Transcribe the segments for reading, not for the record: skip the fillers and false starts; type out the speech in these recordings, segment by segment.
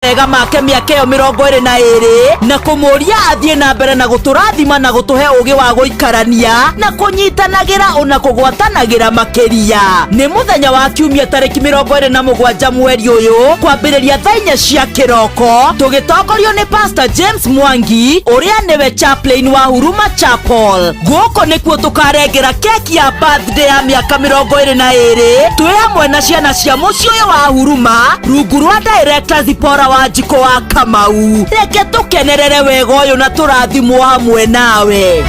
Mega make mĩaka ĩyo 22 na kũmũria athiĩ na mbere na gũtũrathima na gũtũhe ũgĩ wa gũikarania na kũnyitanagĩra ona kũgwatanagĩra makĩria. Nĩ mũthenya wa kiumia tarĩki 27 mweri ũyũ kwambĩrĩria thaa 4 cia kĩroko, tũgĩtongorio nĩ Pastor James Mwangi ũrĩa nĩwe chaplain wa Huruma Chapel. Gũkũ nĩkuo tũkarengera keki ya birthday ya mĩaka 22 twĩ hamwe na ciana cia mũciĩ ũyũ wa Huruma rungu rwa director Zipora wa Njiko wa Kamau. Reke tũkenerere wega ũyũ na tũrathimwo hamwe nawe.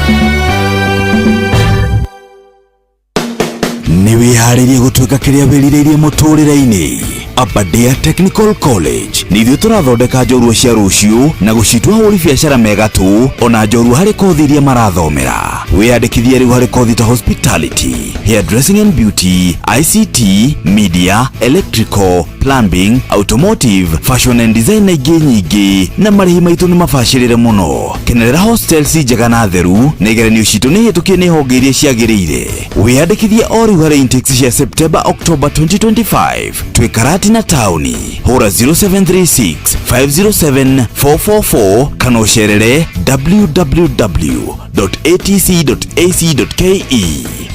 Nĩ wĩharĩrie gũtuĩka kĩrĩa wĩrirĩirie mũtũrĩre-inĩ? Aberdare Technical College nĩ ithuĩ tũrathondeka njorua cia rũciũ na gũcitua ahũri biacara megatũ ona njorua harĩ kothi iria marathomera. Wĩyandĩkithie rĩu harĩ kothi ta hospitality, hairdressing and beauty, ICT, media, electrical, plumbing, automotive, fashion and design na ingĩ nyingĩ, na marĩhi maitũ nĩ mabacĩrĩre mũno. Kenerera hostels njega na theru, na igeranio citũ nĩ hĩtũkie nĩ honge iria ciagĩrĩire. Wĩyandĩkithie o rĩu harĩ intakes cia September October 2025. Twĩ Karatina taũni. Hũra 0736 507 444 kana ũcerere www.atc.ac.ke.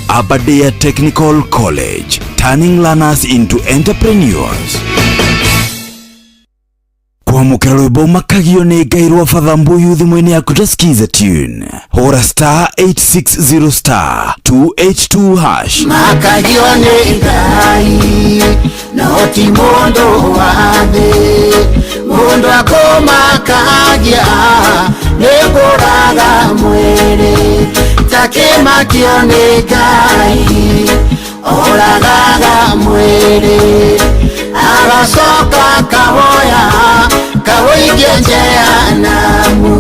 Aberdare Technical College, turning learners into entrepreneurs. Kwamũkĩra rwĩmbo makagio nĩ Ngai rwa Father Mbuyu thimũ-inĩ yaku ta Skiza tune, hũra star 860 star 282 hash. Makagio nĩ Ngai no ti mũndũ wa thĩ, mũndũ akũmakagia nĩ kũraga mwĩrĩ, takĩmakio nĩ Ngai oragaga mwĩrĩ, agacoka kahoya kaũingie Jehanamu,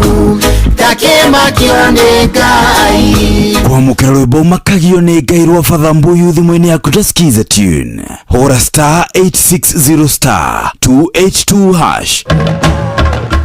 takĩmakio nĩ Ngai. Kwamũkĩra rwĩmbo makagio nĩ Ngai rwa Father Mbuyu thimũ-inĩ yaku ta Skiza tune, hũra star 860 star 282 hash.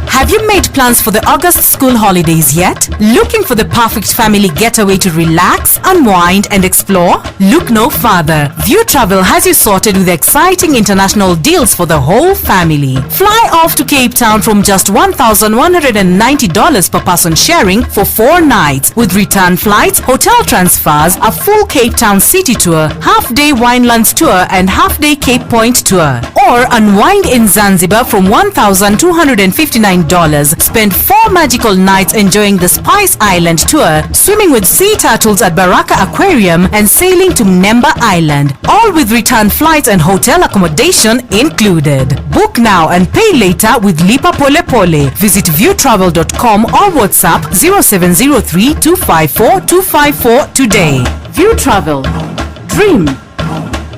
Have you made plans for the August school holidays yet? Looking for the perfect family getaway to relax, unwind and explore? Look no further. View Travel has you sorted with exciting international deals for the whole family. Fly off to Cape Town from just $1,190 per person sharing for 4 nights, with return flights, hotel transfers, a full Cape Town city tour, half-day Winelands tour and half-day Cape Point tour. Or unwind in Zanzibar from $1,259. Spend 4 magical nights enjoying the Spice Island tour, swimming with sea turtles at Baraka Aquarium and sailing to Mnemba Island, all with return flights and hotel accommodation included. Book now and pay later with Lipa Pole Pole. Visit viewtravel.com or WhatsApp 0703 254 254 today. View Travel. Dream.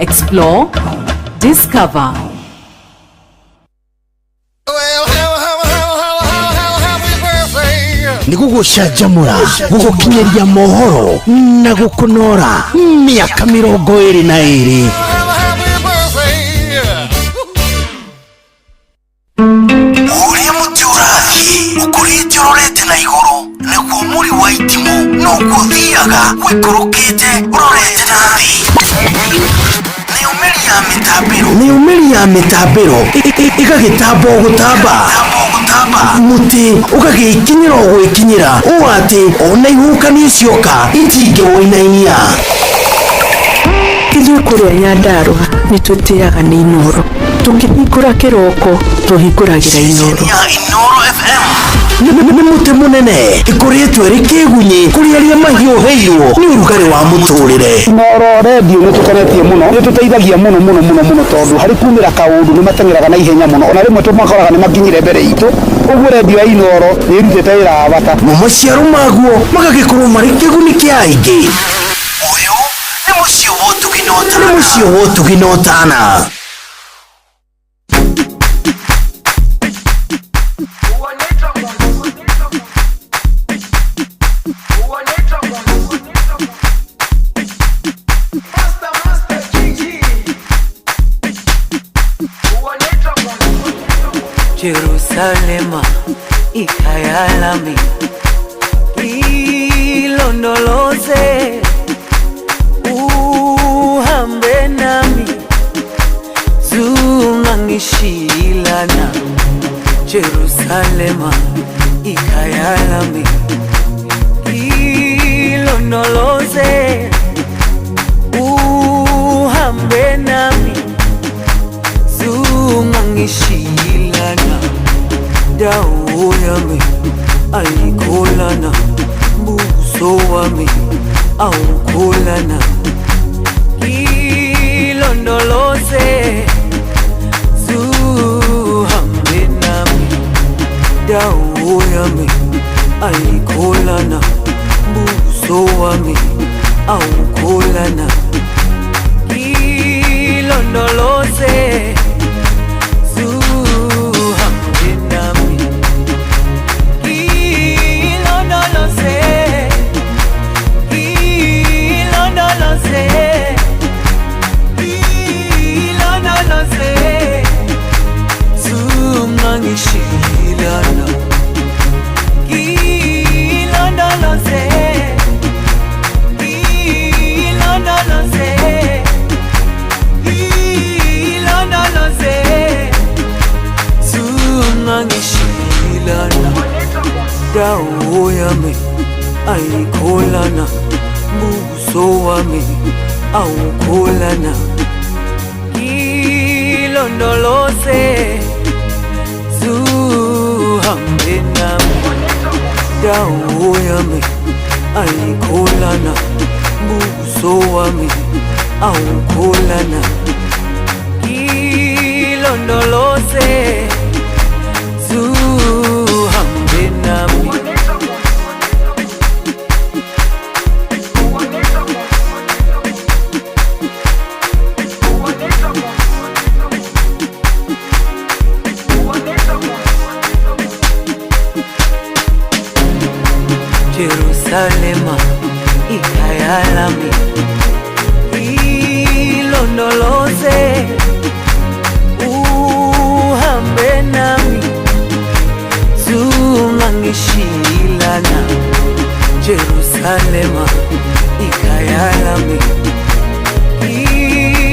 Explore. Discover. Nĩ gũgũcanjamũra, gũgũkinyĩria mohoro na gũkũnora mĩaka 22. Ũrĩa mũtĩ ũrathiĩ ũkũrĩte ũrorete na igũrũ, naguo mũri wa itimũ noguo ũthiaga ũikũrũkĩte ũrorete na thĩ. Nayo mĩri ya mĩtambĩro, nayo mĩri ya mĩtambĩro ĩgagĩtamba o gũtamba, mũtĩ ũgagĩkinyĩra o gwĩkinyĩra, ũũ atĩ ona ihuhũkanio cioka itingĩwũinainia. Ithuĩ kũrĩa Nyandarũa nĩ twĩtĩaga nĩ Inooro. Tũkĩhingũra kĩroko tũhingũragĩra Inooro. Inooro FM. Nĩ mũtĩ mũnene ĩkũrĩtwo ĩrĩ kĩgunyĩ kũrĩ arĩa mahiũhĩirwo nĩ ũrugarĩ wa mũtũrĩre. Inooro redio nĩ tũkenetie mũno, nĩ tũteithagia mũno mũno mũno mũno, tondũ harĩ kumĩra kaũndũ nĩ mateng'eraga na ihenya mũno, ona rĩmwe tũmakoraga nĩ makinyire mbere itũ. Ũguo redio ya Inooro nĩ ĩrutĩte wĩra wa bata. Mo maciaro maguo magagĩkorwo marĩ kĩguni kĩa aingĩ. Ũyũ nĩ mũciĩ wa ũtugi na ũtana. Nĩ mũciĩ wa ũtugi na ũtana. Jerusalema ikhaya lami ilondoloze uhambe nami zungangishilana. Jerusalema ikhaya lami, ilondoloze uhambe nami, zungangishilana dawo yami ayikholana, buso wami awukholana, ilondoloze zuhambe nami, dawo yami ayikholana, buso wami awukholana, ilondoloze zuhambe nami, ilondoloze, ilondoloze, ilondoloze zungangishilana, ilondoloze, ilondoloze, ilondoloze zungangishilana, dawo yami ayikholana, buso wami awukholana, ilondoloze zuhambe nami, dawo yami ayikholana, buso wami awukholana, ilondoloze zuhambe nami. Jerusalema ikhaya lami, ilondoloze uhambe nami, zungangishilana, Jerusalema ikhaya lami,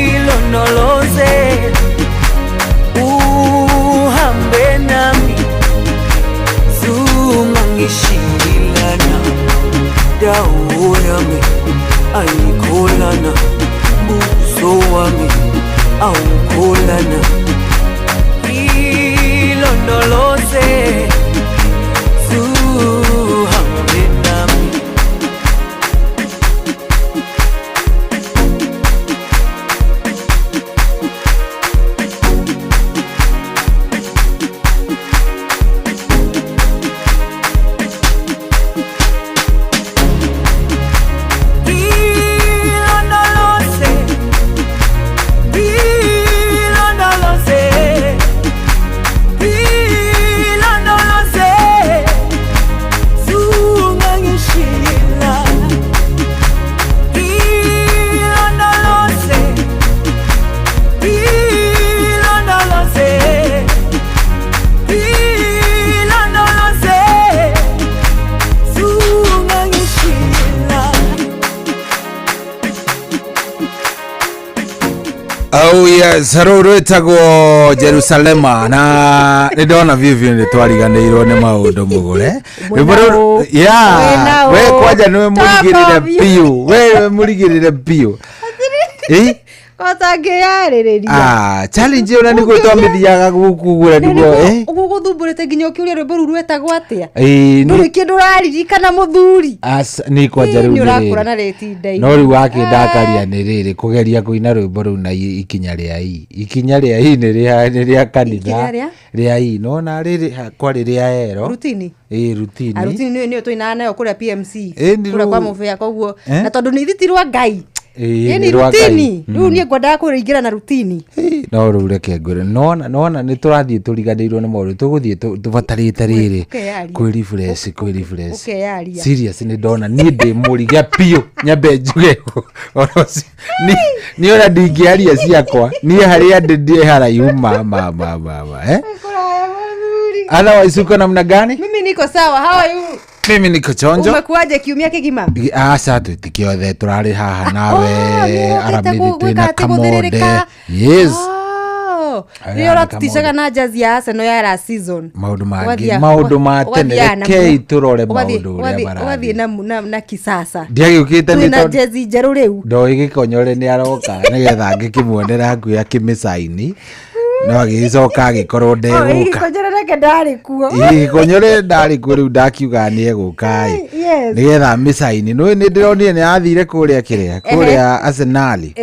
ilondoloze uhambe nami, zungangishilana, dawo yami ayikholana, buso wami awukholana, ilondoloze zuhambe nami. Ilondoloze, ilondoloze, ilondoloze zungangishilana, ilondoloze, ilondoloze, ilondoloze zungangishilana. Oh yes, rũu rwĩtagwo Jerusalema na nĩ ndona Vivian nĩ twariganĩirwo nĩ maũndũ mũgũre. Rwĩmbo rũu- Yeah, Wĩna we ũ. kwanja nĩwe mũrigĩrĩre Toko biũ, we nĩwe mũrigĩrĩre biũ. Ĩ? Kotangĩyarĩrĩria. Ah, challenge ĩyo na nĩguo twamĩthiaga gũkugũra nĩguo eh? Gũgũthumbũrĩte nginya ũkĩũria rwĩmbo rũu rwetagwo atĩa. Ĩ, Ndũrĩ kĩndũ ũraririkana mũthuri. Nĩ kwanja rĩu Nĩ nĩ ũrakũra rĩrĩ. na rĩtinda. No rĩu wakĩndakaria nĩ rĩrĩ kũgeria kũina rwĩmbo rũu na ikinya rĩa i, ikinya rĩa i nĩ rĩa kanitha. Ikinya rĩa? Rĩa i nona rĩrĩ kwarĩ rĩa ero. Rutini. Ĩ, rutini. Rutini nĩyo tũinaga nayo kũrĩa PMC. Ĩ, nĩ Kũrĩa kwa rũu. mũbĩa koguo. Eh? Na tondũ nĩ ithiti rwa Ngai. Ĩ, Ĩ, nĩ nĩ rwa Ngai. rutini. Rĩu niĩ ngwendaga kũingĩra na rutini. No rĩu reke ngwĩre, nona nona nĩ tũrathiĩ tũriganĩirwo nĩ maũndũ, tũgũthiĩ tũbatarĩte rĩrĩ Ũkeyaria. kwĩ refresh, kwĩ refresh. Ũkeyaria. Serious nĩ ndona niĩ ndĩ mũrige biũ, nyambe njuge ũhoro ũcio. Niĩ ona ndingĩaria ciakwa, niĩ harĩa ndĩ ndĩ haraihu ma ma ma ma ma, eh? Kũraya mũthuri. Otherwise uko namna gani? Mimi niko sawa. How are you? Mimi niko chonjo. Umekuaje kiumia kigima? Aca tũtikĩothe tũrarĩ haha nawe Oh, nĩũkĩte aramithi gwĩka twĩna atĩ kamode. gũthĩrĩrĩka? Yes. Oh. Oh, Aya, rĩrĩa ũratuticaga na jazi ya Arsenal ya last season. Maũndũ mangĩ, Ũgathiĩ- maũndũ ma tene, ũgathiaga na rekei tũrore maũndũ ũrĩa ũgathiĩ marathiĩ. na kisasa. Ndiagĩũkĩte nĩ Twĩna tondũ jezi njerũ rĩu. ndoĩ gĩkonyore nĩ aroka nĩgetha ngĩkĩmuonera hakuhĩ akĩmĩcaini, no agĩgĩcoka agĩkorwo ndegũka. Gĩkonyore reke ndarĩ kuo. Ĩ, gĩkonyore ndarĩ kuo, rĩu ndakiuga nĩ egũka ĩ, nĩgetha mĩcaini. Nĩ nĩ ndĩronire nĩ athire kũrĩa kĩrĩa kũrĩa Arsenali.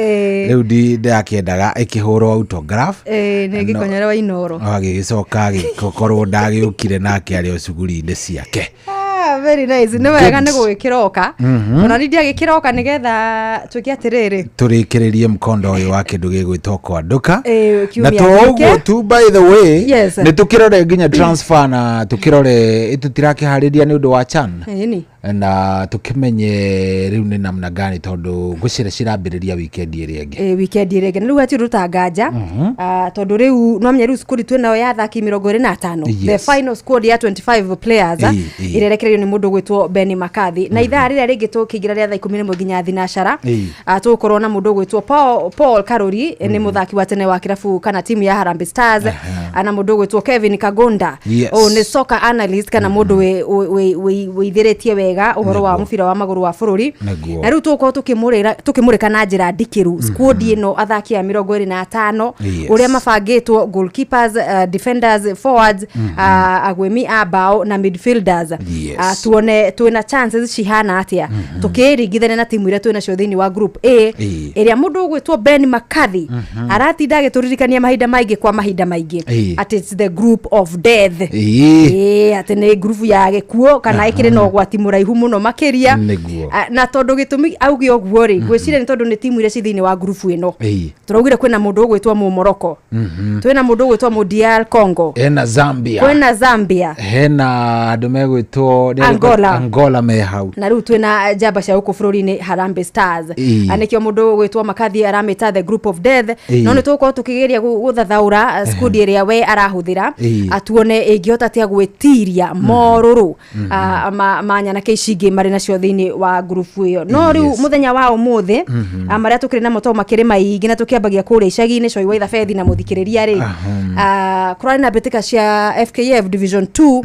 Rĩu ndakĩendaga ĩkĩhũrwo autograph. Nĩ gĩkonyore wa Inoro. No agĩgĩcoka agĩkorwo ndagĩũkire, nake arĩ o cuguri-inĩ ciake. Ah, very nice. Nĩ wega Good. nĩ gũgĩkĩroka. Ona niĩ ndiagĩkĩroka nĩgetha tuĩke atĩrĩrĩ. Tũrĩkĩrĩrie mkondo ũyũ wa kĩndũ gĩgwĩtwo kwanduka. Ĩ, Na kiumia to gĩkĩ. ũguo tu, by the way, Yes. nĩ tũkĩrore nginya transfer na tũkĩrore tũtirakĩharĩria nĩ ũndũ wa CHAN, Ĩni. na tũkĩmenye rĩu nĩ namna gani, tondũ ngwĩciria cirambĩrĩria weekend ĩrĩa ĩngĩ. Weekend ĩrĩa ĩngĩ. Na rĩu hatirĩ rũtanganja, tondũ rĩu no menya rĩu squad twĩ nayo ya athaki 25. The final squad ya 25 players, ĩrĩa ĩrekereirio nĩ mũndũ ũgwĩtwo Benny McCarthy. Na ithaa rĩrĩa rĩngĩ tũkĩingĩra rĩa thaa 11 nginya thinacara, tũgũkorwo na mũndũ ũgwĩtwo Paul Karuri, nĩ mũthaki wa tene wa kĩrabu kana timu ya Harambee Stars, na mũndũ ũgwĩtwo Kevin Kagonda. Ũyũ nĩ soccer analyst kana mũndũ wĩithĩrĩtie wega ũhoro wa mũbira wa magũrũ wa bũrũri. Na rĩu tũgũkorwo tũkĩmũrĩka na njĩra ndikĩru squad ĩno, athaki a 25, ũrĩa mabangĩtwo, goalkeepers, defenders, forwards, agwĩmi a bao na midfielders. Tuone twĩna chances cihana atĩa tũkĩringithania na timu iria twĩ nacio thĩinĩ wa group A, ĩrĩa mũndũ ũgwĩtwo Ben McCarthy aratinda agĩtũririkania mahinda maingĩ kwa mahinda maingĩ atĩ it's the group of death. Ĩĩ, atĩ nĩ ngurubu ya gĩkuũ kana ĩkĩrĩ na ũgwati mũraihu mũno makĩria. Na tondũ gĩtũmi auge ũguo rĩ, ngwĩciria nĩ tondũ nĩ timu iria ci thĩinĩ wa ngurubu ĩno. Tũraugire kwĩna mũndũ ũgwĩtwo Mũmoroko, twĩna mũndũ ũgwĩtwo Mũdr Congo, Hena Zambia, kwĩna Zambia, hena andũ megwĩtwo nĩ arĩkũ? Angola. Angola me hau. Na rĩu twĩna njamba cia gũkũ bũrũri-inĩ, Harambee Stars. Na nĩkĩo mũndũ ũgwĩtwo McCarthy aramĩta the group of death. No nĩ tũgũkorwo tũkĩgeria gũthathaũra squad ĩrĩa we arahũthĩra, tuone ĩngĩhota atĩa gwĩtiria morũrũ ma nyanake ici ingĩ marĩ nacio thĩinĩ wa ngurubu ĩyo. No rĩu mũthenya wa ũmũthĩ, marĩa tũkĩrĩ namo to makĩrĩ maingĩ, na tũkĩambagia kũrĩa icagi-inĩ Coi wa Ithabethi na mũthikĩrĩria rĩ, kũrarĩ na mbĩtĩka cia FKF Division 2,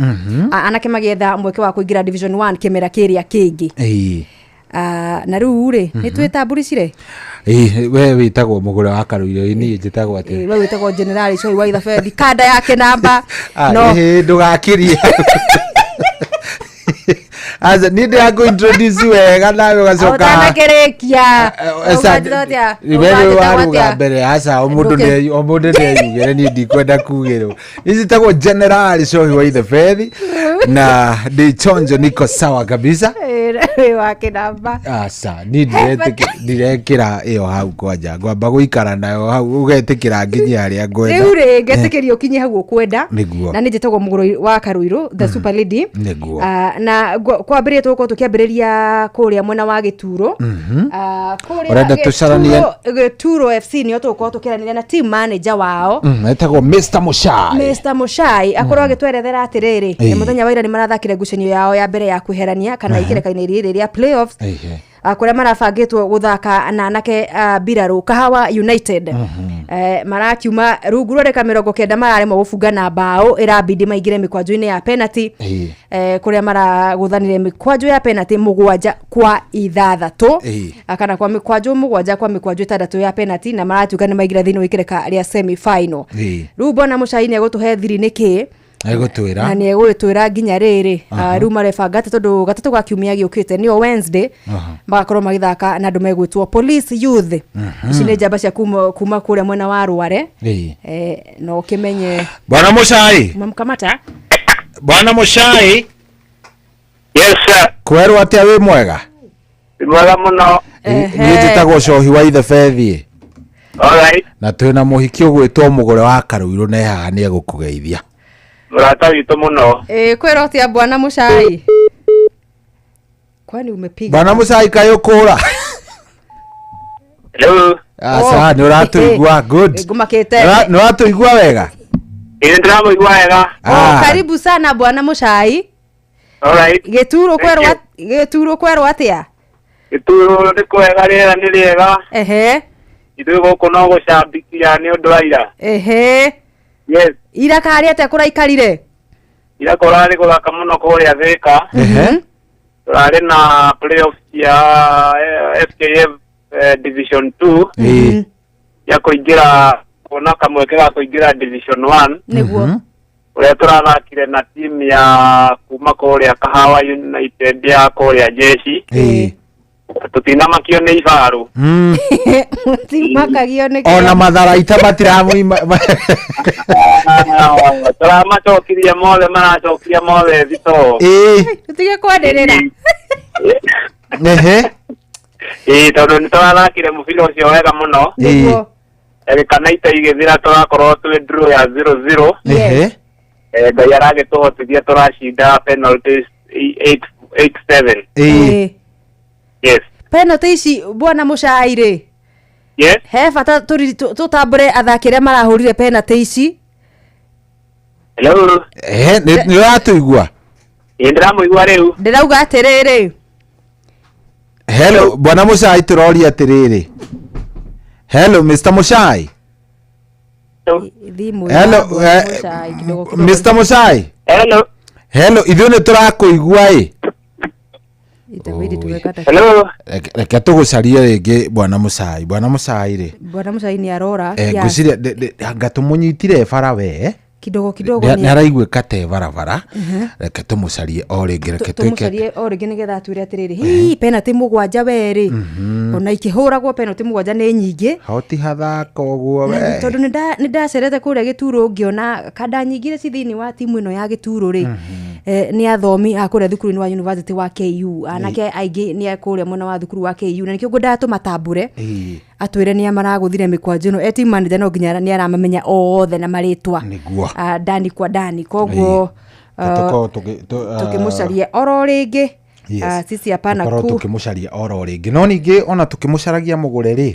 anake magĩetha mweke wa kũingĩra Division 1 kĩmera kĩrĩa kĩngĩ. Na rĩu rĩ, nĩ twĩtamburicire. Ĩĩ, we wĩtagwo mũgũre wa Karũirũ, niĩ njĩtagwo atĩa? We wĩtagwo Generali Coi wa Ithabethi, kanda yake namba Ah, no ĩhĩ, ndũgakirie. Aca, niĩ ndĩrakũ introduce wega nawe ũgacoka ũtanakĩrĩkia. We nĩ waruga mbere. Aca, o mũndũ o mũndũ nĩeyugĩre, niĩ ndikwenda kugĩrwo. Niĩ njĩtagwo Generali Cohi wa Ithebethi na ndĩ chonjo, niko sawa kabisa. Wĩ wake namba. Aca, niĩ ndirekĩra ĩyo hau kwanja, ngwamba gũikara nayo hau ũgetĩkĩra nginyie harĩa ngwenda. Rĩu rĩ, ngetĩkĩria ũkinye hau ũkwenda. Na nĩ njĩtagwo mũgũrũ wa Karũirũ, the super lady. Na kwambĩrĩria tũgũkorwo tũkĩambĩrĩria kũrĩa mwena wa Gĩturo. Kũrĩa Ũrenda tũcaranie- Gĩturo FC nĩo tũgũkorwo tũkĩaranĩria na team manager wao, Etagwo Mr Mushai. Mr Mushai, akorwo agĩtwerethera atĩrĩrĩ, mũthenya wa ira nĩ marathakire ngucanio yao ya mbere ya kwĩherania kana ikereka-inĩ rĩrĩ rĩa playoffs, kũrĩa marabangĩtwo gũthaka na anake a mbirarũ Kahawa United. Marakiuma rungu rwa ndagĩka 90 mararemwo gũbunga na mbaũ, ĩrabidi maingĩre mĩkwanjo-inĩ ya penalty, kũrĩa maragũthanire mĩkwanjo ya penalty 7-6, kana kwa mĩkwanjo 7 kwa mĩkwanjo 6 ya penalty, na maratuĩka nĩ maingĩra thĩinĩ wa ikereka rĩa semi final. Rĩu bwana Mũcai nĩ egũtũhe thiri nĩkĩ na Egũtwĩra. Nĩ egũgĩtwĩra nginya rĩrĩ, rĩu marebanga atĩ tondũ gatatũ ga kiumia gĩũkĩte, nĩyo Wednesday, magakorwo magĩthaka na andũ megwĩtwo Police Youth. Ici nĩ njamba cia kuma kũrĩa mwena wa Rware. Na ũkĩmenye Bwana Mushai. Mamkamata. Bwana Mushai. Yes sir. Kwerwo atĩa, wĩ mwega? Mwega mũno. Niĩ njĩtagwo Cohi wa Ithebethi. Alright. Na twĩna mũhiki ũgwĩtwo mũgũre wa Karũirũ, na haha nĩ egũkũgeithia. Mũrata witũ mũno. Kwĩrwo atĩa, bwana Mũcai? Kwani umepiga? Bwana Mushai, kaĩ ũkũra? Hello. Aca, nĩ ũratũigua? Good. Ngumakĩte. Nĩ ũratũigua wega? Ĩĩ, ndĩramũigua wega. Oh, karibu sana bwana Mũcai. Alright. Gĩturo Thank kwerwo you. Gĩturo kwerwo atĩa? Gĩturo nĩ kwega, rĩera nĩ rĩega. Ithuĩ gũkũ no gũcambikia nĩ ũndũ wa ira. Ehe. Yes. Ira karĩ atĩa kũraikarire? Ira kũrarĩ gũthaka mũno kũrĩa Thĩka. Ehe. Tũrarĩ na playoffs ya FKF Division 2 Ĩĩ. ya kũingĩra kuona kamweke ga kũingĩra Division 1 Nĩguo. Ũrĩa tũrathakire na timu ya kuma kũrĩa Kahawa United ya kũrĩa jeshi. Ĩĩ. Tũtinamakio nĩ ibarũ. Timakagio nĩ Ona matharaita matiramuima. Tũramacokirie mothe, maracokia mothe thitoo. Ĩĩ. Tũtige kwanĩrĩra. Ehe. Ĩĩ, tondũ nĩ tũrathakire mũbira ũcio wega mũno. Ĩĩ. Ndagĩka na ita igĩthira tũrakorwo twĩ draw ya 0-0. Ehe. Ngai aragĩtũhotithia tũracinda penalties 8-7. Ĩĩ. Yes. Penalty ici bwana Mũcai rĩ. Yes. He bata tũtambũre athaki arĩa marahũrire penalty ici. Hello. Ehe, nĩ ũratũigua? Ĩĩ, ndĩramũigua rĩu. Ndĩrauga atĩrĩrĩ. Hello, bwana Mũcai, tũroria atĩrĩrĩ. Hello, Mr. Mũcai. Thimũ ya Hello, bwana Mũcai kidogo kidogo. Mr. Mũcai. Hello. Hello, ithuĩ nĩ tũrakũigua ĩ. Itabidi tuweka Hello. Reke tũgũcarie rĩngĩ bwana Mũcai. Bwana Mũcai rĩ. Bwana Mũcai nĩ arora kiasi. Ngwĩciria anga tũmũnyitire bara we. Kidogo kidogo Nĩ araiguĩka te barabara. Reke tũmũcarie o rĩngĩ, reke twĩke. Tũmũcarie o rĩngĩ nĩgetha atwĩre atĩrĩrĩ, hii penalty 7 we rĩ, ona ikĩhũragwo penalty 7 nĩ nyingĩ. Hoti hathaka ũguo Na we. tondũ nĩ ndacerete kũrĩa Gĩturo ngĩona kanda nyingĩ iria ci thĩinĩ wa timu ĩno ya Gĩturo rĩ, nĩ athomi a kũrĩa thukuru-inĩ wa university wa KU, anake aingĩ nĩ a kũrĩa mwena wa thukuru wa KU, na nĩkĩo ngwendaga tũmatambũre. Atwĩre nĩa maragũthire mĩkwanjo ĩno. E team manager no nginya nĩ aramamenya othe na marĩtwa. Nĩguo. Ndani kwa ndani. Koguo, Tũkorwo tũkĩmũcaria oro rĩngĩ. Yes. Sisi hapana Tũkorwo ku. tũkĩmũcaria oro rĩngĩ, no ningĩ ona tũkĩmũcaragia mũgũre rĩ,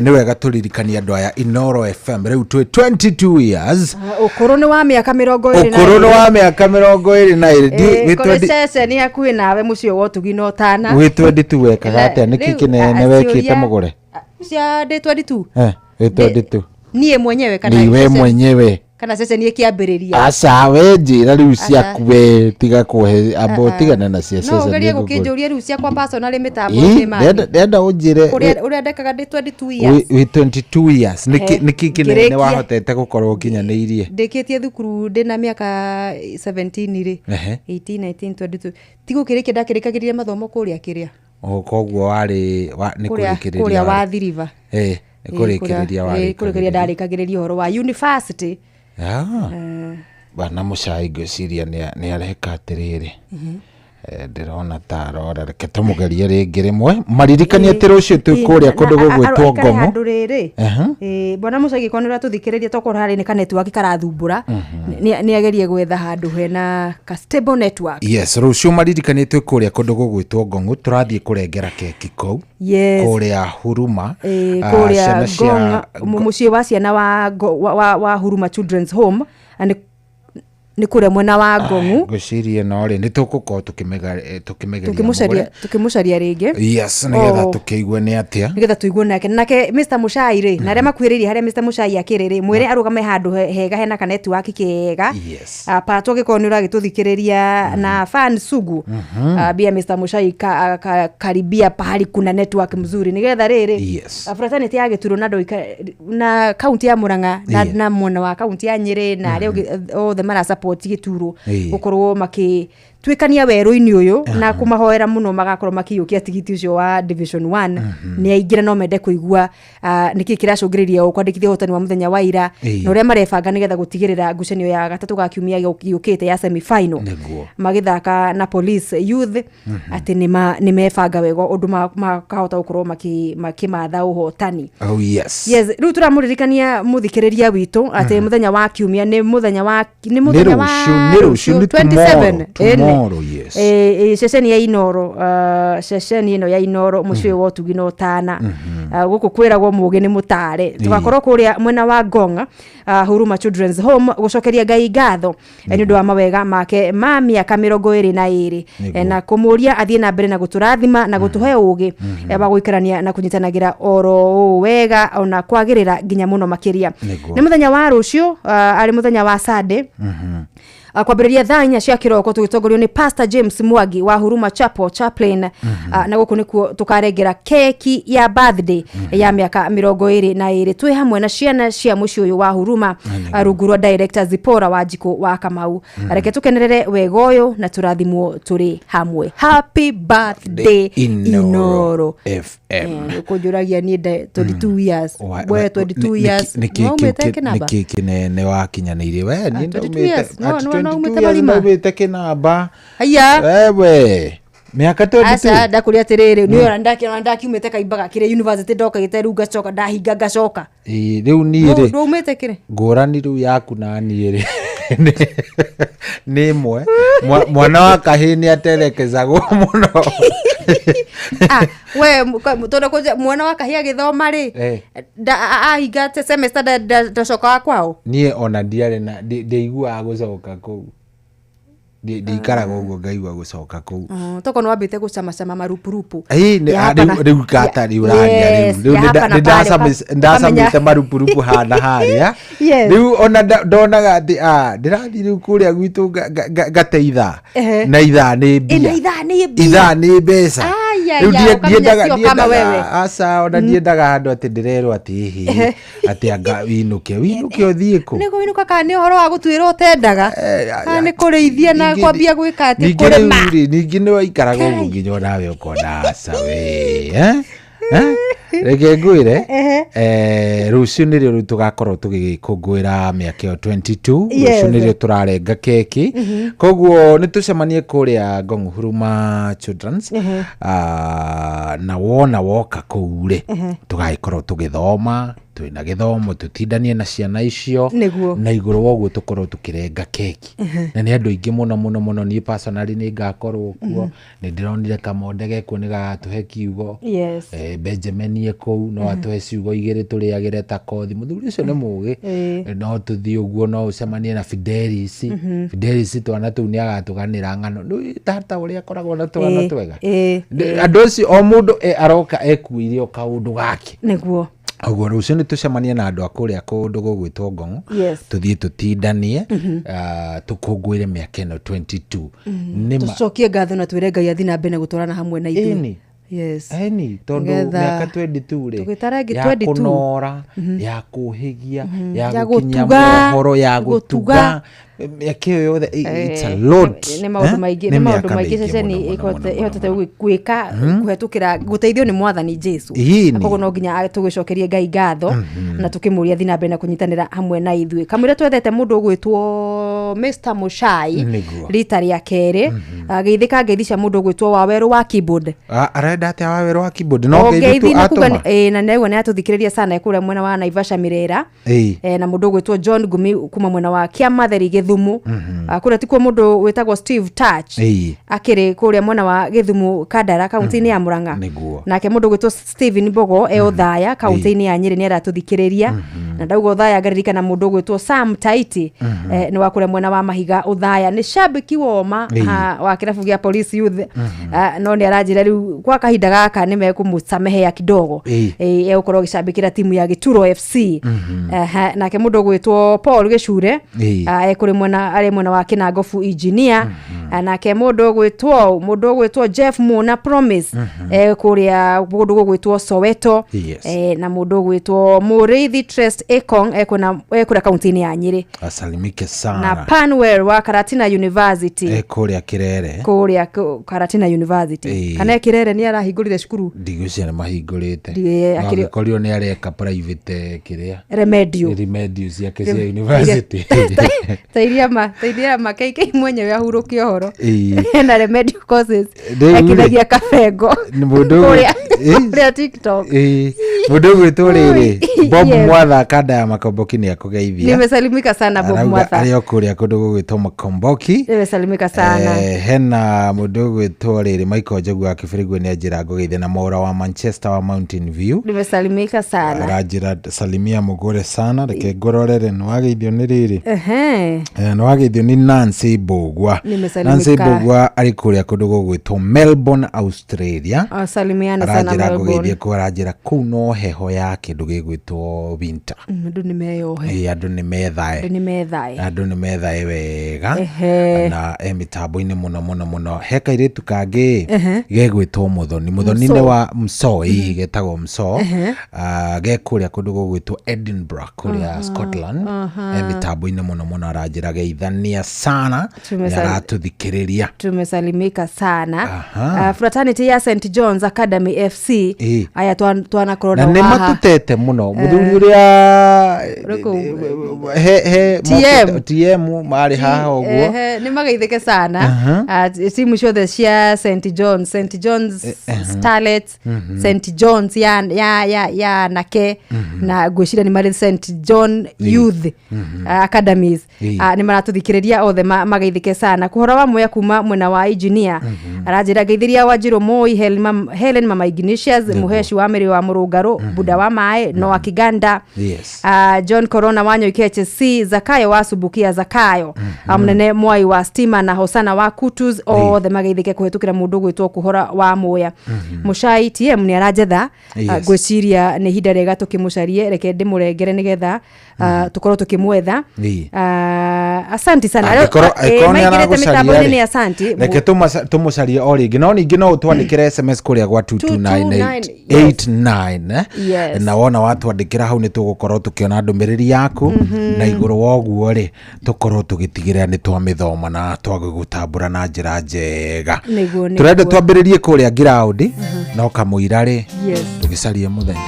nĩ wega tũririkanie andũ aya Inoro FM rĩu twĩ 22 years. Ũkũrũ nĩ wa mĩaka mĩrongo ĩrĩ na Ũkũrũ nĩ ĩrĩ. wa mĩaka 22. Kũrĩ ceceni hakuhĩ nawe mũciĩ wa ũtugi na ũtana. Wĩ 22 wekaga atĩa? Nĩkĩ Rĩu, kĩnene wekĩte ciũria mũgũre? Cia ndĩ 22? Wĩ 22. Niĩ mwenyewe kana Ni we mwenyewe. Kana ceceni ĩkĩambĩrĩria? Aca, we njĩra rĩu Aca. ciaku we, tiga kũhe amba ũtigane na cia No ceceni ũgerie ngũkũ. gũkĩnjũria rĩu ciakwa personal mĩtambo Ĩ, ĩ mani. ndenda ũnjĩre Kũrĩa ũrĩa ndekaga ndĩ 22 years. Wĩ 22 years nĩkĩ kĩnene Ngĩrĩkia. wahotete gũkorwo ũkinyanĩirie? Ndĩkĩtie thukuru ndĩna mĩaka 17 rĩ. 18, 19, 22. Ti gũkĩrĩkia ndakĩrĩkagĩria mathomo kũrĩa kĩrĩa. O koguo warĩ nĩ Kũrĩa kũrĩkĩrĩria kũrĩa warĩ. wa Thiriva. Ĩ, nĩ kũrĩkĩrĩria Ĩ, kũrĩkĩrĩria warĩkagĩrĩria. ndarĩkagĩrĩria ũhoro wa university. Bwana Mũcai ngwĩciria nĩ areka atĩrĩrĩ. Ndĩrona ta arora, reke tũmũgerie rĩngĩ rĩmwe. Maririkanie atĩ rũciũ twĩ kũrĩa kũndũ gũgwĩtwo Aikare Ngong'o. handũ rĩrĩ. Bwana Mũcai gĩkorwo nĩ ũratũthikĩrĩria tokorwo harĩ nĩ ka network karathumbũra, nĩ agerie gwetha handũ hena ka stable network. Yes, rũciũ maririkanie twĩ kũrĩa kũndũ gũgwĩtwo Ngong'o, tũrathiĩ kũrengera keki kũu. Yes. Kũrĩa Huruma. Kũrĩa Ciana cia Ngong, mũciĩ wa ciana wa Huruma Children's Home, na nĩ kũrĩa mwena wa Ngong'u. Ngwĩciria no rĩ nĩ tũgũkorwo tũkĩmegeria mũgũre. Tũkĩmũcaria rĩngĩ. Yes, nĩgetha Oh. tũkĩigue nĩ atĩa. Nĩgetha tũigue nake. Nake Mr. Mũcai rĩ, na arĩa makuhĩrĩirie harĩa Mr. Mũcai akĩrĩ rĩ, mwĩre arũgame handũ hega hena ka network kega. Yes. Patwo gĩkorwo nĩ ũragĩtũthikĩrĩria na fan sugu. Bia Mr. Mũcai karibia pahali kuna network mzuri. Nĩgetha rĩrĩ, Yes. fraternity ya Gĩturo na ndũika na kaunti ya Murang'a na mwena wa kaunti ya Nyĩrĩ na arĩa ũngĩ othe marasupport Gĩturo gũkorwo makĩtuĩkania werũ-inĩ ũyũ na kũmahoera mũno magakorwo makĩiyũkia tigiti ũcio wa Division 1. Nĩ aingĩ na no mende kũigua nĩkĩ kĩracũngĩrĩria ũũ kwandĩkithia ũhotani wa mũthenya wa ira na ũrĩa marebanga nĩgetha gũtigĩrĩra ngucanio ya gatatũ ga kiumia gĩũkĩte ya semi final magĩthaka na Police Youth atĩ nĩ mebanga wega ũndũ makahota gũkorwo makĩmatha ũhotani. Oh, yes. Yes, rĩu tũramũririkania mũthikĩrĩria witũ atĩ mũthenya wa kiumia nĩ mũthenya wa nĩ mũthenya wa Nĩ rũciũ, nĩ 27. tomorrow, Ĩni. Inoro, yes. Ceceni ya Inoro, ceceni ĩno ya Inoro mũciĩ wa ũtugi na ũtana. Gũkũ kwĩragwo mũgĩ nĩ mũtare. Tũgakorwo kũrĩa mwena wa Ngong, Huruma Children's Home, gũcokeria Ngai ngatho nĩ ũndũ wa mawega make ma mĩaka 22, na kũmũria athiĩ na mbere na gũtũrathima na gũtũhe ũgĩ wa gũikarania na kũnyitanagĩra oro ũũ wega ona kwagĩrĩra nginya mũno makĩria. Nĩ mũthenya wa rũciũ, arĩ mũthenya wa Sunday, kwambĩrĩria thaa 4 cia kĩroko, tũgĩtongorio nĩ Pastor James Mwangi wa Huruma Chapel Chaplain, na gũkũ nĩkuo tũkarengera keki ya birthday ya mĩaka 22 twĩ hamwe na ciana cia mũciĩ ũyũ wa Huruma, rungu rwa director Zipora wa Njikũ wa Kamau. Reke tũkenerere wega ũyũ na tũrathimwo tũrĩ hamwe. Happy birthday Inoro FM. Kũnjũragia niĩ 22 years, we 22 years no umĩte kĩnamba. Nĩkĩ kĩnene wakinyanĩirie we? Niĩ 22 years. No, no, no, umĩte 22 years. Marima. Ndaumĩte kĩnamba. Haiya. Wewe, mĩaka 22. Aca, ndakũria atĩrĩrĩ, nĩ ona ndakĩona ndakiumĩte kaimbaga kĩrĩa university, ndoka gĩte rĩu ngacoka ndahinga ngacoka. Ĩĩ, rĩu niĩ rĩ, Ndwaumĩte kĩrĩ? Ngũrani rĩu yaku na niĩ rĩ nĩ ĩmwe. Mwana wa kahĩĩ nĩ aterekezagwo mũno. Ah, we tondũ kũnja mwana wa kahĩĩ agĩthoma rĩ, ahinga semester ndacokaga kwao. Niĩ ona ndiarĩ na ndiaiguaga gũcoka kũu. Ndikaraga ũguo ngaigua gũcoka kũu. Toko nĩ wambĩte gũcamacama marupurupu. Ĩĩ, Ya hapa rĩu kata rĩu ũraria rĩu. Rĩu ya hapa na nĩ pale, ndacamĩte ũkamenya. Marupurupu hana harĩa. Rĩu ona ndonaga atĩ ndĩrathiĩ rĩu kũrĩa gwitũ ngate ithaa. Na ithaa nĩ Ĩ, mbia. na ithaa nĩ mbia. Ithaa nĩ mbeca. Ai, ai, Rĩu ai, ũkamenya sio kama wewe. Aca, ona ndiendaga handũ atĩ ndĩrerwo atĩ ĩhĩ, atĩ anga winũke winũke ũthiĩ kũ. Nĩ kũinũka kana nĩ ũhoro wa gũtuĩra ũtendaga, kana nĩ kũrĩithia na kwambia gwĩka atĩ Ningĩ kũrĩma. rĩu rĩ, ningĩ nĩ waikaraga ũguo nginya onawe ũkona aca we, eh? Eh? Reke ngwĩre, rũciũ nĩrĩo rĩu tũgakorwo tũgĩkũngũĩra mĩaka ĩyo 22. Rũciũ nĩrĩo tũrarenga keki, koguo nĩ tũcemanie kũrĩa Ngong Huruma Children's. Na wona woka kũu rĩ, tũgagĩkorwo tũgĩthoma, twĩna gĩthomo, tũtindanie na ciana icio. Na igũrũ wa ũguo tũkorwo tũkĩrenga keki na nĩ andũ aingĩ mũno mũno mũno. Niĩ personally nĩ ngakorwo kuo. Nĩ ndĩronire kamonde gekuo, nĩ gagatũhe kiugo. Benjamin e kũu, no atũhe ciugo igĩrĩ tũrĩagĩre ta kothi. Mũthuri ũcio nĩ mũgĩ. No tũthiĩ ũguo, no ũcemanie na Fidelis. Fidelis twana tũu nĩ agatũganĩra ng'ano. Nĩ tata ũrĩa akoragwo na tũgano twega. Andũ acio o mũndũ aroka ekuĩire o kaũndũ gake. Ũguo rũciũ nĩ tũcemanie na andũ a kũrĩa kũndũ gũgwĩtwo Ngong'o. Tũthiĩ tũtindanie, tũkũngũĩre mĩaka ĩno 22. Nĩ ma Tũcokie ngatho na twĩre Ngai athiĩ na mbere na gũtwarana hamwe na ithuĩ. Ĩni. Ĩni, tondũ Nĩgetha mĩaka 22 rĩ, tũgĩtara ĩngĩ ya 22. kũnora, ya kũhĩgia, ya Ya gũkinyia gũtuga, mohoro, ya gũtuga. gũtuga, mĩaka ĩyo yothe, it's a lot. Nĩ maũndũ Eh? maingĩ, Nĩ nĩ maũndũ mĩaka maingĩ mĩingĩ ceceni mũno, mũno, mũno, ĩhotete mũno. gwĩka kũhetũkĩra gũteithio nĩ mwathani Jesu. Ĩni. Koguo no nginya tũgĩcokerie Ngai ngatho na tũkĩmũria athiĩ na mbere na kũnyitanĩra hamwe na ithuĩ. Kamũira twethete mũndũ ũgwĩtwo Mr Muchai rita rĩa kerĩ, geithĩka ngeithi cia mũndũ ũgwĩtwo Wawerũ wa keyboard. Ah, arenda atĩa Wawerũ wa keyboard? No O ngeithi tu ngeithi na kuga atũma? na naigua nĩ atũthikĩrĩria sana kũrĩa mwena wa Naivasha Mirera. Na mũndũ ũgwĩtwo John Ngumi kuma mwena wa Kĩamatheri Gĩthumo. Kũrĩa tikuo mũndũ wĩtagwo Steve Touch akĩrĩ kũrĩa mwena wa Gĩthumo Kandara kaunti-inĩ ya Murang'a. Nake mũndũ ũgwĩtwo Steven Mbogo e Othaya kaunti-inĩ ya Nyĩrĩ nĩ aratũthikĩrĩria. Na ndauga Othaya ngaririkana mũndũ ũgwĩtwo Sam Taiti, nĩ wa kũrĩa mwena wa Mahiga Othaya, nĩ shabiki woma wa kĩrabu gĩa Police Youth. No nĩ aranjĩra rĩu kwa kahinda gaka nĩ mekũmũcamehea kidogo. Egũkorwo agĩcambĩkĩra timu ya Gĩturo FC. Aha, nake mũndũ ũgwĩtwo Paul Gĩcure, ekũrĩ mwena, arĩ mwena wa Kĩnangobu engineer. Nake mũndũ ũgwĩtwo Jeff Muna Promise, kũrĩa kũndũ gũgwĩtwo Soweto. Na mũndũ ũgwĩtwo Mũrĩithi Trust Ekong ekũrĩa kaunti-inĩ ya Nyĩrĩ. Asalimike Na sana. Panwell wa Karatina University. Kũrĩa Kĩrere. Kũrĩa Karatina University. Kana Kĩrere nĩ arahingũrire cukuru. Ndigwĩciria nĩ mahingũrĩte. No angĩkorirwo nĩ areka private kĩrĩa Remedial. Remedial ciake cia university. Ta iria ma KK mwenyewe ahurũke ũhoro na remedial courses. Rĩu rĩ, Ekithagia kabengo nĩ mũndũ kũrĩa TikTok. Ĩĩ, Mũndũ ũgwĩtwo rĩrĩ Bob Yes. Mwatha kanda ya Makomboki nĩ akũgeithia. Nimesalimika sana Bob Arauga Mwatha. arĩ o kũrĩa kũndũ gũgwĩtwo Makomboki. Nimesalimika sana. Hena mũndũ ũgwĩtwo rĩrĩ Michael Njogu wa Kĩbĩrĩgwe nĩ anjĩra ngũgeithie na Mwaura wa Manchester wa Mountain View. Nimesalimika sana. Aranjĩra salimia mũgũre sana, reke ngũrorere nĩ wageithio nĩ rĩrĩ. Ehe. Nĩ wageithio nĩ Nancy Mbũgua. Nimesalimika. Nancy Mbũgua arĩ kũrĩa kũndũ gũgwĩtwo Melbourne, Australia. Salimiana sana Aranjĩra Melbourne. ngũgeithie kũu, aranjĩra kũu no heho ya kĩndũ gĩgwĩtwo winter. Andũ nĩ meyohe. Ĩĩ, andũ nĩ methae. Andũ nĩ methae. Andũ nĩ methae wega. Ehe. Na e mĩtambo-inĩ mũno mũno mũno. He kairĩtu kangĩ Ehe. gegwĩtwo Mũthoni. Mũthoni Mso. nĩ wa Mso, ĩĩ getagwo Mso. Ge kũrĩa kũndũ gũgwĩtwo Edinburgh kũrĩa Scotland. E mĩtambo-inĩ mũno mũno, aranjĩra geithania sana, nĩ aratũthikĩrĩria. Tumesalimika sana. Aha. Fraternity ya St John's Academy FC. Ĩĩ. Aya twanakorwo Na nao nĩ haha. matutete mũno mũthuri ũrĩa Ũrĩkũ? he TM. TM marĩ haha ũguo. Ehe, nĩ magaithĩke sana. Timu ciothe cia St John's, St John's Starlets, St John's ya anake, na ngwĩciria nĩ marĩ St John Youth Academies. Nĩ maratũthikĩrĩria othe, magaithĩke sana. Kũhora wa moya kuma mwena wa engineer aranjĩra ngeithĩria Wanjirũ Moi, Helen Mama Ignatius, Mũheshi wa Mĩrĩ wa Mũrũngarũ, Buda wa Maĩ, Noah Kiganda, John Corona wa Nyoike HSC, Zakayo wa Subukia Zakayo, Mũnene Mwai wa Stima na Hosana wa Kutus, othe magaithĩke kũhetũkĩra mũndũ gwĩtwo Kũhora wa Moya. Mũcai TM nĩ aranjetha. Ngwĩciria nĩ ihinda rĩega tũkĩmũcarie, reke ndĩmũrengere nĩgetha tũkorwo tũkĩmwetha. Asanti sana. Angĩkorwo angĩkorwo nĩ Maingĩrĩte aragũcaria mĩtambo-inĩ rĩ, nĩ asanti. Reke tũmũcarie o rĩngĩ, no ningĩ no ũtwandĩkĩre SMS kũrĩa gwa 22989, Yes. na wona watwandĩkĩra hau nĩ tũgũkorwo tũkĩona ndũmĩrĩri yaku, na igũrũ wa ũguo rĩ tũkorwo tũgĩtigĩrĩra nĩ twamĩthoma na twagũgũtambũra na njĩra njega. Nĩguo, nĩguo. Tũrenda twambĩrĩrie kũrĩa ngiraũndi no kamũira rĩ Yes. tũgĩcarie mũthenya.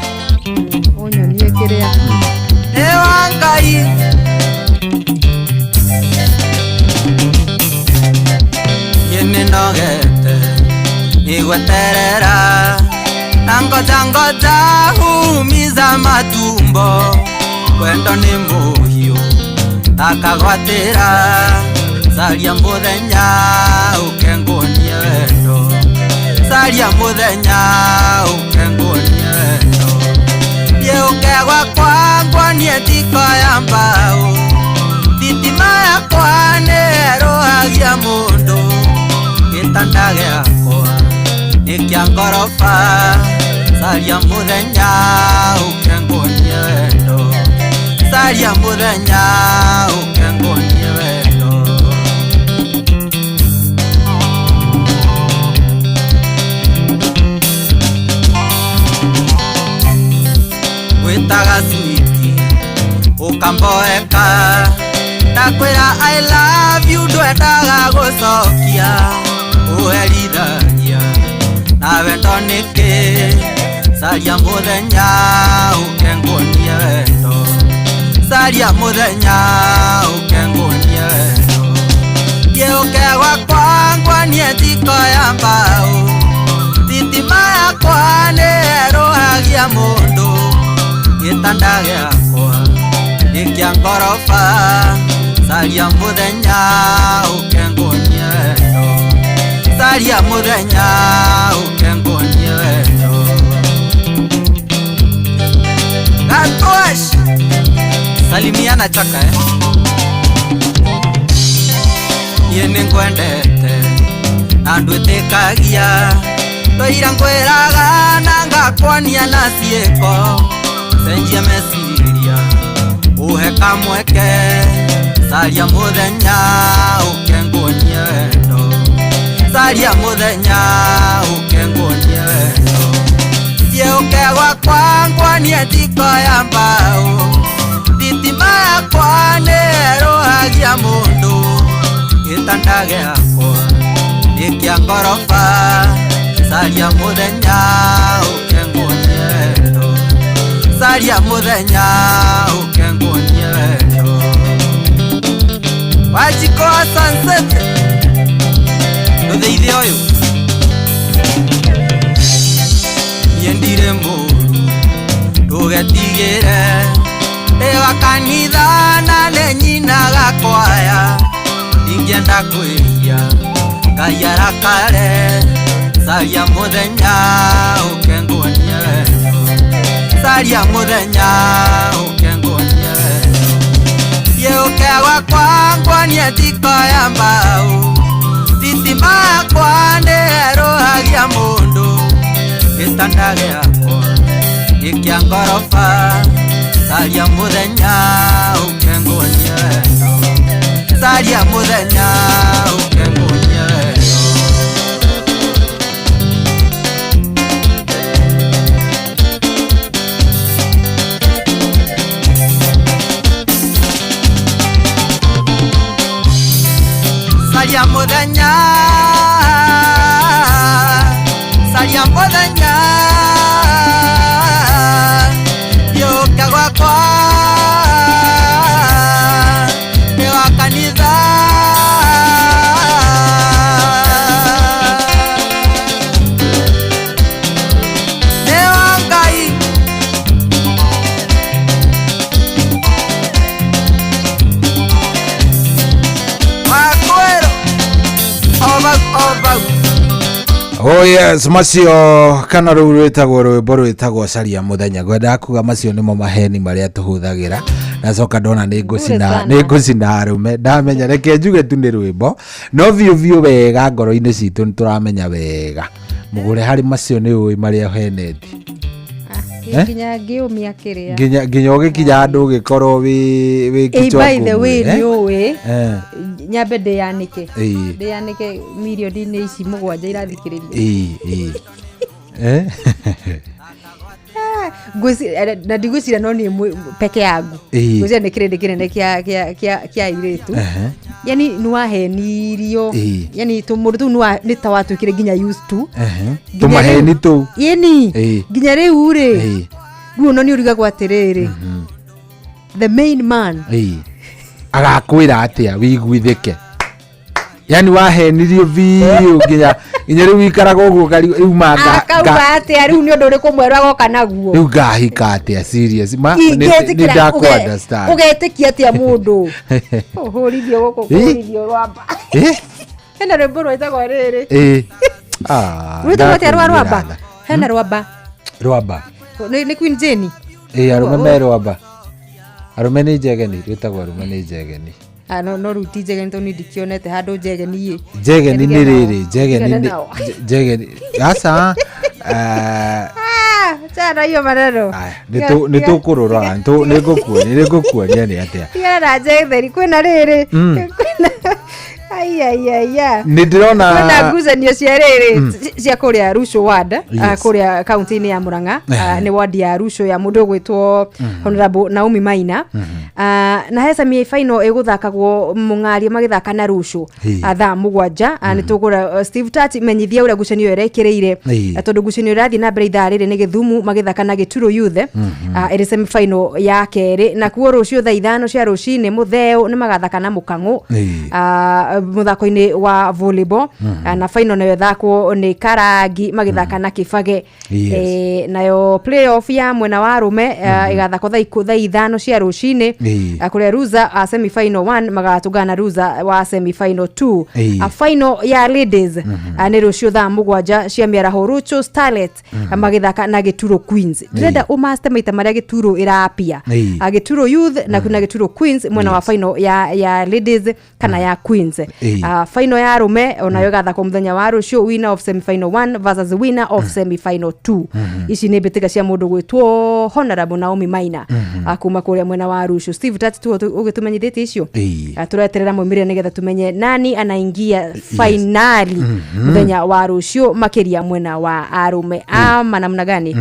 Ũnyonie kĩrĩa. Nĩ wa Ngai. Niĩ nĩnogete nĩ gweterera na ngoja ngoja humiza matumbo, wendo nĩ mũhiũ takagwatĩra, caria mũthenya ũke nguonie wendo, caria mũthenya ũke nguonie wendo, thiĩ ũke gwakwa nguonie thiko ya mbaũ, thitima yakwa nĩ ĩrũhagia mũndũ, gĩtanda gĩakwa nĩ kĩa ngoroba, caria mũthenya ũke nguonie wendo, caria mũthenya ũke nguonie wendo. Gwĩtaga switi ũkamboeka, ndakwĩra I love you ndwendaga gũcokia, ũherithagia na wendo nĩkĩ, caria mũthenya ũke nguonie wendo, caria mũthenya ũke nguonie wendo, thiĩ ũke gwakwa nguonie thiko ya mbaũ, thitima yakwa nĩ ĩrũhagia mũndũ, gĩtanda gĩakwa nĩ kĩa ngoroba, caria mũthenya ũke nguonie wendo, caria mũthenya ũke nguonie wendo. Gatwash salimiana chaka niĩ nĩngwendete na ndwĩtĩkagia, twaira ngwĩraga na ngakwania na ciĩko, cenjia meciria ũhe kamweke, caria mũthenya ũke nguonie wendo, caria mũthenya ũke nguonie wendo, thiĩ ũke gwakwa nguonie thiko ya mbaũ, thitima yakwa nĩ ĩrũhagia mũndũ, gĩtanda gĩakwa nĩ kĩa ngoroba, caria mũthenya ũke nguonie wendo, caria mũthenya ũke nguonie wendo. Wanjikũ wa Sunset ndũtheithie ũyũ, niĩ ndirĩ mũũru Ndũgetigĩre Ndĩ wa kanitha na nĩ nyinaga kwaya Ndingĩenda kwĩhia Ngai arakare Caria mũthenya ũke nguonie wendo Caria mũthenya ũke nguonie wendo Thiĩ ũke gwakwa nguonie thiko ya mbaũ Thitima yakwa nĩerũhagia mũndũ Gĩtanda gĩakwa nĩ kĩa ngoroba Caria mũthenya ũke nguonie wendo Caria mũthenya ũke nguonie wendo Caria mũthenya Caria mũthenya Yũka gwakwa Nĩ wa kanitha Nĩ wa Ngai Wakwĩrwo Obau obau Oh yes, macio kana rũu rwĩtagwo rwĩmbo rwĩtagwo caria mũthenya ngwendaga kuga macio nĩmo maheni marĩa tũhũthagĩra nacoka ndona nĩ ngũcina sana. nĩ ngũcina arũme ndamenya reke njuge tu nĩ rwĩmbo no biũ biũ wega ngoro-inĩ citũ nĩ tũramenya wega mũgũre harĩ macio nĩ ũĩ marĩa ũheneti Eh? Nginya ngĩũmia kĩrĩa. nginya nginya ũgĩkinya handũ ũgĩkorwo wĩ wĩ Ĩ, kichwa by the ngumu, way eh? nĩ ũĩ Eh, nyambe ndĩyanĩke Ĩĩ. ndĩyanĩke mirioni-inĩ ici mũgwanja irathikĩrĩria ĩĩ, ĩĩ. Eh? Na ndigwĩciria no niĩ peke yangu Ĩĩ. ngwĩciria nĩ kĩrĩndĩ kĩnene kĩa kĩa kĩa kĩa airĩtu Ehe. yani nĩwahenirio Ĩĩ. yani tũmũndũ tũu nĩ ta watuĩkire nginya used to Ehe. Nginya tũmaheni rĩu- tũu ĩni Ĩĩ. nginya rĩu rĩ Ĩĩ. rĩu ono nĩ ũrigagwo atĩrĩrĩ the main man Ĩĩ. agakwĩra atĩa wĩiguithĩke yani wahenirio biũ nginya nginya rĩu wikaraga ũguo rĩu ma akauga atĩa rĩu nĩ ũndũ ũrĩkũ mwerũ agoka naguo rĩu ngahika atĩa serious ma nĩ Ingĩtĩkĩra- ndakũ understand ũgetĩkia atĩa mũndũ ũhũrithio gũkũ Ĩ? kũhũrithio rwamba Eh? hena rwĩmbo rwĩtagwo rĩrĩ Ĩ. Ah, rwĩtagwo atĩa rwa ndakũiguĩra rwamba tha. hena rwamba rwamba nĩ Queen Jane ĩ arũme me rwamba arũme nĩ njegeni rwĩtagwo arũme nĩ njegeni Ah, no rĩu ti njegeni tondũ niĩ ndikĩonete handũ njegeni ĩ njegeni nĩ rĩrĩ njegeni Ndigane nĩ nao. njegeni aca eh, Ah, chana hiyo maneno aya, nĩ tũkũrora nĩ ngũkuonia nĩ atĩa tigana na njetheri kwĩna rĩrĩ kwĩna aiaiaia nĩ ndĩrona kwĩna ngucanio cia rĩrĩ cia kũrĩa Rucu ward Yes. kũrĩa kaunti-inĩ ya Murang'a nĩ ward ya Rucu ya mũndũ ũgwĩtwo Honorable Naomi Maina na he semi final ĩgũthakagwo Mũng'aria magĩthaka na Rucu Ĩĩ. thaa 7 nĩ tũgũra Steve Tati menyithia ũrĩa ngucanio ĩyo ĩrekĩrĩire Ĩĩ. Tondũ ngucanio ĩrathiĩ na mbere ithaa rĩrĩ nĩ Gĩthumu magĩthaka na Gĩturo Youth ĩrĩ semi final ya kerĩ nakuo rũciũ thaa 5 cia rũcinĩ Mũtheo nĩ magathaka na Mũkang'ũ Ĩĩ. Mũthako-inĩ wa volleyball na final nayo ĩthakwo nĩ Karangi magĩthaka na Kĩbage Yes. Nayo playoff ya mwena wa arũme ĩgathakwo thaa 5 cia rũcinĩ Ĩĩ. Kũrĩa Ruza semi final 1 magatũngana na Ruza wa semi final 2 Ĩĩ. Final ya ladies nĩ rũciũ thaa 7 cia mĩaraho Ruchu Starlet magĩthaka na Gĩturo Queens ndĩrenda ũmaste maita marĩa Gĩturo ĩrapia Ĩĩ. Gĩturo Youth na kuna Gĩturo Queens mwena wa final ya ladies kana ya Queens Ĩĩ. Final ya arũme onayo ĩgathakwo mũthenya wa rũciũ winner of semi final 1 versus winner of semi final 2 ici nĩ mbĩtĩka cia mũndũ gwĩtwo Honorable Naomi Maina kuma kũrĩa mwena wa Rucu Steve Tati tu ũgĩtũmenyithĩtie icio Ĩĩ. Tũreterera maumĩrĩra nĩgetha tumenye nani anaingia fainali mũthenya wa rũciũ makĩria mwena wa arũme ama namna gani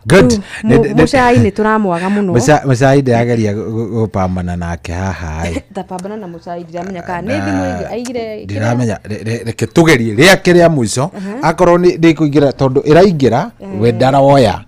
Good. Rĩu, mũcai nĩ tũramwaga mũno Mũcai ndĩrageria gũpambana nake haha ĩ. tapambana na mũcai ndiramenya kana nĩ thimũ aigire ndiramenya reke tugerie rĩake rĩa mũico akorwo nĩ ndĩkũingĩra tondũ ĩraingĩra we ndaroya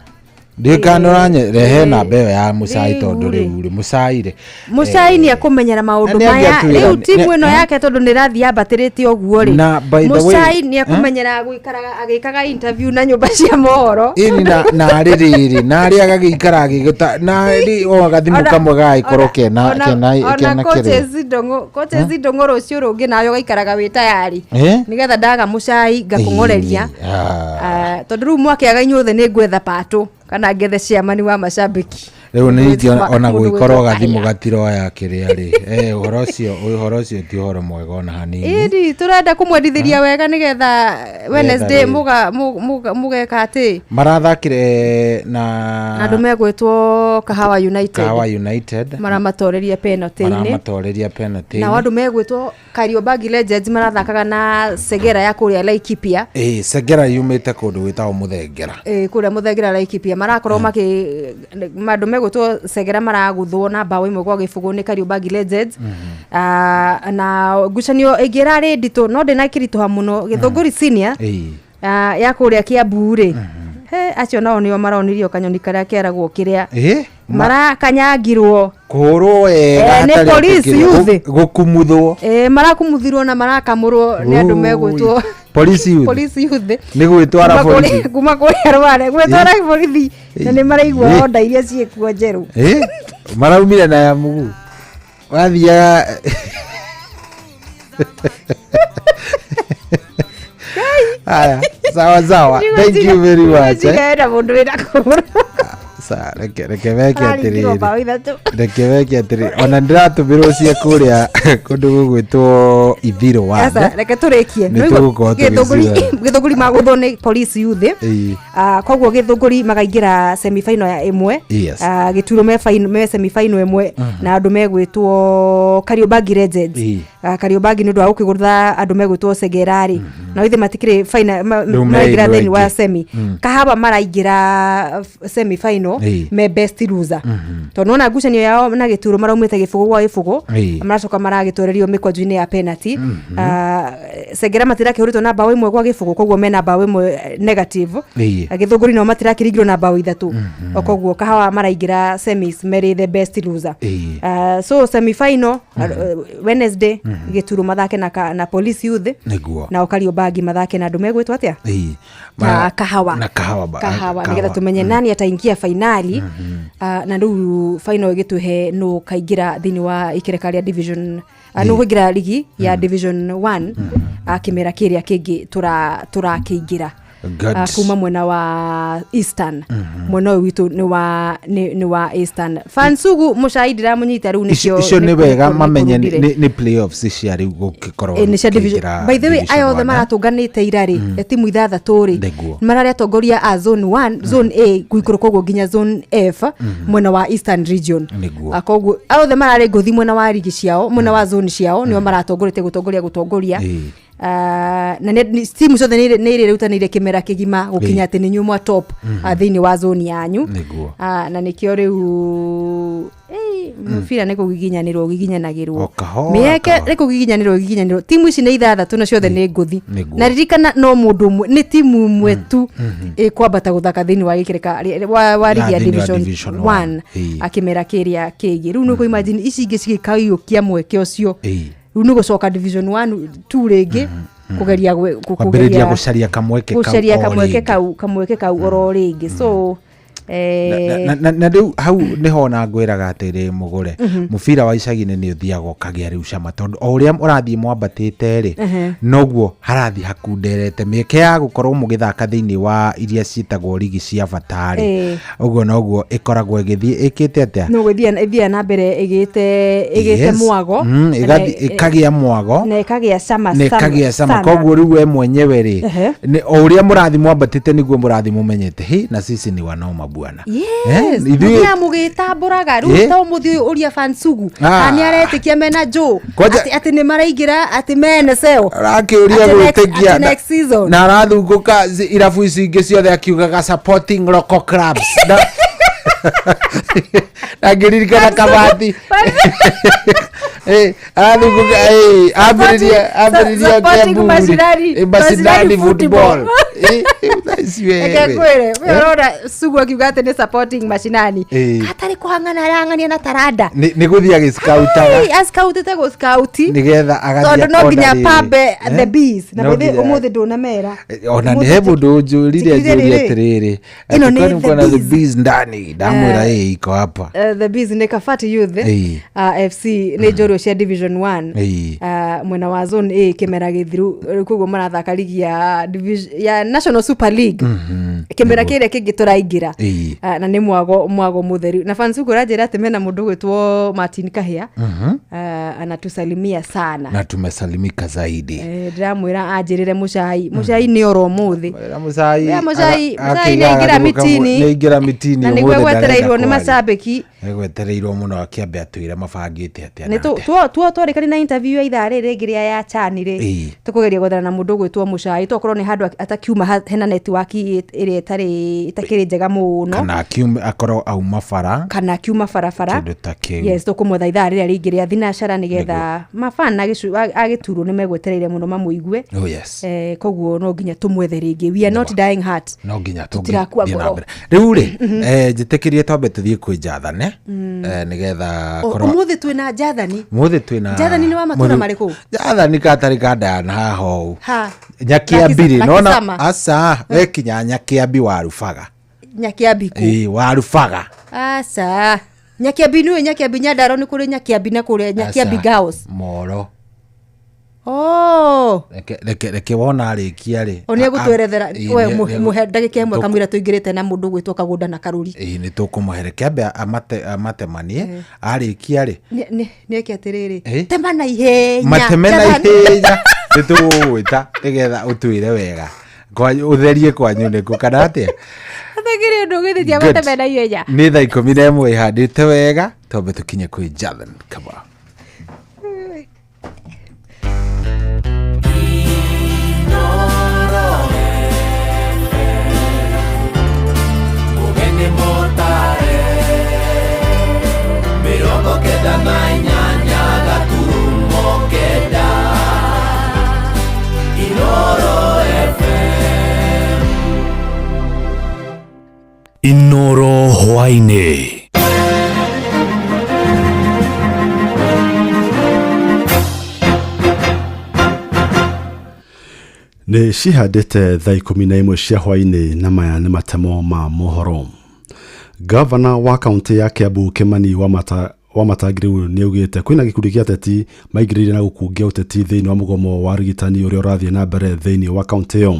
Ndiũĩ kana ũranye rehe namba ĩyo ya Mũcai Rĩu tondũ rĩ. rĩu rĩ Mũcai rĩ Mũcai nĩ ekũmenyera maũndũ Na nĩ maya angĩatwĩra rĩu nĩ- timu nĩ- ĩno yake tondũ nĩ ĩrathiĩ yambatĩrĩte ũguo rĩ Na by the way, Mũcai nĩ ekũmenyera gũikaraga agĩkaga interview na nyũmba cia mohoro. Ĩni na narĩ rĩrĩ narĩ agagĩikara agĩgĩta narĩ o gathimũ kamwe gagagĩkorwo kena kena ona kena kĩrĩa. coaches Ndũng'ũ coaches Ndũng'ũ rũciũ rũngĩ nawe ũgaikaraga wĩ tayari Eh? nĩgetha ndaga Mũcai ngakũng'oreria. Ĩni, ah. Ah, tondũ rĩu mwakĩaga inyuothe nĩ ngwetha patũ kana ngethe ciamani wa macambĩki. Rĩu nĩ ingĩ ona Mũndũ gũgĩkorwo gwĩtwo gathimũ Kaya. gatiroya kĩrĩa rĩ ũhoro ũcio ti ũhoro mwega ona hanini. Ĩni tũrenda kũmwendithĩria wega nĩgetha Wednesday rĩ. mũgeka atĩ Marathakire na andũ megwĩtwo Kahawa United. Kahawa United maramatoreria penalty-inĩ. Maramatoreria penalty. Nao andũ megwĩtwo Kariobangi Legends marathakaga na Segera ya kũrĩa Laikipia. Ĩĩ, Segera yumĩte kũndũ gwĩtagwo Mũthengera. Ĩĩ, kũrĩa Mũthengera Laikipia marakorwo makĩ andũ megwĩtwo Segera maragũthwo na mbaũ 1-0 nĩ Kariobangi Legends. Ah, na ngucanio ĩngĩ ĩrarĩ nditũ no ndĩnakĩritũha mũno Gĩthũngũri Senior ah, ya kũrĩa Kiambu rĩ, he acio nao nĩo maronirio kanyoni karĩa keragwo kĩrĩa marakanyangirwo. Kũhũrwo wega Eh, nĩ hatarĩ police kĩrĩa, youth. Gũkumuthwo. Eh, marakumuthiruo na marakamũrwo nĩ andũ megwĩtwo Police youth. Police youth. Nĩ gwĩtwara Kuma borithi. kuma kũrĩa Rware gwĩtwara borithi na nĩ maraigua onda iria ciĩkuo njerũ. Maraumire na ya mugu wathiaga. Haya, sawa sawa, thank you very much. Cigaenda mũndũ wĩna kũgũrũ. Reke meke Araringirwo atĩrĩrĩ. mbaũ 3. Reke meke atĩrĩrĩ, ona ndĩratũmĩrwo cia kũrĩa kũndũ gũgwĩtwo Ithiro Aca, wande. reke tũrĩkie. Nĩ tũgũkorwo tũgĩciona. Gĩthũngũri magũthwo nĩ Police Youth. Ah, koguo Gĩthũngũri makaingĩra semifinal ya 1. Ah, Gĩturo me final, me semifinal 1 na andũ megwĩtwo Kariobangi Legends. Ah, Kariobangi nĩ ũndũ wa gũkĩgũtha andũ megwĩtwo Segera rĩ, na ithe matikĩrĩ final Rĩu me maraingĩra ĩmwe thĩinĩ wa ĩngĩ. semi. Kahawa maraingĩra semi final me best loser tondũ nona ngucanio yao na Gĩturo maraumĩte 0-0. Maracoka maragĩtorerio mĩkwanju-inĩ ya penalty. Ah, Segera matirakĩhũrĩtwo na mbaũ 1-0, koguo mena mbaũ 1 negative. Gĩthũngũri nao matirakĩringirwo na mbaũ 3, koguo Kahawa maraingĩra semis merĩ the best loser. Ah, so semi final Wednesday Gĩturo mathake na Police Youth nao Kariobangi mathake na andũ megwĩtwo atĩa? Na Kahawa. Na Kahawa Kahawa nĩgetha tũmenye nani ataingia fainali. Ah, na rĩu final ĩgĩtũhe nũ kaingĩra thĩinĩ wa ikereka rĩa division, ah, nũ kũingĩra ligi ya division 1 kĩmera kĩrĩa kĩngĩ tũrakĩingĩra. Good. Ah, kuma mwena wa Eastern, mwena ũyũ witũ nĩ wa Eastern. Fansugu Mũcai ndiramũnyita rĩu nĩkĩo Icio nĩ wega mamenye nĩkũrundire. nĩ playoffs cia rĩu gũgĩkorwo Ĩ, nĩ cia division. ũkĩingĩra By the way, division aya othe one, eh? maratũnganĩte ira rĩ, timu 6 rĩ, mararĩ atongoria a zone 1, zone A gũikũrũka ũguo nginya zone F mwena wa Eastern Region. Ah, koguo aya othe mararĩ ngũthi mwena wa rigi ciao, mwena wa zone ciao nĩo maratongoretie gũtongoria. Ah, na timu ciothe nĩ irĩrutanĩire kĩmera kĩgima gũkinya atĩ nĩ nyumwa top ah, thĩinĩ wa zone yanyu. Ah, na nĩkĩo rĩu mũbira nĩ kũgiginyanĩrwo ũgiginyanagĩrwo. O kahora, Mĩeke kahora. nĩ kũgiginyanĩrwo ũgiginyanĩrwo. Timu ici nĩ 6 na ciothe nĩ ngũthi. Na ririkana no mũndũ ũmwe nĩ timu ĩmwe tu ĩkwambata gũthaka thĩinĩ wa gĩkĩrĩka wa rigi ya thĩinĩ wa division Division 1 One. Akĩmera kĩrĩa kĩngĩ rĩu nĩ kũ-imagine ici ingĩ cigĩkaiyũkia mweke ũcio. Rĩu nĩ gũcoka division 1 2 rĩngĩ kũgeria Kwambĩrĩria gũcaria kamweke kau gũcaria o kamweke rĩngĩ. kau oro rĩngĩ, so Na rĩu hau nĩho ona ngwĩraga atĩrĩ mũgũre mũbira wa icagi-inĩ nĩ ũthiaga ũkagĩa rĩu cama tondũ o ũrĩa ũrathiĩ mwambatĩte rĩ, noguo harathiĩ hakunderete mĩeke ya gũkorwo mũgĩthaka thĩinĩ wa iria ciĩtagwo rigi cia bata rĩ, ũguo noguo ĩkoragwo ĩgĩthiĩ ĩkĩte atĩa? No ĩthiaga na mbere ĩgĩte mwago. Ĩkagĩa mwago na ĩkagĩa cama na ĩkagĩa cama. Koguo rĩu we mwenyewe rĩ, o ũrĩa mũrathiĩ mwambatĩte nĩguo mũrathiĩ mũmenyete hi na sisi ni wanoma bwana. Yes, mũthiaga mũgĩtambũraga rĩu ta ũmũthĩ ũyũ ũria Fansugu kana nĩ aretĩkia mena Joe atĩ nĩ maraingĩra atĩ mena seo Arakĩũria atĩ gwĩtĩkia atĩ next season. Na arathungũka irabu ici ingĩ ciothe akiugaga supporting local clubs na ngĩririkana Kabati arathungũka ambĩrĩria Supporting Kiambu mashinani mashinani football. football. Thaa ici wewe. Reke ngwĩre, we ũrona Sugu akiuga atĩ nĩ supporting mashinani. Ĩĩ. Katarĩ kũhang'ana arang'ania na taranda. Nĩ gũthiĩ agĩscoutaga. Ai, ascoutĩte gũscouti. Nĩgetha agathiĩ Tondũ no akona nginya rĩrĩ. pambe Eh? the bees. Na No by the way, nginya- ũmũthĩ ndũnamera. Ona nĩ Ũmũthĩ he mũndũ ũnjũrire njĩkĩrire anjũria rĩrĩ. atĩrĩrĩ, Ĩno atĩ nĩ kwani The mko na The Bees. Bees ndani? Ndamwĩra ĩĩ iko hapa. The Bees nĩ Kabati Youth Ĩĩ. FC nĩ njorua cia Division 1 Ĩĩ. Mwena wa Zone A kĩmera gĩthiru rĩu koguo marathaka ligi ya ya National Super League kĩmera kĩrĩa kĩngĩ tũraingĩra. Ĩĩ. Na nĩ mwago mũtheru na fans ũguo ũranjĩra atĩ mena mũndũ ũgwĩtwo Martin Kahĩa. Anatusalimia sana. Na tumesalimika zaidi. Ndĩramwĩra anjĩrĩre mũcai mũcai nĩ oro ũmũthĩ. Wĩra mũcai. Wĩra mũcai, mũcai akĩigaga nĩaingĩra nĩguo mĩtini. Nĩaingĩra mĩtini Na nĩguo ũmũthĩ gwetereirwo ndarenda nĩ kwaria. macambĩki. Nĩgwetereirwo mũno akĩambe atwĩre mabangĩte atĩa Nĩ na atĩa. tuo twarĩkani na interview ya ithaa rĩrĩ rĩngĩ rĩa ya chani rĩ, tũkũgeria gwethana na mũndũ ũgwĩtwo mũcai tokorwo nĩ handũ atakiuma hena network ĩrĩa ĩtarĩ ĩtakĩrĩ njega mũno. Kana akorwo auma bara. Kana akiuma barabara. Kĩndũ ta kĩu. Yes, tũkũmwetha ithaa rĩrĩa rĩngĩ rĩa thinacara nĩgetha mafan agĩturwo nĩ megwetereire mũno mamũigue. Oh, yes. Koguo no nginya tũmwethe rĩngĩ, we are not dying heart. No nginya Tũtirakua tũngĩthiĩ na ngoro. mbere rĩu rĩ, njĩtĩkĩrie twambe tũthiĩ kwĩ njathane, nĩgetha korwo Ũmũthĩ twĩna njathani. Mũthĩ twĩna Njathani nĩ wa matũũra marĩkũ? Njathani katarĩ kandaya na haha ũũ. Ha. Nyakiambi rĩ, nona Lakisama. aca wekinya Nyakiambi warubaga. Nyakiambi kũ? Ĩĩ, warubaga. Aca, Nyakiambi nĩũĩ Nyakiambi Nyandarua nĩ kũrĩ Nyakiambi na kũrĩa Nyakiambi Aca, Girls. Moro. Oh. Reke wona arĩkia rĩ. O nĩ egũtwerethera. Ĩĩ, We mũhe ndagĩka ĩmwe kamũira tũingĩrĩte na mũndũ ũgwĩtwo Kagũnda na Karũri. Ĩĩ, nĩ tũkũmũhe, reke ambe amatemanie arĩkia rĩ. Nĩeke atĩrĩrĩ, Ĩ? tema na ihenya. Mateme na Njathani. ihenya, nĩ tũgũgwĩta nĩgetha ũtwĩre wega ũtherie kwanyu nĩkũ kana atĩa. Athagĩrĩ ũndũ ũgĩthĩtia Good. mateme na ihenya. Nĩ thaa 11 ihandĩte wega, twambe tũkinye kwĩ Jathan Kaba. Ũgeni mũtare 98.9 Inoro FM. Inoro hwaĩ-inĩ. Nĩ cihandĩte thaa 11 cia hwaĩ-inĩ na maya nĩ matemo ma mohoro. Gavana wa kaunti ya Kiambu Kimani Wamatangi rĩu nĩ augĩte kwĩna gĩkundi kĩa ateti maingĩrĩire na gũkungia ũteti thĩinĩ wa mũgomo wa arigitani ũrĩa ũrathiĩ na mbere thĩinĩ wa kaunti ĩyo.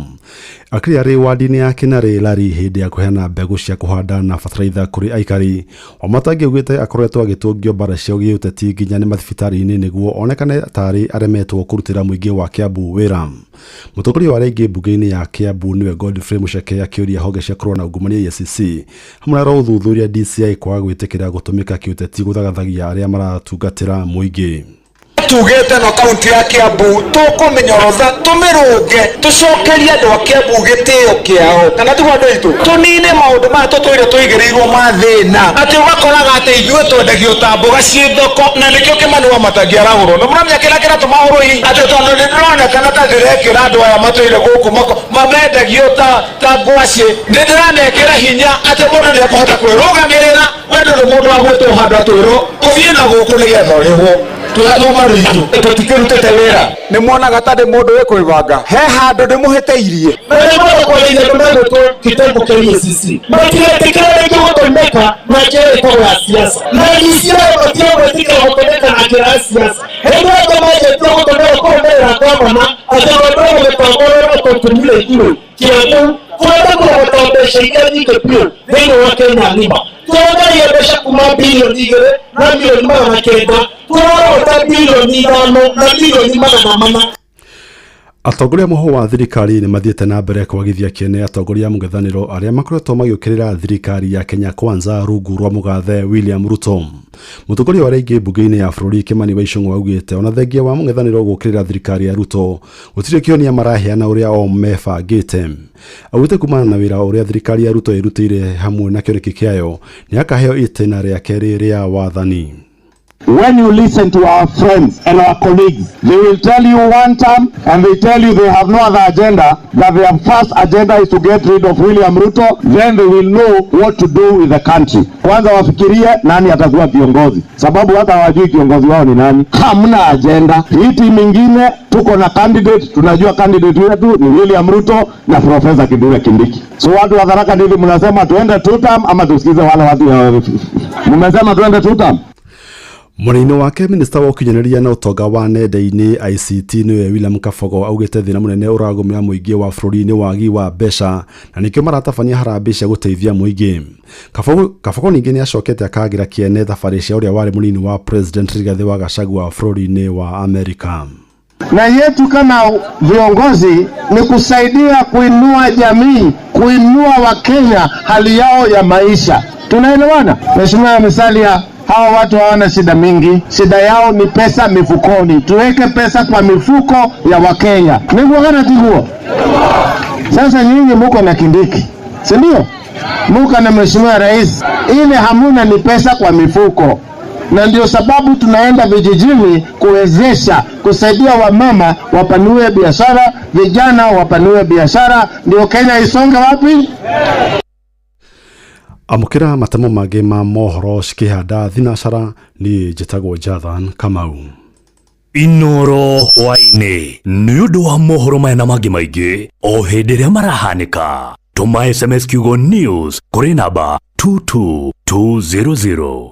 Akĩrĩ arĩ wadi-inĩ ya Kinarĩ Lari hĩndĩ ya kũheana mbegũ cia kũhanda na bataraitha kũrĩ aikari. Wamatangi augĩte akoretwo agĩtũngio mbara cia gĩũteti nginya nĩ mathibitarĩ-inĩ nĩguo onekane tarĩ aremetwo kũrutĩra mũingĩ wa Kiambu wĩra. Mũtongoria wa arĩa aingĩ mbunge-inĩ ya Kiambu nĩwe Godfrey Mucheke akĩũria honge cia kũrũa na ungumania EACC hamwe na ũthuthuria DCI kwaga gwĩtĩkĩra gũtũmĩka kĩũteti gũthagathagia arĩa maratungatĩra mũingĩ. Tugĩte no kaunti ya Kiambu tũkũmĩnyorotha tũmĩrũnge tũcokerie andũ a Kiambu gĩtĩo kĩao kana tiguo andũ aitũ tũnine maũndũ maya tũtũire tũigĩrĩirwo ma thĩna atĩ ũgakoraga atĩ ithuĩ twendagio ta mboga ciĩ thoko na nĩkĩo Kĩmani Wamatangi arahũrwo na mũramenya kĩrĩa kĩratũma ahũrwo hihi atĩ tondũ nĩ ndĩronekana ta ndĩrekĩra andũ aya matũire gũkũ mamendagio ta ngwacĩ nĩ ndĩramekĩra hinya atĩ mũndũ nĩ ekũhota kwĩrũgamĩrĩra we ndũrĩ mũndũ wa gwĩtwo handũ atwĩrwo ũthiĩ na gũkũ nĩgetha ũrĩhwo tũratũma rũitũ tũtikĩrutĩte wĩra nĩ mwonaga ta ndĩ mũndũ wĩkwĩbanga he handũ ndĩmũhĩtĩirie kitengo kĩa EACC matiretĩkĩra rĩngĩ gũtũmĩka na njĩra ĩtagwo ya siasa na DCI matige gwĩtĩkĩra gũtũmĩka na njĩra ya siasa hĩndĩ ĩyo manjĩtie gũtũmĩra kũrũmĩrĩra gavana atĩ rwendo rũgĩtongorio gũtũtũmire ithuĩ Kiambu kũrenda kũrogota mbeca iria nyingĩ biũ thĩinĩ wa Kenya ng'ima tũrongoria mbeca kuma bilioni 2 na milioni 900 tũrarogota bilioni 5 na milioni 400. Atongoria mũhũ wa thirikari nĩ mathiĩte na mbere kwagithia kĩene atongoria a mũng'ethanĩro arĩa makoretwo magĩũkĩrĩra thirikari ya Kenya Kwanza rungu rwa mũgathe William Ruto. Mũtongoria wa arĩa aingĩ mbunge-inĩ ya bũrũri Kimani Ichung'wa augĩte ona thengia wa mũng'ethanĩro gũũkĩrĩra thirikari ya Ruto gũtirĩ kĩonia maraheana ũrĩa o mebangĩte. Augĩte kumana na wĩra ũrĩa thirikari ya Ruto ĩrutĩire hamwe na kĩoneki kĩayo nĩ akaheo itĩna rĩa kerĩ rĩa wathani. When you listen to our friends and our colleagues, they will tell you one term and they tell you they have no other agenda, that their first agenda is to get rid of William Ruto, then they will know what to do with the country. Kwanza wafikirie nani atakuwa kiongozi, sababu hata hawajui kiongozi wao ni nani. Hamna agenda. Hii timu ingine tuko na candidate, tunajua candidate wetu ni William Ruto na Professor Kithure Kindiki. So watu wa Tharaka Nithi mnasema tuende two term ama tusikize wale watu ya mmesema tuende two term? Mwena-inĩ wake minista wa ũkinyanĩria na ũtonga wa nenda-inĩ ICT nĩwe William Kabogo augĩte thĩna mũnene ũragũmĩra mũingĩ wa bũrũri nĩ wagi wa mbeca na nĩkĩo maratabania harambee cia gũteithia mũingĩ. Kabogo ningĩ nĩacokete akagĩra kĩene thabarĩ cia ũrĩa warĩ mũnini wa President Rigathĩ wa Gachagua bũrũri-inĩ wa Amerika. Na yetu kama viongozi ni kusaidia kuinua jamii, kuinua Wakenya hali yao ya maisha. Tunaelewana? Mheshimiwa Musalia, hawa watu hawana shida mingi, shida yao ni pesa mifukoni. Tuweke pesa kwa mifuko ya Wakenya. Niguo kana tiguo? Sasa nyinyi muko na Kindiki, si ndio? Muko na Mheshimiwa Rais, ile hamuna ni pesa kwa mifuko. Na ndio sababu tunaenda vijijini kuwezesha, kusaidia wamama wapanue biashara, vijana wapanue biashara, ndio Kenya isonge wapi? Amũkĩra matemo mangĩ ma mohoro cikĩhanda thinacara niĩ njĩtagwo Jathan Kamau. Inoro hwaĩ-inĩ nĩ ũndũ wa mohoro maya na mangĩ maingĩ o hĩndĩ ĩrĩa marahanĩka. Tũma SMS kiugo news kũrĩ namba 22200.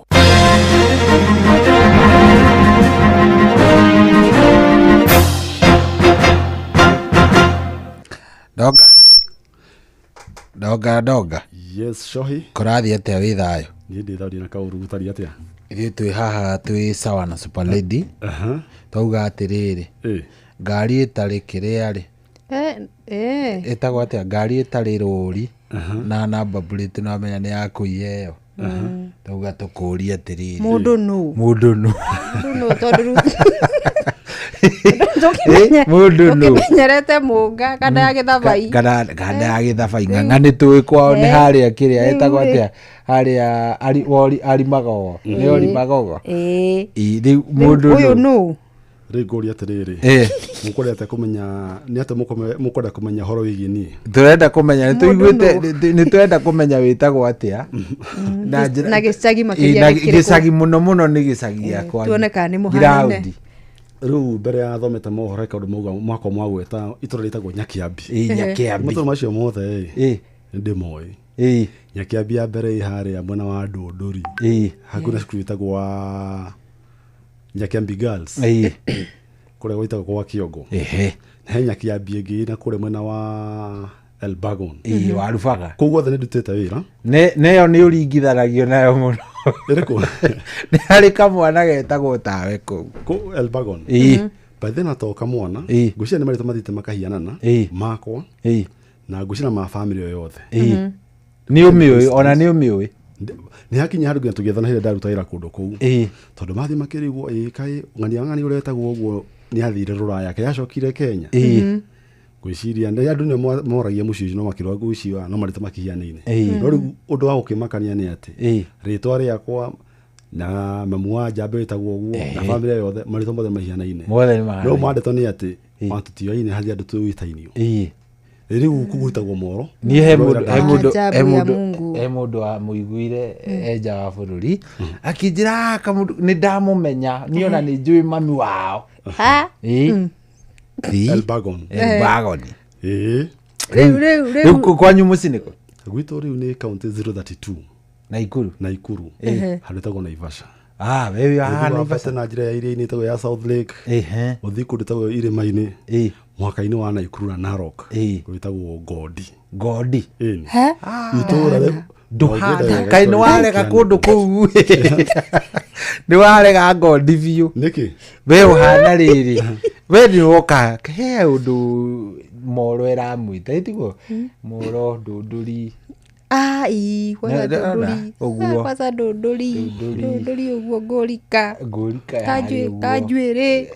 Doga. Doga doga. Yes, Shohi. Kũrathiĩ atĩa wĩ thayũ? Niĩ ndĩ thayũ na kaũru gũtariĩ atĩa? Ithuĩ twĩ haha twĩ sawa na Super Lady. Twauga atĩrĩrĩ, ngari ĩtarĩ kĩrĩa rĩ, ĩtagwo atĩa? Ngari ĩtarĩ rũri na number plate no amenya nĩ ya kũiya ĩyo. Twauga tũkũrie atĩrĩrĩ, Mũndũ nũ? Mũndũ nũ? Mũndũ nũ tondũ rĩu Mũndũ nũ? Tũkĩmenyerete mũnga kanda ya gĩthabai. Kanda ya gĩthabai ng'ang'a nĩ tũĩ kwao nĩ harĩa kĩrĩa ĩtagwo atĩa? Harĩa ari magogo. Nĩ ori magogo. Rĩu mũndũ Ũyũ nũ? Rĩu ngũria atĩrĩrĩ, mũkwenda atĩa kũmenya nĩ atĩa mũkwenda kũmenya ũhoro wĩgiĩ niĩ? Tũrenda kũmenya, nĩ tũiguĩte, nĩ tũrenda kũmenya wĩtagwo atĩa. Na njĩra Na gĩcagi makĩria nĩ kĩrĩkũ? Gĩcagi mũno mũno nĩ gĩcagi gĩakwa. Tuone kana nĩ mũhanaine. Rĩu mbere ya thomete mohoro kaũndũ mauga mwaka mwagweta itũra rĩtagwo Nyakiambi. Nyakiambi. Matũra macio mothe nĩ ndĩmoĩ. Nyakiambi ya mbere ĩ harĩa mwena wa Ndũndũri. Hakuhĩ na cukuru ĩtagwo wa Nyakiambi Girls. Kũrĩa gwĩtagwo kwa Kĩongo. He Nyakiambi ĩngĩ na kũrĩa mwena wa Elbagon. Wa Rubaga. Kũu guothe nĩ ndutĩte wĩra. Neyo nĩ ũringithanagio nayo mũno. Ĩrĩkũ? Nĩ harĩ kamwana getagwo tawe kũu. Kũu Elbagon? By then to kamwana, ngwĩciria nĩ marĩtwa mathiĩte makahianana, makwa, na ngwĩciria ma family o yothe. Nĩ ũmĩũĩ, ona nĩ ũmĩũĩ. Nĩ hakinya handũ nginya tũgĩethana hĩndĩ ndaruta wĩra kũndũ kũu. Tondũ mathiĩ makĩrigwo, kaĩ ng'ania ng'ania ũrĩa wetagwo ũguo nĩ athire Rũraya, kaĩ acokire Kenya. Ngwĩciria nĩ andũ nĩo moragia mũciĩ ũcio no makĩrwo ngwĩciria no marĩtwa makĩhianaine. No rĩu ũndũ wa gũkĩmakania nĩ atĩ rĩtwa rĩakwa na mamu wa Njambe wĩtagwo ũguo na family yothe marĩtwa mothe mahianaine. Mothe nĩ mahanaine. No mandĩtwo nĩ atĩ matũtioaine harĩ andũ tũĩtainio. Rĩu kũgwĩtagwo moro. Niĩ he mũndũ wa mũiguire enja wa bũrũri akĩnjĩra kamũndũ nĩ ndamũmenya niĩ ona nĩ njũĩ mami wao. Elbagon. Elbagon. Rĩu kwanyu mũciĩ nĩkũ? Gwitũ rĩu nĩ county 032. Naikuru. Naikuru. Handũ ĩtagwo Naivasha. Wewe Naivasha na njĩra ya iria-inĩ ĩtagwo ya South Lake. Ũthiĩ kũndũ ĩtagwo irĩma-inĩ. Mũhaka-inĩ wa Naikuru na Narok. Gwĩtagwo Ngodi. Ngodi. Itũũra rĩu ndũhana kaĩ nĩ warega kũndũ kũu. Nĩ warega Ngodi biũ. Nĩkĩ? We ũhana rĩrĩ. We nĩ woka he ũndũ moro ĩramwĩta ĩtiguo moro Ndũndũri. Kwanza Ndũndũri. Kwanza Ndũndũri. Ndũndũri ũguo ngũrika. Ngũrika Kanjuĩrĩ.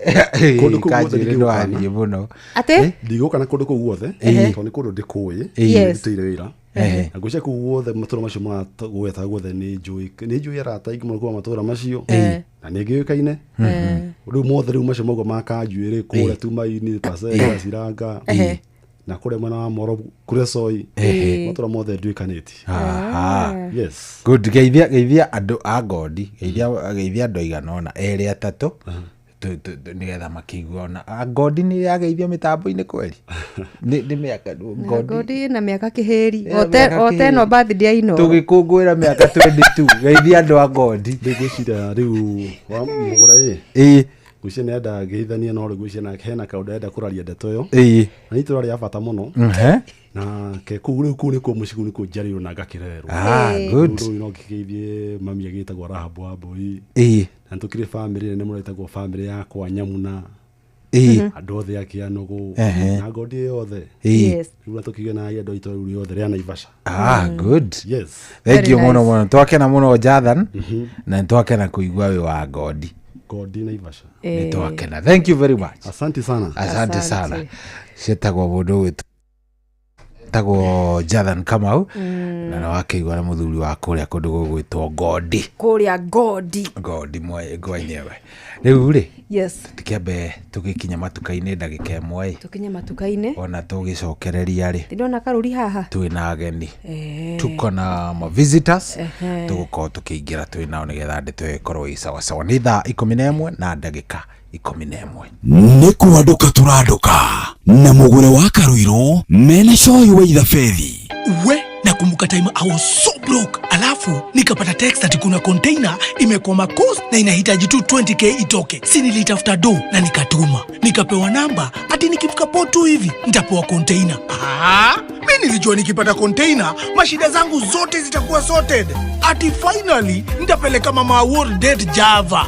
Kũndũ kũu guothe ndingĩgũka mũno. Atĩ? Ndigũka na kũndũ kũu guothe tondũ nĩ kũndũ ndĩkũĩ. Ndutĩire wĩra. Na ngwĩciria kũu guothe matũra macio maragweta guothe nĩ njũĩ arata aingĩ mũno kuma matũra macio. Na nĩ ngĩũĩkaine. Rĩu mothe rĩu macio mauga ma kanjuĩrĩ kũrĩa Tumaini, Pasega, Ciranga na kũrĩa mwena wa Moro kũrĩa Soi, matũra mothe nduĩkanĩtie. Aha. Yes. Good. Geithia, geithia andũ a Ngondi, geithia, geithia andũ aigana ũna, erĩ atatũ, nĩgetha makĩigua ona a Ngondi nĩ yageithio mĩtambo-inĩ kweri. Nĩ mĩaka Ngondi. Ngodi na mĩaka kĩhĩri. Ĩna mĩaka O teno kĩhĩri. birthday ya Inooro. Tũgĩkũngũĩra mĩaka 22. Geithia andũ a Ngondi. Ngwĩciria rĩu wa mũgũra ĩ. Ĩĩ. Ngwĩciria nĩ enda ngeithanie, no rĩu ngwĩciria nake hena kaũndũ arenda kũraria ndeto ĩyo. Ĩĩ. Na nĩ itũra rĩa bata mũno. Na ke kũu rĩu, kũu nĩkuo mũciĩ, kũu nĩkuo njiarĩirwo na ngakĩrererwo. Ah, good. Rĩu no ngĩgeithie mami agĩtagwo Rahabu wa Mbui. Na nĩtũkĩrĩ bamĩrĩ nene mũno ĩtagwo bamĩrĩ yakwa Nyamuna. Andũ othe a Kĩanũgũ na Ngondi yothe. Ĩĩ. Yes. Rĩu na tũkĩgĩa na andũ aitũ rĩu rĩothe rĩa Naivasha. Ah, good. Yes. Thank you Very mũno nice. mũno. Twakena mũno Jathan, na nĩtwakena kũigua wĩ wa Ngondi. Ngondi Naivasha. Nĩtwakena. Thank you very much. Asante sana. Asante sana. Asante. Ciĩtagwo mũndũ ũgwĩtwo tagwo Jathan Kamau, na nĩ wakĩigua na mũthuri wa kũrĩa kũndũ gũgwĩtwo Ngondi. Kũrĩa Ngodi. Ngondi mwenyewe. Rĩu rĩ, Yes. tũkĩambe tũgĩkinya matuka-inĩ ndagĩka ĩmwe ĩ, Tũkinye matuka-inĩ. ona tũgĩcokereria rĩ, Ndĩrona karũri haha. twĩna ageni, tuko na ma visitors, tũgũkorwo tũkĩingĩra twĩ nao nĩgetha ndeto ĩyo ĩkorwo ĩ sawasawa. Nĩ thaa 11 na ndagĩka 11. Nĩ kwandũka tũrandũka na mũgũre wa Karũirũ mena cohi wa ithabethi. We, nakumbuka time I was so broke, alafu nikapata text ati kuna container imekwama coast na inahitaji tu 20K itoke. Si nilitafuta do na nikatuma, nikapewa namba ati nikifika port tu hivi nitapewa container. Ah, mi nilijua nikipata container mashida zangu zote zitakuwa sorted, ati finally nitapeleka mama world date Java.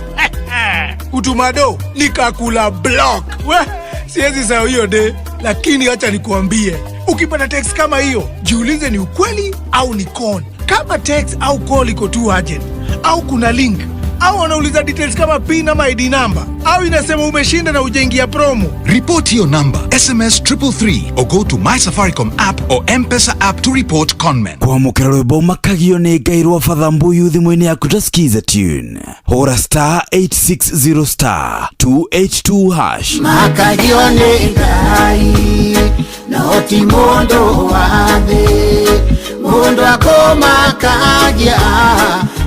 Utumado nikakula block. We, siwezi sahau hiyo de, lakini acha nikuambie, ukipata text kama hiyo jiulize ni ukweli au ni con. Kama text au call iko too urgent au kuna link au wanauliza details kama PIN ama ID number au inasema umeshinda na ujaingia promo. Report your number, SMS 333 or go to My Safaricom app or M-Pesa app to report conmen. Kwamũkĩra rwĩmbo makagio nĩ Ngai rwa Father Mbuyu thimũ-inĩ yaku ta skiza tune, hũra star 860 star 282 hash. Makagio nĩ Ngai no ti mũndũ wa thĩ, mũndũ akũmakagia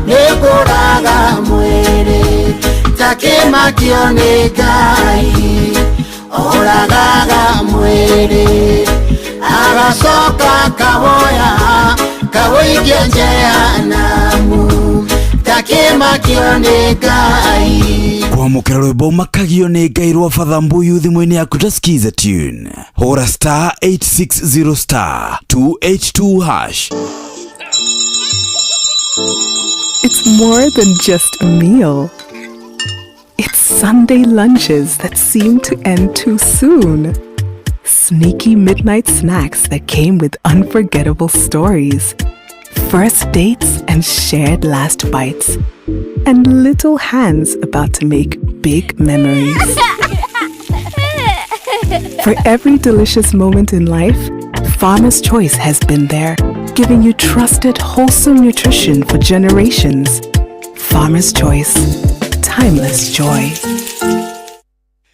nĩ kũraga mwĩrĩ, takĩmakio nĩ Ngai oragaga mwĩrĩ, agacoka kawoya kawũikia jehanamu, takĩmakio nĩ Ngai. Kwamũkĩra rwĩmbo makagio nĩ Ngai rwa Father Mbuyu thimũ-inĩ yaku ta skiza tune, hũra star 860 star 282 hash. It's more than just a meal. It's Sunday lunches that seem to end too soon. Sneaky midnight snacks that came with unforgettable stories. First dates and shared last bites. And little hands about to make big memories. For every delicious moment in life, Farmer's Choice has been there, giving you trusted, wholesome nutrition for generations. Farmer's Choice, timeless joy.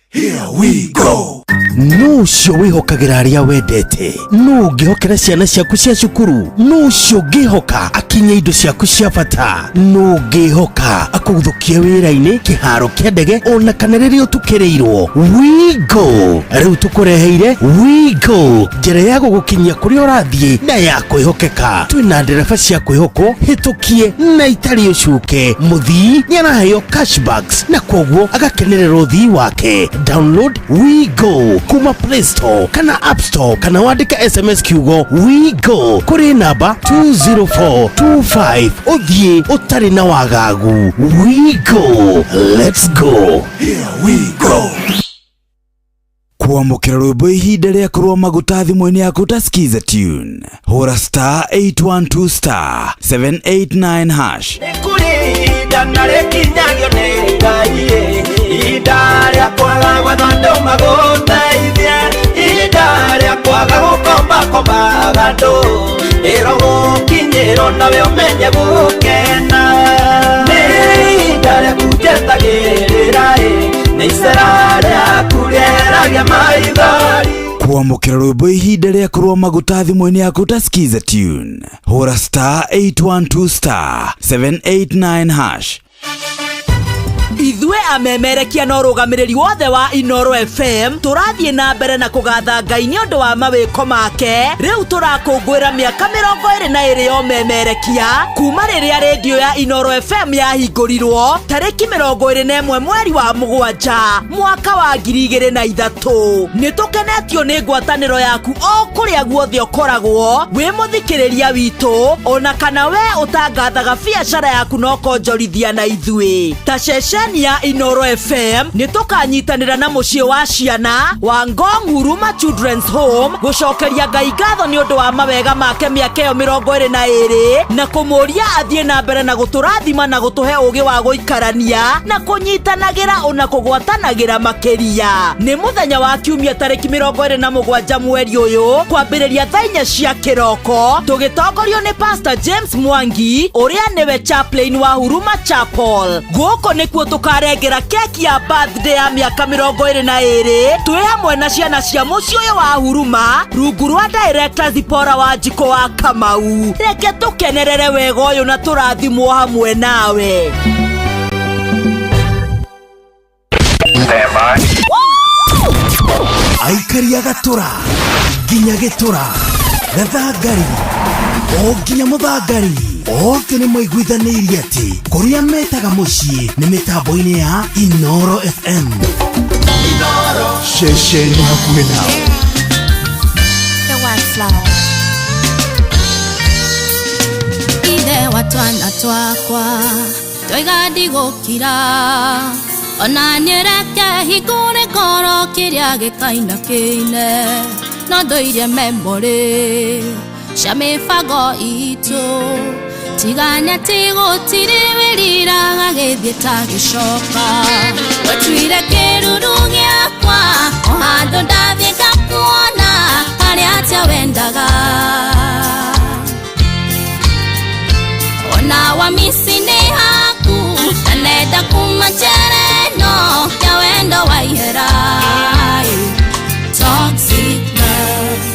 Here we go. No ũcio wĩhokagĩra arĩa wendete, no ũngĩhokera ciana ciaku cia cukuru, no ũcio ũngĩhoka akinye indo ciaku cia bata, no ũngĩhoka akũguthũkie wĩra-inĩ, kĩharo kĩa ndege, ona kana rĩrĩa ũtukĩrĩirwo. Wigo rĩu tũkũreheire Wigo, njĩra ya gũgũkinyia kũrĩa ũrathiĩ na ya kwĩhokeka. Twĩna ndereba cia kwĩhokwo hĩtũkie na itarĩ ũcuke. Mũthii nĩ araheo cashbacks na koguo agakenerera ũthii wake. Download Wigo kuma Play Store kana App Store, kana wandĩke SMS kiugo Wigo kũrĩ namba 20425 ũthiĩ ũtarĩ na wagagu. Wigo, let's go. Here we go. Kwamũkĩra rwĩmbo ihinda rĩa kũrũa maguta thimũ-inĩ yaku ta skiza tune, hũra star 812 star 789 hash. Kũrĩ ihinda na rĩkinyagio nĩ Ngai, ihinda rĩa kwaga gwetha andũ magũteithie, ihinda rĩa kwaga gũkombakombaga andũ, ĩrogũkinyĩrwo nawe ũmenye gũkena. Nĩ ihinda rĩaku njetagĩrĩra. Icera rĩaku rĩeragia maithori. Kwamũkĩra rwĩmbo ihinda rĩa kũrũa maguta thimũ-inĩ yaku ta skiza tune, hũra star 812 star 789 hash. Ithuĩ amemerekia na ũrũgamĩrĩri wothe wa Inoro FM tũrathiĩ na mbere na kũgatha Ngai nĩ ũndũ wa mawĩko make. Rĩu tũrakũngũĩra mĩaka 22 ya ũmemerekia kuma rĩrĩa rĩndiũ ya Inoro FM yahingũrirwo tarĩki 21 mweri wa 7 mwaka wa 2003. Nĩ tũkenetio nĩ ngwatanĩro yaku o kũrĩa guothe ũkoragwo wĩ mũthikĩrĩria witũ, ona kana we ũtangathaga biacara yaku na ũkonjorithia na ithuĩ. Ta ceceni ya Inoro FM nĩ tũkanyitanĩra na mũciĩ wa ciana wa Ngong Huruma Children's Home gũcokeria Ngai ngatho nĩ ũndũ wa mawega make mĩaka ĩyo 22 na kũmũria athiĩ na mbere na gũtũrathima na gũtũhe ũgĩ wa gũikarania na kũnyitanagĩra ona kũgwatanagĩra makĩria. Nĩ mũthenya wa kiumia tarĩki 27 mweri ũyũ kwambĩrĩria thaa 4 cia kĩroko tũgĩtongorio nĩ Pastor James Mwangi ũrĩa nĩwe chaplain wa Huruma Chapel. Gũkũ nĩkuo tũkarengera keki ya birthday ya mĩaka 22 twĩ hamwe na ciana cia mũciĩ ũyũ wa Huruma rungu rwa director Zipora wa Njiko wa Kamau. Reke tũkenerere wega ũyũ na tũrathimwo hamwe nawe. Aikaria gatũra nginya gĩtũra gathangari o nginya mũthangari othe nĩ maiguithanĩirie atĩ kũrĩa metaga mũciĩ nĩ mĩtambo-inĩ ya Inoro FM. Ceceni hakuhĩ nawe. The white flower. Ithe wa twana twakwa twaiga ndigũkira ona nĩreke hingũre ngoro kĩrĩa gĩkaina kĩine no ndũirie memory cia mĩbango itũ tigane atĩ gũtirĩ wĩriraga gĩthiĩ ta gĩcoka watuire kĩruru gĩakwa o handũ ndathiĩ ngakuona harĩa atĩa wendaga ona wamisi nĩ haku na nenda kuma njereno ya wendo wa ihera. Toxic love.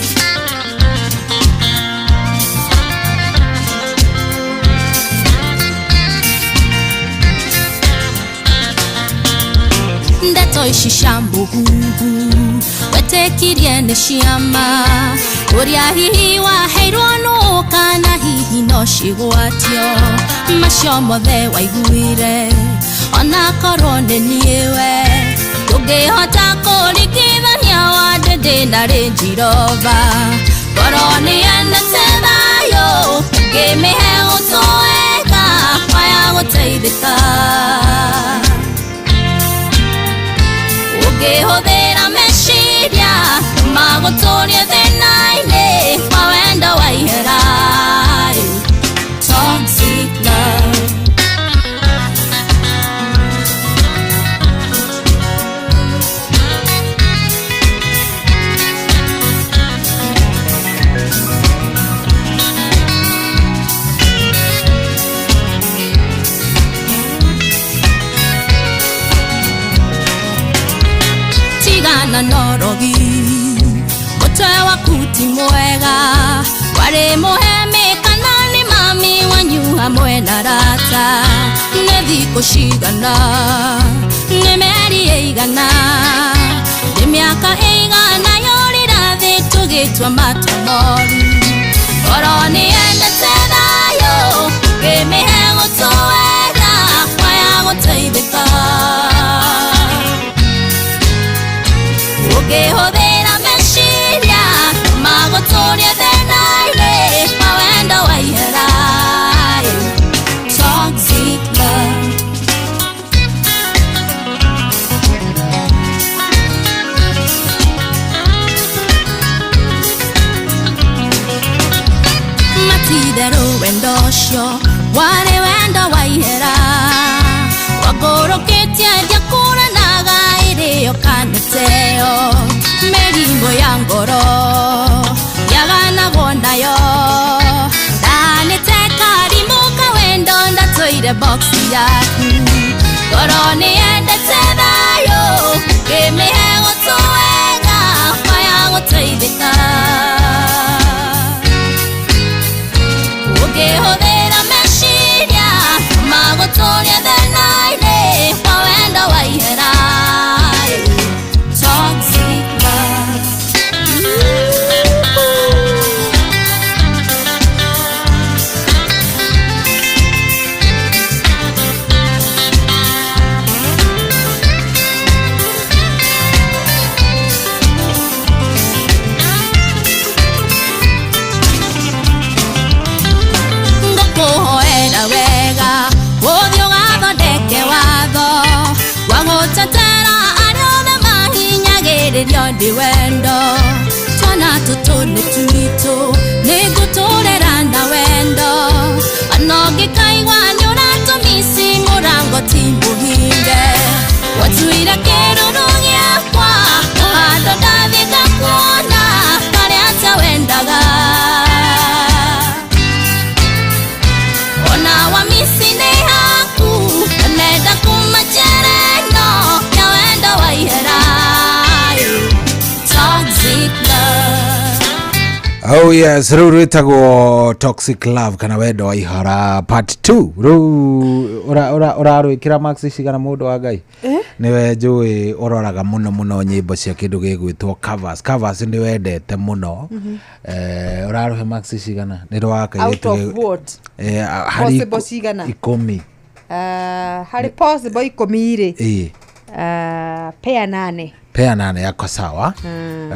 Ndeto ici cia mũhuhu wetĩkirie nĩ ciama ũrĩa hihi waheirwo nũ kana hihi no cigwatio macio mothe waiguire ona korwo nĩ niĩ we ndũngĩhota kũringithania wa ndĩndĩ na Range Rover ngoro nĩ yendete thayũ ũngĩmĩhe ũtowega waya gũteithĩka ũngĩhũthĩra meciria magũtũrie thĩna-inĩ wa wendo wa ihera. Toxic love. Tigana norogi mutwe waku ti mwega warĩ mũhemi kana nĩ mami wanyu hamwe na rata nĩ thikũ cigana nĩ mĩeri ĩigana nĩ mĩaka ĩigana yũrĩra thĩ tũgĩtua matua moru ngoro nĩ yendete thayũ ngĩmĩhe gũtũwega waya gũteithĩka ũngĩhũthĩra meciria magũtũrie thĩna-inĩ wa wendo wa ihera. Toxic love. Matitherũ wendo ũcio warĩ wendo wa ihera wangũrũkĩtie ndiakũranaga ĩrĩo kana teo mĩrimũ ya ngoro yaganagwo nayo ndanĩte karimũ kawendo ndatũire box yaku ngoro nĩ yendete thayũ Ũngĩmĩhe gũtũ wega maya gũteithĩka. Ũngĩhũthĩra meciria magũtũria thĩna-inĩ wa wendo wa ihera. Toxic love. Ngũkũhoera wega ũthiĩ ũgathondeke watho wa gũtetera arĩa othe mahinyagĩrĩrio nĩ wendo. Twana tũtũ nĩ twitũ nĩngũtũrera na wendo, ona ũngĩkaigua nĩ ũratũmici mũrango ti mũhinge. Watuire kĩruru gĩakwa o handũ ndathiĩ ngakuona karĩa tawendaga. Ona wamisi nĩ haku nenda kuma njereno ya wendo wa ihera. Toxic love. Oh yes, rĩu rwĩtagwo Toxic Love kana wendo wa ihara part 2. Rĩu ũrarwĩkĩra max cigana mũndũ wa Ngai? Nĩwe njũĩ ũroraga mũno mũno nyĩmbo cia kĩndũ gĩgwĩtwo covers. Covers nĩ wendete mũno. Ũrarũhe max cigana? Nĩ rwa Out kairĩtu of what? Harĩ Possible cigana? 10. Harĩ possible 10 rĩ. Ĩĩ. Pea 8. Pea 8 yako sawa.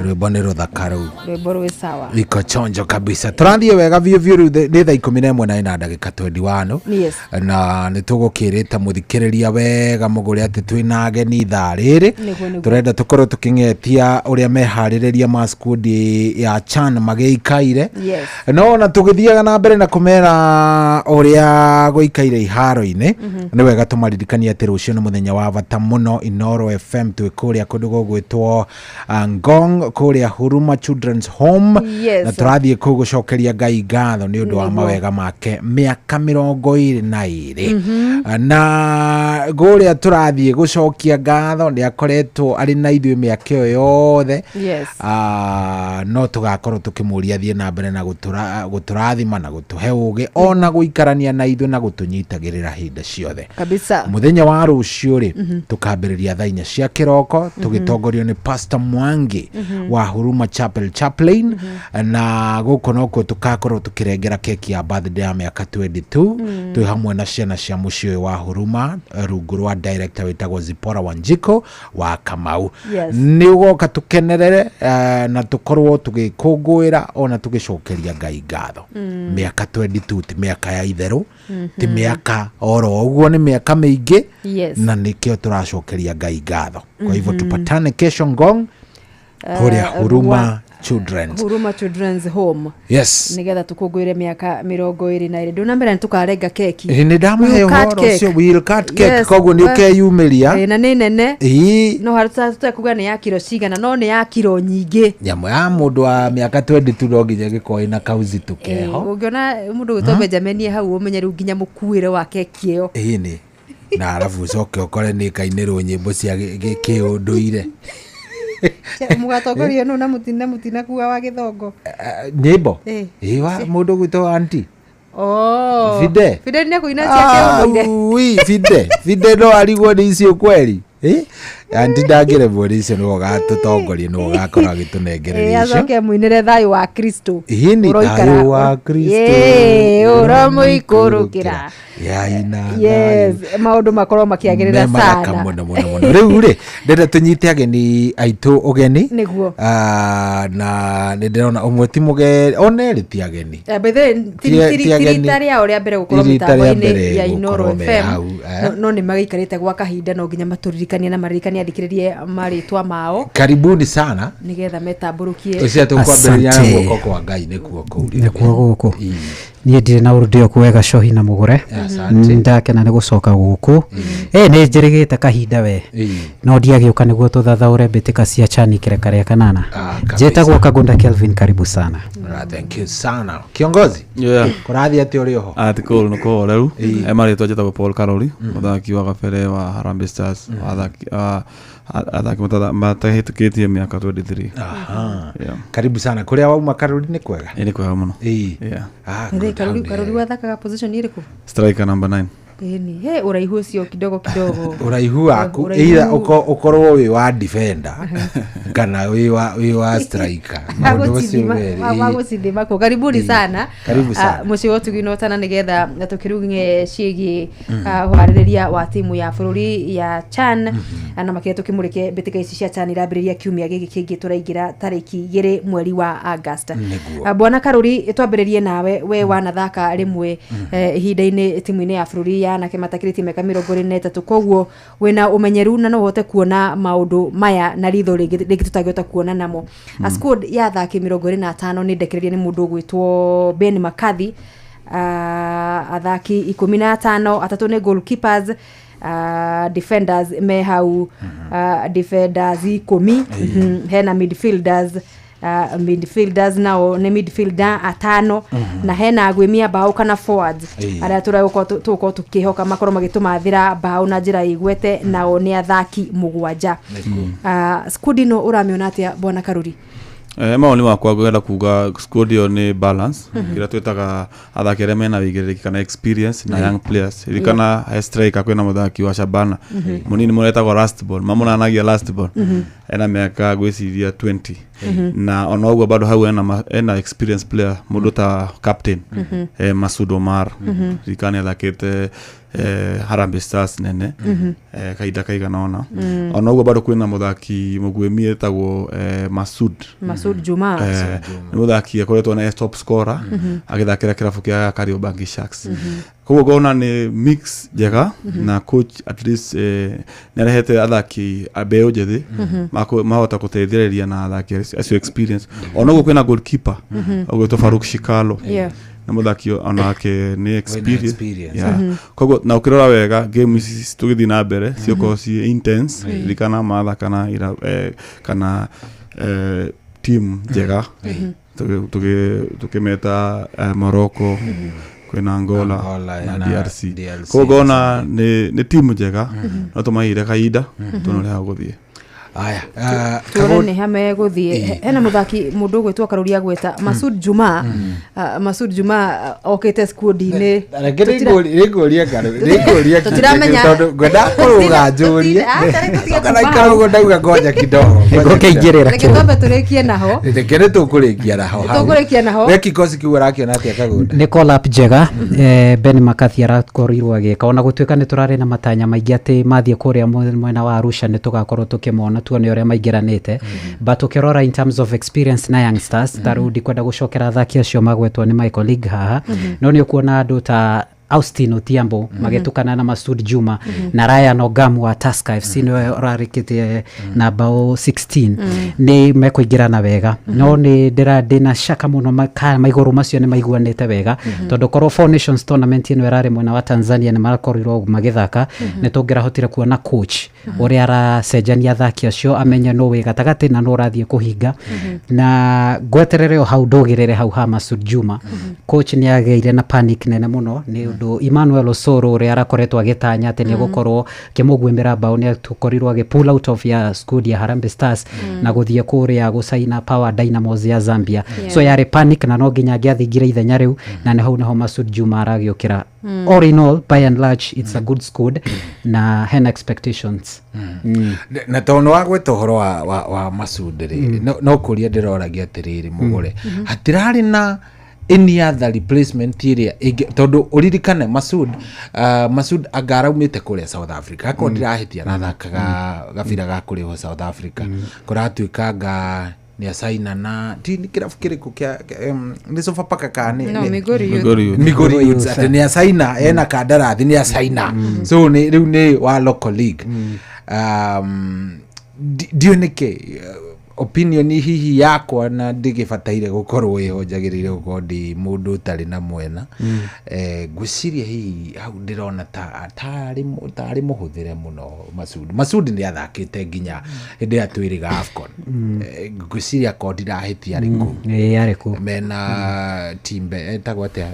Rwĩmbo nĩ rũthaka rũu. Rwĩmbo rwĩ sawa. Iko chonjo kabisa. Tũrathiĩ wega biũ biũ rĩu nĩ thaa 11 na ina ndagĩka 21. Yes. Na nĩ tũgũkĩrĩte mũthikĩrĩria wega mũgũre atĩ twĩna ageni ithaa rĩrĩ. Nĩguo, nĩguo. Tũrenda tũkorwo tũkĩng'etia ũrĩa meharĩrĩria ma squad ya CHAN magĩikaire. Yes. No ona tũgĩthiaga na mbere na kũmera ũrĩa gũikaire iharo-inĩ, nĩ wega tũmaririkanie atĩ rũciũ nĩ mũthenya wa bata mũno. Inoro FM twĩ kũrĩa kũndũ gũgwĩtwo Ngong, kũrĩa Huruma Children's Home. Yes. Na tũrathiĩ kũu gũcokeria Ngai ngatho nĩ ũndũ wa Nĩguo. mawega make mĩaka 22. Na kũrĩa tũrathiĩ gũcokia ngatho nĩ akoretwo arĩ na ithuĩ mĩaka ĩyo yothe. Yes. No tũgakorwo tũkĩmũria athiĩ na mbere na gũtũrathima na gũtũhe ũgĩ ona gũikarania na ithuĩ na gũtũnyitagĩrĩra hĩndĩ ciothe. Kabisa. Mũthenya wa rũciũ rĩ, tũkambĩrĩria thaa 4 cia kĩroko tũgĩtongorio nĩ Pastor Mwangi wa Huruma Chapel Chaplain, na gũkũ nokuo tũgakorwo tũkĩrengera keki ya birthday ya mĩaka 22 twĩ hamwe na ciana cia mũciĩ ũyũ wa Huruma rungu rwa director wĩtagwo Zipporah Wanjiko wa Kamau. Yes. Nĩ ũgoka tũkenerere na tũkorwo tũgĩkũngũĩra ona tũgĩcokeria Ngai ngatho. Mĩaka 22 ti mĩaka ya itherũ, ti mĩaka oro ũguo, nĩ mĩaka mĩingĩ. Yes. Na nĩkĩo tũracokeria Ngai ngatho. Kwa hivyo tupatane kesho Ngong kũrĩa Huruma Children's. Huruma Children's Home. Yes. Nĩgetha tũkũngũĩre mĩaka 22. Ndũnambĩra nĩ tũkarenga keki. Ĩ, nĩ ndamahe We'll cut ũhoro cake. ũcio, we'll cut cake. Yes. Koguo nĩ ũkeyumĩria. Ĩ, na nĩ nene. Ĩ. No harĩ tũtekuga nĩ ya kiro cigana, no nĩ ya kiro nyingĩ. Nyamũ ya mũndũ wa mĩaka 22 no nginya ĩgĩkorwo ĩna kauzitũ keho. Ũngĩona mũndũ gwĩtwo Benjamin e hau ũmenye rĩu nginya mũkuĩre wa keki ĩyo. Ĩ nĩ. Na arabu ũcoke ũkore nĩ ĩkainĩrwo nyĩmbo cia kĩũndũire. Mũgatongorio nũ na mũtinakua wa gĩthongo? Nyĩmbo? Ĩ. Ĩ, wa mũndũ gwĩtwo auntie. Oh. Fide. Fide nĩ kũina cia kĩũndũire. Ui, Fide. Fide no arigwo nĩ icio kweri. Auntie ndangĩremwo nĩ icio, nĩwe ũgatũtongoria, nĩwe ũgakorwo agĩtũnengereria icio. Acoke mũinĩre thayũ wa Kristo. Ĩni, Ũroikara- thayũ wa Kristo. Ĩĩ, ũramũikũrũkĩra. Yaina Yes, maũndũ makorwo makĩagĩrĩra me mathaka sana. mũno mũno mũno. Rĩu rĩ, ndĩrenda tũnyite ageni aitũ ũgeni. Nĩguo. Na nĩ ndĩrona ũmwe ti mũgeni, ona erĩ ti ageni. By the way, Ti ti ageni. rita rĩao rĩa mbere gũkorwo Ti rita rĩa mĩtambo-inĩ mbere ya Inoro gũkorwo me FM. hau, eh. No nĩ magĩikarĩte gwa kahinda, no nginya matũririkanie na maririkanie athikĩrĩrie marĩtwa mao. Karibuni sana. Nĩgetha metambũrũkie. Ũcio tũkwambĩrĩria na Asante. guoko kwa Ngai nĩkuo kũu. Nĩkuo gũkũ niĩ ndirĩ na ũru ndĩ wega cohi na mũgũre. Asante. Ndakena nĩ gũcoka gũkũ. Nĩ njĩrĩgĩte kahinda we, no ndiagĩũka nĩguo tũthathaũre mbĩtĩka cia CHAN kĩreka rĩa kanana. Njĩtagwo Kagunda Kelvin, karibu sana. Thank you sana kiongozi. Yeah. Kũrathiĩ atĩa ũrĩ oho? Ati kũu nĩ kũhoreru. Marĩtwa njĩtagwo Paul Karori, mũthaki wa gabere wa Harambee Stars, Athaki matahĩtũkĩtie mĩaka 23. Aha. Yeah. Karibu sana. Kũrĩa wauma Karũri nĩ kwega? Ĩ, nĩ kwega mũno. Ĩĩ. Yeah. Ah, Ĩthĩ, good, Karuri hau nĩ Karuri wathakaga position ĩrĩkũ? Striker number 9. Ĩni, he ũraihu ũcio kidogo kidogo. Ũraihu waku Ũraihu- either ũkorwo wĩ wa defender kana wĩ wa striker, maũndũ macio merĩ. Ĩĩ. Wagũcithima karibuni sana. Karibu sana. Ah, mũciĩ wa ũtugi na ũtana nĩgetha tũkĩrugĩe ciĩgiĩ ũharĩrĩria wa timu ya bũrũri ya CHAN, na makĩria tũkĩmũrĩke mbĩtĩka ici cia CHAN irambĩrĩria kiumia gĩkĩ kĩngĩ tũraingĩra tarĩki 2 mweri wa August. Nĩguo. Ah, Bwana Karuri, twambĩrĩrie nawe, we wanathaka rĩmwe ihinda-inĩ timu-inĩ ya bũrũri ya anake matakĩrĩtie mĩaka 23, koguo wĩna ũmenyeru na no ũhote kuona maũndũ maya na ritho rĩngĩ rĩngĩ tũtangĩhota kuona namo. A squad ya athaki 25 nĩ ndekererie nĩ mũndũ ũgwĩtwo Ben McCarthy. Athaki 15, atatũ nĩ goalkeepers, defenders me hau, defenders 10. Hena midfielders, midfielders nao nĩ midfielder atano, na hena agwĩmia mbaũ kana forwards arĩa tũragũkorwo tũgũkorwo tũkĩhoka makorwo magĩtũmathĩra mbaũ na njĩra ĩgwete, nao nĩ athaki 7. Squad ĩno ũramĩona atĩa, Bwana Karuri? Mawoni makwa ngwenda kuga squad ĩyo nĩ balance, kĩrĩa twĩtaga athaki arĩa mena wĩigĩrĩrĩki kana experience na young players. Ririkana he striker kwĩna mũthaki wa Shabana mũnini mũno etagwo last ball, mamũnanagia last ball, ena mĩaka ngwĩciria 20, na ona ũguo bado hau ena experience player, mũndũ ta captain Masud Omar. Ririkana athakĩte Harambee Stars nene kahinda kaigana ũna. Ona ũguo bado kwĩna mũthaki mũguĩmi etagwo Masud. Masud Juma. Nĩ mũthaki akoretwo na top scorer agĩthakĩra kĩrabu kĩa Kariobangi Sharks. Koguo ngona nĩ mix njega, na coach at least nĩ arehete athaki a mbeũ njĩthĩ mahota gũteithĩrĩria na athaki acio experience. Ona ũguo kwĩna goalkeeper ũgwĩtwo Faruk Shikalo, nĩ mũthaki onake nĩ experience. Experience. Yeah. Koguo na ũkĩrora wega game ici tũgĩthiĩ na mbere ciokorwo ci intense, ririkana mathaka na kana team njega, tũkĩmeta Morocco, kwĩna Angola, Angola, na na DRC. DRC. Koguo ngona nĩ timu njega, no tũmaheire kahinda tuone ũrĩa gũthiĩ. Aya, Tuone nĩ ha megũthiĩ. Hena mũthaki mũndũ ũgwĩtwo Karuri agwĩta Masud Juma. Masud Juma okĩte squad-inĩ. Reke nĩngũrie Karũri, nĩngũrie Tũtiramenya- tondũ ngwenda kũrũga njũrie. Tũtige Kana ikara ũguo ndauga ngoja kidogo. Ngũkĩingĩrĩra. Reke twambe tũrĩkie naho. Reke nĩ tũkũrĩkia naho hau. Tũkũrĩkia naho. We kikosi kĩu ũrakĩona atĩa, Kagũnda? Nĩ call up njega Ben McCarthy arakorirwo agĩka, ona gũtuĩka nĩ tũrarĩ na matanya maingĩ atĩ mathiĩ kũrĩa mwena wa Arusha nĩ tũgakorwo tũkĩmona tuone ũrĩa maingĩranĩte, but ũkĩrora in terms of experience na youngsters, ta rĩu ndikwenda gũcokera athaki acio magwetwo nĩ my colleague haha, no nĩ ũkuona andũ ta Austin Otiambo magĩtukana na Masud Juma na Ryan Ogamu wa Tusker FC nĩwe ũrarĩkĩtie na bao 16, nĩ mekũingĩrana wega, no nĩ ndĩna shaka mũno maigũrũ macio nĩ maiguanĩte wega, tondũ korwo Four Nations tournament ĩno ĩrarĩ mwena wa Tanzania nĩ marakorirwo magĩthaka, nĩ tũngĩrahotire kuona coach ũrĩa aracenjania athaki acio, amenye nũ wĩ gatagatĩ na nũ ũrathiĩ kũhinga. Na ngweterere o hau ndũgĩrĩre hau ha Masud Juma, coach nĩ agĩire na panic nene mũno nĩ ũndũ Emmanuel Osoro ũrĩa arakoretwo agĩtanya atĩ nĩ egũkorwo akĩmũguĩmĩra bao nĩ akorirwo agĩ pull out of ya squad ya Harambee Stars na gũthiĩ kũrĩa gũcaina Power Dynamos ya Zambia. So yarĩ panic na no nginya angĩathingire ithenya rĩu, na nĩ hau nĩho Masud Juma aragĩũkĩra. All in all, by and large, it's a good squad na hena expectations. Na tondũ nĩ wagweta ũhoro wa Masud rĩ, no kũria ndĩroragia atĩrĩrĩ, mũgũre hatirarĩ na any other replacement ĩrĩa tondũ ũririkane Masud anga araumĩte kũrĩa South Africa, akorwo ndirahĩtia arathakaga gabira ga kũrĩhwo South Africa, kũratuĩka anga nĩ acaina na ti nĩ kĩrabu kĩrĩkũ kĩa nĩ Sofapaka kana No, Migori Youth. Migori Youth. Migori Youth, atĩ nĩ acaina ena kandarathi nĩ acaina, so nĩ rĩu nĩ wa local league. Ndiũĩ nĩkĩ Opinion hihi yakwa na ndigibataire gukorwo iho njagirire gukorwo ndi mundu utari na mwena. Ngwiciria hihi hau ndirona ta tari muhuthire muno Masudi ni athakite nginya hindi ya twiriga AFCON. Ngwiciria ko ndirahitia ariku ariku mena Timbe etagwo atia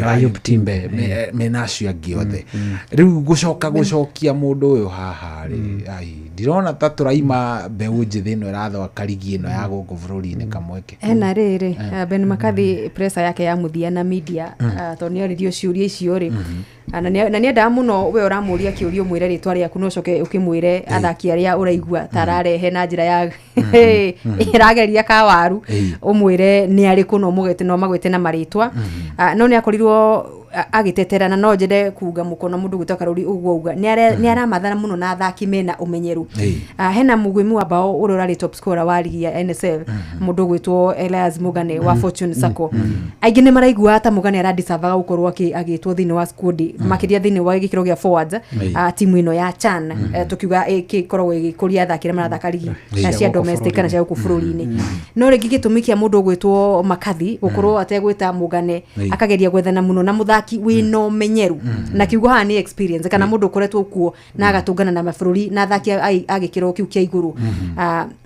Ayub Timbe mena acio angĩ othe. Riu gucoka gucokia mundu uyu haha ri ai ndirona ta turaima mbeũ njĩthĩ ĩno ĩrathaka rigi ĩno ya gũkũ bũrũri-inĩ kamweke. Hena rĩrĩ Ben McCarthy pressa yake ya mũthia na media tondũ nĩoririo ciũria icio rĩ na nĩendaga mũno we ũramũria kĩũria ũmwĩre rĩtwa rĩaku no ũcoke ũkĩmwĩre athaki arĩa ũraigua ta ararehe na njĩra ya ĩrageria kawaru ũmwĩre nĩ arĩkũ no magwĩte na marĩtwa. No nĩakorirwo agĩtetera na no njende kuga mũkono mũndũ gwĩtwo Karuri ũguo uga nĩ aramathana mũno na athaki mena ũmenyeru. Hena mũgwĩmi wa bao ũrĩa ũrarĩ top scorer wa ligi ya NSL mũndũ gwĩtwo Elias Mugane wa Fortune Sacco. Aingĩ nĩ maraigua ta Mugane aradeservaga gũkorwo agĩtwo thĩinĩ wa squad makĩria thĩinĩ wa gĩkĩro gĩa forwards timu ĩno ya CHAN tukiuga ĩkoragwo ĩgĩkũria athaki arĩa marathaka ligi cia domestic kana cia gũkũ bũrũri-inĩ. No rĩngĩ gĩtũmi kĩa mũndũ gwĩtwo McCarthy gũkorwo ategwĩta Mugane akageria gwethana mũno na mũthaki wĩna ũmenyeru na kiugo haha nĩ experience kana mũndũ ũkoretwo kuo na agatũngana na mabũrũri na athaki a gĩkĩro kĩu kĩa igũrũ.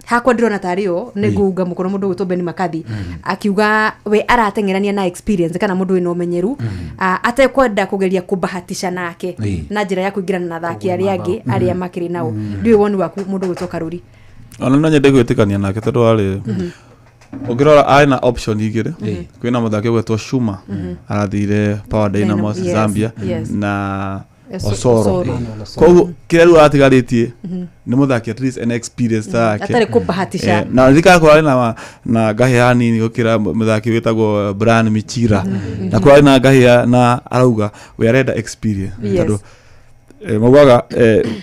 Hakwa ndĩrona tarĩ o nĩ nguga mũkono mũndũ gwĩtwo Ben McCarthy akiuga we arateng'erania na experience kana mũndũ wĩna ũmenyeru atekwenda kũgeria kũbahatisha nake na njĩra ya kũingĩrana na athaki arĩa angĩ arĩa makĩrĩ nao. Ndiũĩ woni waku mũndũ gwĩtwo Karuri. Ona no nyende gwĩtĩkania nake tondũ warĩ ũngĩrora arĩ na option igĩrĩ. Kwĩna mũthaki ũgwĩtwo Shuma arathire Power Dynamos Zambia na Osoro. Koguo kĩrĩa rĩu aratigarĩtie nĩ mũthaki at least an experience take atarĩ kũbahatisha na ririkana kũrarĩ na ngahĩha nini gũkĩra mũthaki wĩtagwo Brian Michira na kũrarĩ na ngahĩha na arauga we arenda experience tondũ maugaga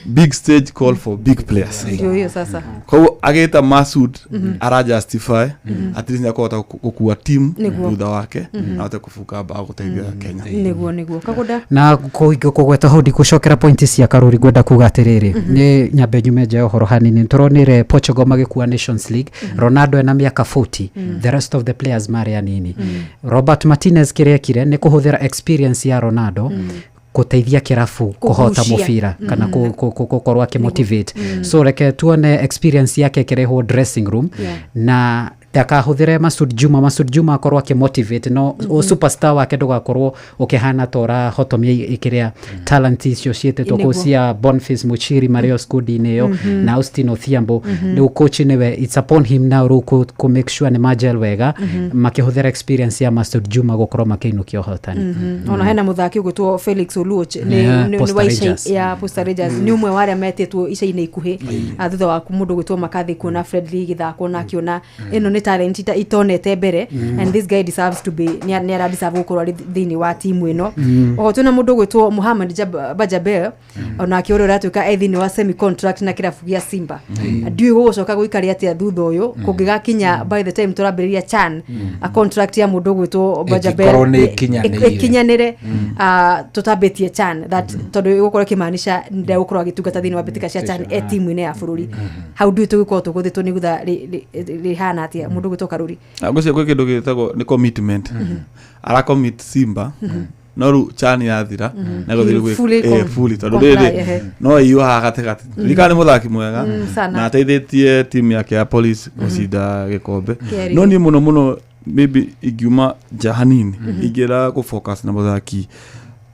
big stage call for big players. Ndio hiyo sasa. Koguo agĩta Masud ara justify at least nĩakũhota gũkua team thutha wake na ahote kũbunga bao gũteithia Kenya. Nĩguo Kaguda na kũgweta hau ndikũcokera pointi cia Karuri ngwenda kuga atĩrĩrĩ nĩ nyambe nyume nja ya ũhoro hanini. Tũronire Portugal magĩkua Nations League, Ronaldo ena mĩaka 40, the rest of the players marĩ anini. Robert Martinez kĩrĩa ekire nĩ kũhũthĩra experience ya Ronaldo gũteithia kĩrabu kũhota mũbira kana gũkorwo akĩmotivate. So reke tuone experience yake ĩkĩrehwo dressing room na ndakahũthĩre Masud Juma akorwo akĩmotivate no superstar wake ndũgakorwo ũkĩhana ta ũrahotomia ĩkĩrĩa talent icio ciĩtĩtwo kũu cia Boniface Muchiri marĩ o squad-inĩ ĩyo na Austin Odhiambo. Rĩu coach nĩwe it's upon him now rĩu kũ make sure nĩ magel wega makĩhũthĩra experience ya Masud Juma gũkorwo makĩinũkia ũhotani. Ona hena mũthaki ũgwĩtwo Felix Oluoch nĩ wa ica ya Posta Rangers nĩ ũmwe wa arĩa metĩtwo ica-inĩ ikuhĩ thutha wa mũndũ gwĩtwo McCarthy kuona Fred gĩthakwo na akĩona ĩno nĩ talent itonete mbere and this guy deserves to be nĩ ara deserve gũkorwo arĩ thĩinĩ wa timu ĩno. Oho twĩna mũndũ gwĩtwo Mohamed Bajabel onake ũrĩa ũratuĩka e thĩinĩ wa semi contract na kĩrabu gĩa Simba. Ndiũĩ gũgũcoka gũikare atĩa thutha ũyũ kũngĩgakinya by the time tũrambĩrĩria CHAN a contract ya mũndũ gwĩtwo Bajabel ĩkinyanĩre tũtambĩtie CHAN that tondũ ĩgũkorwo ĩkĩmaanisha ndegũkorwo agĩtungata thĩinĩ wa mbĩtĩka cia CHAN e timu-inĩ ya bũrũri. Hau ndiũĩ tũgĩkorwo tũgũthĩtwo nĩ gutha rĩhana atĩa mũndũ gwĩtwo Karuri. Ngwĩciria kwĩ kĩndũ gĩtagwo nĩ commitment. Ara commit Simba no rĩu CHAN yathira na gũthiĩ fully tondũ rĩrĩ no iyũ haha gatagatĩ. Ririkana nĩ mũthaki mwega na ateithĩtie timu yake ya Police gũcinda gĩkombe. No niĩ mũno mũno maybe ingiuma nja hanini ingĩra kũ focus na mũthaki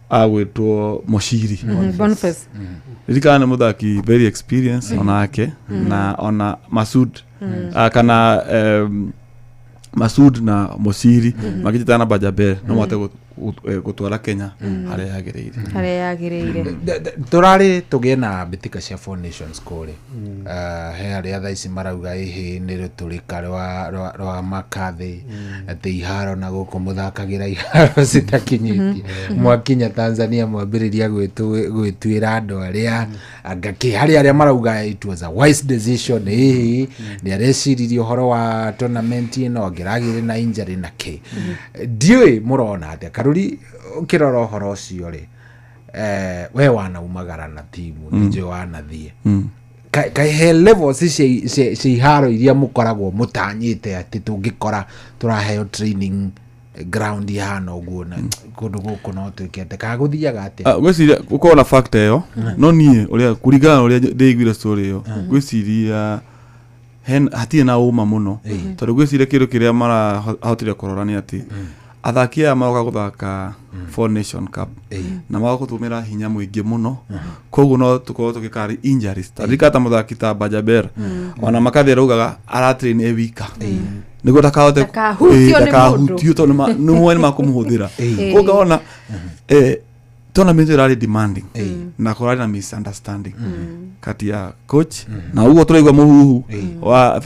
agwĩtwo Moshiri Boniface. Ririkana nĩ mũthaki very experienced onake na ona Masud kana Masud na Mosiri magĩtana na Bajabel no mahote gũtwara Kenya harĩa yagĩrĩire. Tũrarĩ tũgĩe na mbĩtĩka cia Four Nations kũrĩ he arĩa thaa ici marauga ĩhĩ nĩ rũtũrĩka rwa McCarthy atĩ iharo na gũkũ mũthakagĩra iharo citakinyĩtie mwakinya Tanzania mwambĩrĩria gwĩtuĩra andũ arĩa angakĩ harĩ arĩa marauga it was a wise decision ĩhĩ nĩ areciririe ũhoro wa tournament ĩno angĩragĩire na injury na kĩ. Ndiũĩ mũrona atĩa Karuri ũkĩrora ũhoro ũcio rĩ we wanaumagara na timu nĩ njũĩ wanathiĩ Kaĩ he levels cia iharo iria mũkoragwo mũtanyĩte atĩ tũngĩkora tũraheo training ground ihana ũguo na kũndũ gũkũ no twĩke atĩ kana gũthiaga atĩa? Ngwĩciria gũkorwo na factor ĩyo, no niĩ ũrĩa kũringana na ũrĩa ndĩiguire story ĩyo, ngwĩciria hatirĩ na ũma mũno, tondũ ngwĩciria kĩndũ kĩrĩa marahotire kũrora nĩ atĩ athaki aya maroka gũthaka Four Nation Cup na magoka gũtũmĩra hinya mũingĩ mũno, koguo no tũkorwo tũgĩkarĩ injuries. Taririkana ta mũthaki ta Bajaber, ona McCarthy araugaga aratrain e wika nĩguo ndakahote Ndakahutio nĩ ndakahutio, tondũ nĩ moĩ nĩ makũmũhũthĩra. Koguo ngona tournament ĩyo ĩrarĩ demanding na kũrarĩ na misunderstanding kati ya coach na ũguo tũraigua mũhuhu wa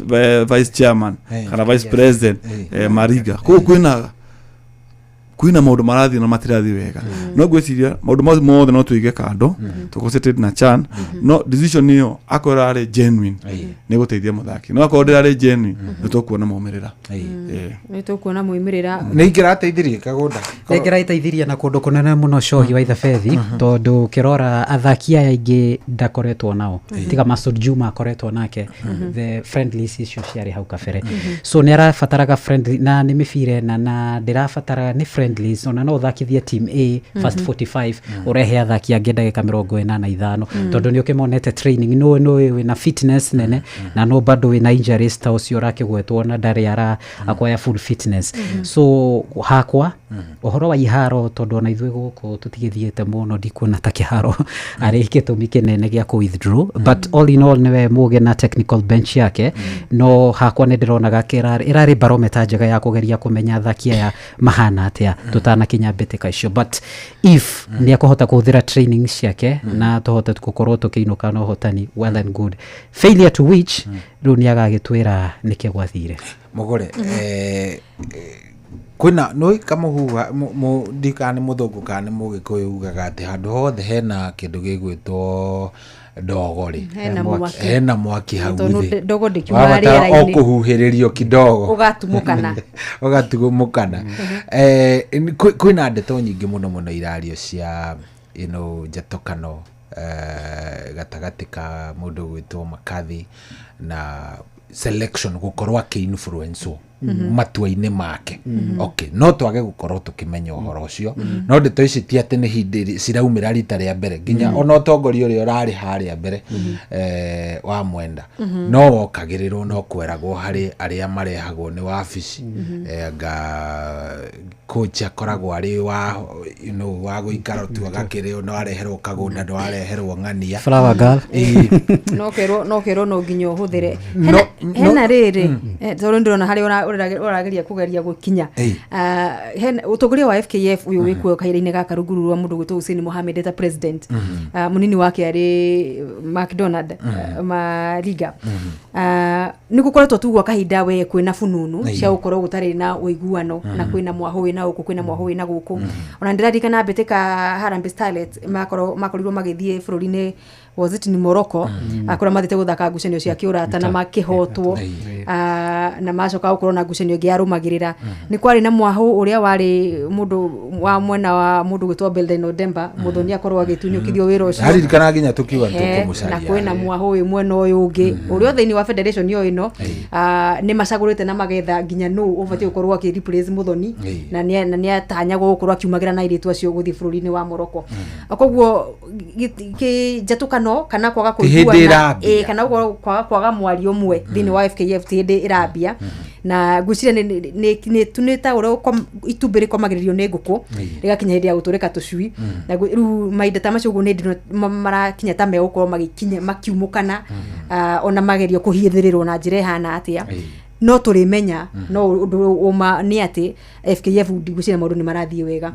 vice chairman kana vice president Mariga. Koguo kwĩna maũndũ marathiĩ na matirathiĩ wega, no ngwĩciria maũndũ macio mothe no tũige kando, tũconcentrate na CHAN. No decision ĩyo akorwo ĩrarĩ genuine nĩ gũteithia mũthaki, no akorwo ndĩrarĩ genuine nĩ tũkuona maumĩrĩra. Nĩ tũkuona moimĩrĩra. Nĩ ingĩrateithirie Kagũnda? Ĩngĩraiteithirie na kũndũ kũnene mũno, cohi wa Ithabethi, tondũ ũkĩrora athaki aya aingĩ ndakoretwo nao, tiga Masud Juma akoretwo nake the friendlies icio ciarĩ hau kabere. So nĩ arabataraga friendly na nĩ mĩbira ĩna na ndĩrabatara nĩ friendlies, ona no ũthakithie team A first 45, ũrehe athaki angĩ ndagĩka 85, tondũ nĩ ũkĩmonete training, nĩ wĩna fitness nene na no bado wĩna injuries ta ũcio ũrakĩgwetwo na ndarĩ ara acquire full fitness. So hakwa ũhoro wa iharo, tondũ ona ithuĩ gũkũ tũtigĩthiĩte mũno, ndikuona ta kĩharo arĩ gĩtũmi kĩnene gĩa kũ withdraw. But all in all, nĩwe mũgĩ na technical bench yake, no hakwa nĩ ndĩronaga ĩrarĩ barometer njega ya kũgeria kũmenya athaki aya mahana atĩa tũtanakinya mbĩtĩka icio. But if nĩ ekũhota kũhũthĩra training ciake na tũhote gũkorwo tũkĩinũka na ũhotani, well and good. Failure to which, rĩu nĩ agagĩtwĩra nĩkĩ gwathire. Mũgũre, kwĩna nĩ kamũhuha ndikana nĩ mũthũngũ kana nĩ mũgĩkũyũ ugaga atĩ handũ hothe hena kĩndũ gĩgwĩtwo ndogo rĩ, Hena mwaki. Hena mwaki hau Tondũ thĩ. Ndogo ndĩkiumaga Wabatara o rĩera-inĩ. Kũhuhĩrĩrio kidogo Ũgatumũkana. Ũgatumũkana. Kwĩna ndeto nyingĩ mũno mũno irario cia njatũkano gatagatĩ ka mũndũ ũgwĩtwo McCarthy na selection, gũkorwo akĩ-influencewo matua-inĩ make. Okay, no twage gũkorwo tũkĩmenya ũhoro ũcio, no ndeto ici ti atĩ nĩ hĩndĩ ciraumĩra rita rĩa mbere, nginya ona ũtongoria ũrĩa ũrarĩ harĩa mbere wa Mwenda no wokagĩrĩrwo, no kweragwo harĩ arĩa marehagwo nĩ wabici, anga coach akoragwo arĩ wa wa gũikara tu agakĩrĩo, no areherwo Kagũnda, no areherwo ng'ania. Flower girl. Ĩĩ. No kerwo no nginya ũhũthĩre. No, Hena rĩrĩ, tondũ ndĩrona harĩa ũrageria kũgeria gũkinya. Ah, hena ũtongoria wa FKF ũyũ wĩkuo kahinda-inĩ gaka rungu rwa mũndũ gwĩtwo Hussein Mohamed ta president. Ah, mũnini wake arĩ McDonald Mariga. Ah, nĩ gũkoretwo tu gwa kahinda we kwĩna fununu cia gũkorwo gũtarĩ na ũiguano na kwĩna mwahũ wĩna gũkũ, kwĩna mwahũ wĩna gũkũ. Ona ndĩraririkana mbĩtĩka Harambee Starlets makorirwo magĩthiĩ bũrũri-inĩ, was it ni Morocco, kũrĩa mathiĩte gũthaka ngucanio cia kĩũrata na makĩhotwo. Ah, na macoka gũkorwo na ngucanio ĩngĩ yarũmagĩrĩra, nĩ kwarĩ na mwahũ ũrĩa warĩ mũndũ wa mwena wa mũndũ gwĩtwo Belden Odemba Mũthoni akorwo agĩtunyũkithio wĩra ũcio. Haririkana nginya tũkiuga He, na tũkũmũcaria. Kwĩna mwahũ ũyũ mwena ũyũ ũngĩ ũrĩa thĩinĩ wa federation ĩyo ĩno. Ah, nĩ macagũrĩte na magetha nginya nũ ũbatiĩ gũkorwo akĩ replace Mũthoni, na nĩ atanyagwo gũkorwo akiumagĩra na airĩtu acio gũthiĩ bũrũri-inĩ wa Morocco. Koguo njatũkano kana kwaga Ti hĩndĩ kũiguana ĩrambia. Kana gũkorwo kwaga mwario ũmwe thĩinĩ wa FKF ti hĩndĩ ĩrambia, na ngwĩciria nĩ ta ũrĩa itumbĩ rĩkomagĩrĩrio nĩ ngũkũ rĩgakinya hĩndĩ ya gũtũrĩka tũcui, na rĩu mahinda ta macio ũguo nĩ ndĩrona marakinya ta megũkorwo magĩkinya makiumũkana. Ah, ona magerio kũhiũthĩrĩrwo na njĩra ĩhana atĩa no tũrĩmenya, no ũndũ ũma nĩ atĩ FKF ndigwĩciria maũndũ nĩ marathiĩ wega.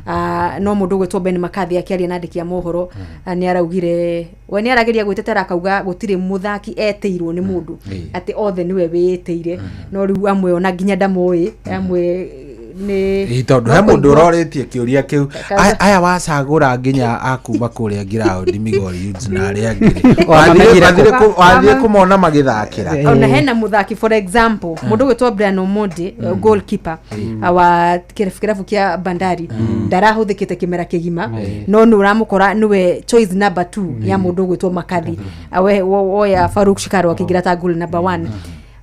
Ah, no mũndũ ũgwĩtwo Ben McCarthy akĩaria na andĩki a mohoro, ah, nĩ araugire we nĩ arageria gwĩtetera, akauga gũtirĩ mũthaki etĩirwo nĩ mũndũ, atĩ othe nĩwe wĩĩtĩire, no rĩu amwe ona nginya ndamoĩ amwe. nĩ Ĩ, tondũ he no mũndũ kũigua- ũrorĩtie kĩũria kĩu Kaza- Aya wacagũra nginya akuma kũrĩa ngiraũndi Migori Youths na arĩa angĩ rĩ. Wamamenyire Wathiĩ- kũ? wathiĩ kũmona magĩthakĩra ona hena muthaki for example mundu gwitwo Brian Omondi goalkeeper wa kirabu kia Bandari ndarahuthikite kimera kigima no ni uramukora niwe choice number 2 ya mundu gwitwo Makathi awe woya Faruk Shikaro akigira ta goal number 1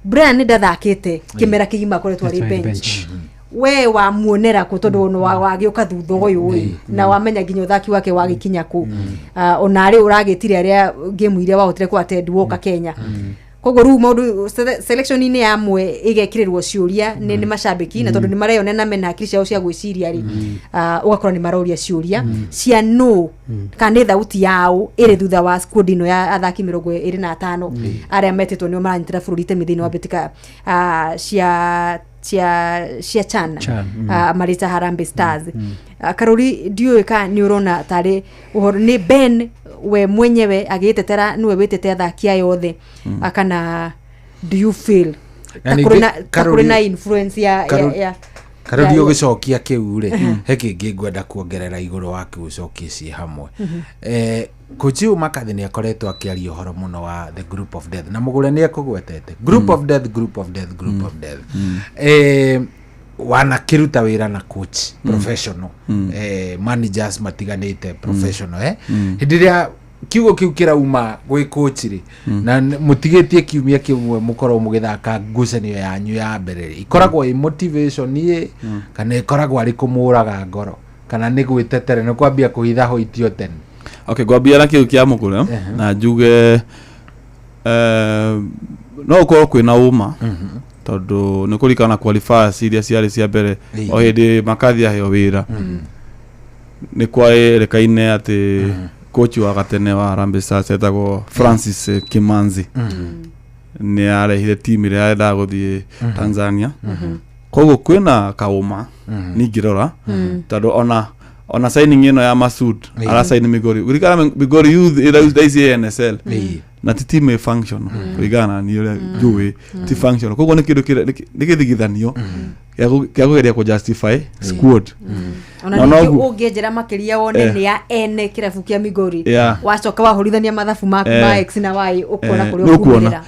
Brian ndathakite kimera kigima akoretwo ari bench we wamuonera kå tondå no wagä å ka thutha å yå ä na wamenya nginya å thaki wake wagä kinya kå ona rä å ragä tire arä a ngämu iria wahotire kå attend woka Kenya koguo rä u maå selection-inä yamwe ĩgekĩrĩrwo ciũria nĩ macambĩki na tondũ nĩ mareyonera na mena hakiri ciao cia gwĩciria rĩ ũgakora nĩ maroria ciũria cia no kana nĩ thauti yao ĩrĩ thutha wa squad ĩno ya athaki 25 arĩa metĩtwo nĩo maranyitĩra bũrũri itemi thĩinĩ wa mbĩtĩka cia CHAN CHAN, marĩ ta Harambee Stars. Karuri ndiũĩ ka nĩ ũrona tarĩ ũhoro nĩ Ben we mwenyewe agĩtetera nĩwe wĩtĩte athaki aya othe. Kana do you feel Na ta ningĩ kũrĩ na ta kũrĩ Karuri- na influence ya ya Karuri ya- ũgĩcokia kĩu rĩ he kĩngĩ ngwenda kuongerera igũrũ wa kĩu ũcokie ciĩ hamwe. Kochi ũyũ Makathi nĩ akoretwo akĩaria ũhoro mũno wa the group of death na mũgũre nĩ ekũgwetete group of death, group of death, group of death. Wanakĩruta wĩra na coach professional, managers matiganĩte professional, hĩndĩ ĩrĩa kiugo kĩu kĩrauma gwĩ coach rĩ na mũtigĩtie kiumia kĩmwe mũkorwo mũgĩthaka ngucanio yanyu ya mbere rĩ ikoragwo ĩ motivation ĩ kana ĩkoragwo arĩ kũmũraga ngoro kana nĩ gwĩtetera nĩ kwambia kũhitha hoitio tene? Okay, ngwambia na kĩu kĩa mũgũre na njuge no ũkorwo kwĩna ũma tondũ nĩ kũririkana qualifiers iria ciarĩ cia mbere o hĩndĩ Makathi aheo wĩra nĩ kwarĩrĩkaine atĩ coach wa gatene wa Harambee Stars etagwo Francis Kimanzi nĩ arehire team ĩrĩa yendaga gũthiĩ Tanzania. Koguo kwĩna kaũma ningĩrora tondũ ona signing ĩno ya Masud arasign Migori, ririkana Migori Youth ĩrĩa thaa ici ĩ NSL na ti team ĩ functional kũringana na niĩ ũrĩa njũĩ ti functional. Koguo nĩ kĩndũ nĩ gĩthigithanio kĩa kũgeria kũ justify squad. Ona Na ningĩ ũngĩenjera makĩria wone nĩ ya ene kĩrabu kĩa Migori wacoka wahũrithania mathabu maku ma X na Y ũkuona kũrĩa nĩ ũkuona. ũkumĩrĩra.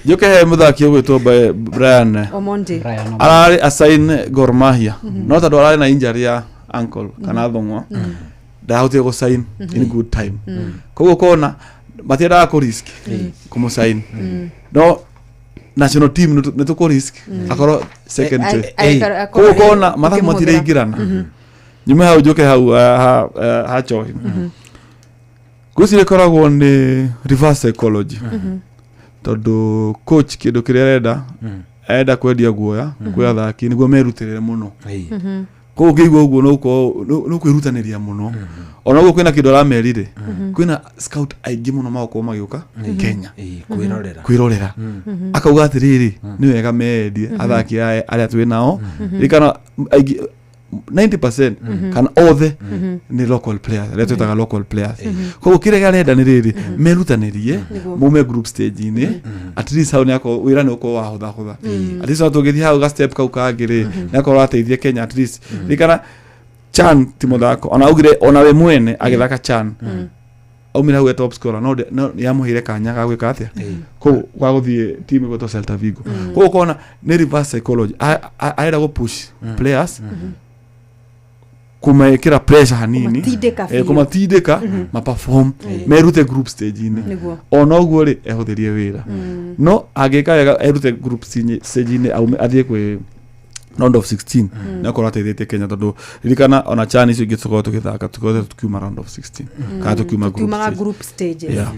Njoke he mũthaki ũgwĩtwo Brian Omondi. Ararĩ assign Gor Mahia no tondũ ararĩ na injury ya ankle kana thũng'wa ndahotire gũ sign in good time. Koguo kona matiendaga kũ risk kũmũ sign no national team nĩ tũkũ risk akorwo second choice. Akorwo Koguo kona mathabu ũkĩmũhũthĩra. matiraingĩrana. Nyume hau njoke hau ha Njohi ngwĩciria ĩkoragwo nĩ reverse psychology tondũ coach kĩndũ kĩrĩa arenda arenda kwendia guoya kwĩ athaki nĩguo merutĩrĩre mũno. Koguo ũngĩigua ũguo nĩ ũkwĩrutanĩria mũno ona ũguo kwĩna kĩndũ aramerire kwĩna scout aingĩ mũno magũkorwo magĩũka Kenya kwĩrorera. Kwĩrorera. Akauga atĩrĩrĩ nĩ wega mendie athaki aya arĩa twĩ nao ririkana aingĩ 90% kana othe nĩ local players arĩa twĩtaga local players. Koguo kĩrĩa arenda nĩ rĩrĩ merutanĩrie maume group stage-inĩ at least hau nĩakorwo wĩra nĩ ũkorwo wahũthahũtha at least ona tũngĩthiĩ hau ga step kau kangĩ rĩ nĩakorwo ateithie Kenya at least. Ririkana CHAN ti mũthako ona augire ona we mwene agĩthaka CHAN aumire hau e top scorer no nĩamũheire kanya ga gwĩka atĩa kũu gwa gũthiĩ team ĩgwĩtwo Celta Vigo. Koguo ũkona nĩ reverse psychology. Arenda gũ push players kũmekĩra pressure hanini. Kũmatindĩka biũ. Kũmatindĩka maperform merute group stage-inĩ. Ona ũguo rĩ ehũthĩrie wĩra no angĩka wega erute group stage-inĩ aume athiĩ kwĩ round of 16 nĩ akorwo ateithĩtie Kenya tondũ ririkana ona CHAN icio ingĩ tũkorwo tũgĩthaka tũkorwo tukiuma round of 16 kana tukiuma group tukiumaga stage. Group stages. Yeah.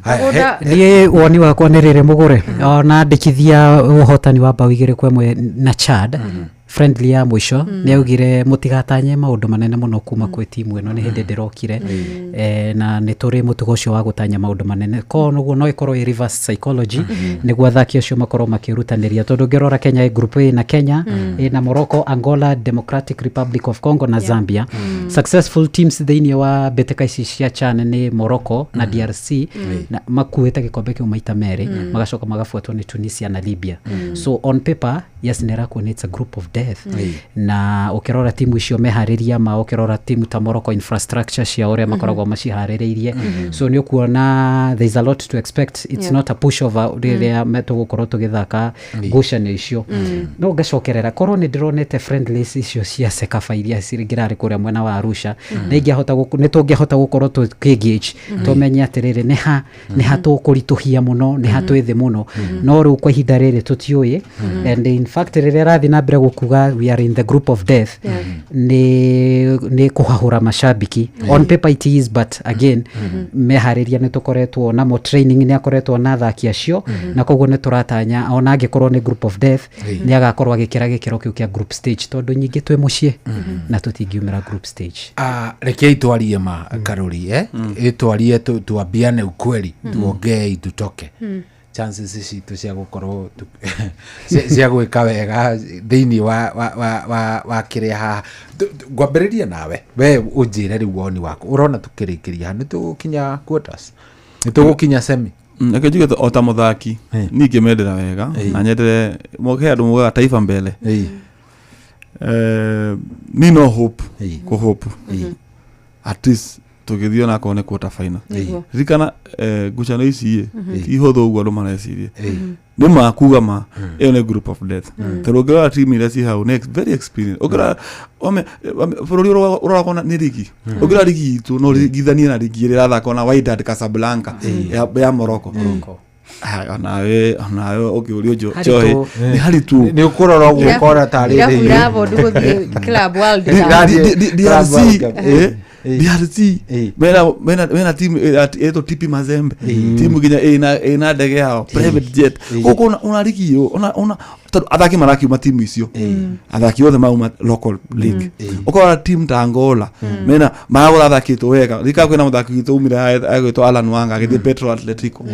Mũgũnda- Niĩ woni wakwa nĩ rĩrĩ mũgũre ona andĩkithia ũhotani wa bao 2-1 na Chad friendly ya mũico nĩ augire mũtigatanye maũndũ manene mũno kuma kwĩ timu ĩno nĩ hĩndĩ ndĩrokire na nĩ tũrĩ mũtugo ũcio wa gũtanya maũndũ manene ko noguo no ĩkorwo ĩ reverse psychology nĩguo athaki acio makorwo makĩrutanĩria tondũ ũngĩrora Kenya ĩ group A na Kenya ĩna Morocco, Angola, Democratic Republic of Congo na Zambia. Successful teams thĩinĩ wa mbĩtĩka ici cia CHAN nĩ Morocco na DRC na makuĩte gĩkombe kĩu maita merĩ magacoka magabuatwo nĩ Tunisia na Libya. So on paper, yes, nĩ ĩrakuona it's a group of death. death. Na ũkĩrora timu icio meharĩria mao, ũkĩrora timu ta Morocco, infrastructure cia ũrĩa makoragwo maciharĩrĩirie, so nĩ ũkuona there is a lot to expect. It's not a pushover rĩrĩa tũgũkorwo tũgĩthaka ngucanio icio. No ngacokerera korwo nĩ ndĩronete friendlies icio cia CECAFA iria ngĩrarĩ kũrĩa mwena wa Arusha, nĩ ingĩahota nĩ tũngĩahota gũkorwo tũkĩengage, tũmenye atĩrĩrĩ, nĩ ha tũkũritũhia mũno, nĩ ha twĩ thĩ mũno. No rĩu kwa ihinda rĩrĩ tũtiũĩ, and in fact rĩrĩa rathiĩ na mbere gũkuga we are in the group of death, nĩ kũhahũra mashabiki. On paper it is, but again meharĩria nĩ tũkoretwo namo, training nĩ akoretwo na athaki acio, na koguo nĩ tũratanya ona angĩkorwo nĩ group of death, nĩ agakorwo agĩkĩra gĩkĩro kĩu kĩa group stage, tondũ nyingĩ twĩ mũciĩ na tũtingiumĩra group stage. Ah, rekei twarie ma karori, eh? Twarie tuambiane ukweli, tuongee tutoke. Chances citũ cia gũkorwo cia gwĩka wega thĩinĩ wa kĩrĩa haha. Ngwambĩrĩria nawe, we ũnjĩre rĩu woni waku, ũrona tũkĩrĩkĩria haha nĩ tũgũkinya quarters, nĩ tũgũkinya semi? Reke njuge o ta mũthaki, niĩ ngĩmendera wega na nyendere he andũ mugaga taifa mbele. Ni no hope, kũ hope at least tũgĩthiĩ onakorwo nĩ quarter final. Ririkana ngucanio ici ĩ ti hũthũ ũguo andũ mareciria. Nĩ ma kuga ma ĩyo nĩ group of death, tondũ ũngĩrora team iria ci hau nĩ very experienced. Ũngĩrora bũrũri ũroragwo nĩ rigi, ũngĩrora rigi itũ no ringithanie na rigi ĩrĩa ĩrathakwo na Wydad Casablanca ya Morocco. Ah, onawe ũngĩũrio Haritũ. Njohi nĩ haritũ. Nĩ ũkũrora ũguo ũkona tarĩ Irabu thĩ. irabodu gũthiĩ Club World Cup. Club World DRC Cup. DRC mena timu ĩtwo TP Mazembe, timu nginya ĩna ndege yao, private jet. Gũkũ ona rigi ĩyo ona tondũ athaki marakiuma timu icio, athaki othe mauma local league. Ũkora timu ta Angola mena maragũra athaki aitũ wega. Rika kwĩna mũthaki witũ umire agwĩtwo Alan Wanga agĩthiĩ Petro Atletico,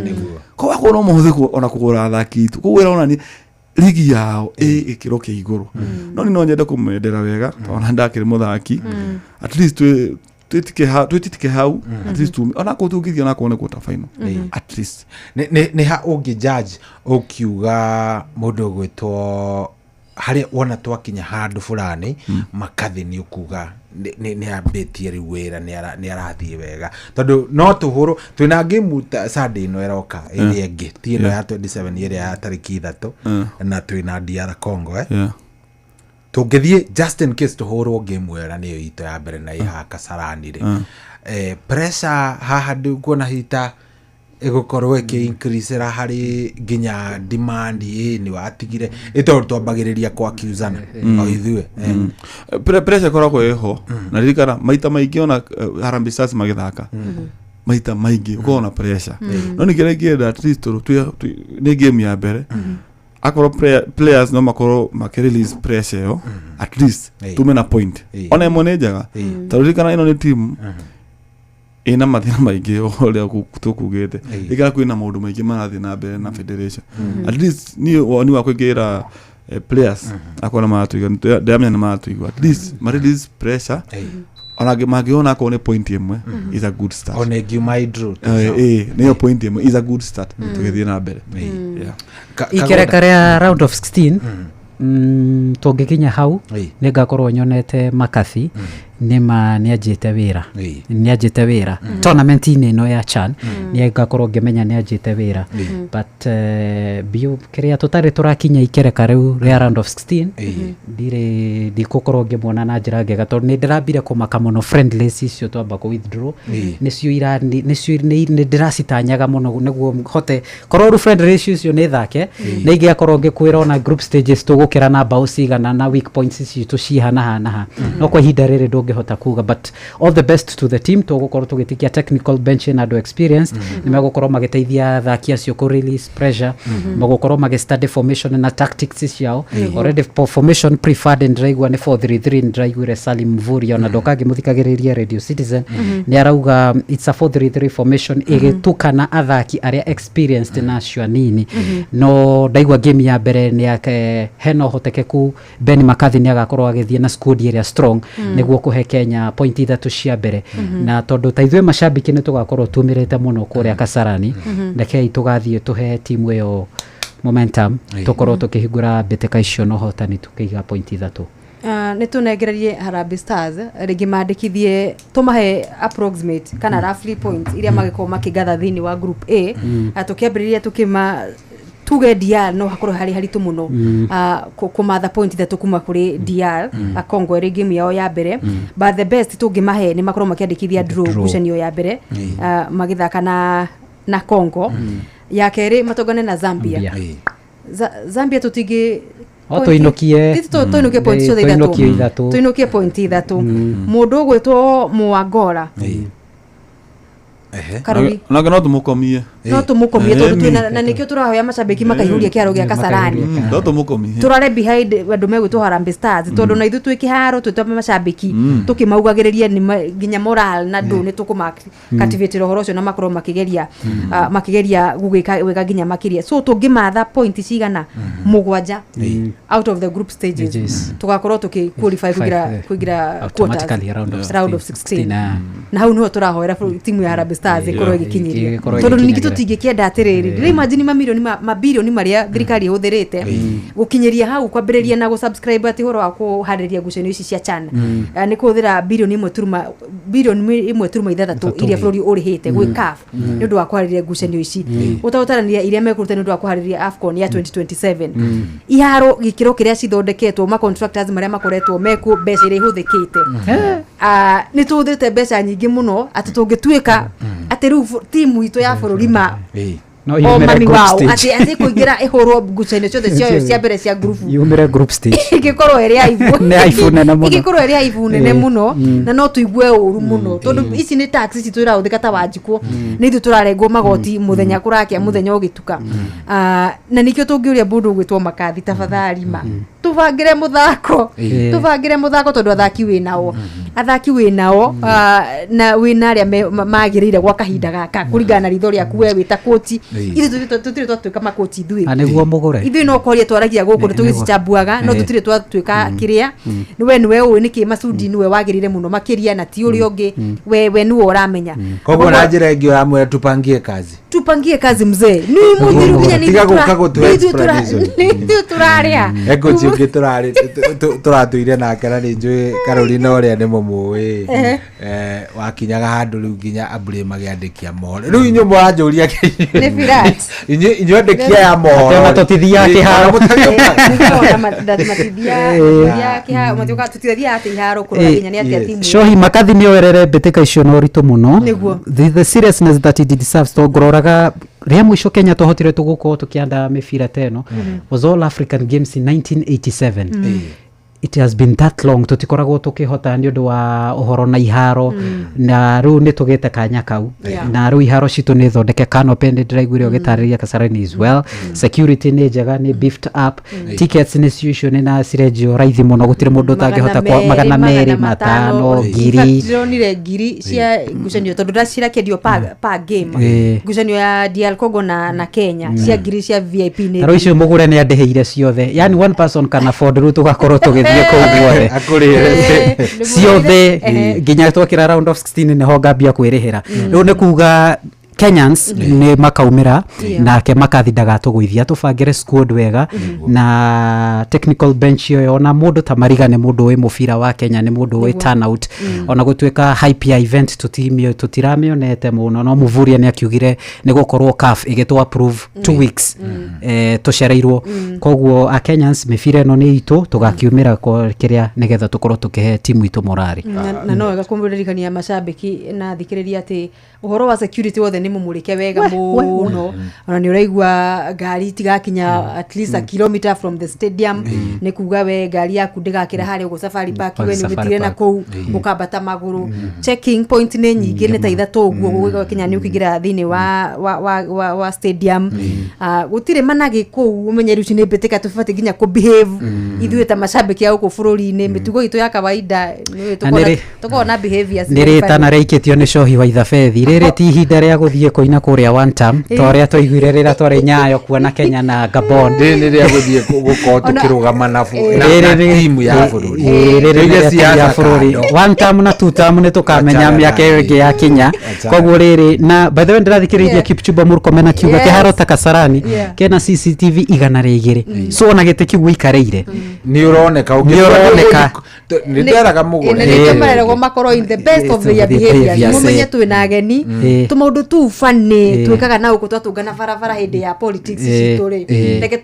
koguo akorwo no mũhũthĩ ona kũgũra athaki aitũ. Koguo ĩronania ligi yao ĩ gĩkĩro kĩa igũrũ. No ni no nyende kũmendera wega tondũ ona ndakĩrĩ mũthaki, at least twĩtitike hau, at least onakorwo tũngĩthiĩ onakorwo nĩ quarter final, at least. Nĩ ha ũngĩ judge ũkiuga mũndũ ũgwĩtwo harĩa wona twakinya handũ fulani makathi nĩ ũkuga nĩ ambĩtie rĩu wĩra, nĩ arathiĩ wega, tondũ no tũhũrwo twĩna game ta Sunday ĩno ĩroka ĩrĩa ĩngĩ, ti ĩno ya 27, ĩrĩa ya tarĩki 3, na twĩna DR Congo, eh? Tũngĩthiĩ just in case tũhũrwo game ĩyo na nĩyo itũ ya mbere na ĩhaha Kasarani rĩ, pressure haha ndikuona hita ĩgũkorwo ĩkĩ increase harĩ nginya demand ĩ nĩ watigire ĩ tondũ twambagĩrĩria kwakiuzana o ithuĩ, eh. Pressure ĩkoragwo ĩho, na ririkana maita maingĩ ona Harambee Stars magĩthaka maita maingĩ ũkoragwo na pressure. No nĩ kĩrĩa ingĩenda at least tondũ nĩ game ya mbere, akorwo players no makorwo makĩ release pressure ĩyo, at least tume na point ona ĩmwe nĩ njega, tondũ ririkana ĩno nĩ team ĩna mathĩna maingĩ ũrĩa tũkugĩte. Ririkana kwĩna maũndũ maingĩ marathiĩ na mbere na federation. At least niĩ woni wakwa ingĩra players akorwo nĩ maratũigua, ndĩramenya nĩ maratũigua, at least ma release pressure, ona mangĩona akorwo nĩ point ĩmwe is a good start. Ona ĩngiuma i draw. Nĩyo point ĩmwe is a good start tũgĩthiĩ na mbere. Yeah. Ikereka rĩa round of 16, tũngĩkinya hau nĩ ngakorwo nyonete makathi nĩma nĩ anjĩte wĩra, nĩ anjĩte wĩra tournament-inĩ ĩno ya CHAN, nĩ ngakorwo ngĩmenya nĩ anjĩte wĩra. But biũ kĩrĩa tũtarĩ tũrakinya ikereka rĩu rĩa round of 16, ndirĩ ndikũkorwo ngĩmuona na njĩra njega, tondũ nĩ ndĩrambire kũmaka mũno friendlies icio twamba kũ withdraw, nĩcio ira nĩcio nĩ ndĩracitanyaga mũno nĩguo hote korwo rĩu friendlies icio nĩ thake, nĩ ingĩakorwo ngĩkwĩra ona group stages tũgũkĩra na mbaũ cigana na weak points citũ cihana ha na ha. No kwa ihinda rĩrĩ ndũngĩhota kuga, but all the best to the team. Tũgũkorwo tũgĩtikia technical bench na andũ experienced, nĩ megũkorwo magĩteithia athaki acio kũ release pressure, magũkorwo magĩ study formation na tactics ciao. Already formation preferred ndĩraigua nĩ 433. Ndĩraiguire Salim Mvuri ona ndoka ngĩmũthikagĩrĩria Radio Citizen, nĩ arauga it's a 433 formation ĩgĩtukana athaki arĩa experienced na acio anini. No ndaigua game ya mbere nĩ yake hena ũhotekeku Ben McCarthy nĩ agakorwo agĩthiĩ na squad ĩrĩa strong nĩguo kũhe Kenya point ithatũ cia mbere. Na tondũ ta ithuĩ macambĩki nĩ tũgakorwo tumĩrĩte mũno kũrĩa Kasarani, rekei tũgathiĩ tũhe timu ĩyo Momentum tũkorwo tũkĩhingũra mbĩtĩka icio na ũhotani, tũkĩiga point 3. Ah, nä tå nengererie Harambee Stars rĩngĩ mandĩkithie, tũmahe approximate kana roughly points iria magĩkorwo makĩgatha thĩinĩ wa group A. Ah, tũkĩambĩrĩria tũkĩma tuge DR no hakorwo harĩ haritũ mũno ah, kũmatha point 3 kuma kũrĩ DR Congo ĩrĩ game yao ya mbere, but the best tũngĩmahe nĩ makorwo makĩandĩkithia draw Draw. ngucanio ya mbere, ah, magĩthaka na Congo, ya kerĩ matongane na Zambia. Zambia. Zambia tũtingĩ O tũinũkie. Tũinũkie point ciothe tũinũkie 3. 3. Tũinũkie point 3. Mũndũ ũgwĩtwo Mũangora Karũri. Onake no tũmũkomie. No tũmũkomie tondũ twĩna na nĩkĩo tũrahoya macambĩki makaihũria kĩharo gĩa Kasarani. No tũmũkomie. Tũrare behind andũ megwĩtwo Harambee Stars, tondũ na ithuĩ twĩ kĩharo twĩ ta macambĩki tũkĩmaugagĩrĩria nĩ nginya moral na ndũ nĩ tũkũmacultivatĩra ũhoro ũcio na makorwo makĩgeria ah, makĩgeria gũgĩka wega nginya makĩria. So tũngĩmatha point cigana 7 out of the group stages, Stages. tũgakorwo tũkĩ qualify kũingĩra kũingĩra Automatically round of round of 16. 16, na hau niho tũrahoera timu ya Harambee Stars ĩkorwo ĩgĩkinyĩria, ĩgĩkorwo tondũ ningĩ ĩgĩkinyagĩra. tũtingĩkĩenda atĩrĩrĩ, ndĩra imagine mamirioni mabirioni marĩa thirikari ĩhũthĩrĩte gũkinyĩria hau, kwambĩrĩria na gũsubscribe atĩ ũhoro wa kũharĩria ngucanio ici cia CHAN. Eh, nĩ kũhũthĩra birioni 1.6 iria bũrũri ũrĩhĩte gwĩ CAF nĩ ũndũ wa kũharĩria ngucanio ici, ũtaũtarania iria mekũruta nĩ ũndũ wa kũharĩria AFCON ya 2027, iharo gĩkĩro kĩrĩa cithondeketwo, ma contractors marĩa makoretwo mekuo, mbeca iria ihũthĩkĩte. Ah, nĩ tũhũthĩrĩte mbeca nyingĩ mũno atĩ tũngĩtuĩka atĩ rĩu timu itũ ya bũrũri ma No o yumĩre mami group wao stage. atĩ atĩ kũingĩra ĩhũrwo ngucanio ciothe ciayo cia mbere cia ngurubu yumĩre group stage. Ĩngĩkorwo ĩrĩ aibu. Nĩ aibu nene mũno. Ĩngĩkorwo ĩrĩ aibu nene mũno na no tũigue ũru mũno, tondũ ici nĩ tax ici tũrahũthĩka ta Wanjikũ, nĩ ithuĩ tũrarengwo magoti mũthenya kũrakĩa mũthenya ũgĩtuka. Ah, na nĩkĩo tũngĩũria mũndũ ũgwĩtwo Makathi, tafadhali ma tũbangĩre mũthako, tũbangĩre mũthako, tondũ athaki wĩ nao, athaki wĩ nao, ah, na wĩ na arĩa magĩrĩire gwa kahinda gaka kũringana na ritho rĩaku we wĩ ta kũci. Ithuĩ tũtirĩ twatuĩka makũci ithuĩ. Na nĩguo mũgũre. Ithuĩ no kwaria twaragia gũkũ nĩ tũgĩcicambuaga, no tũtirĩ twatuĩka kĩrĩa nĩwe nĩwe ũĩ nĩkĩ Masudi nĩwe wagĩrĩire mũno makĩria na ti ũrĩa ũngĩ, we nĩwe ũramenya. Koguo na njĩra ĩngĩ ũramwĩra tupangie kazi. Tupangie kazi mzee, nĩ mũthiru nginya nĩ Tiga ithuĩ gũka gũtũhe nĩ ithuĩ explanation. nĩ ithuĩ tũrarĩa. Ekochi ũngĩ tũratũire nake na nĩ njũĩ Carolina ũrĩa nĩ mũmũĩ. Wakinyaga handũ rĩu nginya ambũrĩ magĩandĩkia mohoro rĩu inyuĩ mũranjũria. Nĩ Firat. Inyuĩ andĩkia ya mohoro. Atĩ ona tũtithiaga kĩharo. Matithiaga atĩ iharo kũrora nginya nĩ atĩa timu. Shohi Makathi nĩ oerere mbĩtĩka icio na ũritũ mũno. Nĩguo. The seriousness that it deserves, tondũ ngũroraga rĩa mũico Kenya twahotire tũgũkorwo tũkĩanda mĩbira ta ĩno was All African Games in 1987. It has been that long tũtikoragwo tũkĩhota nĩ ũndũ wa ũhoro na iharo, na rĩu nĩ tũgĩte kanya kau na rĩu iharo citũ nĩ thondeke. Canopy nĩ ndĩraiguire ũgĩtarĩria Kasarani is well, security nĩ njega, nĩ beefed up, tickets nĩ cio icio nĩ na cirenjio raithi mũno, gũtirĩ mũndũ ũtangĩhota kwa 250, 1,000. Ndĩronire 1,000 cia ngucanio tondũ ndacirakĩendio pa game, ngucanio ya DR Congo na Kenya cia 1,000 cia VIP nĩ Tarå icio mũgũre nĩ andĩhĩire ciothe, yani one person can afford, rĩu tũgakorwo tũgĩthiĩ kũu guothe ciothe nginya twakĩra round of 16 nĩho ngambia kwĩrĩhĩra. Rĩu nĩ kuga Kenyans nĩ makaumĩra. Nake Makathi ndagatũgũithia, tũbangĩre squad wega na technical bench ĩyo, ona mũndũ ta Mariga nĩ mũndũ wĩ mũbira wa Kenya, nĩ mũndũ wĩ turnout, ona gũtuĩka hype ya event tũtiramĩonete mũno, no Muvuria nĩ akiugire nĩ gũkorwo CAF ĩgĩtũ approve 2 weeks tũcereirwo. Koguo a Kenyans, mĩbira ĩno nĩ itũ, tũgakiumĩra kĩrĩa nĩgetha tũkorwo tũkĩhe timu itũ morari. Na no wega kũmũririkania macambĩki na thikĩrĩria atĩ ũhoro wa security wothe nĩ mũmũrĩke wega mũno, ona nĩ ũraigua ngari itigakinya at least a kilometer from the stadium, nĩ kuga we ngari yaku ndĩgakĩra harĩa ũguo Safari Park, we nĩ Safari ũmĩtigre na Park. kũu ũkambata magũrũ. Checking point nĩ nyingĩ, nĩ ta 3 ũguo gũgĩkinya nĩ ũkĩingĩra thĩinĩ wa stadium. Ah, gũtirĩ managĩ kũu, ũmenye rĩu ici nĩ mbĩtĩka tũbatiĩ nginya kũ behave ithuĩ ta macambĩki a gũkũ bũrũri-inĩ, mĩtugo itũ ya kawaida nĩ Na nĩ tũkoragwo na behaviors nĩ rĩtana rĩaikĩtio nĩ Cohi wa Ithabethi, rĩrĩ ti ihinda rĩa gũthiĩ. gũthiĩ kũina kũrĩa one term ta ũrĩa twaiguire rĩrĩa twarĩ Nyayo kuona Kenya na Gabon. Rĩrĩ nĩ rĩa gũthiĩ gũkorwo tũkĩrũgama na Rĩrĩ na timu ya bũrũri. Rĩrĩ nĩ Tũige rĩa timu ya siasa bũrũri. kando. One term na two term nĩ tũkamenya Achana mĩaka ĩyo ĩngĩ yakinya. Achana. Koguo rĩrĩ na by the way ndĩrathikĩrĩiria Kipchumba Murkomen akiuga Yes. kĩharo ta Kasarani Yeah. kena CCTV 102. So ona gĩtĩ kĩu ũikarĩire nĩ ũroneka Nĩ ũroneka. nĩ nderaga mũgũre. Nĩ nĩkĩo mareragwo makorwo in the best of their behaviors. Behaviors, Mũmenye eh. twĩna ageni tũmaũndũ tũu funny twĩkaga na gũkũ twatũngana barabara hĩndĩ ya politics citũ rĩ, reke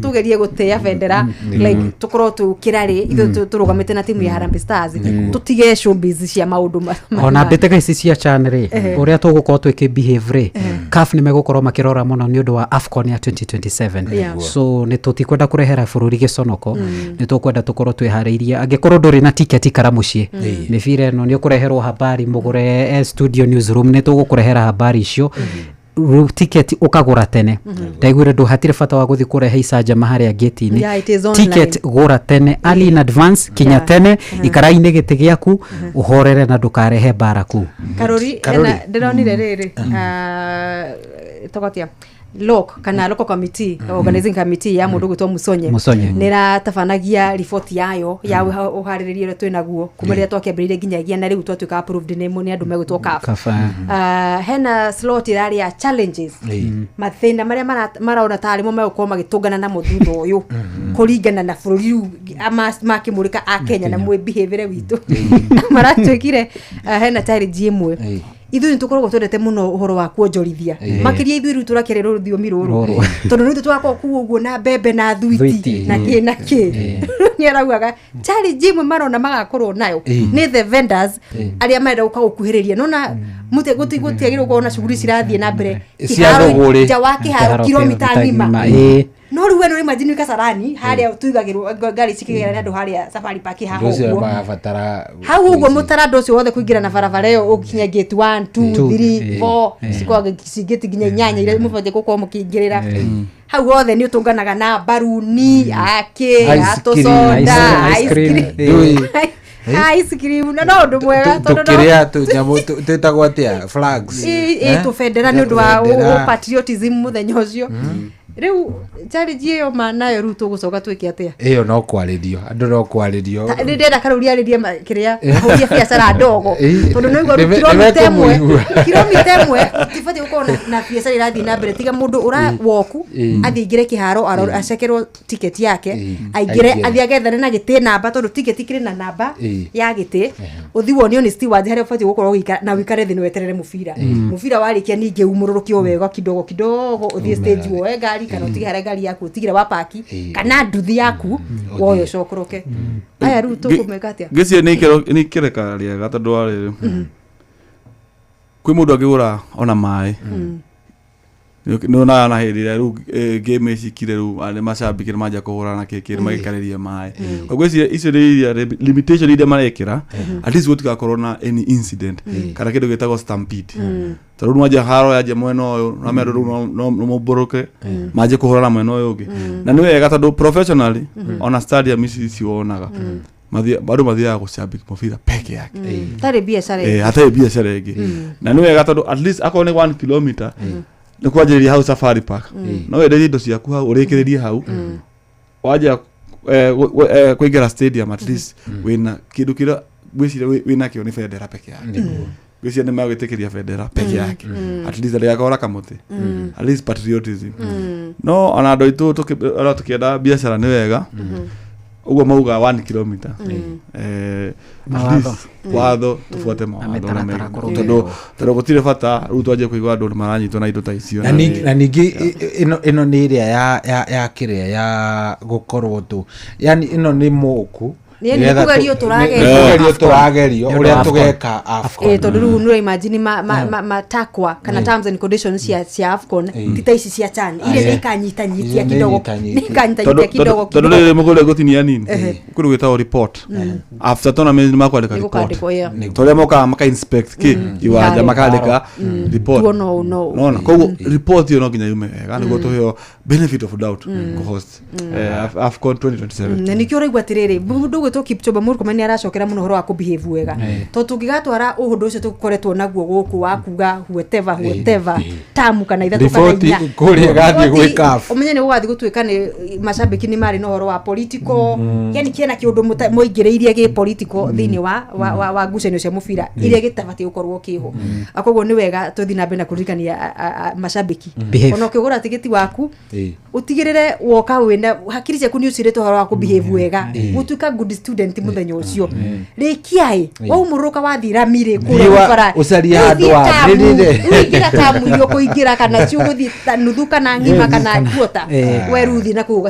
tũgerie gũtĩa bendera, like tũkorwo tũkĩrarĩ ithuĩ tũrũgamĩte na timu ya Harambee Stars, tũtige showbiz cia maũndũ ona mbĩtĩka ici cia CHAN rĩ, ũrĩa tũgũkorwo twĩkĩ behave rĩ, CAF nĩ megũkorwo makĩrora mũno nĩ ũndũ wa AFCON ya 2027. So nĩ tũtikwenda kũrehera bũrũri gĩconoko, nĩ tũkwenda tũkorwo twĩharĩirie. Angĩkorwo ndũrĩ na tiketi kara mũciĩ, mĩbira ĩno nĩ ũkũreherwo habari mũgũre studio newsroom, nĩ tũgũkũrehera habari icio. Rĩu tiketi ũkagũra tene, ndaiguire ndũ hatirĩ bata wa gũthiĩ kũrehe icanjama harĩa gate-inĩ. Yeah, it is online. Ticket gũra tene, early in advance, kinya tene, ikara-inĩ gĩtĩ gĩaku ũhorere na ndũkarehe mbara kuu. Karori. Karori. Ena ndĩronire rĩrĩ, togotia LOC kana local committee, organizing committee ya mũndũ gwĩtwo Musonye. Musonye. Nĩ ĩratabanagia riboti yayo ya ũharĩrĩria ũrĩa twĩnaguo kuma rĩrĩa twakĩambĩrĩirie nginyagia na rĩu twatuĩka approved nĩ andũ megwĩtwo CAF. CAF, eh. Hena slot ĩrarĩ ya challenges, mathĩna marĩa marona tarĩ mo megũkorwo magĩtũngana namo thutha ũyũ kũringana na bũrũri rĩu makĩmũrĩka a Kenya na mwĩ behavior witũ maratuĩkire. Hena challenge ĩmwe, ithuĩ nĩ tũkoragwo twendete mũno ũhoro wa kuonjorithia, makĩria ithuĩ rĩu tũrakĩrĩ rũthiomi rũrũ, Rũrũ. tondũ nĩ ithuĩ tũgakorwo kuu ũguo na mbembe na thwiti Thwiti. na kĩ na kĩ. Nĩ araugaga challenge ĩmwe marona magakorwo nayo nĩ the vendors arĩa marenda gũka gũkuhĩrĩria nona gũtiagĩrĩirwo gũkorwo na shughuli cirathiĩ na mbere Cia kĩharo- thũgũrĩ. nja wa kĩharo kilomita ng'ima. No rĩu we nĩ imagine Kasarani harĩa tuigagĩrwo ngari cikĩgera nĩ andũ harĩa Safari Park haha Ũndũ ũcio ũguo marabatara hau ũguo mũtaranda ũcio wothe kũingĩra na barabara ĩyo ũkinya gate 1 2 Two, 3 4 cikoragwo cingĩti nginya inyanya iria mũbatiĩ gũkorwo mũkĩingĩrĩra hau hothe nĩ ũtũnganaga na mbaruni akĩ Ice cream. atũcoda Ice cream. Ndũĩ. ice cream na no ũndũ mwega tondũ no- Tũkĩrĩa tũnyamũ twĩtagwo atĩa, flags. Ĩ tũbendera nĩ ũndũ wa Tũbendera. patriotism mũthenya ũcio. Rĩu challenge ĩyo ma nayo rĩu tũgũcoka twĩke atĩa? Ĩyo no kwarĩrio andũ, no kwarĩrio. Nĩ ndĩrenda karũri arĩrie kĩrĩa ahũrie biacara ndogo, tondũ nĩ ũigua Nĩme- kilomita ĩmwe nĩmekũmũigua. kilomita ĩmwe tibatiĩ gũkorwo na biacara irathiĩ na mbere, tiga mũndũ ũra woku athiĩ aingĩre kĩharo acekerwo tiketi yake, aingĩre Aingĩre. athiĩ agethane na gĩtĩ namba, tondũ tiketi kĩrĩ na namba ya gĩtĩ, ũthiĩ wonio nĩ steward harĩa ũbatiĩ gũkorwo ũgĩikara na ũikare thĩ na weterere mũbira. Mũbira warĩkia ningĩ umũrũrũkio wega kidogo kidogo ũthiĩ stage woe ngari kana ũtige harĩa ngari yaku ũtigire wa paki kana nduthi yaku woe ũcokoroke. Aya rĩu tũkũmeka atĩa? Ngĩciria nĩ ikereka rĩega tondũ wa rĩrĩ, kwĩ mũndũ angĩgũra ona maĩ nĩonaga na hĩndĩ ĩrĩa rĩu game ĩcikire rĩu nĩ macambĩki nĩ manjia kũhũrana na kĩkĩ nĩ magĩkarĩria maĩ. Koguo icio nĩ iria limitation iria marekĩra, at least gũtigakorwo na any incident kana kĩndũ gĩtagwo stampede, tondũ rĩu mwanjia haro yanjia mwena ũyũ na mendũ rĩu no mũmbũrũke manjie kũhũrana mwena ũyũ ũngĩ. Na nĩ wega tondũ professionally ona stadium ici ici wonaga andũ mathiaga gũcambĩki mũbira peke yake. Tarĩ biacara ĩngĩ. Hatarĩ biacara ĩngĩ. Na nĩ wega tondũ at least akorwo nĩ 1 kilometer nĩ kwanjĩrĩria hau Safari Park, no wenderie indo ciaku hau ũrĩkĩrĩrie hau wanjia kũingĩra stadium, at least wĩna kĩndũ kĩrĩa ngwĩciria wĩnakĩo nĩ bendera peke yake. Ngwĩciria nĩ magwĩtĩkĩria bendera peke yake, at least ndĩgakorwo na kamũtĩ, at least patriotism. No ona andũ aitũ ona tũkĩenda biacara nĩ wega ũguo mauga 1 kilometer, at Mawatho. least watho tubuate mawatho mĩtaratara ũrĩa mega. kũrũmĩrĩrwo. Tondũ gũtirĩ bata rĩu twanjie kũigua andũ maranyitwo na indo ta icio. Na ningĩ ĩno nĩ ĩrĩa ya kĩrĩa ya gũkorwo tu, yani ĩno nĩ mũku. Nĩ kũgerio tũragerio. Nĩ kũgerio tũragerio Nĩ ũndũ ũrĩa wa AFCON. tũgeka AFCON. Tondũ rĩu nĩ imagine matakwa kana terms and conditions cia AFCON ti ta ici cia CHAN iria nĩ ikanyitanyitia Iria nĩ kidogo, inyitanyiti. nĩ ikanyitanyitia kidogo. Tondũ rĩrĩ mũgũrĩ gũtinia nini kũrĩ gwĩtagwo report after tournament nĩ makwandĩka Nĩ report. gũkandĩkwo, yeah. Tondũ arĩa mokaga maka inspect kĩ iwanja Iharo. makandĩka report. Tuona ũũ na ũũ. Nona koguo report ĩyo no nginya yume wega nĩguo tũheo benefit of doubt kũ host AFCON 2027. Na nĩkĩo ũraigua atĩrĩrĩ mũndũ ũgwĩtwo Kipchumba Murkomen nĩ aracokera mũno ũhoro wa kũbehave wega. Tondũ tũngĩgatwara ũhũndũ ũcio tũkoretwo naguo gũkũ wa kuga whatever whatever tamu kana ithatũ kana Riboti inya. kũrĩa ĩgathiĩ Riboti, gwĩ CAF. Ũmenye nĩ gũgathiĩ gũtuĩka nĩ macambĩki nĩ marĩ na ũhoro wa political, yani kĩna kĩũndũ mũingĩrĩirie gĩ political thĩinĩ wa ngucanio cia mũbira iria gĩtabatiĩ gũkorwo kĩho. Koguo nĩ wega tũthiĩ na mbere na kũririkania macambĩki. Behave. Ona ũkĩgũra tigiti waku utigirire woka wina hakiri ciaku ni ucirite uhoro wa kubehave wega gutuika good student muthenya ucio rikiai waumũrũka wathi ramire Thiĩ ũcarie handũ wambĩrĩre. uingira tamu iria ũkũingĩra kana ci ũgũthiĩ ta nuthu kana ng'ima kana kuota we rĩu thiĩ na kũu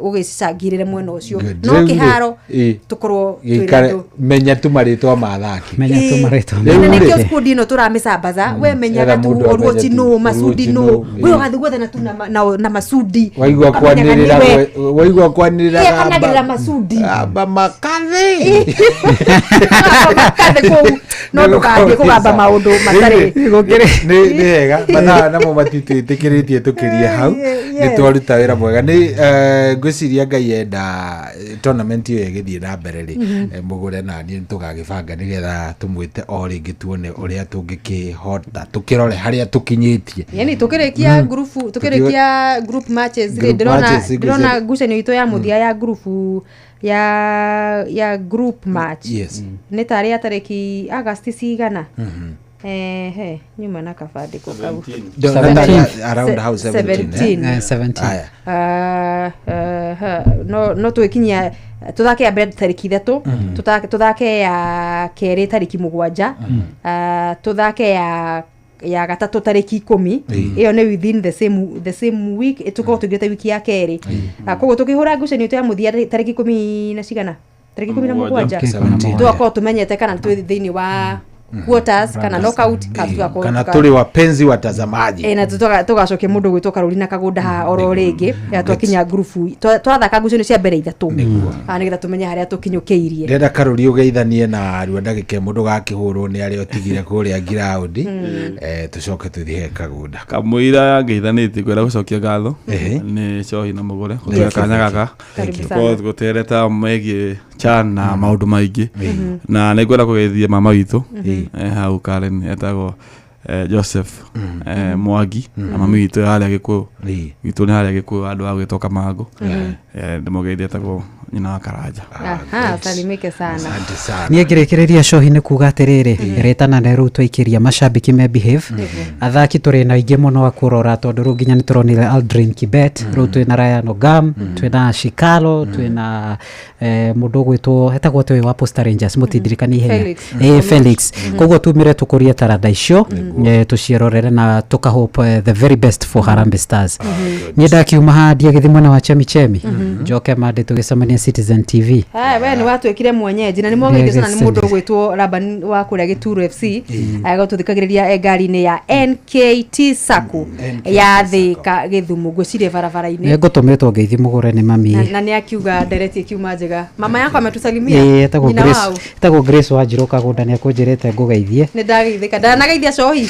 ũgĩcicangĩrĩre mwena ũcio Good. no Rĩu rĩ, kĩharo tũkorwo twĩna gĩikare andũ. menya tu marĩtwa ma athaki Menya tu marĩtwa Rĩu Na rĩ, nĩkĩo squad ĩno tũramĩcambaza we menyaga Etha tu mũndũ Oruochi amenye tu, nũ Masudi Oruochi nũ nũ, we ĩ. ũgathiĩ gwethana tu na Masudi waigua Ũkamenyaga kwanĩrĩra nĩwe. waigua kwanĩrĩra Ĩ, akanagĩrĩra Masudi amba makathĩ makathĩ kũu no ndũgathiĩ kũgamba maũndũ matarĩ nĩ hega mathaa namo matitwĩtĩkĩrĩtie tũkĩrie hau nĩ twaruta wĩra mwega nĩ ngwĩciria Ngai enda tournament ĩyo ĩgĩthiĩ na mbere rĩ mũgũre na niĩ nĩtũgagĩbanga nĩgetha tũmwĩte o rĩngĩ tuone ũrĩa tũngĩkĩhota tũkĩrore harĩa tũkinyĩtie. Yani tukirikia group tukirikia group matches rĩ Group ndĩrona matches, ndĩrona ngucanio itũ ya mũthia ya group ya group match Yes. nĩ tarĩ ya tarĩki August cigana ehe nyuma na kabandĩko kau. Around how 17 eh? 17. Aya. No twĩkinyia tuthake ya mbere tarĩki 3 tuthake ya kerĩ tarĩki 7 tuthake ya gatatũ tarĩki 10 ĩyo nĩ within the same week tũkorwo tũingĩrĩte wiki ya kerĩ. Koguo tũkĩhũra ngucanio itũ ya mũthia tarĩki 10 na cigana tarĩki 17 tũgakorwo tũmenyete kana twĩ thĩinĩ wa quarters kana knockout kana tũgakorwo kana tũrĩ wapenzi watazamaji. Na tũgacokia mũndũ gwĩtwo Carolina Kagũnda haha oro rĩngĩ ya twakinya ngurubu twathaka ngucanio cia mbere ithatũ nĩgetha tũmenye harĩa tũkinyũkĩirie. Ndĩrenda Karũri ũgeithanie na arua ndagĩka ĩmwe ndũgakĩhũrwo nĩ arĩa ũtigire kũrĩa ngiraũndi tũcoke tũthiĩ he Kagũnda. Kamũira ngeithanĩtie kwenda gũcokia ngatho nĩ Cohi na Mũgũre gũtũhe kanya gaka Karibu sana. gũtereta megiĩ CHAN na maũndũ maingĩ na nĩ ngwenda kũgeithia mama witũ hau Karen etagwo Joseph Mwangi na mami witũ harĩa Gĩkũyũ witũ nĩ harĩa Gĩkũyũ handũ ha gwĩtwo Kamangũ ndĩmũgeithie etagwo nyina wa Karanja. Aha, salimike sana. Asante sana. Niĩ ngĩrĩkĩrĩria Cohi nĩ kuga atĩrĩrĩ rĩtana nĩ rĩu twaikĩria macambĩki me behave athaki tũrĩ na aingĩ mũno a kũrora tondũ rĩu nginya nĩ tũronire Aldrin Kibet rĩu twĩna Ryan Ogam twĩna Shikalo twĩna mũndũ ũgwĩtwo etagwo atĩ ũyũ wa Posta Rangers mũtindirikanie ihenya Felix. Felix koguo tumire tũkũrie taranda icio tũciĩrorere na tũkahope the very best for Harambee Stars. Niĩ ndakiuma haha ndiagĩthiĩ mwena wa Chemichemi njoke mande tũgĩcemania Citizen TV. Haya, we nĩ watuĩkire mwenyeji na nĩ mwageithio sana nĩ mũndũ ũgwĩtwo Laban wa kũrĩa Gĩturo FC agũtũthikagĩrĩria e ngari-inĩ ya NKT Sacco ya Thĩka Gĩthumo ngwĩciria barabara-inĩ. Nĩ ngũtũmĩtwo ngeithi mũgũre nĩ mami. Na nĩ akiuga ndereti ĩkiuma njega. Mama yakwa ametusalimia. Etagwo Nyina Grace wau. etagwo Grace Wanjirũ Kagũnda nĩ akũnjĩrĩte ngũgeithie. Nĩ ndageithĩka ndanageithia Cohi.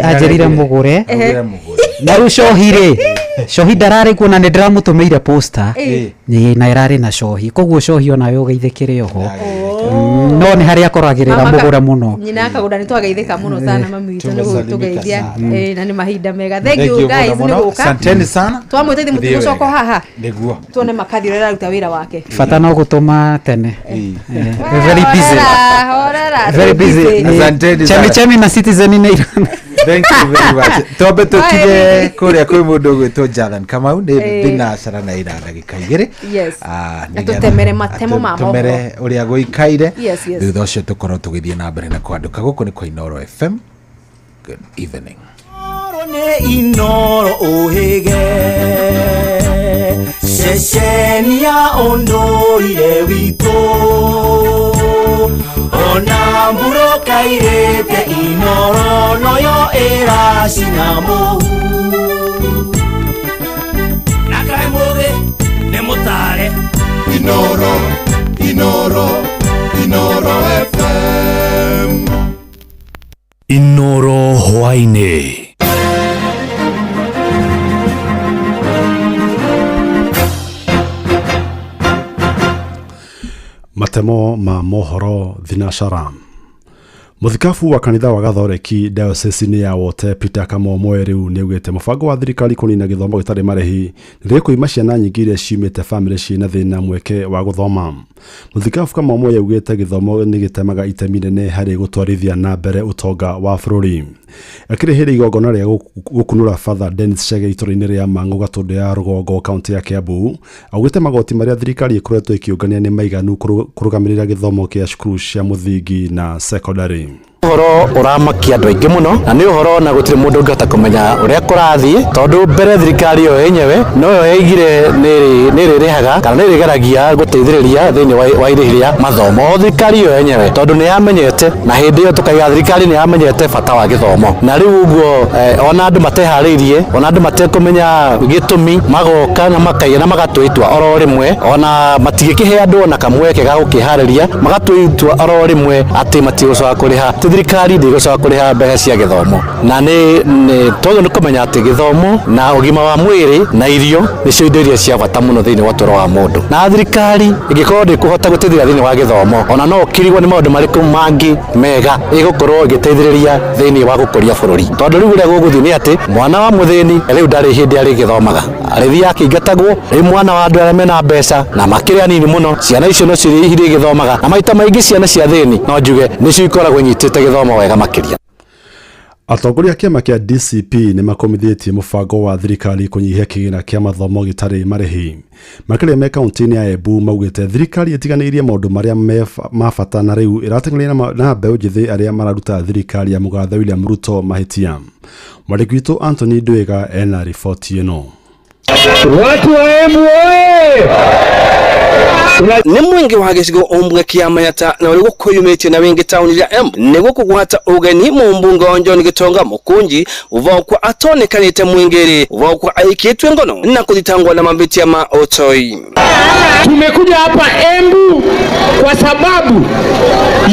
Anjĩrire mũgũre Ehe. na rĩu Cohi rĩ Cohi ndararĩ kuo na nĩ ndĩramũtũmĩire poster na ĩrarĩ na Cohi koguo Cohi onawe ũgeithĩkĩre oho no nĩ harĩa akoragĩrĩra mũgũre mũno. Nyina akagũnda nĩ twageithĩka mũno sana mami witũ nĩ Tumesalimika gũtũgeithia sana. Na nĩ mahinda mega. Thank Thank you you guys mũno nĩ mũno. gũka. Asanteni sana. Twamwĩta ithuĩ mũtigũcoka haha Nĩguo. tuone makathi ũrĩa araruta wĩra wake. Bata no gũtũma tene. Very busy. Horera, horera. Very busy. Asanteni sana. Chemichemi na Citizen nĩ irana. Thank you very much. Twambe tũkinye kũrĩa kwĩ mũndũ ũgwĩtwo Jathan Kamau nĩ thinacara na ira ndagĩka 2. Yes. Na tũtemere matemo ma mohoro. Tũtemere ũrĩa gũikaire. Yes, yes. Thutha ũcio tũkorwo tũgĩthiĩ na mbere na kwandũka gũkũ nĩ kwa Inooro FM. Good evening. Nĩ Inooro ũhĩge ceceni ya ũndũire witũ ona mbura kairĩte Inooro noyo ĩracina mũhu na kaĩ mũgĩ nĩ mũtare Inooro, Inooro, Inooro FM. Inooro hwaĩ-inĩ. Matemo ma mohoro thinashara. Mũthikabu wa kanitha wa Gathoreki diocese-inĩ ya Wote Peter Kamau rĩu nĩaugĩte mũbango wa thirikari kũnina gĩthomo gĩtarĩ marĩhi nĩrĩkũima ciana nyingĩ iria ciumĩte bamĩrĩ ciĩna thĩna mweke wa gũthoma. Mũthikabu Kamau augĩte gĩthomo nĩgĩtemaga itemi nene harĩ gũtwarithia na mbere ũtonga wa bũrũri. Akĩrĩ hĩndĩ igongona rĩa gũkunũra Father Dennis Chege itũũra-inĩ rĩa Mang'u Gatũndũ ya rũgongo kaunti ya Kiambu augĩte magoti marĩa thirikari ĩkoretwo ĩkĩũngania nĩ maiganu kũrũgamĩrĩra gĩthomo kĩa cukuru cia mũthingi na secondary. Ũhoro ũramakia andũ aingĩ mũno na nĩ ũhoro na gũtirĩ mũndũ ũngĩhota kũmenya ũrĩa kũrathiĩ tondũ mbere thirikari yo yenyewe noyo yaigire nĩ ĩrĩrĩhaga kana nĩ ĩrĩgeragia gũteithĩrĩria thĩinĩ wa irĩhi rĩa mathomo thirikari yo yenyewe tondũ nĩ yamenyete na hĩndĩ ĩyo tũkaiga thirikari nĩ yamenyete bata wa gĩthomo na rĩu ũguo ona andũ mateharĩirie ona andũ matekũmenya gĩtũmi magoka na makaiya na magatua itua oro rĩmwe ona matigĩkĩhe andũ ona kamweke ga gũkĩharĩria magatua itua oro rĩmwe atĩ matigũcoka kũrĩha thirikari ndĩgũcoka kũrĩha mbeca cia gĩthomo na nĩ tondũ nĩ kũmenya atĩ gĩthomo na ũgima wa mwĩrĩ na irio nĩcio indo iria cia bata mũno thĩinĩ wa ũtũũro wa mũndũ na thirikari ĩngĩkorwo ndĩkũhota gũteithĩrĩria thĩinĩ wa gĩthomo ona no ũkĩrigwo nĩ maũndũ marĩkũ mangĩ mega ĩgũkorwo ĩgĩteithĩrĩria thĩinĩ wa gũkũria bũrũri tondũ rĩu ũrĩa gũgũthiĩ nĩ atĩ mwana wa mũthĩni rĩu ndarĩ hĩndĩ arĩgĩthomaga arĩthiaga akĩingatagwo rĩu mwana wa andũ arĩa mena mbeca na makĩrĩ anini mũno ciana icio nocio irĩgĩthomaga na maita maingĩ ciana cia thĩni no njuge nĩcio ikoragwo inyitĩte gĩthomo wega makĩria. Atongoria a kĩama kĩa DCP nĩ makomithĩtie mũbango wa thirikari kũnyihia kĩgĩna kĩa mathomo gĩtarĩ marĩhi. Makĩria me kaunti-inĩ ya Embu maugĩte thirikari ĩtiganĩirie maũndũ marĩa ma bata na rĩu ĩrateng'eria na mbeũ njĩthĩ arĩa mararuta thirikari ya mũgathe William Ruto mahĩtia. Mwandĩki witũ Anthony Ndwĩga ena riboti ĩno. Watu wa Embu oye! Nĩ mwingi wa gĩcigo ũmbunge kĩa Manyata na ũrĩa gũkũyumĩtie na wingi taũni ya Embu nĩguo kũgwata ũgeni mũmbunge wa John Gitonga Mukunji uvaukwa atonekanĩte mwingĩrĩ uvaukwa aikĩtwe ngono na kũthitangwa na mavĩtia ma ũtoi. Tumekuja hapa Embu kwa sababu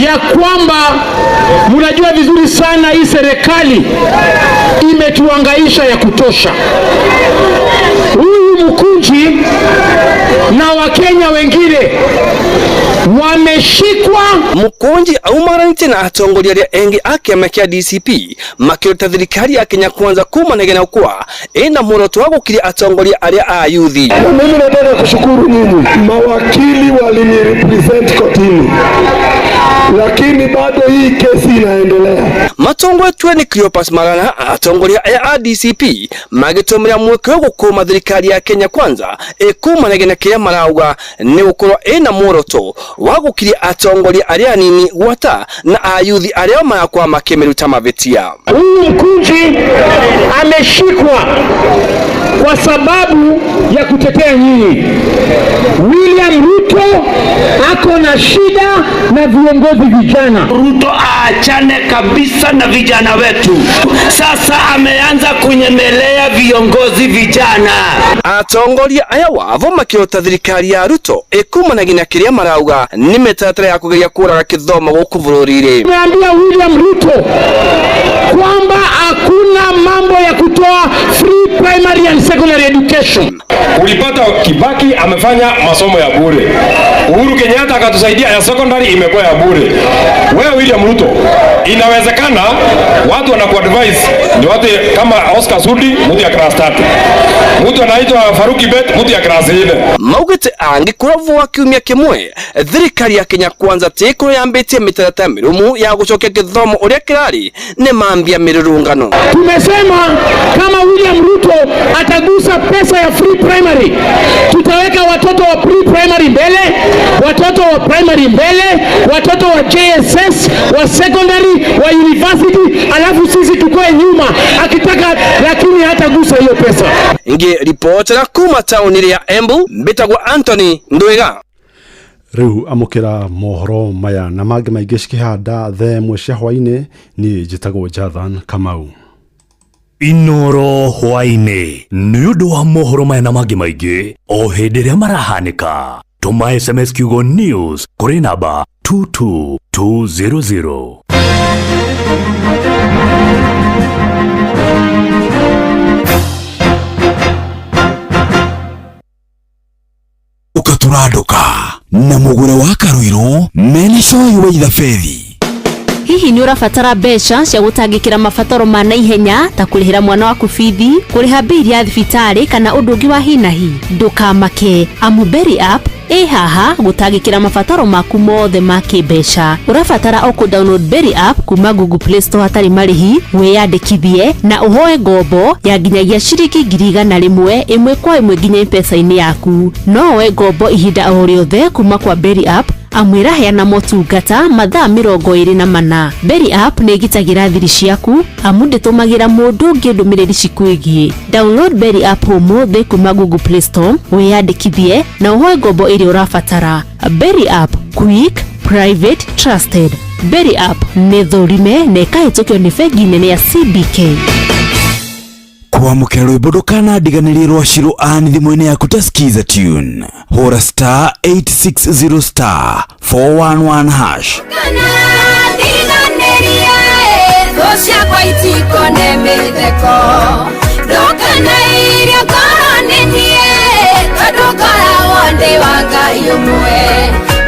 ya kwamba mnajua vizuri sana hii serikali imetuangaisha ya kutosha. Huyu Mukunji na Wakenya wengine wameshikwa. Mukunji aumaranite na atongoria aria engi a kĩama kĩa DCP makĩruta thirikari ya Kenya Kwanza kuma negena kwa ina muoroto wa gũkiria atongoria aria a yuthi. Mimi nataka kushukuru nyinyi mawakili walinirepresent kotini, lakini bado hii kesi inaendelea. Matongwetwe ni Cleopas Malala atongoria a DCP magĩtũmĩra mweke wa gũkũma thirikari ya Kenya Kwanza ĩkuma negena kĩrĩa marauga nĩ gũkorwo ĩna muoroto wa gũkiria atongoria aria anini gwata na ayuthi aria marakwa makĩmĩruta mavĩtia. Huyu Mkunji ameshikwa kwa sababu ya kutetea nyinyi. William Ruto ako na shida na viongozi vijana. Ruto aachane kabisa na vijana wetu. Sasa ameanza kunyemelea viongozi vijana. Atongoria aya wavo makĩrota thirikari ya Ruto ĩkumanagia na kĩrĩa marauga nĩ mĩtaratara ya kũgeria kũraga kĩthomo gũkũ bũrũri-inĩ. Tumeambia William Ruto kwamba hakuna mambo ya kutoa free primary and secondary education. Ulipata Kibaki amefanya masomo ya bure. Uhuru Kenyatta akatusaidia ya secondary imekuwa ya bure. Wewe William Ruto, inawezekana watu wanakuadvise ni watu kama Oscar Sudi, mtu ya class 3. Mtu anaitwa Faruki Bet, mtu ya class 4. Maugite angĩkorwo kiumia kĩmwe thirikari ya Kenya Kwanza tĩkorwo yambĩtie mĩtaratara mĩrũmu ya gũcokia gĩthomo ũrĩa kĩrarĩ nĩ mambia mĩrũrũngano. Tumesema kama William Ruto atagusa pesa ya free primary, tutaweka watoto wa pre-primary mbele, watoto wa primary mbele, watoto wa JSS, wa secondary, wa university, alafu sisi tukoe nyuma akitaka, lakini hatagusa hiyo pesa. Ngi ripotera kuma tauni ya Embu mbitagwo Anthony Ndwiga. Riu amukira mohoro maya na mangĩ maingĩ cikĩhanda thaa ĩmwe cia hwaĩ-inĩ. Niĩ njĩtagwo Jathan Kamau. Inoro hwaĩ-inĩ nĩ ũndũ wa mohoro maya na mangĩ maingĩ o hĩndĩ ĩrĩa marahanĩka. Tũma SMS kiugo news kũrĩ namba 22200. Ũkatũranduka Na mũgũre wa Karũirũ mena Cohi wa Ithabethi. Hihi nĩ ũrabatara mbeca cia gũtangĩkĩra mabataro ma naihenya ta kũrĩhĩra mwana waku bithi, kũrĩha mbili ya thibitarĩ kana ũndũ ũngĩ wa hi na hi? Ndũkamake, amu Berry App ĩ haha gũtangĩkĩra mabataro maku mothe ma kĩmbeca. Ũrabatara o kũ download Berry App kuma Google Play Store hatarĩ marĩhi, wĩyandĩkithie na ũhoe ngombo ya nginyagia ciringi 100,000 ĩmwe kwa ĩmwe nginya M-Pesa-inĩ yaku. No woe ngombo ihinda o rĩothe kuma kwa Berry App amu ĩraheana motungata mathaa 24. Berry App nĩ ĩgitagĩra thiri ciaku amu ndĩtũmagĩra mũndũ ũngĩ ndũmĩrĩri cikwĩgiĩ. Download Berry App ũmũthĩ kuma Google Play Store, wĩyandĩkithie na ũhoe ngombo ĩrĩa ũrabatara. Berry App, quick, private, trusted. Berry App nĩ thũrime na ĩkahĩtũkio nĩ bengi nene ya CBK. Kwamũkĩra rwĩmbo ndũkanandiganĩrie rwa Shiro Ann thimũ-inĩ yaku ta Skiza Tune. Hũra star 860 star 411 hash. Ndiganĩrie thũ ciakwa itikone mĩtheko ndũkanairio ngoro nĩ niĩ tondũ ngoragwo ndĩ wa Ngai ũmwe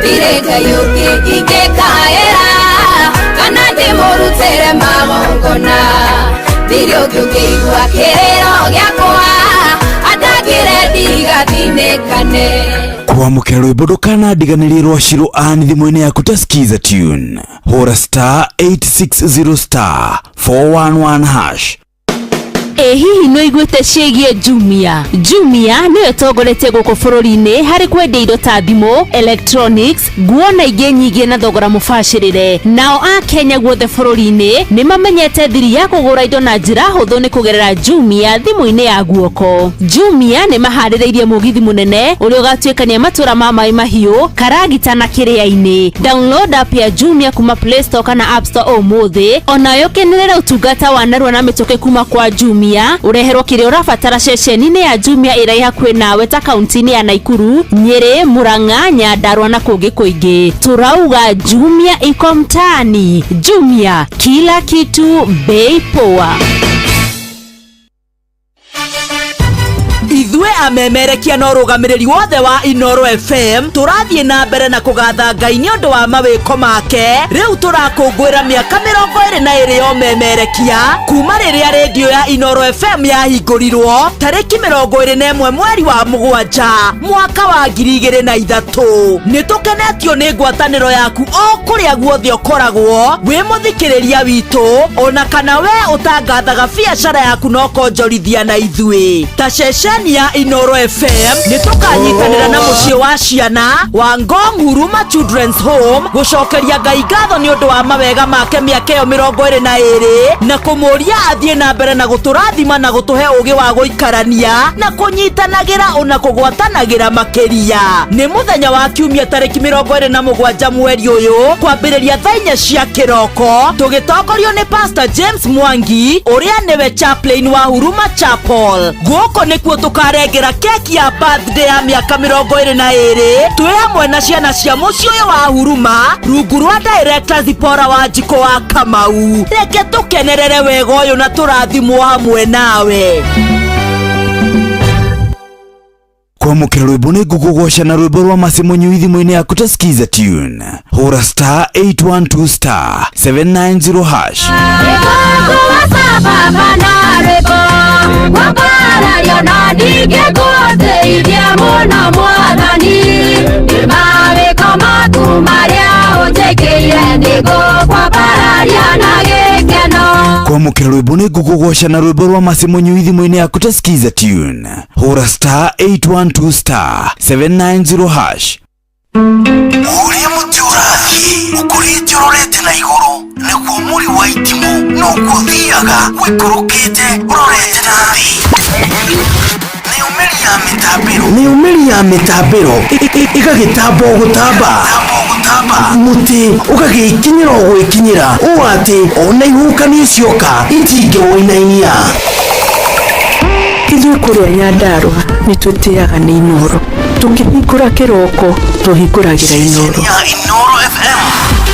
ndirĩ Ngai ũngĩ ingĩkaĩra kana ndĩmũrutĩre magongona ndirĩ ũngĩ ũngĩigua kĩrĩro gĩakwa andangĩre ndigathinĩkane. Kwamũkĩra rwĩmbo ndũkanandiganĩrie rwa Shiro Ann thimũ-inĩ yaku ta Skiza Tune. Hũra star 860 star 411 hash. Ĩ hihi nĩ ũiguĩte ciĩgiĩ Jumia? Jumia nĩyo ĩtongoretie gũkũ bũrũri-inĩ harĩ kwendia indo ta thimũ, electronics, nguo na ingĩ nyingĩ na thogora mũbacĩrĩre. Nao Akenya guothe bũrũri-inĩ nĩ mamenyete thiri ya kũgũra indo na njĩra hũthũ nĩ kũgerera Jumia thimũ-inĩ ya guoko. Jumia nĩ maharĩrĩirie mũgithi mũnene ũrĩa ũgatuĩkania matũra ma Maĩ Mahiũ, Karagita na Kĩrĩa-inĩ. Download app ya Jumia kuma Play Store kana App Store ũmũthĩ, onawe ũkenerere ũtungata wa narua na mĩtũkĩ kuma kwa Jumia. Ũreherwo kĩrĩa ũrabatara ceceni-inĩ ya Jumia ĩrĩa ĩ hakuhĩ nawe ta kaunti-inĩ ya Naikuru, Nyĩrĩ, Murang'a, Nyandarua na kũngĩ kũingĩ. Turauga Jumia iko mtaani. Jumia, kila kitu bei poa. Ithuĩ amemerekia na ũrũgamĩrĩri wothe wa Inoro FM tũrathiĩ na mbere na kũgatha Ngai nĩ ũndũ wa mawĩko make. Rĩu tũrakũngũĩra mĩaka 22 ya ũmemerekia kuma rĩrĩa rĩndiũ ya Inoro FM yahingũrirwo tarĩki 21 mweri wa mũgwanja mwaka wa 2003. Nĩ tũkenetio nĩ ngwatanĩro yaku o kũrĩa guothe ũkoragwo wĩ mũthikĩrĩria witũ, ona kana we ũtangathaga biacara yaku na ũkonjorithia na ithuĩ. Ta ceceni ya Inoro FM nĩ tũkanyitanĩra na mũciĩ wa ciana wa Ngong Huruma Children's Home gũcokeria Ngai ngatho nĩ ũndũ wa mawega make mĩaka ĩyo 22 na kũmũria athiĩ na mbere na gũtũrathima na gũtũhe ũgĩ wa gũikarania na kũnyitanagĩra ona kũgwatanagĩra makĩria. Nĩ mũthenya wa kiumia tarĩki 27 mweri ũyũ kwambĩrĩria thaa inya cia kĩroko tũgĩtongorio nĩ Pastor James Mwangi ũrĩa nĩwe chaplain wa Huruma Chapel. Gũkũ nĩkuo tũkarengera keki ya birthday ya mĩaka 22 twĩ hamwe na ciana cia mũciĩ ũyũ wa Huruma rungu rwa director Zipporah Wanjikũ wa Kamau. Reke tũkenerere wega ũyũ na tũrathimwo hamwe nawe. Kwamũkĩra rwĩmbo nĩ ngũkũgoca na rwĩmbo rwa Mercy Mũnyui thimũ-inĩ yaku ta Skiza Tune. Hũra star 812 star 790 hash. Kwamũkĩra rwĩmbo nĩ ngũkũgoca na rwĩmbo rwa Mercy Mũnyui thimũ-inĩ yaku ta Skiza Tune. Hũra star 812 star 790 hash. Ũrĩa mũtĩ ũrathiĩ ũkũrĩte ũrorete na igũrũ nĩguo mũri wa itimũ noguo ũthiaga ũikũrũkĩte ũrorete na thĩ. Nayo mĩri ya mĩtambĩro nayo mĩri ya mĩtambĩro ĩgagĩtamba o gũtamba mũtĩ ũgagĩkinyĩra o gwĩkinyĩra ũũ atĩ ona ihuhũkanio cioka itingĩwũinainia. Ithuĩ kũrĩa Nyandarua nĩ twĩtĩaga nĩ Inoro. Tũkĩhingũra kĩroko tũhingũragĩra Inoro. Inoro FM.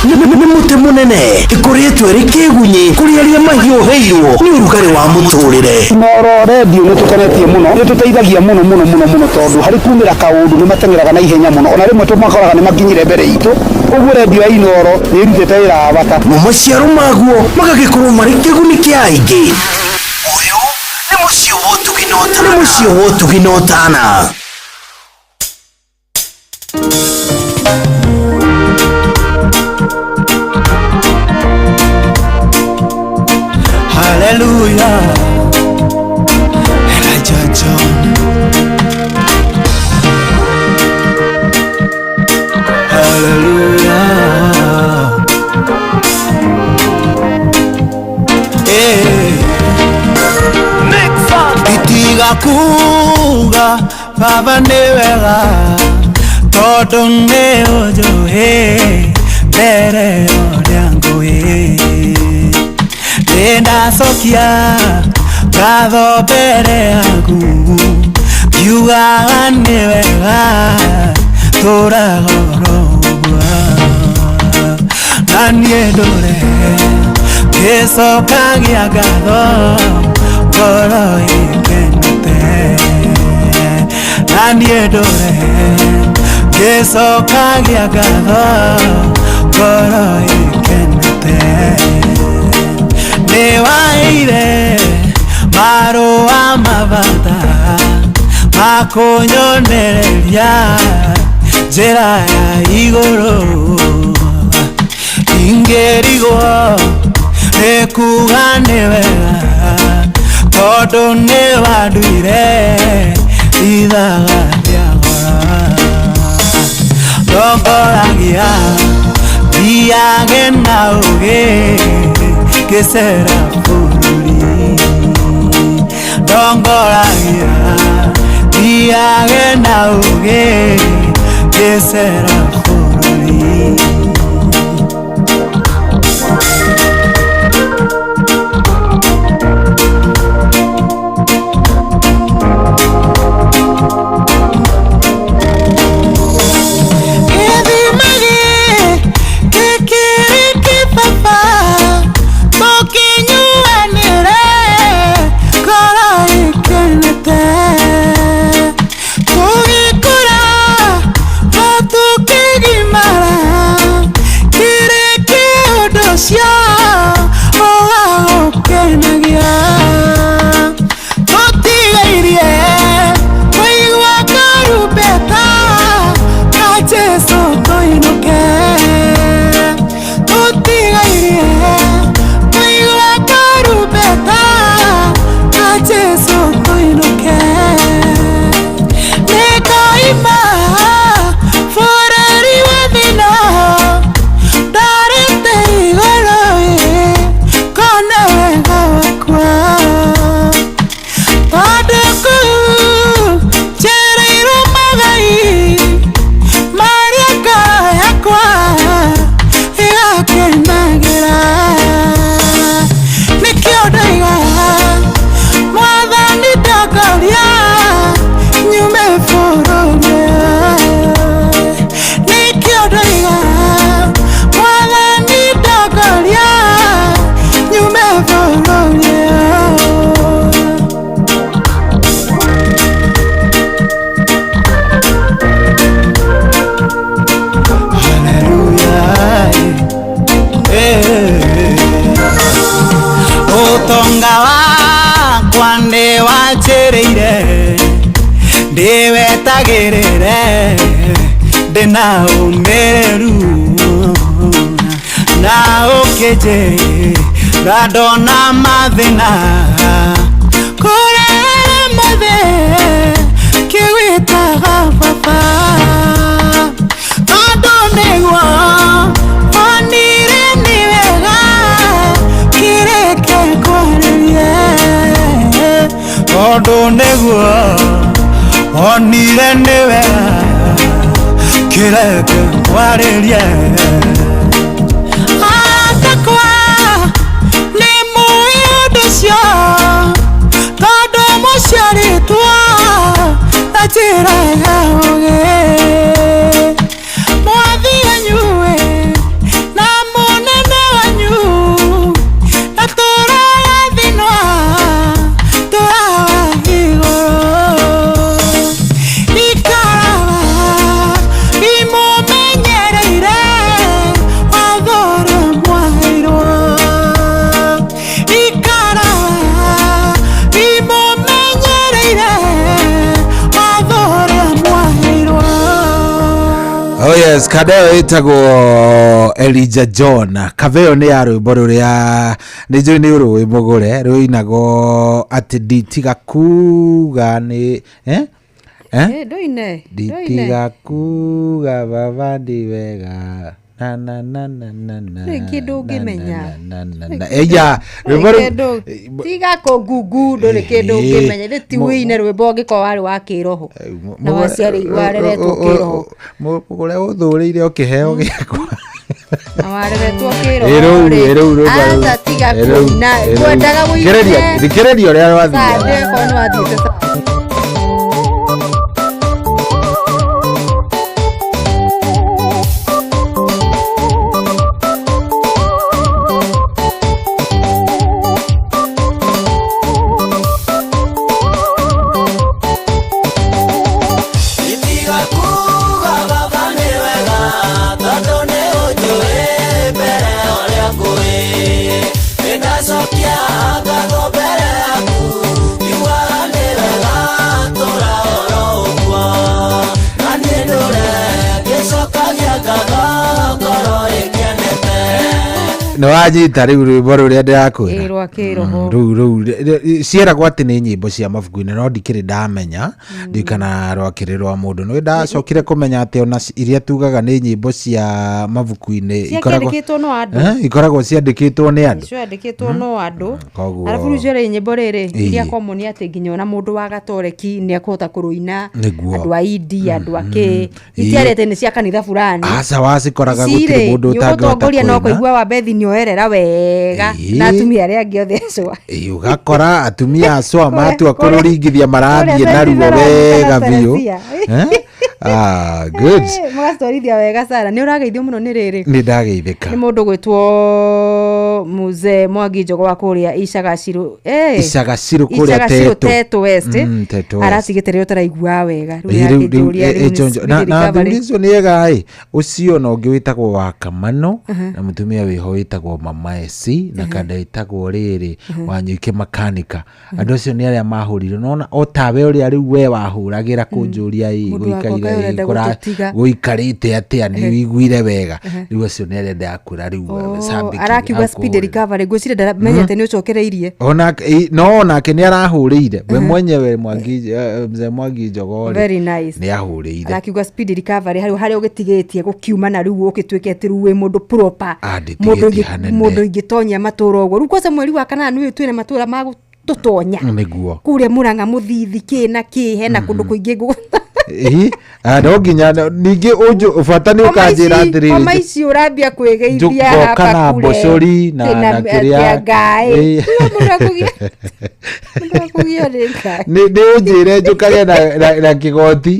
Nĩ mũtĩ mũnene ĩkoretwo ĩrĩ kĩgunyĩ kũrĩ arĩa mahiũhĩirwo nĩ ũrugarĩ wa mũtũrĩre. Inooro redio nĩ tũkenetie mũno, nĩ tũteithagia mũno mũno mũno mũno tondũ harĩ kumĩra kaũndũ nĩ mateng'eraga na ihenya mũno, ona rĩmwe tũmakoraga nĩ makinyire mbere itũ, ũguo redio ya Inooro nĩ ĩrutĩte wĩra wa bata. Mo maciaro maguo magagĩkorwo marĩ kĩguni kĩa aingĩ. Ũyũ nĩ mũciĩ wa ũtugi na ũtana. Nĩ mũciĩ wa ũtugi na ũtana. Hallelujah. Elijah John. Hallelujah. Hey. Itiga kuga baba nĩ wega tondũ nĩ ũnjũĩ mbere ya ũrĩa ngũĩ nĩndacokia ngatho mbere yaku ngiugaga nĩ wega tũraga oro ũguo na niĩ ndũre ngĩcokagia ngatho ngoro ĩkenete na niĩ ndũre ngĩcokagia ngatho ngoro ĩkenete nĩ waheire marũa mabata makũnyonereria njĩra ya igũrũ ingĩrigwo nĩ kuga nĩ wega tondũ nĩ wanduire ithaga rĩa goro ndongoragia thiage na ũgĩ ngĩcera bũrũri ndongoragia thiage na ũgĩ ngĩcera bũrũri. Ũtonga wakwa nĩwanjĩrĩire ndĩwetagĩrĩre ndĩna ũmĩrĩru na ũkĩnjĩra ndona mathĩna kũrĩa mothe kĩwĩtaga baba tondũ nĩguo onire nĩ wega kĩreke kwarĩrie tondũ nĩguo onire nĩ wega kĩreke kwarĩrie atakwa nĩ mũĩ ũndũ ũcio tondũ mũciarĩtwo na njĩra ya ũgĩ mwathi anyue na Oh yes, kadeo ĩtagwo Elijah John. Kaveo nĩ ya rwĩmbo rũrĩa nĩ njũĩ nĩ ũrũĩ mũgũre rũinagwo atĩ nditiga kuga nĩ eh? Eh? Eh, ndũine ndũine Nditiga kuga baba ndi wega na na na na na na Ndũrĩ kĩndũ ũngĩmenya. na na na eya rwĩmbo rũu Kĩndũ- tiga kũngungu ndũrĩ kĩndũ Eh, ũngĩmenya rĩ ti wĩine rwĩmbo ũngĩkorwo warĩ wa kĩroho na waciari wareretwo kĩroho Mũgũre ũthũrĩire ũkĩheo gĩakwa na wareretwo Ĩrũu, kĩroho rĩ ĩrũu, rwĩmbo rũu. aca tiga Ĩrũu, kũina ĩrũu. ngwendaga wĩine Thikĩrĩria ũrĩa rwathiaga. Sunday korwo nĩ wathiĩte Sunday. Itiga kuga baba nĩ wega tondũ nĩ ũnjũĩ mbere ũrĩa ngũĩ nĩndacokia ngatho mbere yaku ngiugaga nĩ wega tũra oro ũguo na niĩ ndũre ngĩcokagia ngatho ngoro ĩkenete. Nĩ wanyita rĩu rwĩmbo rũrĩa ndĩrakwĩra Ĩ, rwa kĩroho rũu rũu cieragwo atĩ nĩ nyĩmbo cia mabuku-inĩ no ndikĩrĩ ndamenya ndiũĩ kana rwakĩrĩ rwa mũndũ nĩ ndacokire kũmenya atĩ ona iria tugaga nĩ nyĩmbo cia mabuku-inĩ ikoragwo ciakĩandĩkĩtwo no andũ Eh, ikoragwo ciandĩkĩtwo nĩ andũ ciandĩkĩtwo no andũ koguo arabu rĩu ciarĩ nyĩmbo rĩrĩ Ĩĩ. iria common atĩ nginya ona mũndũ wa gatoreki nĩ akũhota kũrũina Nĩguo. andũ a indi andũ a kĩ Ĩĩ. itiarĩ atĩ nĩ cia kanitha fulani aca wacikoraga gũtirĩ Cirĩ, mũndũ ũtangĩhota nĩũgũtongoria no kũina kũigua wa bethi nĩoerera wega Ĩĩ. na atumia arĩa angĩ othe acwa Ĩĩ, ũgakora atumia acwa matua kũrĩa- kũrũringithia marathiĩ kũrĩa naruo Zanzibar wega kana biũ Teresia. Eh? Ah, good mũgacitwarithia wega sana nĩ ũrageithio mũno nĩ rĩrĩ nĩ ndageithĩka nĩ mũndũ gwĩtwo mzee Mwangi Njogo wa kũrĩa Icagacirũ Eh, Icagacirũ kũrĩa Icagacirũ Tetu. Tetu West Tetu West. aratigĩte rĩrĩa ũtaraiguaga wega rĩu Ĩĩ, rĩu- rĩu, nĩarakĩnjũria ĩ, rĩu ĩ, nĩ chonjo. speed na na recovery. athuri ũcio nĩ ega ĩ ũcio na ũngĩ wĩtagwo wa kamano na mũtumia wĩho wĩtagwo mama eci na kanda ĩtagwo rĩrĩ wanyuike makanika andũ acio nĩ arĩa mahũrirwo nona o tawe ũrĩa rĩu we wahũragĩra kũnjũria ĩ Mũndũ wakwa gũikaire kaĩ ĩ, ũrenda gũtũtiga. gũikarĩte atĩa nĩ ũiguire wega rĩu acio nĩ arĩa ndĩrakwĩra rĩu Oh, cambĩki arakiuga speed recovery ngwĩciria ndaramenyete nĩ ũcokereirie onake no onake nĩ arahũrĩire we mwenyewe Mwangi mzee Mwangi Njogo rĩ, Very nice. nĩ ahũrĩire arakiuga speed recovery harĩ harĩa ũgĩtigĩtie gũkiuma na rĩu ũgĩtuĩke atĩ rĩu wĩ mũndũ proper Ah, ndĩtigĩtie mũndũ hanene. mũndũ ingĩtonyia matũra ũguo rĩu kwanza mweri wa kanana nĩ twĩna matũra ma gũtũtonya nĩguo kũrĩa Mũrang'a mũthithi kĩ na kĩ hena kũndũ kũingĩ Ĩ, ah, no nginya ningĩ ũnjũ bata nĩ ũkanjĩra atĩrĩrĩ homa ici ũrambia kwĩgeithia ngoka na hapa kule mbocori na kĩrĩa ngaĩ Ĩ. Mũndũ akũgio nĩ ngaĩ nĩ ũnjĩre njũkage na kĩgoti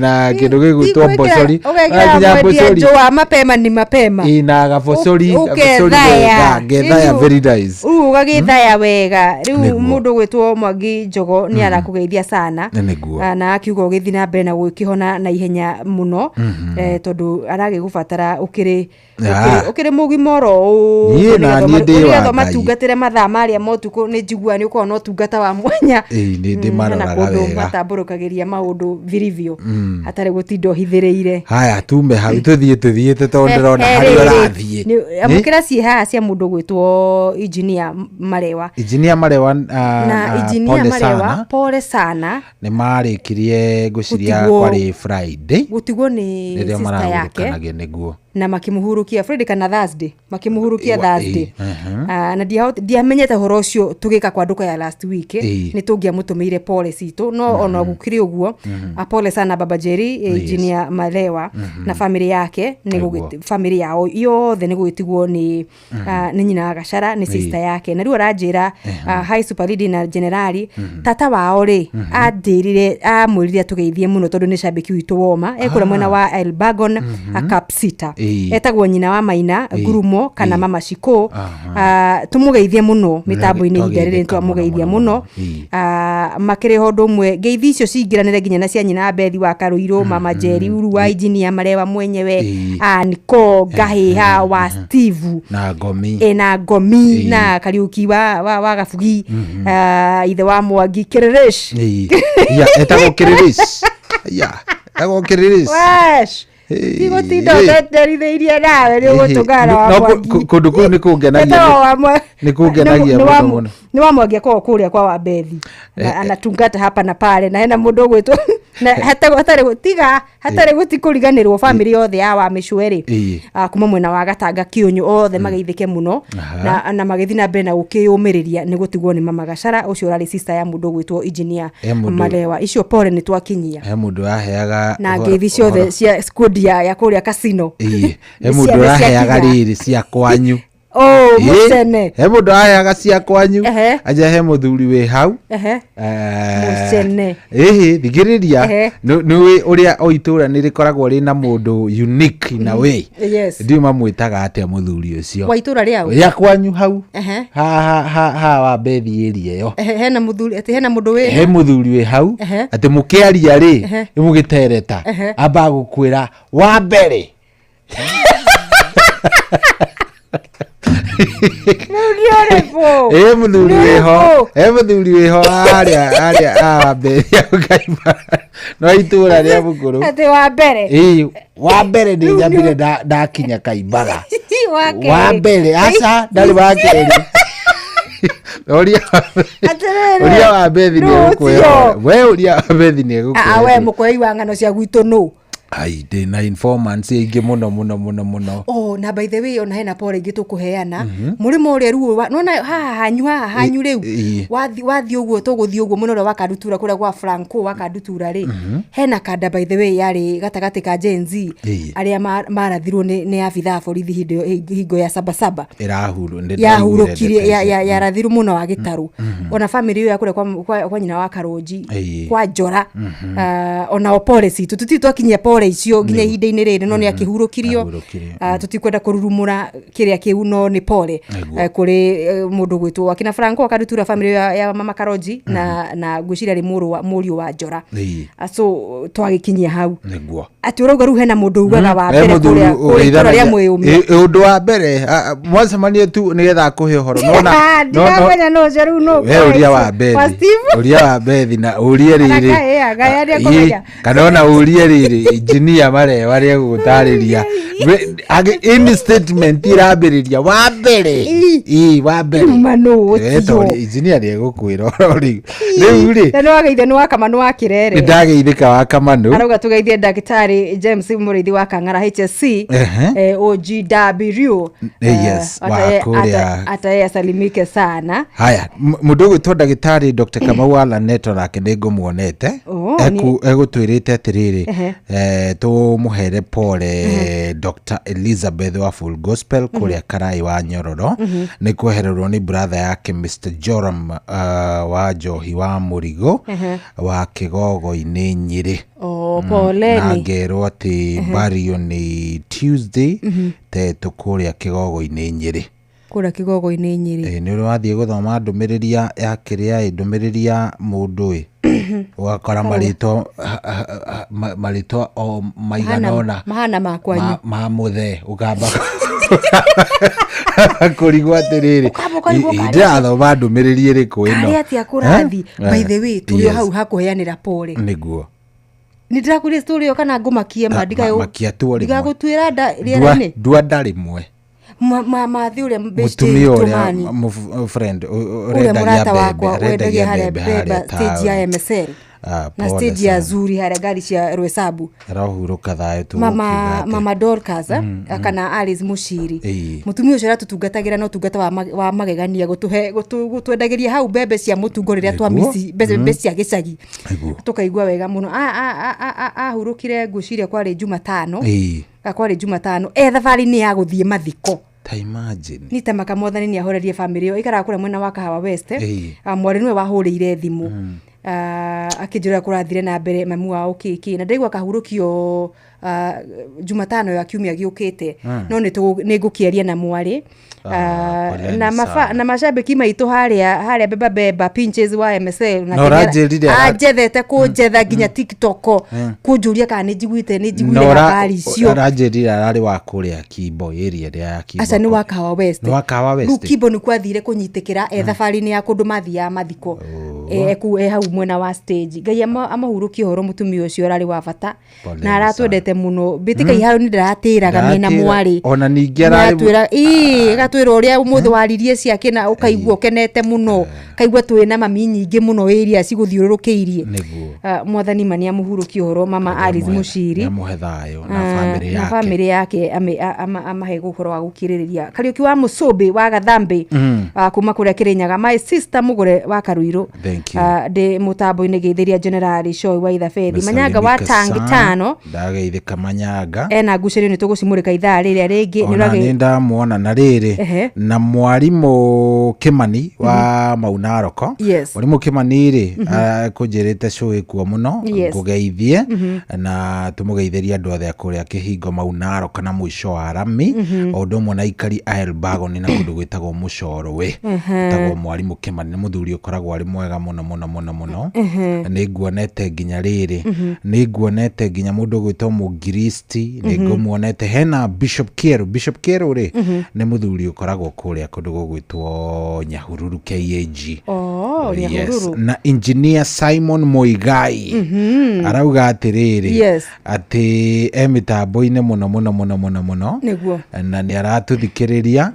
na kĩndũ gĩgwĩtwo mbocori ũgekĩra nginya mwendia njũa mapema ni mapema Ĩ, na gabocori gabocori ũkethaya wega ngethaya Rĩu- very nice rĩu ũgagĩthaya wega rĩu Nĩguo. mũndũ gwĩtwo Mwangi Njogo nĩ arakũgeithia sana Nĩguo. Ah, na akiuga ũgĩthiĩ na mbere na gũkĩhona na ihenya mũno tondũ aragĩgũbatara ũkĩrĩ Ah. ũkĩrĩ mũgima oro ũũ Niĩ na niĩ ndĩ wa nĩgetha Ngai. ũmatungatĩre mathaa marĩa ma ũtukũ nĩ njiguaga nĩ ũkoragwo na ũtungata wa mwanya Ĩĩ, nĩ na ndĩmaroraga kũndũ wega matambũrũkagĩria maũndũ vilivyo hatarĩ gũtinda ũhithĩrĩire haya tume hau tũthiĩ tũthiĩte tondũ ndĩrona He- harĩa rĩrĩ, ũrathiĩ amũkĩra ciĩ haha cia mũndũ gwĩtwo engineer Marewa injinia Marewa na engineer pole Marewa sana pole sana nĩ marĩkirie ngwĩciria Gũtigwo- kwarĩ Friday gũtigwo nĩ rĩrĩa sister yake marahurũkanagia nĩguo na makĩmũhurukia Friday kana Thursday makĩmũhurukia Ĩwa, Thursday ĩ, mhm. Ah, na ndiamenyete ũhoro ũcio tũgĩka kwandũka ya last week Ĩ. nĩ tũngĩamũtũmĩire pole citũ no ona gũkĩrĩ ũguo a pole sana baba Jerry engineer Marewa na family yake nĩ Nĩguo. family yao yothe nĩ gũgĩtigwo nĩ nĩ nyina wa Gacara nĩ sister yake na rĩu aranjĩra hi super lady na generali tata wao rĩ anjĩrire amwĩrire atũgeithie mũno tondũ nĩ cambĩki witũ woma ekũrĩa mwena wa Elbagon Kapsita Ĩ. etagwo nyina wa Maina Ngurumo kana mama Shiko Aha. Tũmũgeithie mũno mĩtambo-inĩ ihinda rĩrĩ Twageithĩka twamũgeithia mũno, mũno mũno. Ĩ. Makĩrĩ ho ũndũ ũmwe ngeithi icio cingĩranĩre nginya na cia nyina wa Bethi wa Karũirũ mama Njeri Uru wa engineer Marewa mwenyewe Ĩ. Niko Ngahĩha wa Steve na ngomi na Ngomi Ĩ. na Kariuki wa Gabugi ithe wa Mwangi Kĩrĩrĩsh Ĩ. Ya, etagwo kĩrĩrĩs ya etagwo kĩrĩrĩs Wesh. Tigũtinda ũteterithĩirie nawe nĩ ũgũtũngana wa Mwangi. Kũndũ kũu nĩ kũngenagia, nĩ kũngenagia mũno mũno. Nĩ wa Mwangi akoragwo kũrĩa kwa Wambethi anatungata hapa na pale, na hena mũndũ ũgwĩtwo na hatarĩ gũtiga, hatarĩ gũti kũriganĩrwo family yothe ya Wamĩcwe rĩ, kuma mwena wa Gatanga Kĩũnyũ, othe mageithĩke mũno na magĩthiĩ na mbere na gũkĩyũmĩrĩria nĩ gũtigwo nĩ Mama Gacara ũcio ũrarĩ sister ya mũndũ ũgwĩtwo engineer Malewa. Icio pole nĩ twakinyia. He mũndũ waheaga na ngeithi ciothe cia squad ya kũrĩa casino. He mũndũ ũraheaga rĩrĩ cia kwanyu. Oh, mũcene. He mũndũ aheaga cia kwanyu. Aja he mũthuri wĩ hau. Mũcene. Ĩhĩ, thikĩrĩria. Nĩ ũrĩa o itũra nĩ rĩkoragwo rĩna mũndũ unique in a way. Yes. Ndiũ mamwĩtaga atĩa mũthuri ũcio. Wa itũra rĩao? Rĩa kwanyu hau. Ha wa Mbethi area ĩyo. Hena mũthuri, atĩ hena mũndũ wĩ. He mũthuri wĩ hau. Atĩ mũkĩaria rĩ, mũgĩtereta. Amba gũkwĩra wa mbere. Mũthuri wĩho, mũthuri wĩho harĩa wa Mbethi Kaimba. No itũra rĩa mũkũrũ. Atĩ wa mbere. Ĩĩ, wa mbere nĩ nyambire ndakinya Kaimbaga. Wa mbere, aca ndarĩ wa kerĩ. Ũria wa Mbethi nĩ egũkwĩra. We ũria wa Mbethi nĩ egũkwĩra. We mũkwei wa ng'ano cia gwitũ nũ? Ai, ndĩ na informants aingĩ mũno mũno mũno mũno. Oh, na by the way ona hena pole ingĩ tũkũheana. Mũrĩmo ũrĩa ruo nona haha hanyu, haha hanyu rĩu. Wathiĩ ũguo tũgũthiĩ ũguo mũno ũrĩa wa Kandutura kũrĩa gwa Franco wa Kandutura rĩ. Hena kanda by the way yarĩ gatagatĩ ka Gen Z arĩa marathirwo nĩ abithaa a borithi hĩndĩ hingo ya Sabasaba. Yahurũkire, yarathirwo mũno wa Gĩtarũ. Ona family ĩyo ya kũrĩa kwa nyina wa Karũnji, kwa Njora. Ona o pole citũ tũtirĩ twakinyia pole icio nginya ihinda-inĩ rĩrĩ, no nĩ akĩhurũkirio. Tũtikwenda kũrurumũra kĩrĩa kĩu, no nĩ pole kũrĩ mũndũ gwĩtwo akina Franco Kandutura, family ya Mama Karonji na ngwĩciria rĩ mũriũ wa Njora. So twagĩkinyia hau. Atĩ ũrauga rĩu hena mũndũ ugaga wa mbere kũrĩa itũra rĩa Mwĩyũmia. Ũndũ wa mbere mwacemanie tu nĩgetha akũhe ũhoro. Ndiramenya no ũcio rĩu nũ. We ũria wa Mbethi. Ũria wa Mbethi na ũrie rĩrĩ. Kana ona ũrie rĩrĩ engineer Marewa rĩegũgũtarĩria. Any statement irambĩrĩria wa mbere. Ĩĩ, wa mbere. Engineer nĩegũkwĩra ũhoro rĩu. Rĩu rĩ. Na nĩwageithio nĩ wa Kamanu wa Kĩrere. Nĩndageithĩka wa Kamanu. Arauga tũgeithie ndagĩtarĩ James Mũrĩithi wa Kang'ara HSC, OGW. Yes, wa kũrĩa. Ataye asalimike sana. Haya, mũndũ ũgwĩtwo ndagĩtarĩ Dr. Kamau wa Laneto nake nĩngũmuonete. Egũtwĩrĩte atĩrĩrĩ, tũmũhere pole Dr. Elizabeth wa Full Gospel kũrĩa Karai wa Nyororo. Nĩ kwehererwo nĩ brother yake Mr. Joram wa Njohi wa Mũrigo wa Kĩgogo-inĩ Nyĩrĩ. Poleni. Na ngerwo atĩ burial nĩ Tuesday tetũ kũrĩa Kĩgogo-inĩ Nyĩrĩ. Kũrĩa Kĩgogo-inĩ Nyĩrĩ. Nĩ ũrĩ wathiĩ gũthoma ndũmĩrĩri ya kĩrĩa ĩ, ndũmĩrĩri ya mũndũ ĩ. Ũgakora marĩtwa o maigana ũna. Mahana ma kwanyu. Ma mũthee, ũkamba kũrigwo atĩrĩrĩ. Ndĩrathoma ndũmĩrĩri ĩrĩkũ ĩno. Karĩ atĩa kũrathi? By the way, tũrĩ o hau hakũheanĩra pole. Nĩguo. Nĩ ndĩrakwĩrire story ĩyo kana ngũmakie ma, Makia tu o rĩmwe. ndigagũtuĩra nda rĩera-inĩ. Ndua nda rĩmwe. Mathĩ ũrĩa Mũtumia ũrĩa friend ũrĩa mũrata wakwa wendagia harĩa mbembe stage ya MSL na stage ya Zuri harĩa ngari cia Rwesabu. Arohurũka thayũ tu. Mama Dorcas kana Alice Mushiri. Mũtumia ũcio aratũtungatagĩra na ũtungata wa magegania, gũtwendagĩria hau mbembe cia mũtungo rĩrĩa twamici, mbembe cia gĩcagi. Tũkaigua wega mũno. Ahurũkire ngwĩciria kwarĩ Jumatano. Kwarĩ Jumatano. Thabarĩ-inĩ ya gũthiĩ mathiko. Ta imagine. Nĩ ta maka mwathani nĩ ahorerie family ĩyo. Ikaraga kũrĩa mwena wa Kahawa West. Mwarĩ nĩwe wahũrĩire thimũ. Akĩnjĩra kũrathire na mbere mamu wao kĩkĩ. Na ndaigua kahurũkio Jumatano ya kiumia gĩũkĩte. No nĩ ngũkĩaria na mwarĩ. Na macambĩki maitũ harĩa Beba Beba Pinches wa MSL na anjethete kũnjetha nginya TikTok kũnjũria kana nĩ njiguĩte habari icio. Aranjĩrire ararĩ wa kũrĩa Kimbo area ĩrĩa ya Kimbo. Aca nĩ wa Kahawa West. Nĩ wa Kahawa West. Rĩu Kimbo nĩ kwathire kũnyitĩkĩra thabarĩ-inĩ ya kũndũ mathiaga mathiko. E hau mwena wa stage. Ngai amahurũkie ũhoro mũtumia ũcio ũrarĩ wa bata Pole na aratwendete mũno. Mbĩtĩka ihau nĩ ndĩratĩraga mena Ndatĩra. mwarĩ. Ona ningĩ ararĩ Atwĩra ĩĩ agatwĩra ũrĩa ũmũthĩ waririe ciake na ũkaigua ũkenete mũno, kaigua twĩ na mami nyingĩ mũno ĩria cigũthiũrũrũkĩirie. Nĩguo. Ah, mwathani ma nĩamũhurũkie ũhoro mama Alice Mũciri Nĩamũhe thayũ na Ah, bamĩrĩ na yake. bamĩrĩ yake amahe ũhoro wa gũkirĩrĩria. Kariũki wa Mũcũmbĩ wa Gathambĩ, ah, kuma kũrĩa Kĩrĩnyaga, my sister mũgũre wa Karuirũ. Thank you. Ah, ndĩ mũtambo-inĩ geithĩria General Shoi wa Ithabethi Manyanga wa Mesalimika Tangi sana. tano Ndageithĩka Manyanga. Ena ngucanio nĩ tũgũcimũrĩka ithaa rĩrĩa rĩngĩ. Ona nĩ ndamuona na rĩrĩ na mwarimũ Kimani wa Maunaroko. Mwarimũ Kimani rĩ, kũnjĩrĩte cũĩ kuo mũno. Ngũgeithie na tũmũgeithĩrie andũ othe a kũrĩa Kĩhingo Maunaroko na mũico wa rami, o ũndũ ũmwe na aikari a Elbagon na kũndũ gwĩtagwo Mũcorwe. Wĩtagwo mwarimũ Kimani, nĩ mũthuri ũkoragwo arĩ mwega mũno mũno mũno mũno. Nĩ nguonete nginya rĩrĩ, nĩ nguonete nginya mũndũ ũgwĩtwo Mũngiristi, nĩ ngũmuonete hena Bishop Kieru. Bishop Kieru rĩ, nĩ mũthuri ũkoragwo kũrĩa kũndũ gũgwĩtwo Nyahururu KAG. Oh, Yes. Nyahururu. Na engineer Simon Muigai arauga atĩrĩrĩ, atĩ e mĩtambo-inĩ mũno mũno mũno mũno mũno na nĩ aratũthikĩrĩria,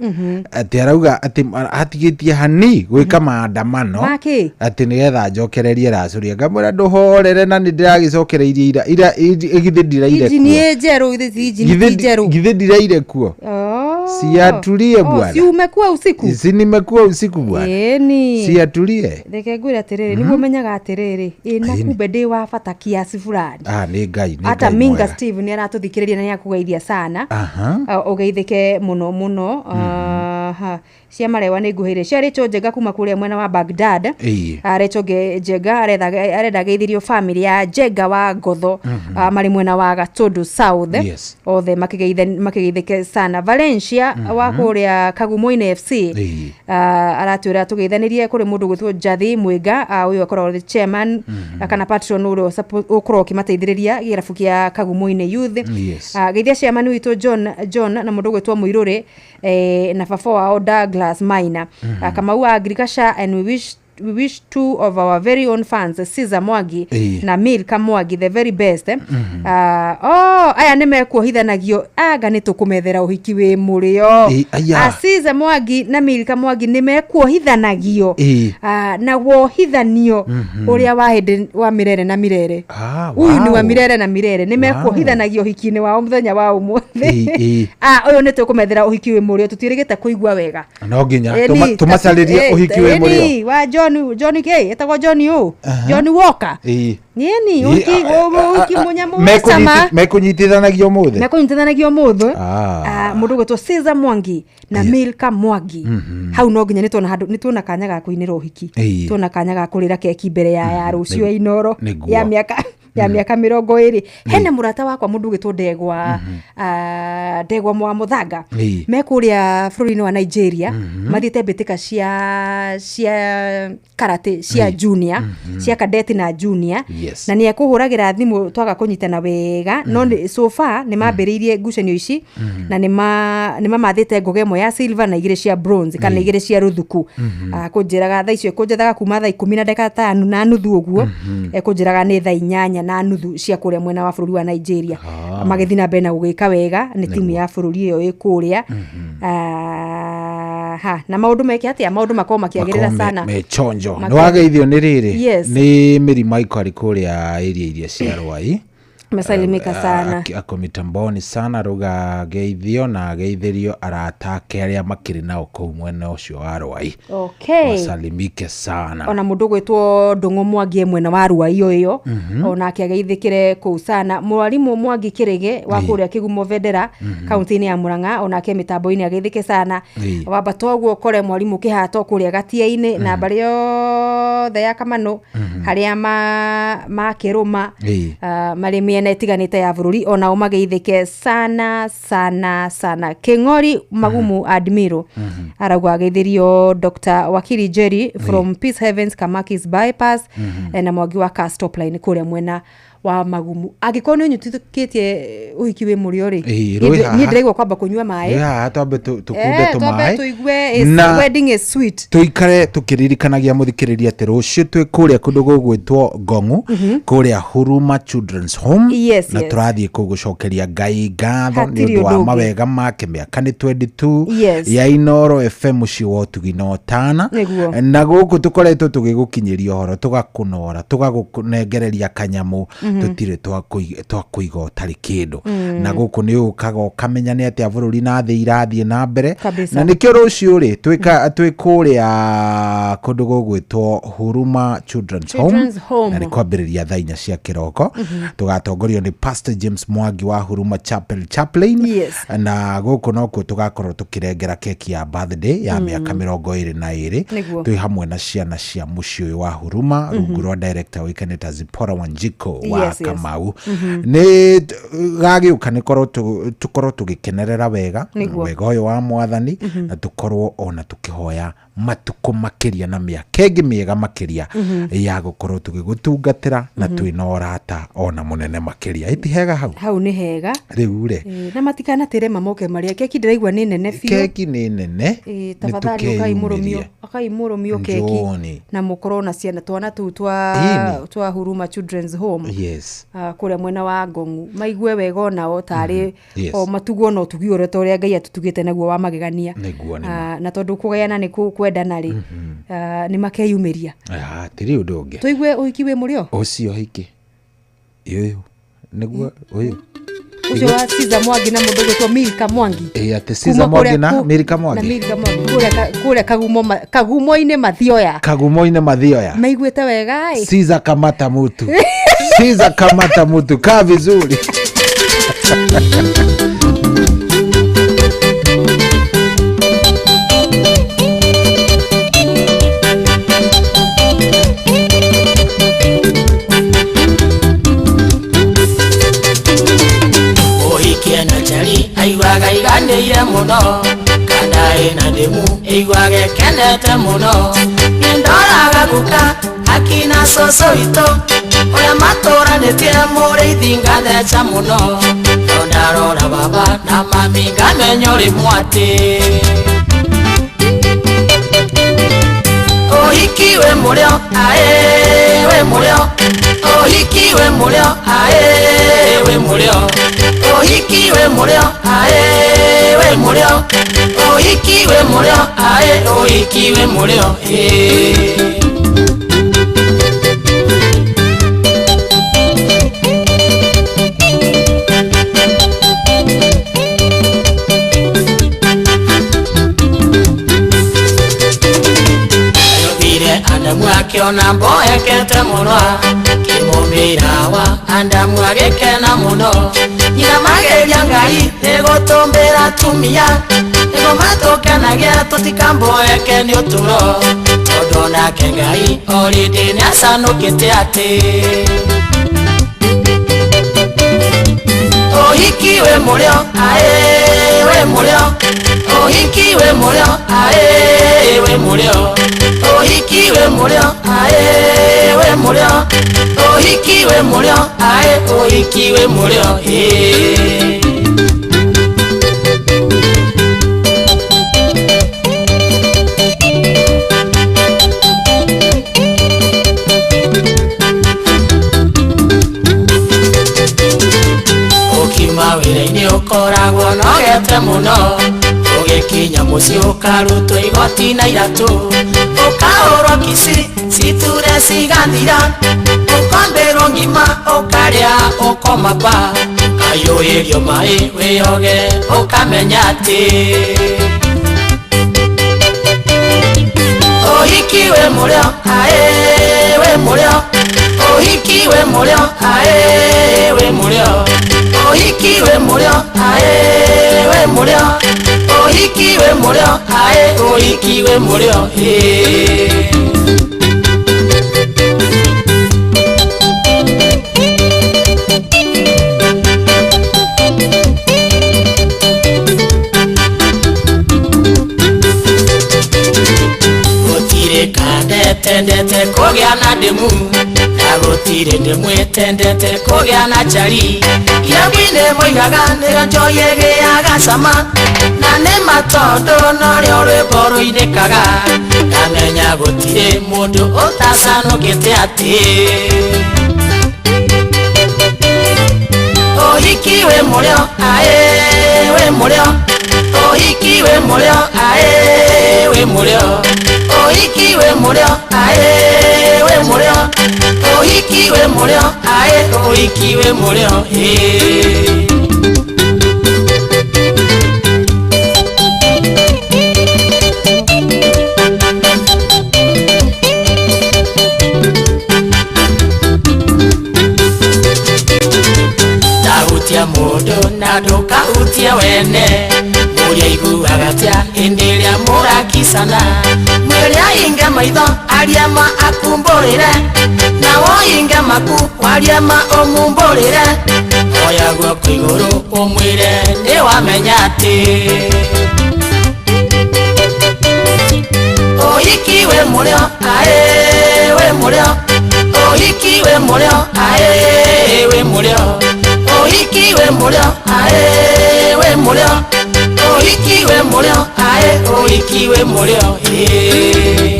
atĩ arauga atĩ hatigĩtie hani gwĩka maandamano. Makĩ? Atĩ nĩgetha njokererie racũria, ngamwĩra ndũhorere na nĩ ndĩragĩcokereirie ira ira githĩ ndiraire Injini kuo. ĩ njerũ githĩ ti injini Githĩ ti njerũ. Githĩ ndiraire kuo. Oh. Siatulie Oh, bwana. si umekuwa usiku. Si nimekuwa usiku bwana. Ĩni. Siatulie. Reke ngwĩre atĩrĩrĩ, nĩguo menyaga atĩrĩrĩ, ĩ na Ĩni. kumbe ndĩ wa bata kiasi fulani. Ah, nĩ Ngai, nĩ Hata Ngai Minga mwega. Steve nĩ aratũthikĩrĩria na nĩ akũgeithia sana. Ũgeithĩke mũno mũno. Aha. Cia marewa nĩ nguhĩrĩ cia Rachel Njenga kuma kũrĩa mwena wa Baghdad. Ah, Rachel Njenga arenda geithĩrio family ya Njenga wa Ngotho, ah, marĩ mwena wa Gatundu South. Othe makĩgeithĩke sana. Valencia wa kũrĩa Kagumoini FC, ah, aratwĩra tũgeithanĩrie kũrĩ mũndũ gwĩtwo Njathi Mwĩnga, ah, ũyũ akoragwo arĩ chairman, ah, kana patron ũrĩa ũkoragwo ũkĩmateithĩrĩria gĩrabu kĩa Kagumoini Youth. Ah, geithia chairman witũ John John na mũndũ gwĩtwo Mũirũrĩ, na baba wao Douglas Maina. Ah, Kamau wa Agriculture, and we wish two of our very own fans, Caesar Mwangi na Milka Mwangi, the very best, eh? Ah, oh, aya nĩ mekuohithanagio anga nĩ tũkũmethera ũhiki wĩ mũrĩo. Aya. Ah, Caesar Mwangi na Milka Mwangi nĩ mekuohithanagio. Ah, na wohithanio ũrĩa wa hĩndĩ wa mirere na mirere. Ah, Huyu ni wa wow. mirere na mirere, nĩ mekuohithanagio ũhiki-inĩ wao mũthenya wa ũmũthĩ. Ah, ũyũ nĩ tũkũmethera ũhiki wĩ mũrĩo, tũtiĩrĩgĩte kũigua wega. No nginya Ĩni, tũmacarĩrie ũhiki wĩ mũrĩo. Wa John John K etagwo John ũ John Walker. Nĩni ũhiki ũhiki mũnyamũ wa cama. Mekũnyitithanagia ũmũthĩ. Mekũnyitithanagia ũmũthĩ. Ah. Ah, mũndũ ũgwĩtwo Caesar Mwangi na Milka Mwangi. Hau no nginya nĩtuona handũ nĩtuona kanya ga kũinĩra ũhiki, tuona kanya ga kũrĩra keki mbere ya rũciũ ya Inoro ya mĩaka 20. Hena mũrata wakwa mũndũ ũgwĩtwo Ndegwa, ah, Ndegwa mwa Mũthanga, me kũrĩa bũrũri-inĩ wa Nigeria, mathiĩte mbĩtĩka cia karate cia junior, cia kadeti na junior. Na nĩ ekũhũragĩra thimũ twaga kũnyitana wega, no so far nĩ mambĩrĩirie ngucanio ici na nĩ mamathĩte ngoga ĩmwe ya silver na igĩrĩ cia bronze kana igĩrĩ cia rũthuku. Ah, kũnjĩraga thaa icio kũnjethaga kuma thaa 10:55 ũguo. Ekũnjĩraga nĩ thaa 8:30 cia kũrĩa mwena wa bũrũri wa Nigeria. Magĩthiĩ na mbere na gũgĩka wega nĩ timu ya bũrũri ĩyo ĩ kũrĩa. Ah, ha, na maũndũ meke atĩa, maũndũ makorwo makĩagĩrĩra sana. Mechonjo nĩ wageithio nĩ rĩrĩ, nĩ Mĩri Michael arĩ kũrĩa area iria cia Rwai. Mesalimika sana. Ako mitamboni sana, rauga geithio na ageithĩrio arata ake arĩa makĩrĩ nao kũu mwena ũcio wa Rwai. Wasalimike sana. Ona mũndũ ũgwĩtwo Ndũng'ũ Mwangi e mwena wa Ruai o ĩyo, onake ageithĩkĩre kũu sana. Mwarimũ Mwangi Kĩrĩgĩ wa kũrĩa Kĩgumo Vendera, kaunti-inĩ ya Murang'a, onake mĩtambo-inĩ ageithĩke sana. Wambata ũguo ũkore mwarimũ Kĩhato kũrĩa Gatia-inĩ na mbarĩ yothe ya Kamanũ harĩa makĩrũma, ah, marĩ mĩena ĩtiganĩte ya bũrũri, onao mageithĩke sana sana sana. Kĩng'ori Magumu Admiro arauga ageithĩrio Dr. Wakili Jerry from Peace Heavens Kamakis Bypass, na Mwangi wa Car Stop Line kũrĩa mwena Wa magumu angĩkorwo nĩ ũnyitithũkĩtie ũhiki wĩ mũrĩo rĩ, Ĩĩ, rũĩ haha. niĩ ndĩraigua kwamba kũnyua maĩ. Rũĩ haha twambe tũkunde Eh, twambe tũmaĩ. tũigue Na- wedding is sweet. Tũikare tũkĩririkanagia mũthikĩrĩria atĩ rũciũ twĩ kũrĩa kũndũ gũgwĩtwo Ngong'u, kũrĩa Huruma Children's Home, na tũrathiĩ kũu gũcokeria Ngai ngatho nĩ Hatirĩ ũndũ wa ũndũ ũngĩ. mawega make. Mĩaka nĩ 22 ya Inoro FM, mũciĩ wa ũtugi na ũtana. Nĩguo. Na gũkũ tũkoretwo tũgĩgũkinyĩria ũhoro, tũgakũnora, tũgagũnengereria kanyamũ, tũtirĩ twakũiga ũtarĩ kĩndũ. Na gũkũ nĩ ũkaga ũkamenya nĩ atĩa bũrũri na thĩ irathiĩ na mbere. Kabisa. Na nĩkĩo rũciũ rĩ twĩ kũrĩa kũndũ gũgwĩtwo Huruma Children's Home, Children's Home. Na nĩ kwambĩrĩria thaa 4 cia kĩroko. Tũgatongorio nĩ Pastor James Mwangi wa Huruma Chapel Chaplain. Na gũkũ nokuo tũgakorwo tũkĩrengera keki ya birthday ya mĩaka 22. Twĩ hamwe na ciana cia mũciĩ ũyũ wa Huruma, rungu rwa director ũĩkaine ta Zipporah Wanjiko wa Kamau. Nĩ gagĩũka nĩ korwo tũkorwo tũgĩkenerera wega wega ũyũ wa mwathani, na tũkorwo ona tũkĩhoya matukũ makĩria na mĩaka ĩngĩ mĩega makĩria ya gũkorwo tũgĩgũtungatĩra na twĩna ũrata ona mũnene makĩria. Ĩti hega hau? Hau nĩ hega. Rĩu rĩ, Ĩĩ, na matikanatĩre mamoke marĩa keki ndĩraigua nĩ nene biũ. Keki nĩ nene. Ĩĩ, Nĩ tafadhali ũkai mũrũmio tũkeyumĩrie. Ũkai mũrũmio keki Njooni. na mũkorwo na ciana twana tũu twa Ĩni. twa Huruma Children's Home, kũrĩa mwena wa Ngong'u, maigue wega onao tarĩ o matugwo na ũtugi ũrĩa ta ũrĩa Ngai atũtugĩte naguo wa magegania. Nĩguo, nĩ ma. Ah, na tondũ kũgayana nĩ kwendana rĩ, nĩ makeyumĩria. Ah, tiri ũndũ ũngĩ. Tũigue ũhiki wĩ mũrĩo. Ũcio hiki ũyũ nĩguo ũyũ. Ũcio wa Caesar Mwangi na mũndũ ũgwĩtwo Milka Mwangi. Ĩ, atĩ Kuma Caesar Mwangi kũrĩa na Milka Mwangi. Na Milka Mwangi kũrĩa kũrĩa Kagumo Kagumo-inĩ Mathioya. Kagumo-inĩ Mathioya. Maiguĩte wega ĩ. Caesar kamata mutu, Caesar kamata mutu, kaa vizuri. Ũhikie na njeri aiguaga iganĩire mũno, kana ĩna ndĩmu ĩiguaga ĩkenete mũno. Nĩndoraga guka akina cũcũ witũ ũrĩa matũranĩtie mũrĩithi ngatheca mũno, no ndarora baba na mami ngamenya ũrĩ mwatĩ. Ũhiki wĩ mũrĩo aĩ wĩ mũrĩo, ũhiki wĩ mũrĩo aĩ wĩ mũrĩo, ũhiki wĩ mũrĩo aĩ wĩ mũrĩo, ũhiki wĩ mũrĩo aĩ ũhiki wĩ mũrĩo ĩĩ. Ayobire Adamu akiona mboekete mũno, akĩmũmbĩra wa Adamu agĩkena mũno. Nyina mageria Ngai nĩgũtũmbĩra atumia nĩguo matũkenagia tũtikamboeke nĩ ũtũro, tondũ nake Ngai already nĩacanũkĩte atĩ ũhiki wĩ mũrĩo aĩ wĩ mũrĩo, ũhiki wĩ mũrĩo aĩ wĩ mũrĩo, ũhiki wĩ mũrĩo aĩ wĩ mũrĩo, ũhiki wĩ mũrĩo aĩ ũhiki wĩ mũrĩo ĩĩ. Ũkiuma wĩra-inĩ ũkoragwo nogete mũno, ũgĩkinya mũciĩ ũkarutwo igoti na iratũ, ũkahũrwo kici citure cigathira, ũkombĩrwo ngima ũkarĩa ũkoma pa, ũkaiyũhĩrio maĩ wĩyoge ũkamenya atĩ ũhiki wĩ mũrĩo aĩ wĩ mũrĩo, ũhiki wĩ mũrĩo aĩ wĩ mũrĩo, ũhiki wĩ mũrĩo aĩ wĩ mũrĩo, ũhiki wĩ mũrĩo aĩ ũhiki wĩ mũrĩo ĩĩ. Gũtirĩ kandetendete kũgĩa na ndĩmu. Na gũtirĩ ndĩmwĩtendete kũgĩa na njari Irabu-inĩ moigaga nĩrĩo njohi ĩgĩaga cama Na nĩma tondũ norĩo rwĩmbo rũinĩkaga Ndamenya gũtirĩ mũndũ ũtacanũkĩte atĩ Ũhiki wĩ mũrĩo aĩ wĩ mũrĩo Ũhiki wĩ mũrĩo aĩ wĩ mũrĩo Ũhiki wĩ mũrĩo aĩ wĩ mũrĩo Ũhiki wĩ mũrĩo aĩ ũhiki wĩ mũrĩo ĩĩ. Ndahutia mũndũ na ndũkahutie wene Mũrĩa iguaga atĩa hĩndĩ ĩrĩa mũrakicana Mwĩrĩ ahinge maitho arie ma akumbũrĩre Na wohinge maku warie ma ũmumbũrĩre Oya guoko igũrũ ũmwĩre nĩwamenya atĩ Ũhiki wĩ mũrĩo aĩ wĩ mũrĩo Ũhiki wĩ mũrĩo aĩ wĩ mũrĩo Ũhiki wĩ mũrĩo aĩ wĩ mũrĩo Ũhiki wĩ mũrĩo aĩ ũhiki wĩ mũrĩo ĩĩ.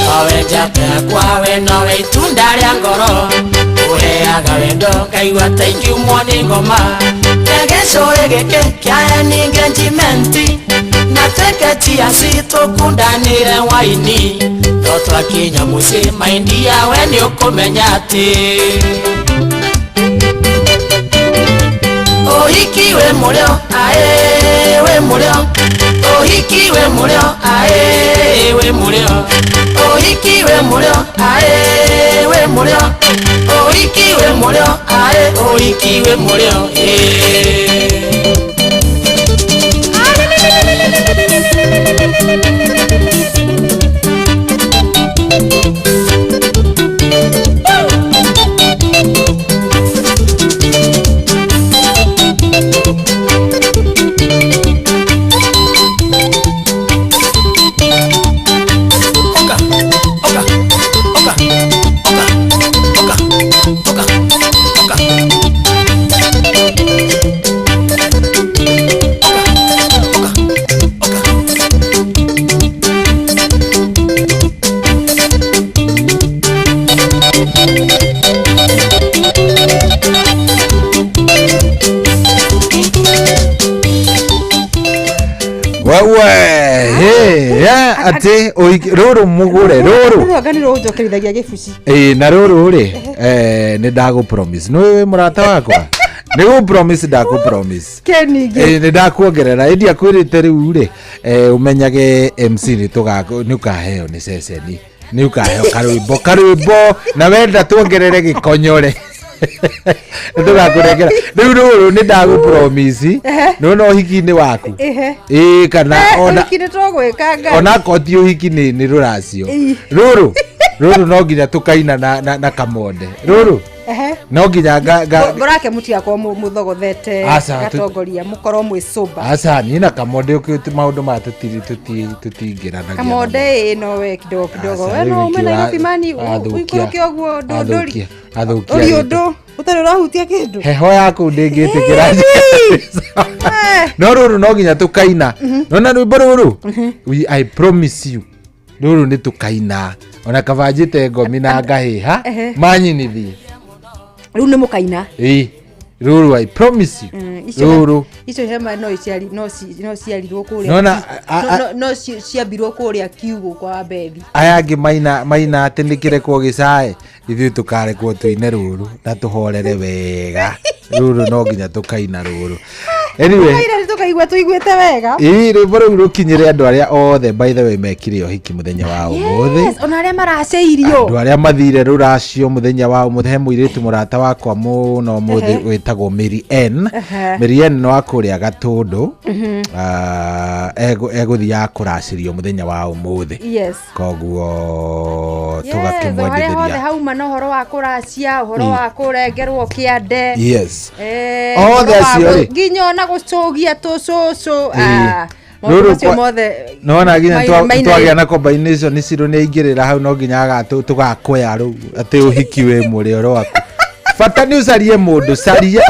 Nowe njata yakwa we nowe itunda rĩa ngoro Ũheaga wendo ngaigua ta ingiumwo nĩ ngoma Gĩcũrĩ gĩkĩ kĩa engagement Na twĩke chiasi tũkundanĩre waini No twakinya mũciĩ maindia we nĩ ũkũmenya atĩ Ũhiki wĩ mũrĩo aĩ wĩ mũrĩo Ũhiki wĩ mũrĩo aĩ wĩ mũrĩo Ũhiki wĩ mũrĩo aĩ wĩ mũrĩo Ũhiki wĩ mũrĩo aĩ ũhiki wĩ mũrĩo ĩĩ. Wewe hey, ya atĩ ũhiki rũrũ mũgũre rũrũ Rũrũ anga nĩ rũnjokerithagia gĩbuci. Ĩĩ, na rũrũ rĩ nĩ ndagũ promise nĩ wĩ mũrata wakwa nĩ gũ promise ndakũ promise Keningĩ. Ĩĩ, nĩ ndakuongerera ĩndi akwĩrĩte rĩu rĩ ũmenyage MC nĩ tũgakũ nĩ ũkaheo nĩ ceceni nĩ ũkaheo karwĩmbo karwĩmbo na wenda tuongerere gĩkonyore nĩ tũgakũrengera rĩu rũrũ nĩ ndagũ promise nĩ no ũhiki-inĩ waku Ehe. ĩĩ kana ona Ũhiki nĩ tũgwĩka Ngai. ona koti ũhiki nĩ rũracio Ĩĩ. rũrũ rũrũ no nginya tũkaina na kamonde rũrũ Ehe. no nginya nga Ngorake mũtigakorwo mũthogothete Aca, gatongoria mũkorwo mwĩ sober. aca niĩ na kamonde ũkĩ maũndũ maya tũtingĩranagia Kamonde ĩ no we kidogo kidogo. Aca, We rĩu no ume nĩkĩo Nairobi mani athũkia- ũikũrũke ũguo ndũndũri. athũkia Ũri rĩtwa. ũndũ ũtarĩ ũrahutia kĩndũ. Heho yaku ndĩngĩtĩkĩra no rũrũ no nginya tũkaina nona rwĩmbo rũrũ I promise you rũrũ nĩ tũkaina ona kabanjĩte ngomi na ngahĩha Ehe. manyinithie Rĩu nĩ mũkaina. Ĩĩ, rũrũ I promise you Icio rũrũ icio hema no iciari no no ciarirwo kũrĩa. Nona, No ciambirwo kũrĩa kiugũ kwa Bethi. Aya angĩ maina atĩ nĩ kĩrekwo gĩcae ithuĩ tũkarekwo tũine rũrũ na tũhorere wega rũrũ no nginya tũkaina rũrũ. Anyway. Tũkaire tũkaigua tũiguĩte wega. Ĩĩ, rwĩmbo rũu rũkinyĩre andũ arĩa othe, by the way, mekire ũhiki mũthenya wa ũmũthĩ. Yes, ona arĩa maracĩirio. Andũ arĩa mathire rũracio mũthenya wa ũmũthĩ, he mũirĩtu mũrata wakwa mũno ũmũthĩ wĩtagwo Mary N. Mary N nĩ wa kũrĩa Gatũndũ. Ah, egũthiaga kũracĩrio mũthenya wa ũmũthĩ. Koguo Yes, o harĩa hothe tũgakĩmwendithĩria. Hauma na ũhoro wa kũracia, ũhoro wa kũrengerwo kĩande. Othe Ũhoro wa acio rĩ. Nginya ona gũcũgia tũcũcũ. Ĩĩ. Ah, maũndũ Rũrũ macio mothe. Nona nginya twagĩa na combination cirũ nĩ aingĩrĩra hau, no nginya tũgakwea rĩu atĩ ũhiki wĩ mũrĩ oro waku, bata nĩ ũcarie mũndũ, caria.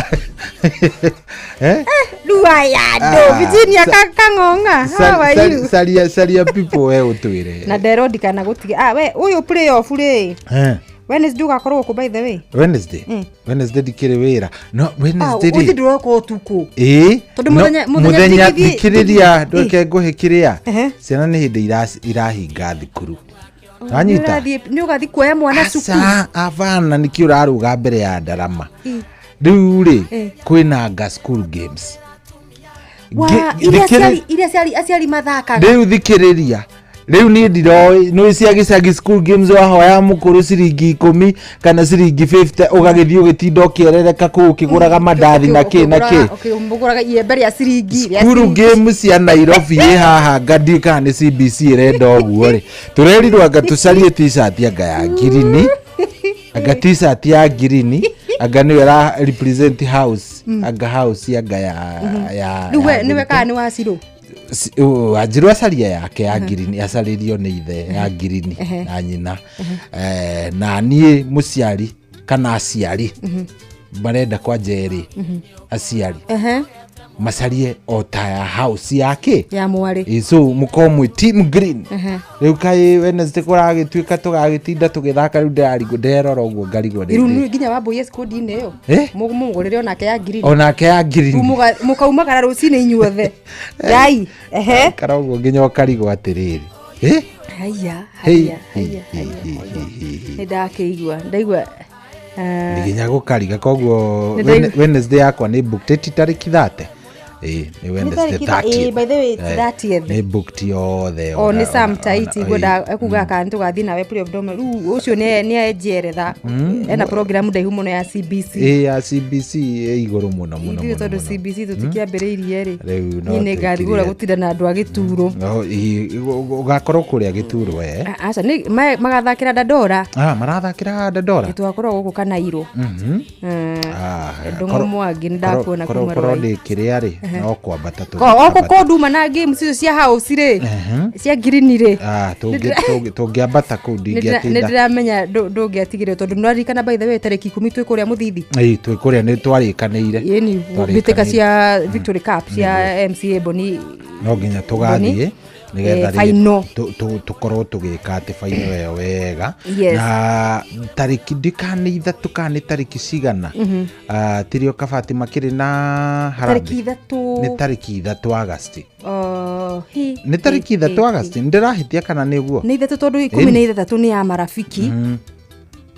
Eh? Rĩu aya andũ Ah, Virginia Kang'ong'a, how are you? Caria, caria people, we ũtwĩre. Na nderwo ndikana gũtige, ah, we ũyũ playoff rĩ. Wednesday ũgakorwo kũ, by the way? Wednesday? Wednesday ndikĩrĩ wĩra, no Ah, Wednesday ũthi rĩ ndũroka ũtukũ. Ĩĩ. Tondũ No, mũthenya mũthenya thikĩrĩria. thikĩrĩria, ndweke ngũhe kĩrĩa. Ciana nĩ hĩndĩ irahinga thukuru, wanyita? Nĩ ũgathiĩ kuoya mwana cukuru. Aca, abana, nĩkĩ ũraruga mbere ya ndarama rĩu rĩ? Kwĩna nga school games. Wa iria aciari mathakaga. Rĩu thikĩrĩria, rĩu niĩ ndiroĩ nĩ cia gĩcagi school games, wahoya mũkũrũ ciringi 10 kana ciringi 50, ũgagĩthiĩ ũgĩtinda ũkĩerereka kũu ũkĩgũraga mandathi na kĩ na kĩ. Ũkĩgũraga iembe rĩa ciringi rĩa Cukuru ciringi. game cia Nairobi ĩ haha, nga ndiũĩ kana nĩ CBC ĩrenda ũguo rĩ, tũrerirwo anga tũcarie t-shirt anga ya ngirini, anga t-shirt ya ngirini, anga nĩyo ĩra represent house, anga house anga ya ya Rĩu we ya nĩwe Ngũrũtũ. kana nĩ wacirũ? Wanjiru acaria yake ya ngirini, acarĩrio nĩ ithe ya ngirini na nyina. Na niĩ mũciari kana aciari marenda kwanja erĩ, aciari macarie o ta ya house yake. Ya mwarĩ. Ĩ, so mũkorwo mwĩ team green. Rĩu kaĩ Wednesday kũragĩtuĩka tũgagĩtinda tũgĩthaka, rĩu ndĩrarigwo, nderora ũguo ngarigwo Rĩu nĩ nginya wambũiye squad-inĩ ĩyo. Eh? Mũmũgũrĩre onake ya ngirini. Onake ya ngirini. Rĩu mũkaumagara rũcinĩ inyuothe ngai ehe. Kara ũguo nginya ũkarigwo atĩrĩrĩ. Eh? Haiya. Hei, Haiya. hei, Haiya. hei, hei, hei, hei. Nĩ ndakĩigua, ndaigua Nĩ nginya gũkariga, koguo Nĩ ndaigua- Wednesday yakwa nĩ booked, ti tarĩki 30? Ĩĩ, nĩ Wednesday tarĩki ĩĩ, 30th. by the way, it's 30th. Nĩ booked yothe. O nĩ Sam Taiti ngwenda ekuga ĩĩ. kana tũgathiĩ nawe playoff dome, rĩu ũcio nĩ enjeretha ena program ndaihu mũno ya CBC. Ĩĩ, ya CBC ĩ igũrũ mũno mũno Ithuĩ mũno tondũ mũno. CBC tũtikĩambĩrĩirie rĩ, Rĩu no niĩ nĩ ngathigũra twĩkire- gũtinda na andũ a gĩturo. No, ĩĩ, ũgakorwo kũrĩa gĩturo eh. Aca, nĩ magathakĩra Dandora. Ah, marathakĩra Dandora. Tũgakorwo gũkũ Kanairo. Ah, Ndũng'ũ Mwangi, nĩ ndakuona kuma korwo Rwai. ndĩ kĩrĩa rĩ, no kwambata Oko kũnduma na games icio cia house rĩ, cia ngirini rĩ. Ah, tũngĩambata kũu Nĩ ndingĩatinda. ndĩramenya ndũngĩatigire tondũ nĩwaririkana, by the way, tarĩki 10 twĩ kũrĩa mũthithi. Ĩĩ, twĩ kũrĩa, nĩ twarĩkanĩire. Ĩni mbĩtĩka cia Victory Cup cia MCA Boni. No nginya tũgathiĩ nĩgetha rĩ- Final. tũkorwo tũgĩka atĩ final ĩyo wega. Yes. Na tarĩki ndikana nĩ 3 kana nĩ tarĩki cigana? Ah, tirio kabati makĩrĩ na harambee. Tarĩki 3. Nĩ tarĩki 3 Agasti. Oh, hi, Nĩ tarĩki hi, 3 hi, Agasti, nĩ ndĩrahĩtia kana nĩ ũguo? Nĩ 3 tondũ 13 nĩ ya marafiki.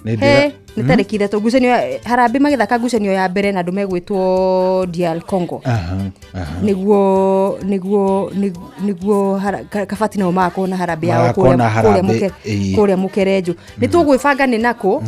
Nĩ He nĩ tarĩki 3 ngucanio harambĩ magĩthaka ngucanio ya mbere na andũ megwĩtwo DR Congo. Aha, aha. Nĩguo kabati nao magakorwo na harambĩ yao Magakorwo na kũrĩa harambee, ĩĩ. kũrĩa mũkerenjũ nĩ tũgwĩbanga nĩ nakũ.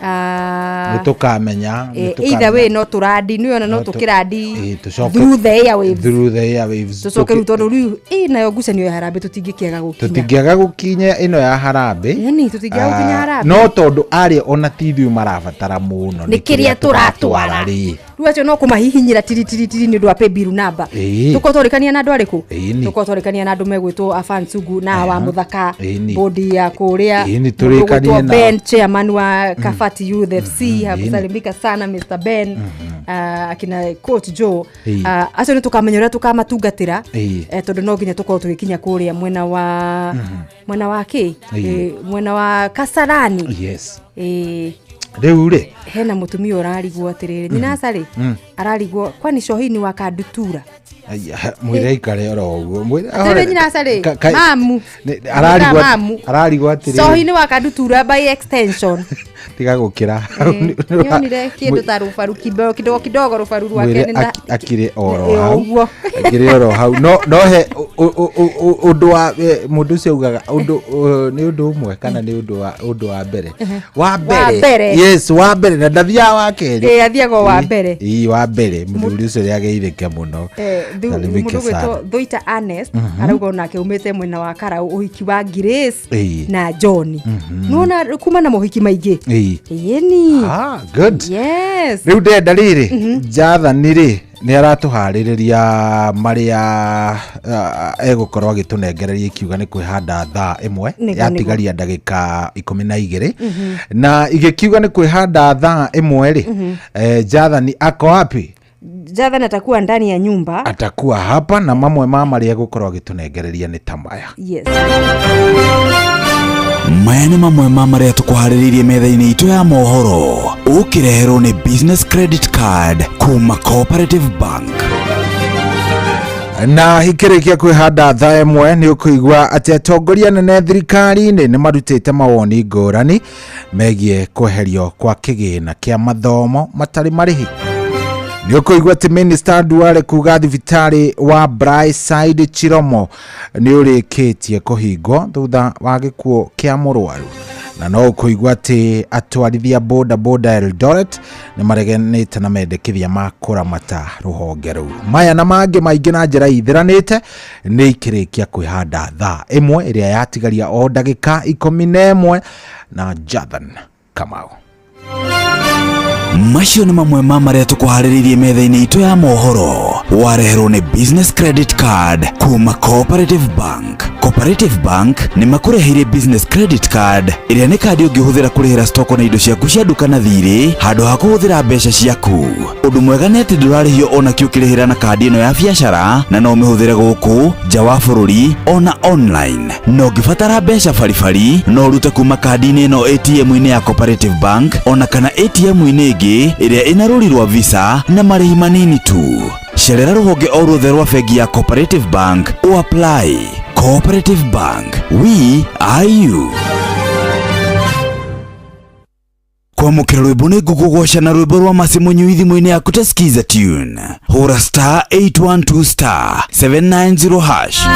Ah, Nĩ tũkamenya, nĩ either tũkamenya. way no tũrandi nĩ ona no No tũkĩrandi Ĩĩ, tũcoke through the airwaves. Through the airwaves. Tũcoke rĩu tondũ rĩu ĩ nayo ngucanio ya harambĩ tũtingĩkĩaga gũkinya. Tũtingĩaga gũkinya ĩno ya harambĩ. Ĩni, tũtingĩaga gũkinya Ah, harambĩ. no tondũ arĩa ona ti ithuĩ marabatara mũno. Nĩ kĩrĩa tũratwara. Rĩ. Rĩu acio no kũmahihinyĩra tiritiri nĩ ũndũ wa paybill number. Tũkorwo twarĩkania na andũ arĩkũ? Ĩni. Tũkorwo twarĩkania na andũ megwĩtwo Afan Sugu na wa mũthaka Ĩni. bodi ya kũrĩa. Ĩni, Mũndũ tũrĩkanie ũgwĩtwo nao. Ben, chairman wa Kafati Youth FC, hakusalimika sana Mr Ben. Ah, akina coach Joe. Ah, acio nĩ tũkamenya ũrĩa tũkamatungatĩra. Tondũ no nginya tũkorwo tũgĩkinya kũrĩa mwena wa kĩ? Mwena wa Kasarani. Yes. Rĩu rĩ, Hena mũtumia ũrarigwo atĩrĩrĩ, nyina acarĩ ararigwo kwani cohini wa Kandutura. Aya, mwĩre aikare oro ũguo. Mwĩre Atĩrĩrĩ nyina acarĩ mamu ararigwo mamu ararigwo atĩrĩrĩ cohini wa Kandutura by extension. Tiga gũkĩra. Nĩonire kĩndũ ta rũbaru kidogo kidogo rũbaru rwake Mwĩre nĩ na akire oro Ĩ, hau. Ũguo. Akire oro hau. No he ũndũ wa mũndũ ũcio augaga ũndũ nĩ ũndũ ũmwe kana nĩ ũndũ wa mbere. Wa mbere. Mbere. Yes, wa mbere na ndathiaga wa kerĩ. Ĩ, athiaga o wa mbere. Ĩ, wa mbere mũthuri ũcio nĩageithĩke mũno. Mũndũ Salimike sana. ũgwĩtwo Thuita Ernest arauga onake umĩte mwena wa Karau ũhiki wa Grace Ĩ. na John. Nĩwona kuma na mohiki maingĩ. Ĩ. Ĩni. Ah, good. Yes. Rĩu ndenda rĩrĩ Jathani rĩ nĩ aratũharĩrĩria marĩa egũkorwo agĩtũnengereria ikiuga nĩ kwĩhanda thaa 1 yatigaria ndagĩka 12 na igĩkiuga nĩ kwĩhanda thaa 1 rĩ Jathani ako wapi? Jathani atakuwa ndani ya nyumba, atakuwa hapa na mamwe ma marĩa egũkorwo agĩtũnengereria nĩ ta maya. Yes. Maya nĩ mamwe ma marĩa tũkũharĩrĩirie metha-inĩ itũ ya mohoro ũkĩreherwo nĩ business credit card kuma Cooperative Bank. Na hikĩrĩkia kwĩhanda thaa 1 nĩ ũkũigua atĩ atongoria nene thirikari-inĩ nĩ marutĩte mawoni ngũrani megiĩ kweherio kwa kĩgĩna kĩa mathomo matarĩ marĩhi. Nĩ ũkũigua atĩ Minister Duale kuga thibitarĩ wa Brightside Chiromo nĩ ũrĩkĩtie kũhingwo thutha wa gĩkuũ kĩa mũrwaru. Na no ũkũigua atĩ atwarithia boda boda Eldoret nĩ mareganĩte na mendekithia ma kũramata rũhonge rũu. Maya na mangĩ maingĩ na njĩra ithiranĩte nĩ ikĩrĩkia kwĩhanda thaa 1 ĩrĩa yatigaria o ndagĩka 11 na Jathan Kamau. Macio nĩ mamwe ma marĩa tũkũharĩrĩirie metha-inĩ itũ ya mohoro wareherwo nĩ business credit card kuma Cooperative Bank. Cooperative Bank nĩ makũreheire business credit card ĩrĩa nĩ kandi ũngĩhũthĩra kũrĩhĩra stoko na indo ciaku cia nduka na thirĩ handũ ha kũhũthĩra mbeca ciaku. Ũndũ mwega nĩ atĩ ndũrarĩhio ona kĩ ũkĩrĩhĩra na kandi ĩno ya biacara na no ũmĩhũthĩre gũkũ nja wa bũrũri ona online. Na ũngĩbatara mbeca baribari no ũrute kuma kandi-inĩ ĩno ATM-inĩ ya Cooperative Bank ona kana ATM-inĩ ĩngĩ ĩrĩa ĩna rũri rwa Visa na marĩhi manini tu. Cerera rũhonge o ruothe rwa bengi ya Cooperative Bank o apply. Cooperative Bank, we are you. Kwamũkĩra rwĩmbo nĩ ngũkũgoca na rwĩmbo rwa Mercy Mũnyui thimũ-inĩ yaku ta Skiza tune. Hũra star 812 star 790 hash.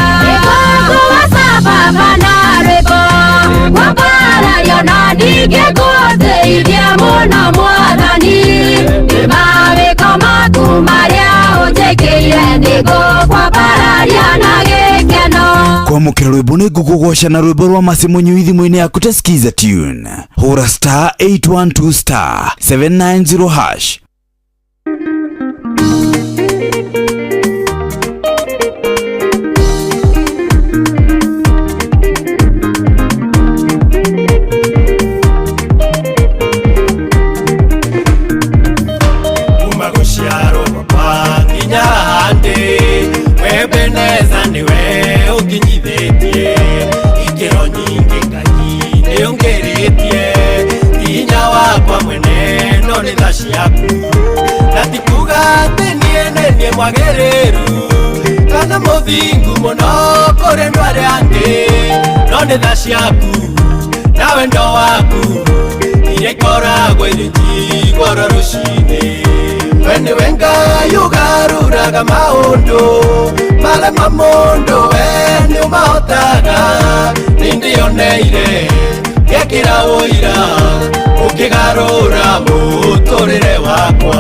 Kwamũkĩra rwĩmbo nĩ ngũkũgoca na rwĩmbo rwa Mercy Mũnyui thimũ-inĩ yaku ta Skiza tune. Hũra star 812 star 790 hash. Kuma gũciarwo gwakwa nginya handĩ we Beneza nĩwe ũnginyithĩtie ikĩro nyingĩ Ngai nĩũngĩrĩtie hinya wakwa mwene no nĩ tha ciaku na ti kuga atĩ niĩ nĩ niĩ mwagĩrĩru kana mũthingu mũno kũrĩ andũ arĩa angĩ no nĩ tha ciaku na wendo waku iria ikoragwo irĩ njiguarwo rũcinĩ. We nĩwe Ngai ũgarũraga maũndũ marĩa ma mũndũ we nĩũmahotaga nĩndĩyoneire ngekĩra ũira ũkĩgarũra mũtũrĩre wakwa.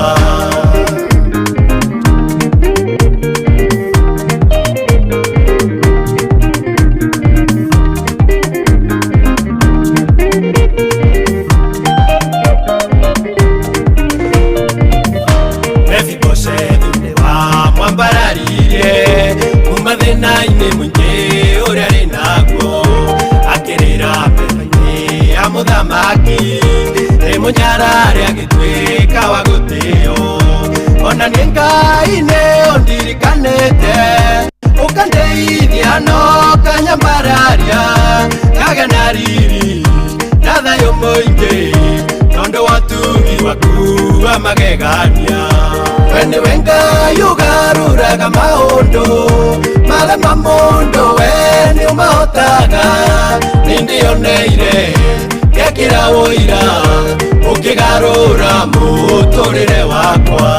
Mefiboshethu nĩwamwambararirie kuma thĩna-inĩ mũingĩ ũrĩa arĩ naguo akĩrĩra mbere-inĩ ya mũthamaki nĩ mũnyarare agĩtuĩka wa gũtĩo ona nĩ Ngai nĩ ũndirikanĩte ũkandeithia no kanyambararia ngagĩa na riri na thayũ mũingĩ tondũ wa ũtugi waku wa magegania. We nĩwe Ngai ũgarũraga maũndũ marĩa ma mũndũ we nĩũmahotaga nĩndĩyoneire Ngekĩra ũira ũkĩgarũra mũtũrĩre wakwa.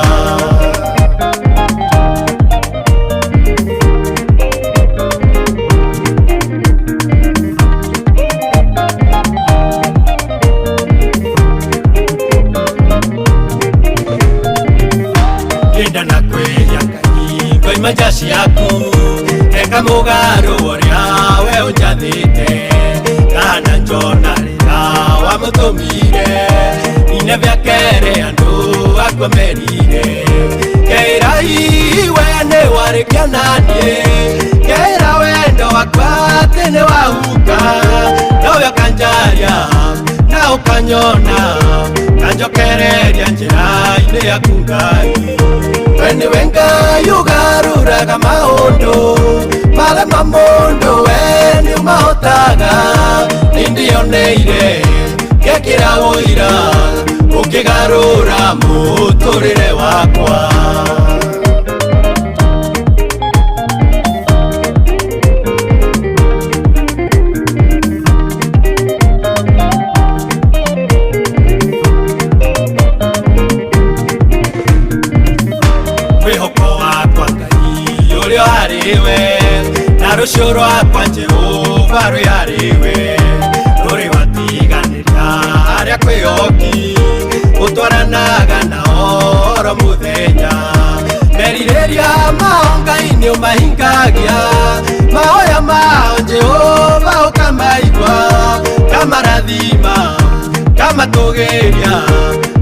Ngĩenda na kwĩhia Ngai ngoima nja ciaku, eka mũgarũ ũrĩa we ũnjathĩte, kana njona rĩrĩa wamũtũmire ine vya kere andũ akwa merire. Keira we nĩ warĩkia naniĩ, keira wendo wakwa atĩ nĩ wahuka, nowe ũkanjaria na ũkanyona, kanjokereria njĩra-inĩ yaku Ngai. We nĩwe Ngai ũgarũraga maũndũ marĩa ma mũndũ, we nĩ ũmahotaga, nĩndĩoneire ngekĩra ũira ũkĩgarũra mũtũrĩre wakwa. Mwĩhoko wakwa Ngai ũrĩa harĩwe, na rũciũ rwakwa Jehova rwĩ harĩwe, rũrĩ watiganĩria arĩa kwĩhoki, ũtwaranaga nao oro mũthenya. Merirĩria mao Ngai nĩ ũmahingagia, mahoya mao Jehova ũkamaigua, kamarathima kamatũgĩria,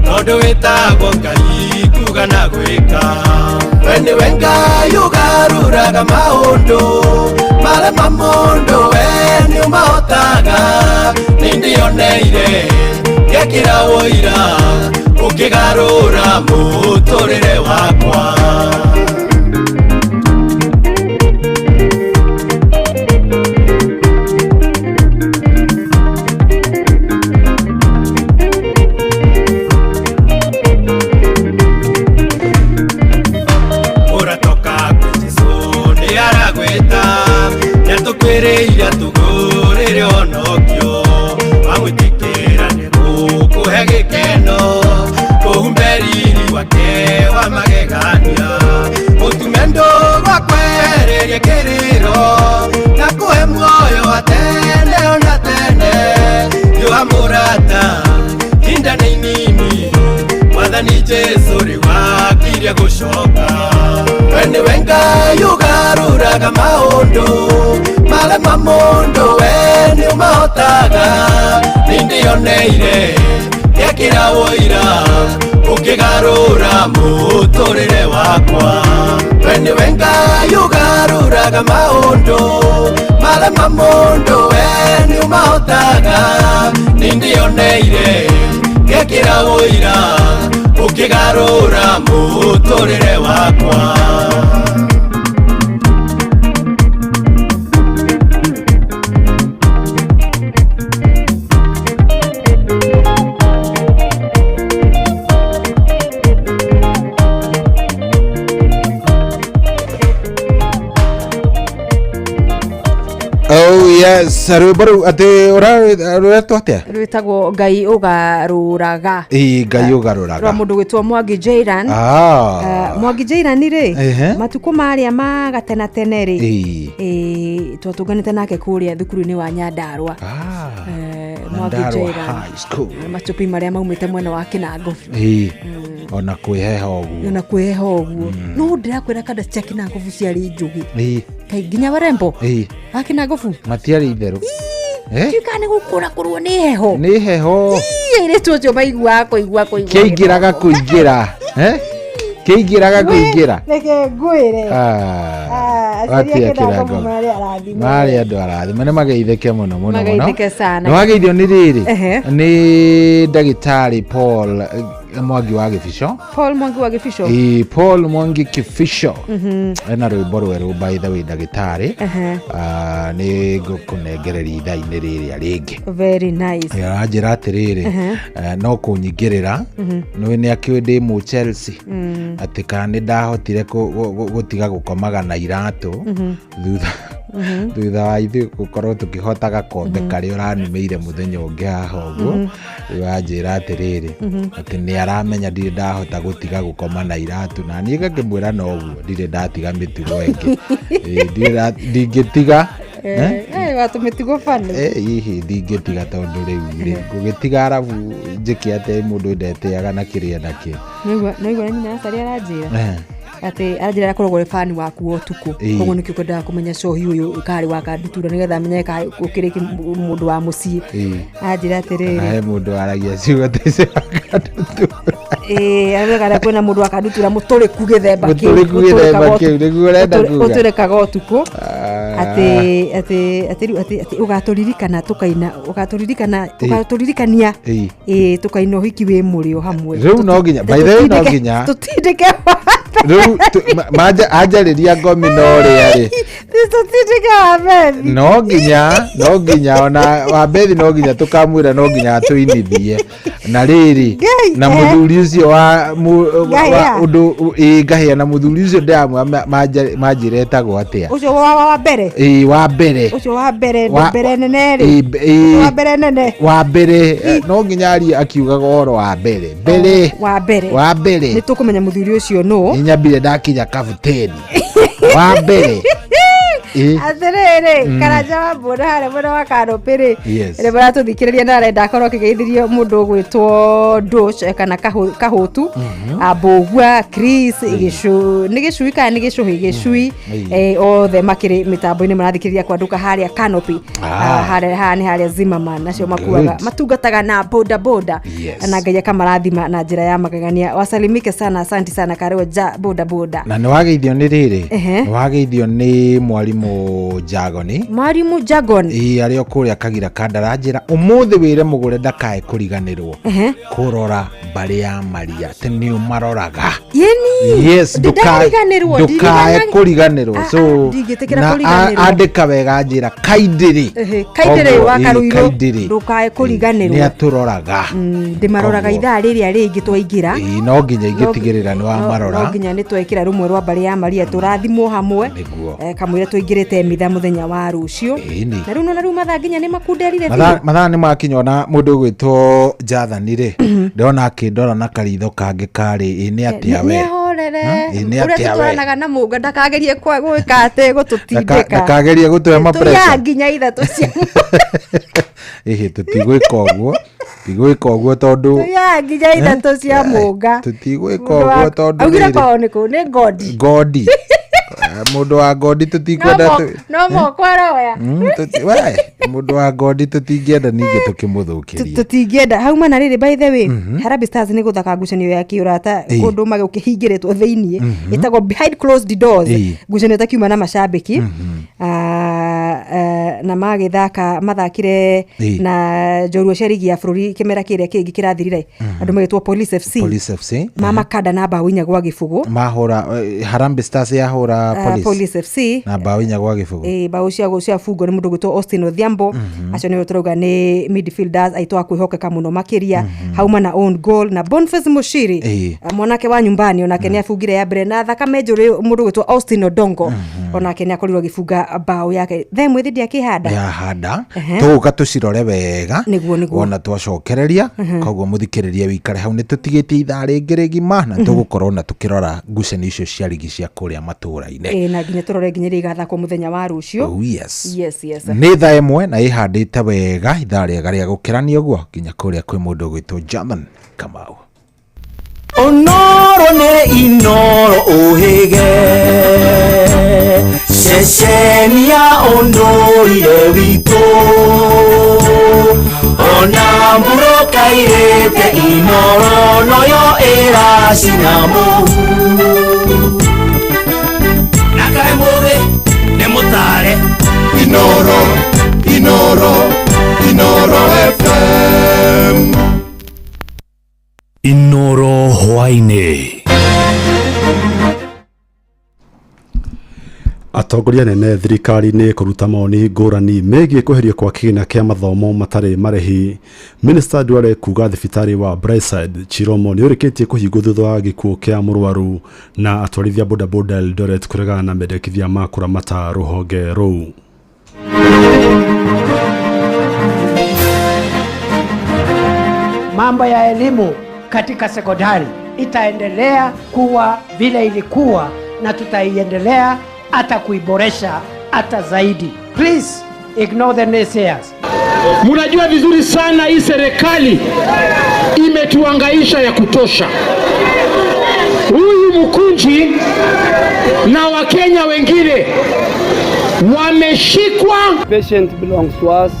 tondũ wĩtagwo Ngai kuga na gwĩka. We nĩwe Ngai ũgarũraga maũndũ marĩa ma mũndũ, we nĩ ũmahotaga, nĩndĩoneire ngekĩra ũira ũkĩgarũra mũtũrĩre wakwa. Ũratoka kwĩ Jesũ nĩ aragwĩta, nĩatũkwĩrĩire tũgũrĩre honokio, wamwĩtĩkĩra nĩgũkũhe gĩkeno, kũhumbe riri wake wa magegania, ũtume ndũgwa kwehererie kĩrĩro, na kũhe muoyo wa tene ona tene. Hiũha mũrata hinda nĩ inini, Mwathani Jesũ rĩu akirie gũcoka. We nĩwe Ngai ũgarũraga maũndũ marĩa ma mũndũ, we nĩ ũmahotaga, nĩndĩoneire ngekĩra ũira ũkĩgarũra mũtũrĩre wakwa. We nĩwe Ngai ũgarũraga maũndũ marĩa ma mũndũ, we nĩ ũmahotaga, nĩndĩoneire ngekĩra ũira ũkĩgarũra mũtũrĩre wakwa. Oh yes, rwĩmbo rũu atĩ rũretwo atĩa? Rwĩtagwo Ngai ũgarũraga. Ĩĩ, Ngai ũgarũraga. Rwa mũndũ gwĩtwo Mwangi Jairan. Mwangi Jairan rĩ, matukũ marĩa ma gatena tene rĩ, twatũnganĩte nake kũrĩa thukuru-inĩ wa Nyandarua. Mwangi Jairan. High School. Machupi marĩa maumĩte mwena wa Kĩnango. Ona kwĩheha ũguo. Ona kwĩheha ũguo. No ndĩrakwĩra kanda cia Kĩnango ciarĩ njũgĩ. Kaĩ nginya warembo a Kĩnangobu matiarĩ itherũ. Ndiũĩ kana nĩ gũkũra kũrwo nĩ heho. Nĩ heho. Airĩtu acio maiguaga kũigua kũigua. Kĩingĩraga kũingĩra. Kĩingĩraga kũingĩra. Reke ngwĩre. Aciari a Kĩnangobu marĩ arathime. Marĩ andũ arathime, nĩ mageithĩke mũno mũno mũno. Mageithĩke sana. Nĩ wageithio nĩ rĩrĩ, nĩ ndagĩtarĩ Paul Mwangi wa Gĩbico. Paul Mwangi wa Gĩbico. Ĩĩ, Paul Mwangi Kĩbico. Ena rwĩmbo rwerũ by the way ndagĩtarĩ. Nĩ ngũkũnengereria ithaa-inĩ rĩrĩa rĩngĩ. Very nice. Aranjĩra atĩrĩrĩ, no kũnyingĩrĩra, nĩ nĩ akĩũĩ ndĩ mũ Chelsea, atĩ kana nĩ ndahotire gũtiga gũkomaga na iratũ thutha Thutha wa ithuĩ gũkorwo tũkĩhota gakombe karĩa ũranumĩire mũthenya ũngĩ haha ũguo, rĩu anjĩra atĩrĩrĩ, atĩ nĩ aramenya ndirĩ ndahota gũtiga gũkoma na iratu, na niĩ ngakĩmwĩra noguo ndirĩ ndatiga mĩtugo ĩngĩ. Ndingĩtiga. Watũmĩtugo bani. Hihi ndingĩtiga tondũ rĩu rĩ ngũgĩtiga arabu njĩke atĩ mũndũ ndetĩaga na kĩrĩa na kĩ. Naigua nyina Acarĩ aranjĩra atĩ aranjĩra akoragwo arĩ fan waku ũtukũ, koguo nĩkĩo kwendaga kũmenya cohi ũyũ karĩ wa Kandutura nĩgetha amenye ka ũkĩrĩ mũndũ wa mũciĩ. Anjĩra atĩrĩrĩ, he mũndũ waragia ciugo ta icio wa Kandutura. Arauga kwĩna mũndũ wa Kandutura mũtũrĩku gĩthemba kĩu. Mũtũrĩku gĩthemba kĩu, nĩguo ũrenda kuga. Ũtũrĩkaga ũtukũ. Atĩ atĩ atĩ rĩu atĩ atĩ ũgatũririkana tũkaina, ũgatũririkana, ũgatũririkania. Tũkaina ũhiki wĩ mũrĩo hamwe. Rĩu no nginya, by the way no nginya. Tũtindĩke. Rĩu anjarĩria ngomi no ũrĩa rĩ. Tũtindĩke Wabethi. No nginya, no nginya ona Wabethi no nginya tũkamwĩra no nginya atũinithie. Na rĩrĩ, na mũthuri ũcio wa ũndũ ngahĩa na mũthuri ũcio ndĩramwĩra manjĩra etagwo atĩa? Ũcio wa mbere? Wa mbere. Ũcio wa mbere, mbere nene rĩ. Wa mbere nene. Wa mbere, no nginya arie akiugaga ũhoro wa mbere. Mbere. Wa mbere. Wa mbere. Nĩ tũkũmenya mũthuri ũcio nũ. Nĩ nyambire ndakinya kabuteni. Wa mbere. Atĩrĩrĩ, Karanja wa Mbũra harĩa mwena wa Kanũpĩ rĩ, rĩrĩa maratũthikĩrĩria na arenda akorwo akĩgeithĩrio mũndũ ũgwĩtwo Dosh kana Kahũtu, Mbũgua, Chris, nĩ gĩcui kana nĩ gĩcũhĩ, gĩcui, othe makĩrĩ mĩtambo-inĩ marathikĩrĩria kwanduka harĩa Canopy. Harĩa haha nĩ harĩa Zimmerman, acio makuaga, matungataga na boda boda. Na Ngai akamarathima na njĩra ya magegania. Wasalimike sana, asante sana Karĩo ja boda boda. Na nĩ wageithio nĩ rĩrĩ, nĩ wageithio nĩ mwarimũ Jagoni. Mwarimũ Jagoni. Arĩ o kũrĩa Kagira Kandaranjĩra, ũmũthĩ wĩre mũgũre ndakae kũriganĩrwo kũrora mbarĩ ya Maria, atĩ nĩ ũmaroraga. Yeni. Yes, Ndariganĩrwo, ndũkae kũriganĩrwo. So, ndingĩtĩkĩra na kũriganĩrwo. andĩka wega njĩra Kaindĩrĩ. Kaindĩrĩ wa Koguo, Karuirũ, Kaindĩrĩ. ndũkae kũriganĩrwo. Nĩ atũroraga. Ndĩmaroraga Koguo. ithaa rĩrĩa rĩngĩ twaingĩra. No nginya ingĩtigĩrĩra nĩ wamarora. No nginya nĩ twekĩra rũmwe rwa mbarĩ ya Maria tũrathimwo hamwe. Nĩguo. Kamũira tũingĩrĩte mitha mũthenya wa rũciũ. Na rĩu nona rĩu mathaa nginya nĩ makunderire biũ. Mathaa nĩ makinya ona mũndũ ũgwĩtwo Jathani rĩ, ndĩrona akĩndora na karitho kangĩ karĩ, nĩ atĩa we? Nĩ ahorere. Nĩ Ũrĩa atĩa we? tũtwaranaga na mũnga ndakagerie gwĩka atĩ gũtũtindĩka. Ndakagerie gũtũhe ma Tũrĩa pressure. nginya ithatũ cia Ĩhĩ, tũtigwĩka ũguo. Tũtigwĩka ũguo tondũ Tũrĩa nginya ithatũ cia mũnga. Tũtigwĩka ũguo tondũ Augire rĩrĩ. kwao nĩ kũ? Nĩ Ngodi. Ngodi. Mũndũ wa Ngodi tũtikwenda No moko aroya. We, mũndũ wa Ngodi tũtingĩenda ningĩ tũkĩmũthũkĩrie. Tũtingĩenda. Hau mana rĩrĩ, by the way, Harambee Stars nĩ gũthaka ngucanio ya kĩũrata kũndũ magĩkĩhingĩrĩtwo thĩiniĩ. Ĩtagwo behind closed doors. Ngucanio ĩtakiuma na macambĩki. Na magĩthaka, mathakire na njorua cia rigi ya bũrũri kĩmera kĩrĩa kĩngĩ kĩrathirire. Andũ magĩtwo Police FC. Police FC. Mamakanda na mbaũ inya gwa gĩbũgũ. Mahũra, Harambee Stars yahũra Police. Police FC. Na mbaũ inya gwa gĩbũgũ. Mbaũ cia bungwo nĩ mũndũ ũgwĩtwo Austin Odhiambo. Acio nĩo tũrauga nĩ midfielders aitũ a kwĩhokeka mũno makĩria. Hauma na own goal na Boniface Mushiri. Mwanake wa nyumbani onake nĩ abungire ya mbere na thakame njũrĩ mũndũ ũgwĩtwo Austin Odongo. Onake nĩ akorirwo agĩbunga mbaũ yake. Thaa ĩmwe thĩ ndiakĩhanda. Yahanda. Tũgũka tũcirore wega. Nĩguo, nĩguo. Wona twacokereria. Koguo mũthikĩrĩrie wĩikare hau nĩ tũtigĩtie ithaa rĩngĩ rĩgima na tũgũkorwo na tũkĩrora ngucanio icio cia rigi cia kũrĩa matũũra-inĩ. Na nginya tũrore nginya iria igathakwo mũthenya wa rũciũ. Oh, yes. Yes, yes. Nĩ thaa ĩmwe na ĩhandĩte wega ithaa rĩega rĩa gũkĩrania ũguo nginya kũrĩa kwĩ mũndũ ũgwĩtwo Jonathan Kamau. Onoro nĩ Inoro ũhĩge, ceceni ya ũndũire witũ, ona mbura kairĩte Inoro noyo ĩracina mũhu. Na kaĩ mũthĩ nĩ mũtare. Inoro, Inoro, Inoro FM. Inoro hwaĩ-inĩ. Atongoria anene thirikari-inĩ kũruta mawoni ngũrani megiĩ kweherio kwa kĩgĩna kĩa mathomo matarĩ marĩhi. Minister Duale kuga thibitarĩ wa Brightside Chiromo nĩ ũrĩkĩtie kũhingwo thutha wa gĩkuũ kĩa mũrwaru, na atwarithia bodaboda Eldoret kũregana na mendekithia ma kũramata rũhonge rũu. Mambo ya elimu katika sekondari itaendelea kuwa vile ilikuwa na tutaiendelea hata kuiboresha hata zaidi. Please ignore the naysayers. Mnajua vizuri sana hii serikali imetuangaisha ya kutosha. Huyu Mkunji na Wakenya wengine wameshikwa. Patient belongs to us.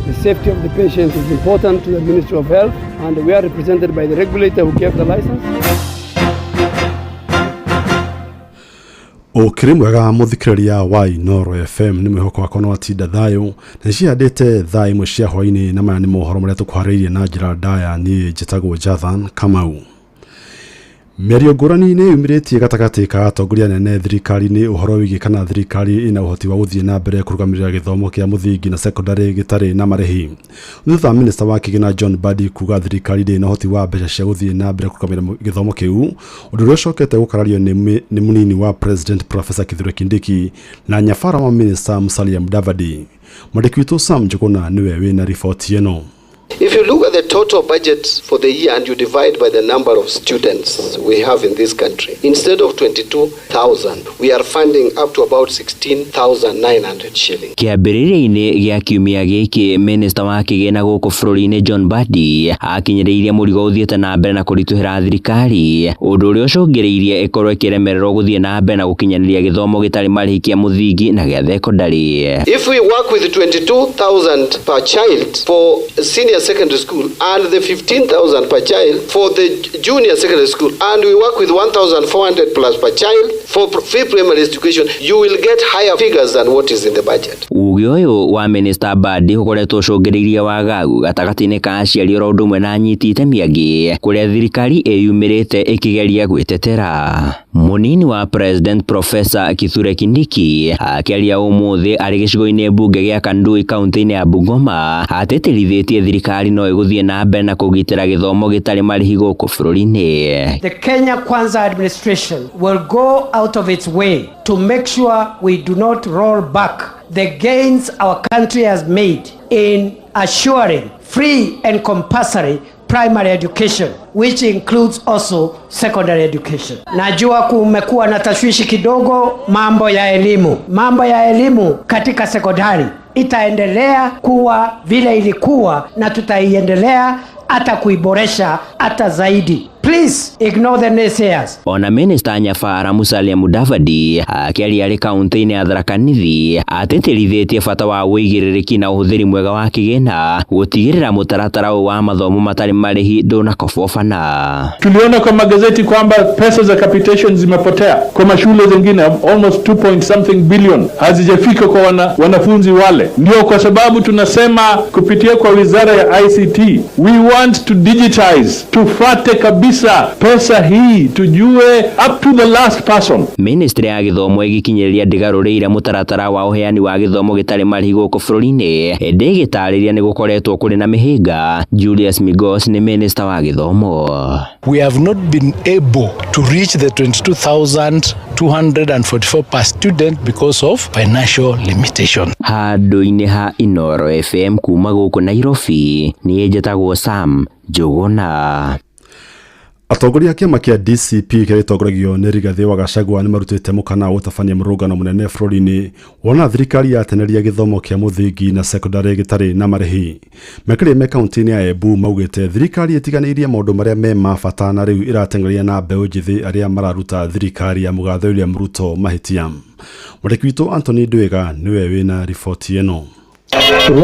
The safety of the patient is important to the Ministry of Health, and we are represented by the regulator who gave the license. Ũkĩrĩ mwega mũthikĩrĩria wa Inooro FM, nĩ mwĩhoko wakwa nĩ watinda thayũ na nĩcihandĩte thaa 1 cia hwaĩ-inĩ, na maya nĩ mohoro marĩa tũkũharĩirie na njĩra ndaya. Niĩ njĩtagwo Jathan Kamau. Mĩario ngũrani nĩ yumĩrĩtie gatagatĩ ka atongoria anene thirikari-inĩ ũhoro wĩgiĩ kana thirikari ĩna ũhoti wa gũthiĩ na mbere kũrũgamĩrĩra gĩthomo kĩa mũthingi na sekondari gĩtarĩ na marĩhi. Thutha wa minista wa kĩgĩna John Mbadi kuga thirikari ndĩrĩ na ũhoti wa mbeca cia gũthiĩ na mbere kũrũgamĩrĩra gĩthomo kĩu, ũndũ ũrĩa ũcokete gũkarario nĩ mũnini wa President Professor Kithure Kindiki na nyabara wa minista Musalia Mudavadi. Mwandĩki witũ Sam Njuguna nĩwe wĩna riboti ĩno. If you look at the total budget for the year and you divide by the number of students we have in this country, instead of 22,000, we are funding up to about 16,900 shillings. Kĩambĩrĩria-inĩ gĩa kiumia gĩkĩ, minista wa kĩgĩna gũkũ bũrũri-inĩ John Mbadi akinyĩrĩirie mũrigo ũthiĩte na mbere na kũritũhĩra thirikari, ũndũ ũrĩa ũcũngĩrĩirie ĩkorwo ĩkĩremererwo gũthiĩ na mbere na gũkinyanĩria gĩthomo gĩtarĩ marĩhi kĩa mũthingi na gĩa thekondarĩ. If we work with 22,000 per child for senior secondary school and the 15,000 per child for the junior secondary school, and we work with 1,400 plus per child for free primary education, you will get higher figures than what is in the budget. Uge ũyũ wa Minister Mbadi ũkoretwo ũcũngĩrĩirie wagagu gatagatĩ-inĩ ka aciari oro ũndũ ũmwe na anyiti itemi angĩ, kũrĩa thirikari ĩyumĩrĩte ĩkĩgeria gwĩtetera. Mũnini wa President Professor Kithure Kindiki akĩaria ũmũthĩ arĩ gĩcigo-inĩ mbunge gĩa Kandui kaunti-inĩ ya Bungoma atĩtĩrithĩtie thirikari no ĩgũthiĩ na mbere na kũgitĩra gĩthomo gĩtarĩ marĩhi gũkũ bũrũri-inĩ. The Kenya Kwanza administration will go out of its way to make sure we do not roll back the gains our country has made in assuring free and compulsory primary education, which includes also secondary education. Najua kumekuwa na tashwishi kidogo mambo ya elimu. Mambo ya elimu katika sekondari itaendelea kuwa vile ilikuwa na tutaiendelea hata kuiboresha hata zaidi. Please ignore the naysayers. Ona Minister Nyabara Musalia Mudavadi akĩaria arĩ kaunti-inĩ ya Tharaka Nithi atĩtĩrithĩtie bata wa ũigĩrĩrĩki na ũhũthĩri mwega wa kĩgĩna gũtigĩrĩra mũtaratara ũyũ wa mathomo matarĩ marĩhi ndũnakobobana. Tuliona kwa magazeti kwamba pesa za capitation zimepotea kwa mashule zingine, almost 2 point something billion hazijafika kwa wanafunzi wale. Ndio kwa sababu tunasema kupitia kwa wizara ya ICT we want to digitize, tufate kabisa pesa hii tujue up to the last person. Ministry ya gĩthomo ĩgĩkinyĩrĩria ndĩgarũrĩire mũtaratara wa ũheani wa gĩthomo gĩtarĩ marĩhi gũkũ bũrũri-inĩ, ĩndĩ ĩgĩtarĩria nĩ gũkoretwo kũrĩ na mĩhĩnga. Julius Migos nĩ minister wa gĩthomo. We have not been able to reach the 22,244 per student because of financial limitation. Handũ-inĩ ha Inooro FM kuma gũkũ Nairobi, niĩ njĩtagwo Sam Njuguna. Atongoria a kĩama kĩa DCP kĩrĩa gĩtongoragio nĩ Rigathĩ wa Gachagua nĩ marutĩte mũkana wa gũtabania mũrũngano mũnene bũrũri-inĩ wona thirikari yateneria gĩthomo kĩa mũthingi na sekondari gĩtarĩ na marĩhi. Makĩria me kaunti-inĩ ya Embu maugĩte thirikari ĩtiganĩirie maũndũ marĩa me ma bata na rĩu ĩrateng'eria na mbeũ njĩthĩ arĩa mararuta thirikari ya mũgathe William Ruto mahĩtia. Mwandĩki witũ Anthony Ndwĩga nĩwe wĩna riboti ĩno.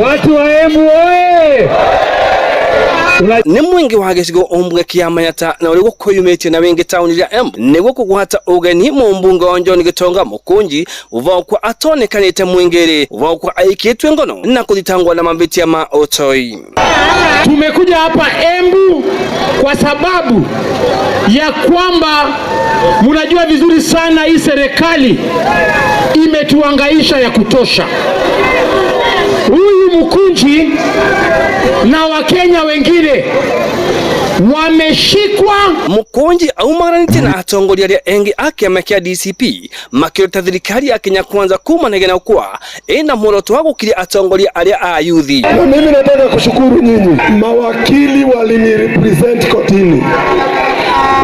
Watu wa Embu oye! Nĩ mũingĩ wa gĩcigo ũmbunge kĩa Manyata na ũrĩa gũkwĩyumĩtie na wingĩ taũni ya Embu nĩguo kũgwata ũgeni mũmbunge wa John Gitonga Mũkũnji ũvaũkwa atonekanĩte mũingĩ-rĩ ũvaũkwa aikĩtwe ngono na kũthitangwo na mavĩtia ma ũtoi. Tumekuja hapa Embu kwa sababu ya kwamba mnajua vizuri sana hii serikali imetuhangaisha ya kutosha. Huyu Mkunji na Wakenya wengine wameshikwa. Mukunji aumaranite na atongoria aria engi a kiama kia DCP makiruta thirikari ya Kenya Kwanza kuma kwa ina muoroto wa gukiria atongoria aria a yuthi. Na mimi nataka kushukuru nyinyi mawakili walinirepresent kotini,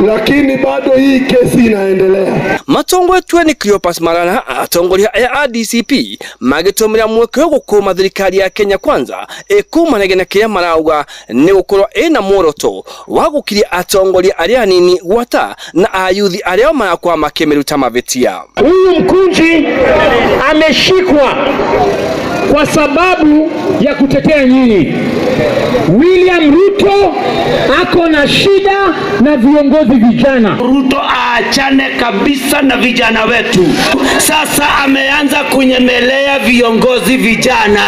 lakini bado hii kesi inaendelea. Matongoretwe ni Cleopas Malala atongoria aya a DCP magitumira mweke wa gukuma thirikari ya Kenya Kwanza ikumanage na kiria marauga ni gukorwo ina muoroto wa gukiria atongoria aria anini gwata na ayuthi aria marakwa makimiruta mavitia. Huyu Mkunji ameshikwa kwa sababu ya kutetea nyinyi. William Ruto ako na shida na viongozi vijana. Ruto aachane kabisa na vijana wetu. Sasa ameanza kunyemelea viongozi vijana.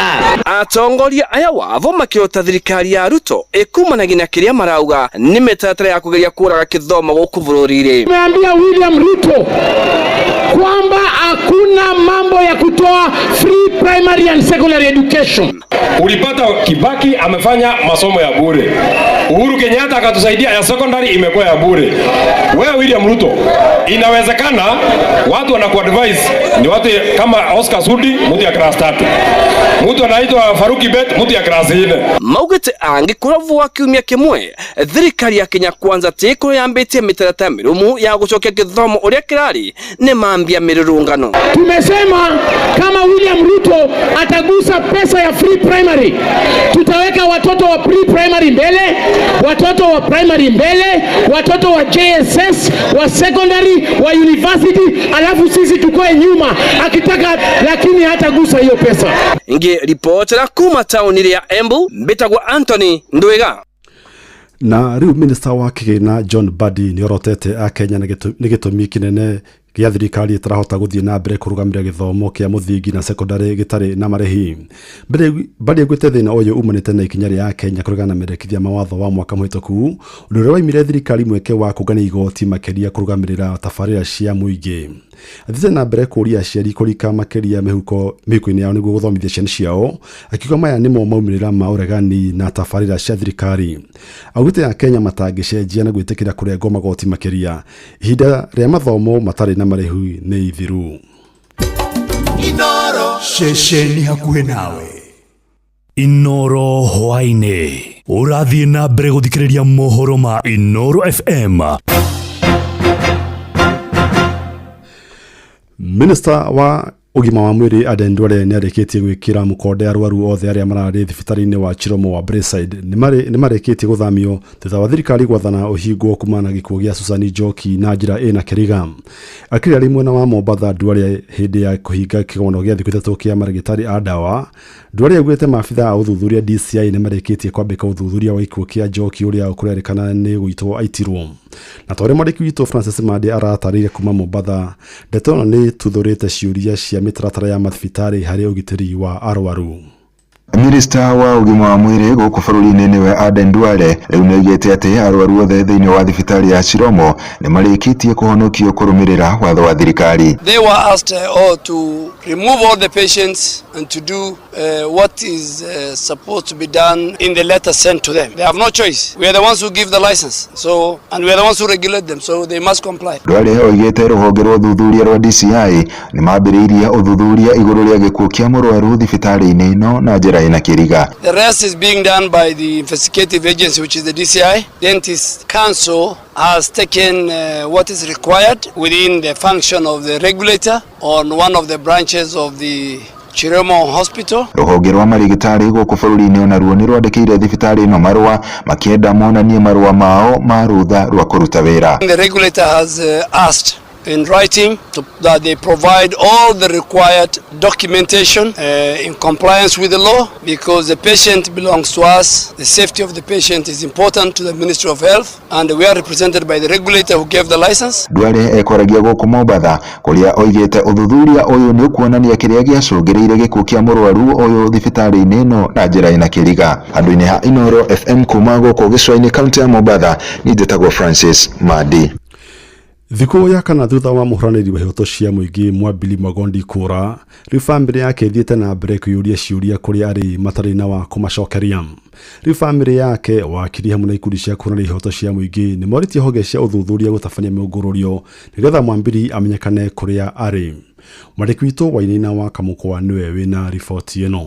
Atongoria aya wavo makirota thirikari ya Ruto ikumanagi na kiria marauga ni mitaratara ya kugeria kuraga kithomo guku bururi-ini. Tumeambia William Ruto kwamba hakuna mambo ya kutoa free primary and secondary education. Ulipata Kibaki amefanya masomo ya bure, Uhuru Kenyatta akatusaidia ya secondary imekuwa ya bure. Wewe William Ruto, inawezekana watu wanakuadvise ni watu kama Oscar Sudi, mtu ya class 3, mtu anaitwa Faruki Bet, mtu ya class 4. Maugite angikorwo wa kiumia kimwe thirikari ya Kenya Kwanza tiko yambitie mitaratara mirumu ya gucokia kithomo uria kirari ni mambia mirurungano. Tumesema kama William Ruto atagusa pesa ya free primary, tutaweka watoto wa pre primary mbele, watoto wa primary mbele, watoto wa JSS, wa secondary, wa university, alafu sisi tukoe nyuma akitaka, lakini hatagusa hiyo pesa. Ngi ripotera kuma tauni ya Embu mbitagwo Anthony Ndwiga. Na riu minister wa kigina John Mbadi niorotete akenya ni gitumi kinene gia thirikari itarahota guthie na mbere kurugamira githomo kia muthingi na secondary gitari na marehi. Mbadi augite thina uyu umanite na ikinya ria Kenya kuregana na merekithia mawatho wa mwaka muhituku undu uria waimire thirikari mweke wa kungania igoti makiria kurugamirira tabarira cia muingi. Athiite na mbere kuria aciari kurika makiria mihuko-ini yao niguo guthomithia ciana ciao, akiuga maya nimo maumirira ma uregani na tabarira cia thirikari. Augite Akenya matangicenjia na gwitikira kurengwo magoti makiria ihinda ria mathomo matari na marehu ni ithiru. Inoro ceceni hakuhi nawe. Inoro hwaini urathie na mbere guthikiriria mohoro ma Inoro FM. Minister wa ũgima wa mwĩrĩ Aden Duale nĩarĩkĩtie gwĩkĩra mũkonde arwaru othe arĩa mararĩ thibitarĩ-inĩ wa Chiromo wa Braeside nĩmarĩkĩtie gũthamio thutha wa thirikari gwathana ũhingwo kumana na gĩkuũ gĩa Susan Njoki na njĩra ĩna kĩriga. Akĩrĩ arĩ mwena wa Mombatha Duale hĩndĩ ya kũhinga kĩgomano gĩa thikũ ithatũ kĩa marĩgĩtarĩ a ndawa. Duale augĩte maabitha a ũthuthuria DCI nĩmarĩkĩtie kwambĩka ũthuthuria wa gĩkuũ kĩa Njoki ũrĩa kũrerĩkana nĩ gũitwo aitirwo. Na ta ũrĩa mwandĩki witũ Francis Mande aratarĩria kuma Mombatha, ndeto ĩno nĩ ĩtuthũrĩte ciũria cia mĩtaratara ya mathibitarĩ harĩ ũgitĩri wa arwaru. Minista wa ũgima wa mwĩrĩ gũkũ bũrũri-inĩ nĩwe Aden Duale rĩu nĩoigĩte atĩ arwaru othe thĩinĩ wa thibitarĩ ya Chiromo nĩmarĩkĩtie kũhonokio kũrũmĩrĩra watho wa thirikari. They were asked all to remove all the patients and to do what is supposed to be done in the letter sent to them. They have no choice. We are the ones who give the license, so and we are the ones who regulate them, so they must comply. Duale oigĩte rũhonge rwa ũthuthuria rwa DCI nĩmambĩrĩirie ũthuthuria igũrũ rĩa gĩkuũ kĩa mũrwaru thibitarĩ-inĩ ĩno na njĩra ĩna kĩriga. The rest is being done by the investigative agency, which is the DCI. Dentist Council has taken what is required within the function of the regulator on one of the branches of the Chiromo Hospital. Rũhonge rwa marigitari gũkũ bũrũri-inĩ onaruo nĩ rwandĩkĩire thibitarĩ ĩno marũa makĩenda monanie marũa mao ma rũtha rwa kũruta wĩra. The regulator has asked in writing that they provide all the required documentation in compliance with the law, because the patient belongs to us. The safety of the patient is important to the Ministry of Health, and we are represented by the regulator who gave the license. Duale ekoragia gũkũ Mombatha kũrĩa oigĩte ũthuthuria ũyũ nĩ ũkuonania kĩrĩa gĩacũngĩrĩire gĩkuũ kĩa mũrwaru ũyũ thibitarĩ-inĩ ĩno na njĩra ĩna kĩriga. Handũ-inĩ ha Inoro FM kuma gũkũ gĩcũa-inĩ kaunti ya Mombatha, niĩ njĩtagwo Francis Madi. Thikũ ya kana thutha wa mũhũranĩri wa ihoto cia mũingĩ Mwabili Mwagondi kũra, rĩu bamĩrĩ yake ĩthiĩte na mbere kwĩyũria ciũria kũrĩa arĩ matarĩ na wa kũmacokeria. Rĩu bamĩrĩ yake, wakiri hamwe na ikundi cia kũhũranĩra ihoto cia mũingĩ nĩ morĩtie honge cia ũthuthuria gũtabania mĩũngũrũrio nĩgetha Mwambiri amenyekane kũrĩa arĩ. Mwandĩki witũ Wainaina wa Kamũkwa nĩwe wĩna riboti ĩno.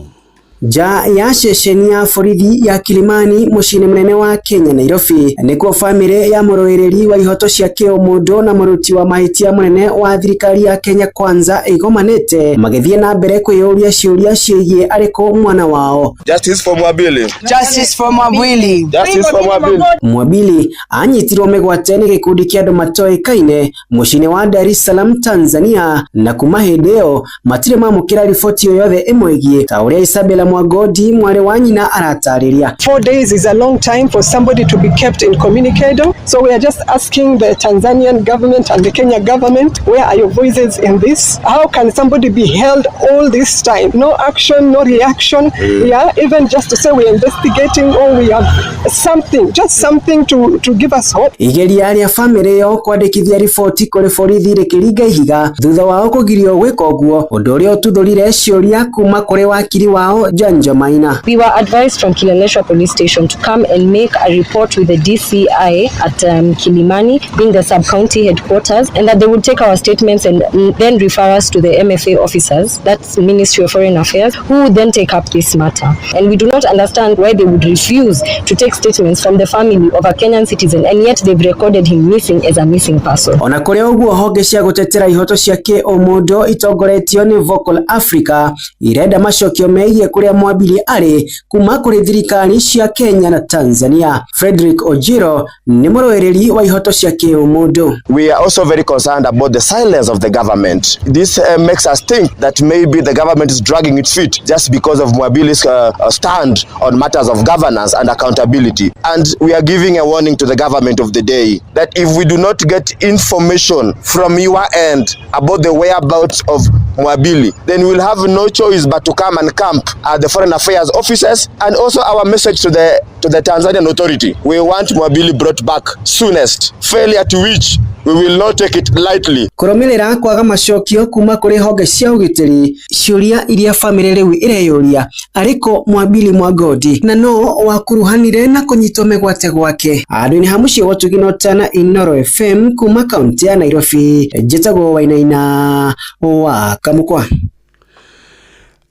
Nja ya ceceni ya borithi ya Kilimani mũciĩ-inĩ mũnene wa Kenya Nairobi nĩkuo bamĩrĩ ya mũrũĩrĩri wa ihoto cia kĩũmũndũ na mũruti wa mahĩtia mũnene wa thirikari ya Kenya Kwanza ĩgomanĩte magĩthiĩ na mbere kwĩyũria ciũria ciĩgiĩ arĩkũ mwana wao. Justice for Mwabili. Justice for Mwabili. Justice for Mwabili. Mwabili anyitirwo mĩgwate nĩ gĩkundi kĩa andũ matoĩkaine mũciĩ-inĩ wa Dar es Salaam Tanzania, na kuma hĩndĩ ĩyo matirĩ mamũkĩra riboti o yothe ĩmwĩgiĩ ta ũrĩa Isabella Mwagodi mwarĩ wa nyina aratarĩria. 4 days is a long time for somebody to be kept incommunicado. So we are just asking the Tanzanian government and the Kenya government, where are your voices in this? How can somebody be held all this time? No action, no reaction. Yeah, even just to say we're investigating or we have something, just something to give us hope. Igeria rĩa bamĩrĩ ĩyo kwandĩkithia riboti kũrĩ borithi rĩkĩringa ihiga thutha wao kũgirio gwĩka ũguo, ũndũ ũrĩa ũtuthũrire ciũria kuma kũrĩ wakiri wao Janja Maina. We were advised from Kileleshwa Police Station to come and make a report with the DCI at Kilimani, being the sub-county headquarters, and that they would take our statements and then refer us to the MFA officers, that's Ministry of Foreign Affairs, who would then take up this matter. And we do not understand why they would refuse to take statements from the family of a Kenyan citizen, and yet they've recorded him missing as a missing person. Ona kũrĩ ũguo, honge cia gũtetera ihoto cia kĩũmũndũ itongoretio nĩ Vocal Africa irenda macokio megiĩ kũrĩa Mwabili arĩ kuma kũrĩ thirikari cia Kenya na Tanzania. Frederick Ojiro nĩ mũrũĩrĩri wa ihoto cia kĩũmũndũ. We are also very concerned about the silence of the government. This makes us think that maybe the government is dragging its feet just because of Mwabili's stand on matters of governance and accountability. And we are giving a warning to the government of the day that if we do not get information from your end about the whereabouts of Mwabili, then we'll have no choice but to come and camp at the Foreign Affairs offices. And also our message to the Tanzanian authority: we want Mwabili brought back soonest, failure to which we will not take it lightly. Kũrũmĩrĩra kwaga macokio kuma kũrĩ honge cia ũgitĩri, ciũria iria bamĩrĩ rĩu ĩreyũria arĩkũ Mwabili Mwagodi na no wakuruhanire na kũnyitwo mĩgwate gwake. Handũ-inĩ ha mũciĩ wa Ũtugi na Ũtana, Inoro FM kuma kaunti ya Nairobi, njĩtagwo Wainaina wa Kamũkwa.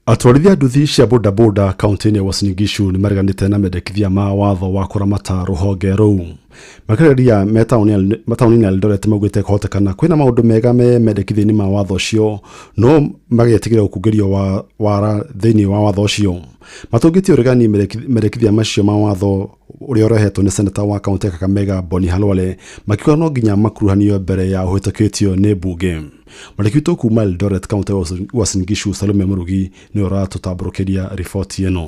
Atwarithia nduthi cia bodaboda kaunti-inĩ ya Uasin Gishu nĩmareganĩte na mendekithia ma watho wa kũramata rũhonge rũu. Makĩrĩria me taũni-inĩ ya Eldoret maugĩte kũhotekana kwĩna maũndũ mega me mendekithia-inĩ ma watho ũcio, no magetigĩra gũkungĩrio wa wara thĩinĩ wa watho ũcio. Matũngĩtie ũregani mendekithia macio ma watho ũrĩa ũrehetwo nĩ seneta wa kaunti ya Kakamega Boni Khalwale, makiuga no nginya makuruhanio mbere ya ũhĩtũkĩtio nĩ mbunge. Mwandĩki witũ kuma Eldoret kaunti ya Uasin Gishu Salome Murugi nĩwe ũratũtambũrũkĩria riboti ĩno.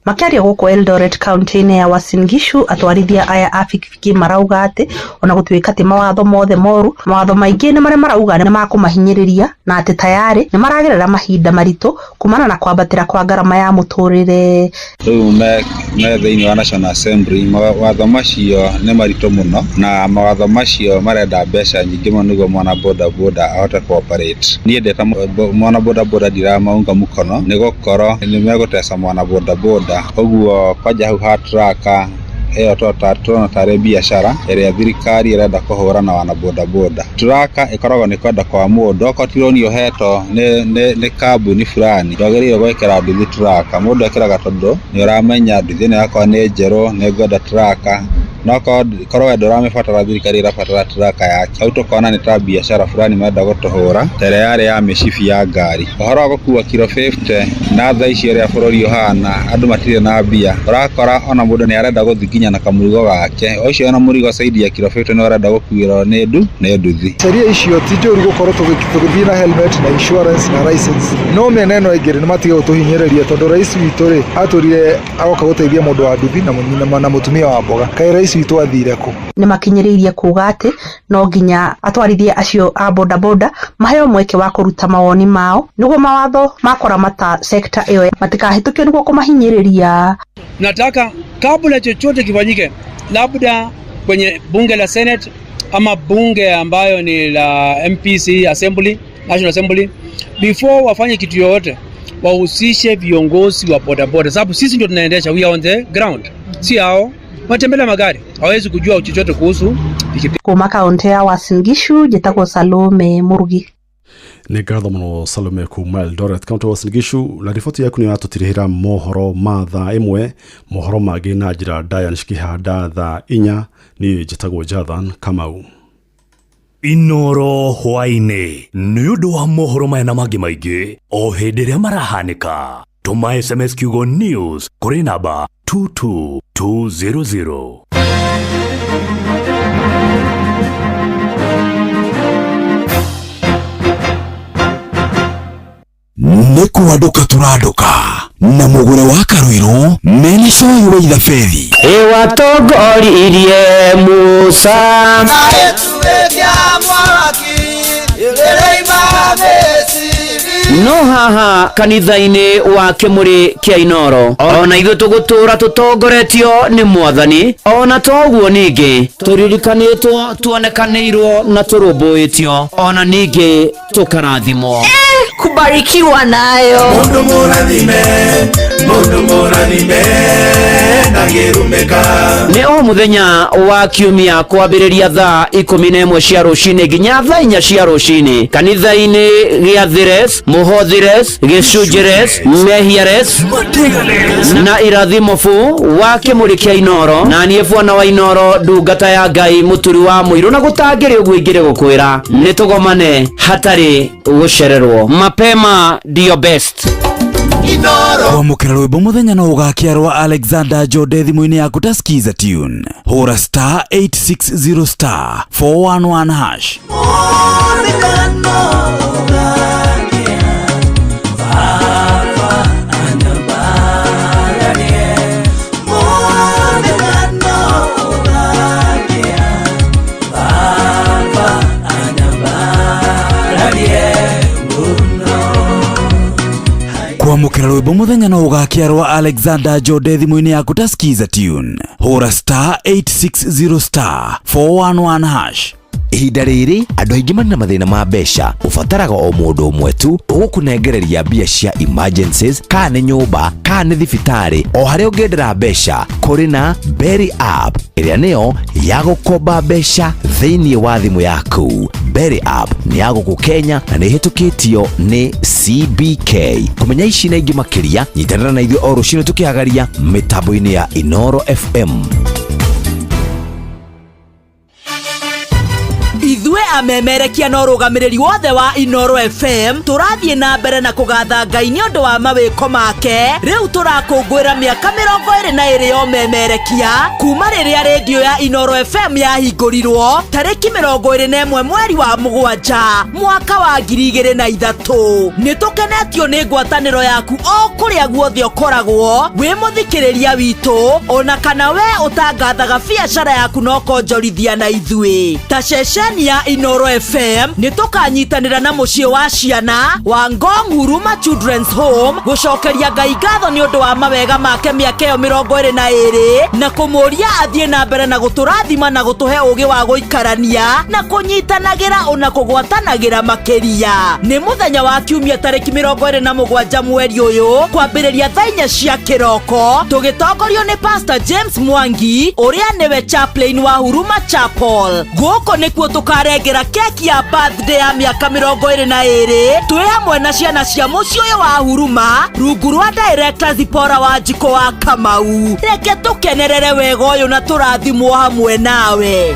Makĩaria gũkũ Eldoret kaunti-inĩ ya Uasin Gishu, atwarithia aya a bikibiki marauga atĩ ona gũtuĩka ti mawatho mothe moru, mawatho maingĩ nĩ marĩa marauga nĩ makũmahinyĩrĩria na atĩ tayarĩ nĩ maragerera mahinda maritũ kumana na kwambatĩra kwa ngarama ya mũtũrĩre. Rĩu me thĩinĩ wa National Assembly mawatho macio nĩ maritũ mũno, na mawatho macio marenda mbeca nyingĩ mũno nĩguo mwana bodaboda ahote cooperate. Niĩ ndĩ ta mwana bodaboda ndiramaunga mũkono nĩ gũkorwo nĩ megũteca mwana bodaboda, ũguo kwanja hau ha traka ĩyo tũrona tarĩ biacara ĩrĩa thirikari ĩrenda kũhũra na wana bodaboda. Traka ĩkoragwo nĩ kwenda kwa mũndũ, okorwo ti rũni ũhetwo nĩ kambuni fulani ndwagĩrĩirwo gwĩkĩra nduthi traka. Mũndũ ekĩraga tondũ nĩ ũramenya nduthi ĩno yakwa nĩ njerũ, nĩ ngwenda traka. No korwo we ndũramĩbatara, thirikari ĩrabatara tracker yake. Hau tũkona nĩ ta biacara fulani marenda gũtũhũra, ta ĩrĩa yarĩ ya mĩcibi ya ngari. Ũhoro wa gũkua kiro 50 na thaa ici ũrĩa bũrũri ũhana, andũ matirĩ na mbia. Ũrakora ona mũndũ nĩ arenda gũthiĩ nginya na kamũrigo gake, ũcio ena mũrigo zaidi ya kiro 50 nĩ arenda gũkuĩrwo nĩ nduthi. Sheria icio ti njũru gũkorwo tũgĩthiĩ na helmet na insurance na license, no mĩena ĩno ĩngĩ nĩ matige gũtũhinyĩrĩria, tondũ rais witũ rĩ atũrire agoka gũteithia mũndũ wa nduthi na mũtumia wa mboga. Kaĩ rais witũ athire kũ? Nĩ makinyĩrĩirie kuga atĩ no nginya atwarithia acio a bodaboda maheo mweke wa kũruta mawoni mao nĩguo mawatho ma kũramata sekta ĩyo matikahĩtũkio nĩguo kũmahinyĩrĩria. Nataka kabla chochote kifanyike, labda kwenye bunge la Senate ama bunge ambayo ni la MPC Assembly, National Assembly, before wafanye kitu yoyote wahusishe viongozi wa bodaboda, sababu sisi ndio tunaendesha, we are on the ground, si hao watembelea magari, hawezi kujua chochote kuhusu pikipiki. Kuma kaunti ya Uasin Gishu njĩtagwo Salome Murugi. Nĩ ngatho mũno Salome kuma Eldoret, kaunti ya Uasin Gishu, na riboti yaku nĩ yatũtirihĩra mohoro ma thaa 1, mohoro mangĩ na njĩra ndaya nĩcikĩhanda thaa 4. Niĩ njĩtagwo Jathan Kamau. Inoro hwaĩ-inĩ nĩ ũndũ wa mohoro maya na mangĩ maingĩ o hĩndĩ ĩrĩa marahanĩka, tũma SMS kiugo news kũrĩ namba 22200. Nĩ kwandũka tũrandũka na mũgũre wa Karũirũ mena coyi wa ithabethi. Ĩwatongoririe Musa no haha kanitha-inĩ wa Kĩmũrĩ kĩa Inoro ona ithuĩ tũgũtũra tũtongoretio nĩ Mwathani, ona toguo ningĩ tũririkanĩtwo, tuonekanĩirwo na tũrũmbũĩtio, ona ningĩ tũkarathimwo. Kubarikiwa nayo. Mundu mũrathime, mundu mũrathime ndangĩrumĩka. Nĩ o mũthenya wa kiumia kwambĩrĩria thaa 11 cia rũcinĩ nginya thaa 4 cia rũcinĩ kanitha-inĩ gĩa Thires, Mũhothires, Gĩcunjĩres, Mehiares na Irathimo bu wa Kĩmũrĩ kĩa Inoro, na niĩ bwana wa Inoro, ndungata ya Ngai, mũturi wa mũirũ, na gũtangĩrĩ ũguo ingĩrĩ gũkwĩra nĩ tũgomane hatarĩ gũcererwo. Mapema ndio best. Kwamũkĩra rwĩmbo mũthenya no ũgakia rwa Alexander Jode thimũ-inĩ yaku ta Skiza tune. Hũra star 860 star 411 hash. Kwamũkĩra rwĩmbo mũthenya no ũgakia rwa Alexander Jode thimũ-inĩ yaku ta Skiza tune. Hũra star 860 star 411 hash. Ihinda rĩrĩ andũ aingĩ marĩ na mathĩna ma mbeca, ũbataraga o mũndũ ũmwe tu ũgũkũnengereria mbia cia emergencies, kana nĩ nyũmba kana nĩ thibitarĩ, o harĩa ũngĩendera mbeca. Kũrĩ na Berry app ĩrĩa nĩyo ya gũkomba mbeca thĩinĩ wa thimũ yaku. Berry app nĩ ya gũkũ Kenya na nĩ ĩhĩtũkĩtio nĩ CBK. Kũmenya ici na ingĩ makĩria, nyitanĩra na ithuĩ o rũcinĩ tũkĩhagaria mĩtambo-inĩ ya Inoro FM. Ithuĩ amemerekia na ũrũgamĩrĩri wothe wa Inoro FM tũrathiĩ na mbere na kũgatha Ngai nĩ ũndũ wa mawĩko make. Rĩu tũrakũngũĩra mĩaka 22 ya ũmemerekia kuma rĩrĩa rĩndiũ ya Inoro FM yahingũrirwo tarĩki 21 mweri wa 7 mwaka wa 2003. Nĩ tũkenetio nĩ ngwatanĩro yaku o kũrĩa guothe ũkoragwo wĩ mũthikĩrĩria witũ, ona kana we ũtangathaga biacara yaku na ũkonjorithia na ithuĩ. Ta ceceni ya Inoro FM nĩ tũkanyitanĩra na mũciĩ wa ciana wa Ngong Huruma Children's Home gũcokeria Ngai ngatho nĩ ũndũ wa mawega make mĩaka ĩyo 22 na kũmũria athiĩ na mbere na gũtũrathima na gũtũhe ũgĩ wa gũikarania na kũnyitanagĩra ona kũgwatanagĩra makĩria. Nĩ mũthenya wa kiumia tarĩki 27 mweri ũyũ kwambĩrĩria thaa 4 cia kĩroko tũgĩtongorio nĩ Pastor James Mwangi ũrĩa nĩwe chaplain wa Huruma Chapel. Gũkũ nĩkuo tũkarengera Gũkũngũĩra keki ya birthday ya mĩaka 22 twĩ hamwe na ciana cia mũciĩ ũyũ wa Huruma rungu rwa director Zipora wa Njiko wa Kamau. Reke tũkenerere wega ũyũ na tũrathimwo hamwe nawe.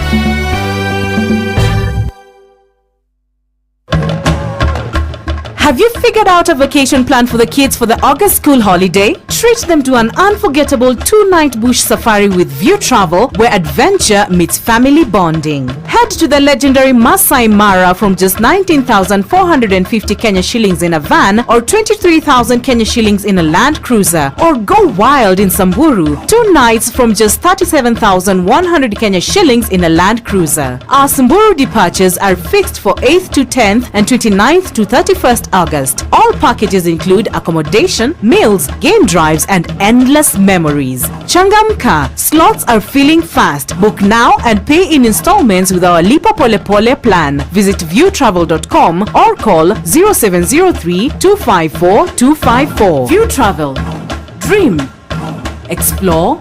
Have you figured out a vacation plan for the kids for the August school holiday? Treat them to an unforgettable 2-night bush safari with View Travel, where adventure meets family bonding. Head to the legendary Masai Mara from just 19,450 Kenya shillings in a van or 23,000 Kenya shillings in a Land Cruiser. Or go wild in Samburu, 2 nights from just 37,100 Kenya shillings in a Land Cruiser. Our Samburu departures are fixed for 8th to 10th and 29th to 31st August. All packages include accommodation, meals, game drives, and endless memories. Changamka, slots are filling fast. Book now and pay in installments with our Lipa Pole Pole plan. Visit viewtravel.com or call 0703 254 254. View Travel. Dream. Explore.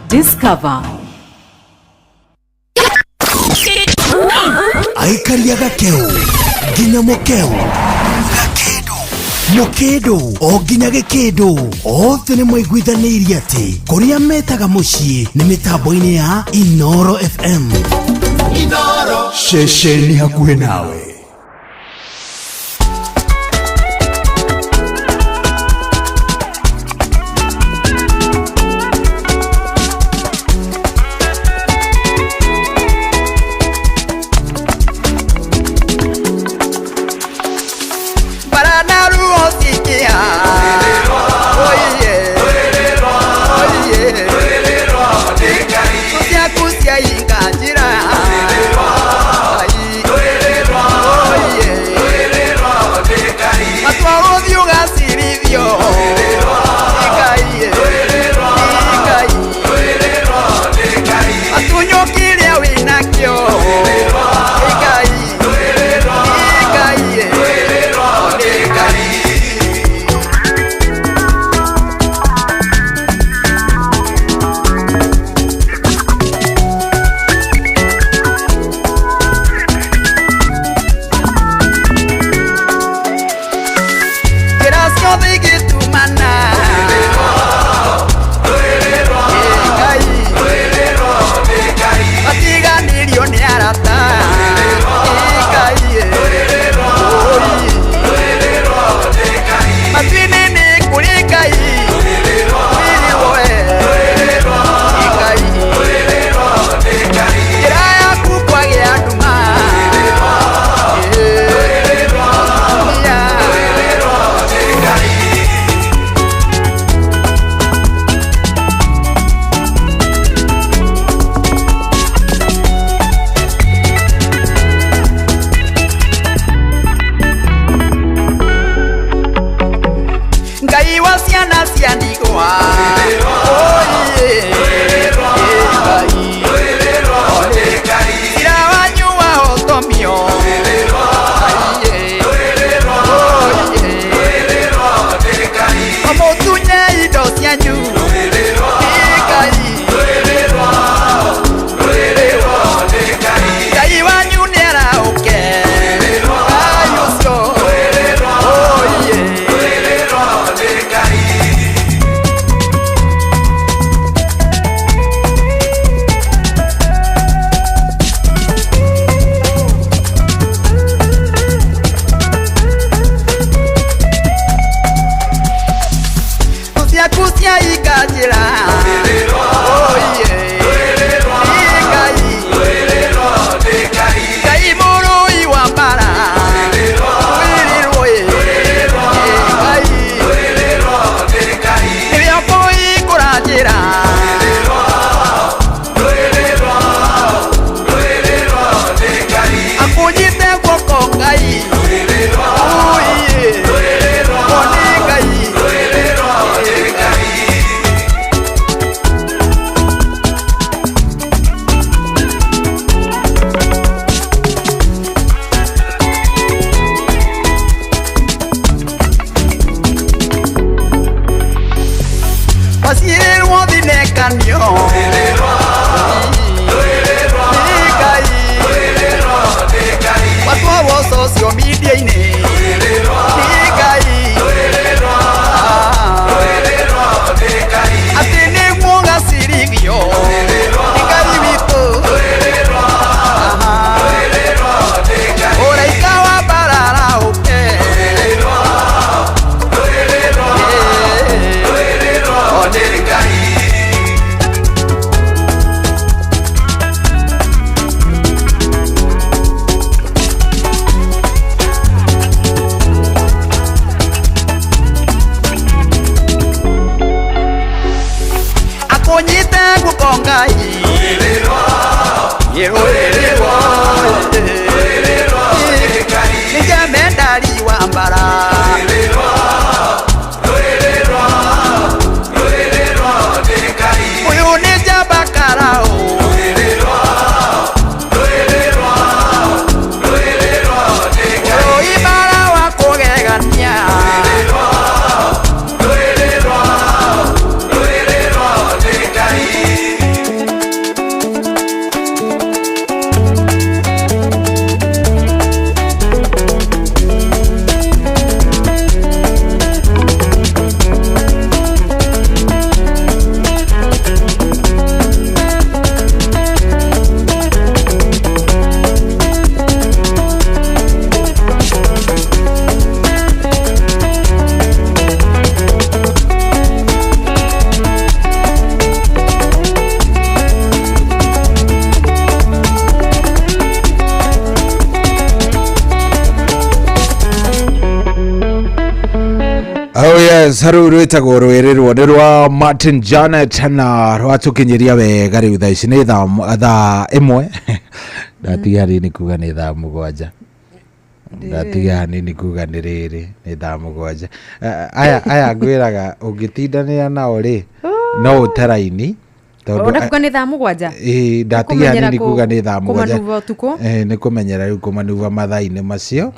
Discover. Aikaria gakeu nginya mukeu mukindu o nginya gikindu othe nĩ maiguithanĩirie atĩ kũrĩa metaga mũciĩ nĩ mĩtambo-inĩ ya Inoro FM. Inoro ceceni hakuhĩ nawe. guoko Ngai rũrĩrĩ nĩ jemendari wa mbara. Ũyũ nĩ njamba karao. Ũyũ wa kũgegania. Oh yes, haru rwĩtagwo rwĩrĩrwo nĩ rwa Martin Janet na rwatũkinyĩria wega rĩu thaa ici nĩ thaa 1 ndatiga hanini kuga nĩ thaa 7 ndatiga hanini kuga nĩ rĩrĩ nĩ thaa 7. Aya ngwĩraga ũngĩtindanĩra nao rĩ no ũteraini tondũ kuga nĩ thaa 7. Ĩĩ ndatiga hanini kuga nĩ thaa 7 kũmanuva ũtukũ. Nĩ kũmenyera rĩu kũmanuva mathaa-inĩ macio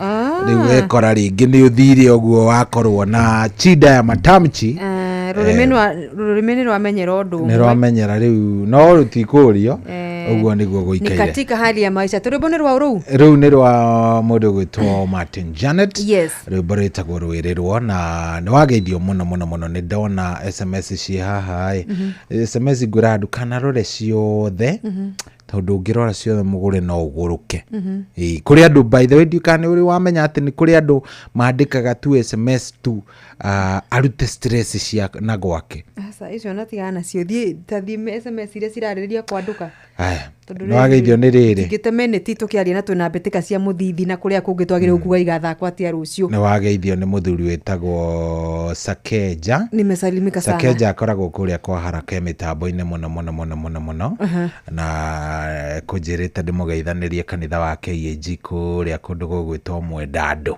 rĩu wekora rĩngĩ nĩ ũthire ũguo wakorwo na chinda ya matamchi. Rũrĩmĩ nĩ rwamenyera ũndũ nĩ rwamenyera rĩu no rũtikũrio ũguo nĩguo gũikaire. Ni katika hali ya maisha. Rwĩmbo nĩ rwa rũu rĩu nĩ rwa mũndũ gwĩtwo Martin Janet. Yes. Rwĩmbo rwĩtagwo rwĩrĩrwo na nĩ wageithio mũno mũno mũno. Nĩ ndona SMS ciĩ haha ĩ SMS ngwĩra ndũkanarore ciothe tondũ ũngĩrora ciothe mũgũre no ũgũrũke. Ĩĩ kũrĩ andũ by the way ndikane ũrĩ wamenya atĩ nĩ kũrĩ andũ mandĩkaga tu SMS tu arute stress cia na gwake. Aca icio natigana nacio thiĩ ta thiĩ SMS iria cirarĩrĩria kwandũka. Aya nĩ wageithio nĩ rĩrĩ ngĩte minute tũkĩaria na twĩna mbĩtĩka cia mũthithi na kũrĩa kũngĩ twagĩrĩirwo kuga igathakwo atĩa rũciũ. Nĩ wageithio nĩ mũthuri wĩtagwo Sakeja. Nimesalimika sana. Sakeja akoragwo kũrĩa kwa haraka mĩtambo-inĩ mũno mũno mũno mũno mũno na kũnjĩrĩte ndĩmũgeithanĩrie kanitha wa KAG kũrĩa kũndũ gũgwĩtwo Mwendandũ.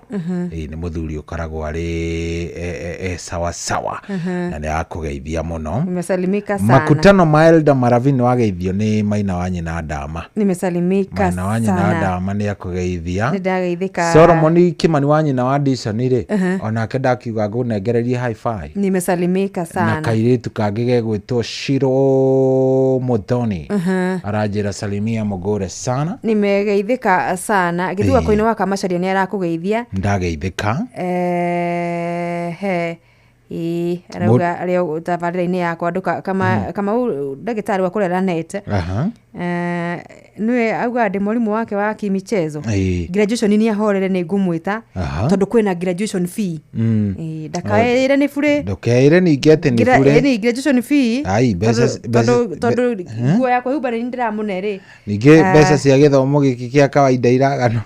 Ĩĩ nĩ mũthuri ũkoragwo arĩ sawa sawa na nĩ akũgeithia mũno. Nimesalimika sana. Makutano ma Elda Maravini wageithio nĩ maina wa nyina Ndama. Nimesalimika sana. Maina wa nyina Ndama nĩ akũgeithia. Nĩ ndageithĩka. Solomon Kimani wa nyina wa Dishon rĩ onake ndakiuga ngũnengererie hi-fi. Nimesalimika sana. Na kairĩtu kangĩ gegwĩtwo Shiro Muthoni aranjĩra salimia mũgũre sana. Nimegeithĩka sana. Gĩthua koinĩ wa Kamacharia nĩ arakũgeithia. Ndageithĩka. He ĩĩ arauga arĩa tabarĩra-inĩ ya kwandũka kama ndagĩtarĩ wa kũrera net. Nĩwe auga ndĩ mwarimũ wake wa kimichezo. Graduation nĩ ahorere nĩ ngũmwĩta tondũ kwĩna graduation fee. Ndakaĩre nĩ bure. Ndũkeĩre ningĩ atĩ nĩ bure. Nĩ graduation fee. Ai mbeca tondũ nguo yakwa humba nĩ ndĩramũne rĩ. Ningĩ mbeca cia gĩthomo gĩkĩ kĩa kawaida iragano.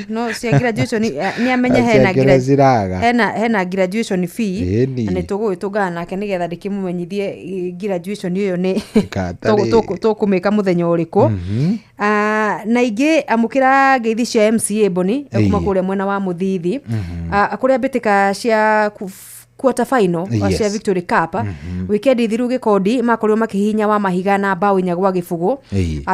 No cia graduation ni amenye hena hena graduation fee na nĩ tũgũgĩtũngana nake nĩgetha ndĩkĩmũmenyithie graduation ĩyo nĩ tũkũmĩka mũthenya ũrĩkũ. Na ingĩ amũkĩra ngeithi cia MCA Boni kuma kũrĩa mwena wa Mũthithi kũrĩa mbĩtĩka cia quarter final cia Victory Cup weekend ithiru gĩkondi makorirwo makihinya wa mahiga na bao 4 gwa 0.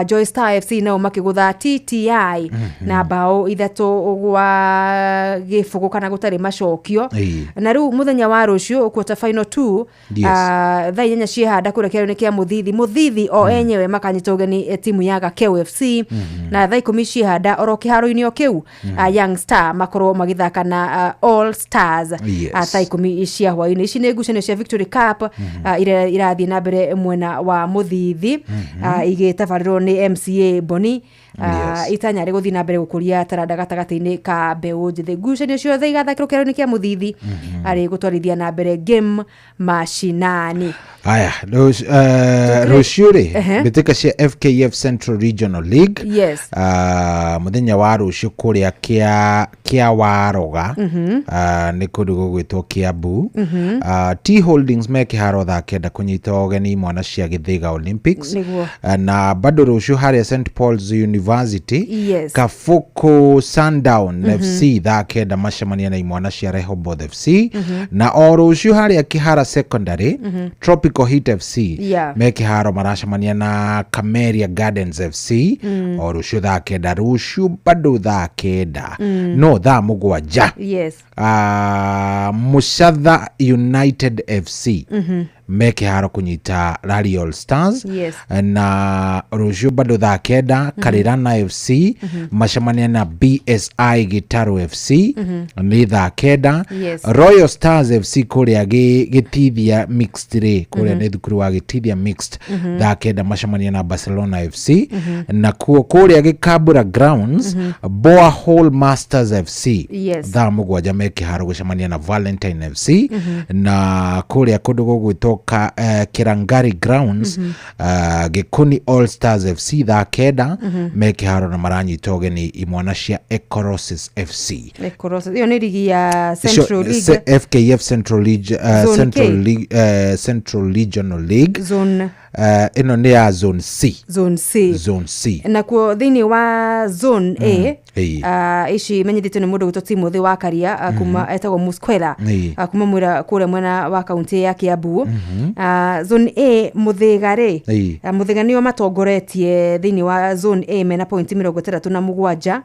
Joy Star FC nao makigutha TTI na bao 3 gwa 0 kana gũtarĩ macokio. Na rĩu mũthenya wa rũciũ quarter final 2 thaa 8 ciĩhanda kũrĩa kĩaro-inĩ kĩa Mũthithi. Mũthithi o enyewe makanyita ũgeni timu ya Gakeu FC na thaa 10 ciĩhanda oro kĩharo-inĩ o kĩu Young Star makorwo magĩthaka na All Stars thaa 10 cia hwaĩ-inĩ. Ici nĩ ngucanio cia Victory Cup iria irathiĩ na mbere mwena wa Mũthithi igĩtabarĩrwo nĩ MCA Boni. Itanya rĩ gũthiĩ na mbere gũkũria taranda gatagatĩ-inĩ ka mbeũ njĩthĩ. Ngucanio ciothe igathakĩrwo kĩharo-inĩ kĩa Mũthithi arĩ gũtwarithia na mbere game mashinani. Aya, rũciũ rĩ, mbĩtĩka cia FKF Central Regional League, mũthenya wa rũciũ kũrĩa kĩa Waroga, nĩ kũndũ gũgwĩtwo Kiambu. T Holdings me kĩharo thaa 9 kũnyita ũgeni mwana cia Gĩthĩga Olympics. Na bado rũciũ harĩa St Paul's University, Kabuku Sundown FC thaa 9 macemania na imwana cia Rehoboth FC. Na o rũciũ harĩa Kihara Secondary, Tropical Heat FC me kĩharo maracemania na Camelia Gardens FC. O rũciũ thaa 9, rũciũ bado thaa 9, no thaa 7, Mushatha United FC me kĩharo kũnyita Rally All Stars. Na rũciũ bado thaa 9, Karirana FC macemania na BSI Gĩtarũ FC, nĩ thaa 9. Royal Stars FC kũrĩa Gĩtithia Mixed rĩ, kũrĩa nĩ thukuru wa Gĩtithia Mixed, thaa 9 macemania na Barcelona FC. Na kuo kũrĩa Gĩkambura Grounds, Borehole Masters FC thaa 7 me kĩharo gũcemania na Valentine FC. Na kũrĩa kũndũ gũgwĩtwo Kirangari Grounds, Gĩkũni All Stars FC thaa 9 me kĩharo na maranyita ũgeni imwana cia Ecorosis FC. Ĩyo nĩ rigi ya Central League. FKF Central League, Zone Central K. League, Central Regional League. Zone Ĩno nĩ ya Zone C. Zone C. Zone C. Nakuo thĩinĩ wa Zone A, ici menyithĩtio nĩ mũndũ gwĩtwo Timothy wa Karia, kuma etagwo Muskwela, kuma mwĩra kũrĩa mwena wa kaunti ya Kiambu. Zone A, Mũthĩga rĩ, Mũthĩga nĩo matongoretie thĩinĩ wa Zone A mena pointi 67,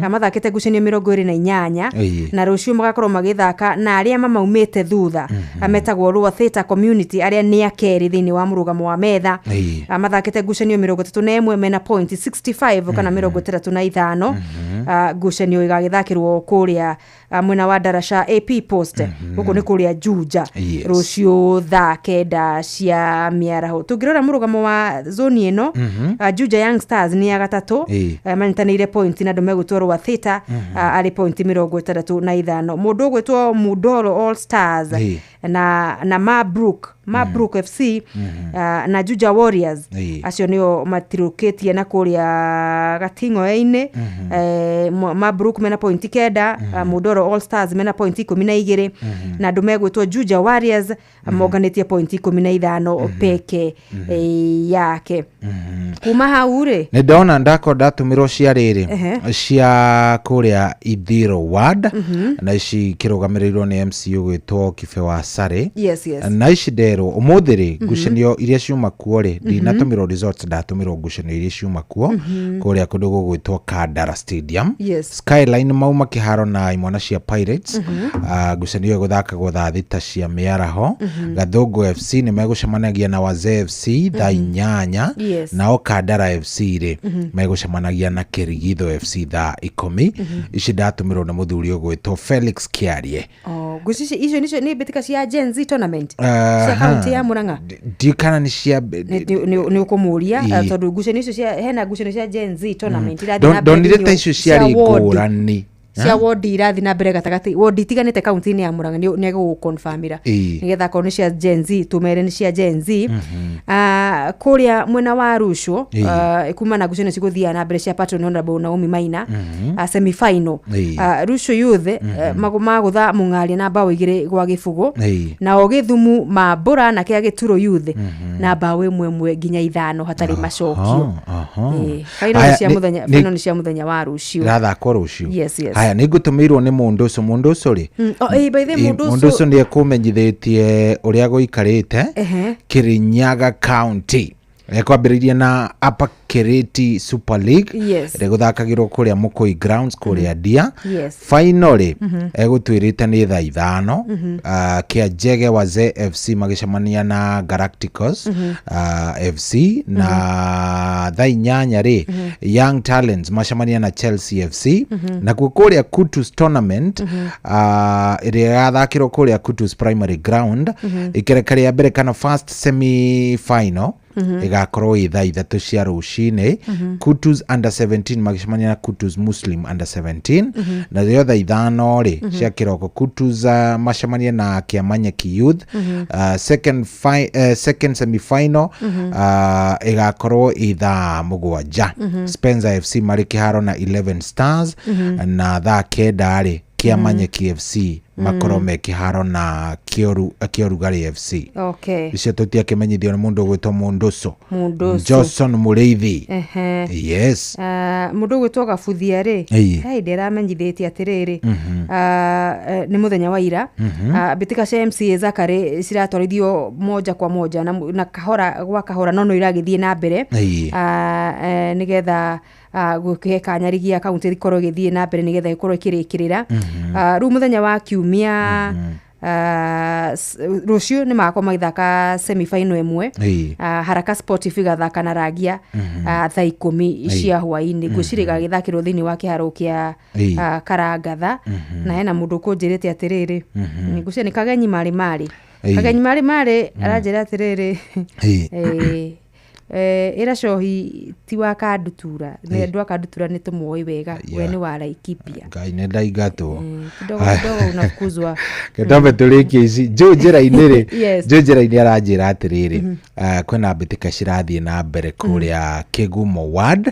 mathakĩte ngucanio 28, na rũciũ magakorwo magĩthaka na arĩa mamaumĩte thutha, metagwo Rua Theatre Community, arĩa nĩ akerĩ thĩinĩ wa mũrũgamo wa metha. Mathakĩte ngucanio 31 mena pointi 65 kana 65. Ngucanio igagĩthakĩrwo kũrĩa mwena wa Darasha AP Post, gũkũ nĩ kũrĩa Juja, rũciũ thaa 9 cia mĩaraho. Tũngĩrora mũrũgamo wa zone ĩno, Juja Young Stars nĩ ya gatatũ, manyitanĩire pointi na andũ megwĩtwo Rua Theatre, arĩ pointi 65. Mũndũ ũgwĩtwo Mudoro All Stars na Mabrook FC, na Juja Warriors, acio nĩo matirũkĩtie na kũrĩa gating'oe-inĩ. Mabrook mena pointi 9, Mudoro All Stars mena pointi 12, na andũ megwĩtwo Juja Warriors monganĩtie pointi 15 peke yake. Kuma hau rĩ, Nĩ ndona ndako ndatũmĩrwo cia rĩrĩ, cia kũrĩa Ithiro Ward, na ici kĩrũgamĩrĩirwo nĩ MC ũgwĩtwo Kibe wa Sare. Na ici nderwo ũmũthĩ rĩ, ngucanio iria ciuma kuo rĩ, ndinatũmĩrwo results, ndatũmĩrwo ngucanio iria ciuma kuo kũrĩa kũndũ gũgwĩtwo Kandara Stadium. Skyline mauma kĩharo na imwana cia Pirates. Ngucanio ĩyo ĩgũthakagwo thaa 6 cia mĩaraho. Gathũngũ FC nĩ megũcemanagia na Wazee FC thaa 8. Nao Kandara FC rĩ, megũcemanagia na Kĩrigitho FC thaa 10. Ici ndatũmĩrwo nĩ mũthuri ũgwĩtwo Felix Kĩarie. Oh, ngwĩciria icio nĩcio nĩ mbĩtĩka cia Gen Z tournament cia kaunti ya Murang'a. Ndiũ kana nĩ cia Nĩ ũkũmũria, tondũ ngucanio icio cia hena ngucanio cia Gen Z tournament irathiĩ na mbere Ndonire thĩinĩ ta icio ciarĩ cia ward. ngũrani. Cia wodi irathiĩ na mbere gatagatĩ, wodi itiganĩte kaunti-inĩ ya Murang'a, nĩ egũgũconfirmĩra nĩgetha akorwo nĩ cia Gen Z tũmere nĩ cia Gen Z. Kũrĩa mwena wa Rucũ, kuma na ngucanio cigũthiaga na mbere cia patron Honorable Naomi Maina, semi final, Rucũ Youth, magũtha Mũng'aria na mbaũ 2-0, nao Gĩthumu mambũra na kĩa Gĩturo Youth na mbaũ 1-1 nginya 5 hatarĩ macokio. Final nĩ Aya, cia mũthenya, final nĩ cia mũthenya wa rũciũ. Irathakwo rũciũ. Yes. Haya, nĩ ngũtũmĩirwo nĩ mũndũ ũcio, mũndũ ũcio rĩ, Oh, by the way, mũndũ mũndũ ũcio nĩ ekũmenyithĩtie ũrĩa gũikarĩte Kirinyaga County. Ekwambĩrĩirie na Upper Kiriti Super League ĩrĩa ĩgũthakagĩrwo kũrĩa Mũkũi Grounds kũrĩa Ndia. Final rĩ, egũtuĩrĩte nĩ thaa 5, Kĩanjege Wazee FC magĩcemania na Galacticos FC, na thaa 8 rĩ, Young Talents macemania na Chelsea FC. Nakuo kũrĩa Kutus Tournament, ĩrĩa ĩgathakĩrwo kũrĩa Kutus Primary Ground, ikereka rĩa mbere kana first semi final ĩgakorwo ĩ thaa 3 cia rũcinĩ. rũcinĩ, Kutus under 17 magĩcemania na Kutus Muslim under 17. Na rĩo thaa 5 rĩ cia kĩroko, Kutus macemanie na Kĩamanyeki Youth. Second semifinal ĩgakorwo ithaa 7, Spencer FC marĩ kĩharo na 11 Stars. Na thaa 9 rĩ, Kĩamanyeki FC makorwo me kĩharo na Kĩorugarĩ FC. Icio tũtiakĩmenyithio nĩ mũndũ ũgwĩtwo Mũndũco. Mũndũco. Johnson Mũrĩithi. Yes. Mũndũ ũgwĩtwo Gabuthia rĩ, he hĩndĩ ĩramenyithĩtie atĩrĩrĩ, nĩ mũthenya wa ira, mbĩtĩka cia MCA Zakary ciratwarithio moja kwa moja na kahora gwa kahora, no iragĩthiĩ na mbere, nĩgetha gũkĩhe kanya rigi ya kaunti ĩkorwo ĩgĩthiĩ na mbere, nĩgetha ĩkorwo ĩkĩrĩkĩrĩra. Rĩu mũthenya wa kiumia, rũciũ nĩ magakorwo magĩthaka semifinal ĩmwe. Haraka Sportif igathaka na Rangia thaa 10 cia hwaĩ-inĩ. Ngwĩciria igagĩthakĩrwo thĩinĩ wa kĩharo kĩa Karangatha. Na hena mũndũ ũkũnjĩrĩte atĩrĩrĩ, ngwĩciria nĩ Kagenyi Marĩ Marĩ. Kagenyi Marĩ Marĩ aranjĩra atĩrĩrĩ, ĩra Cohi ti wa Kandutura, nĩ andũ a Kandutura nĩ tũmoĩ wega, we nĩ wa Laikipia. Ngai, nĩ ndaingatwo. Kidogo kidogo unafukuzwa. Ketombe tũrĩkie ici njũ njĩra-inĩ rĩ. Njũ njĩra-inĩ aranjĩra atĩrĩrĩ, kwĩna mbĩtĩka cirathiĩ na mbere kũrĩa Kĩgumo ward,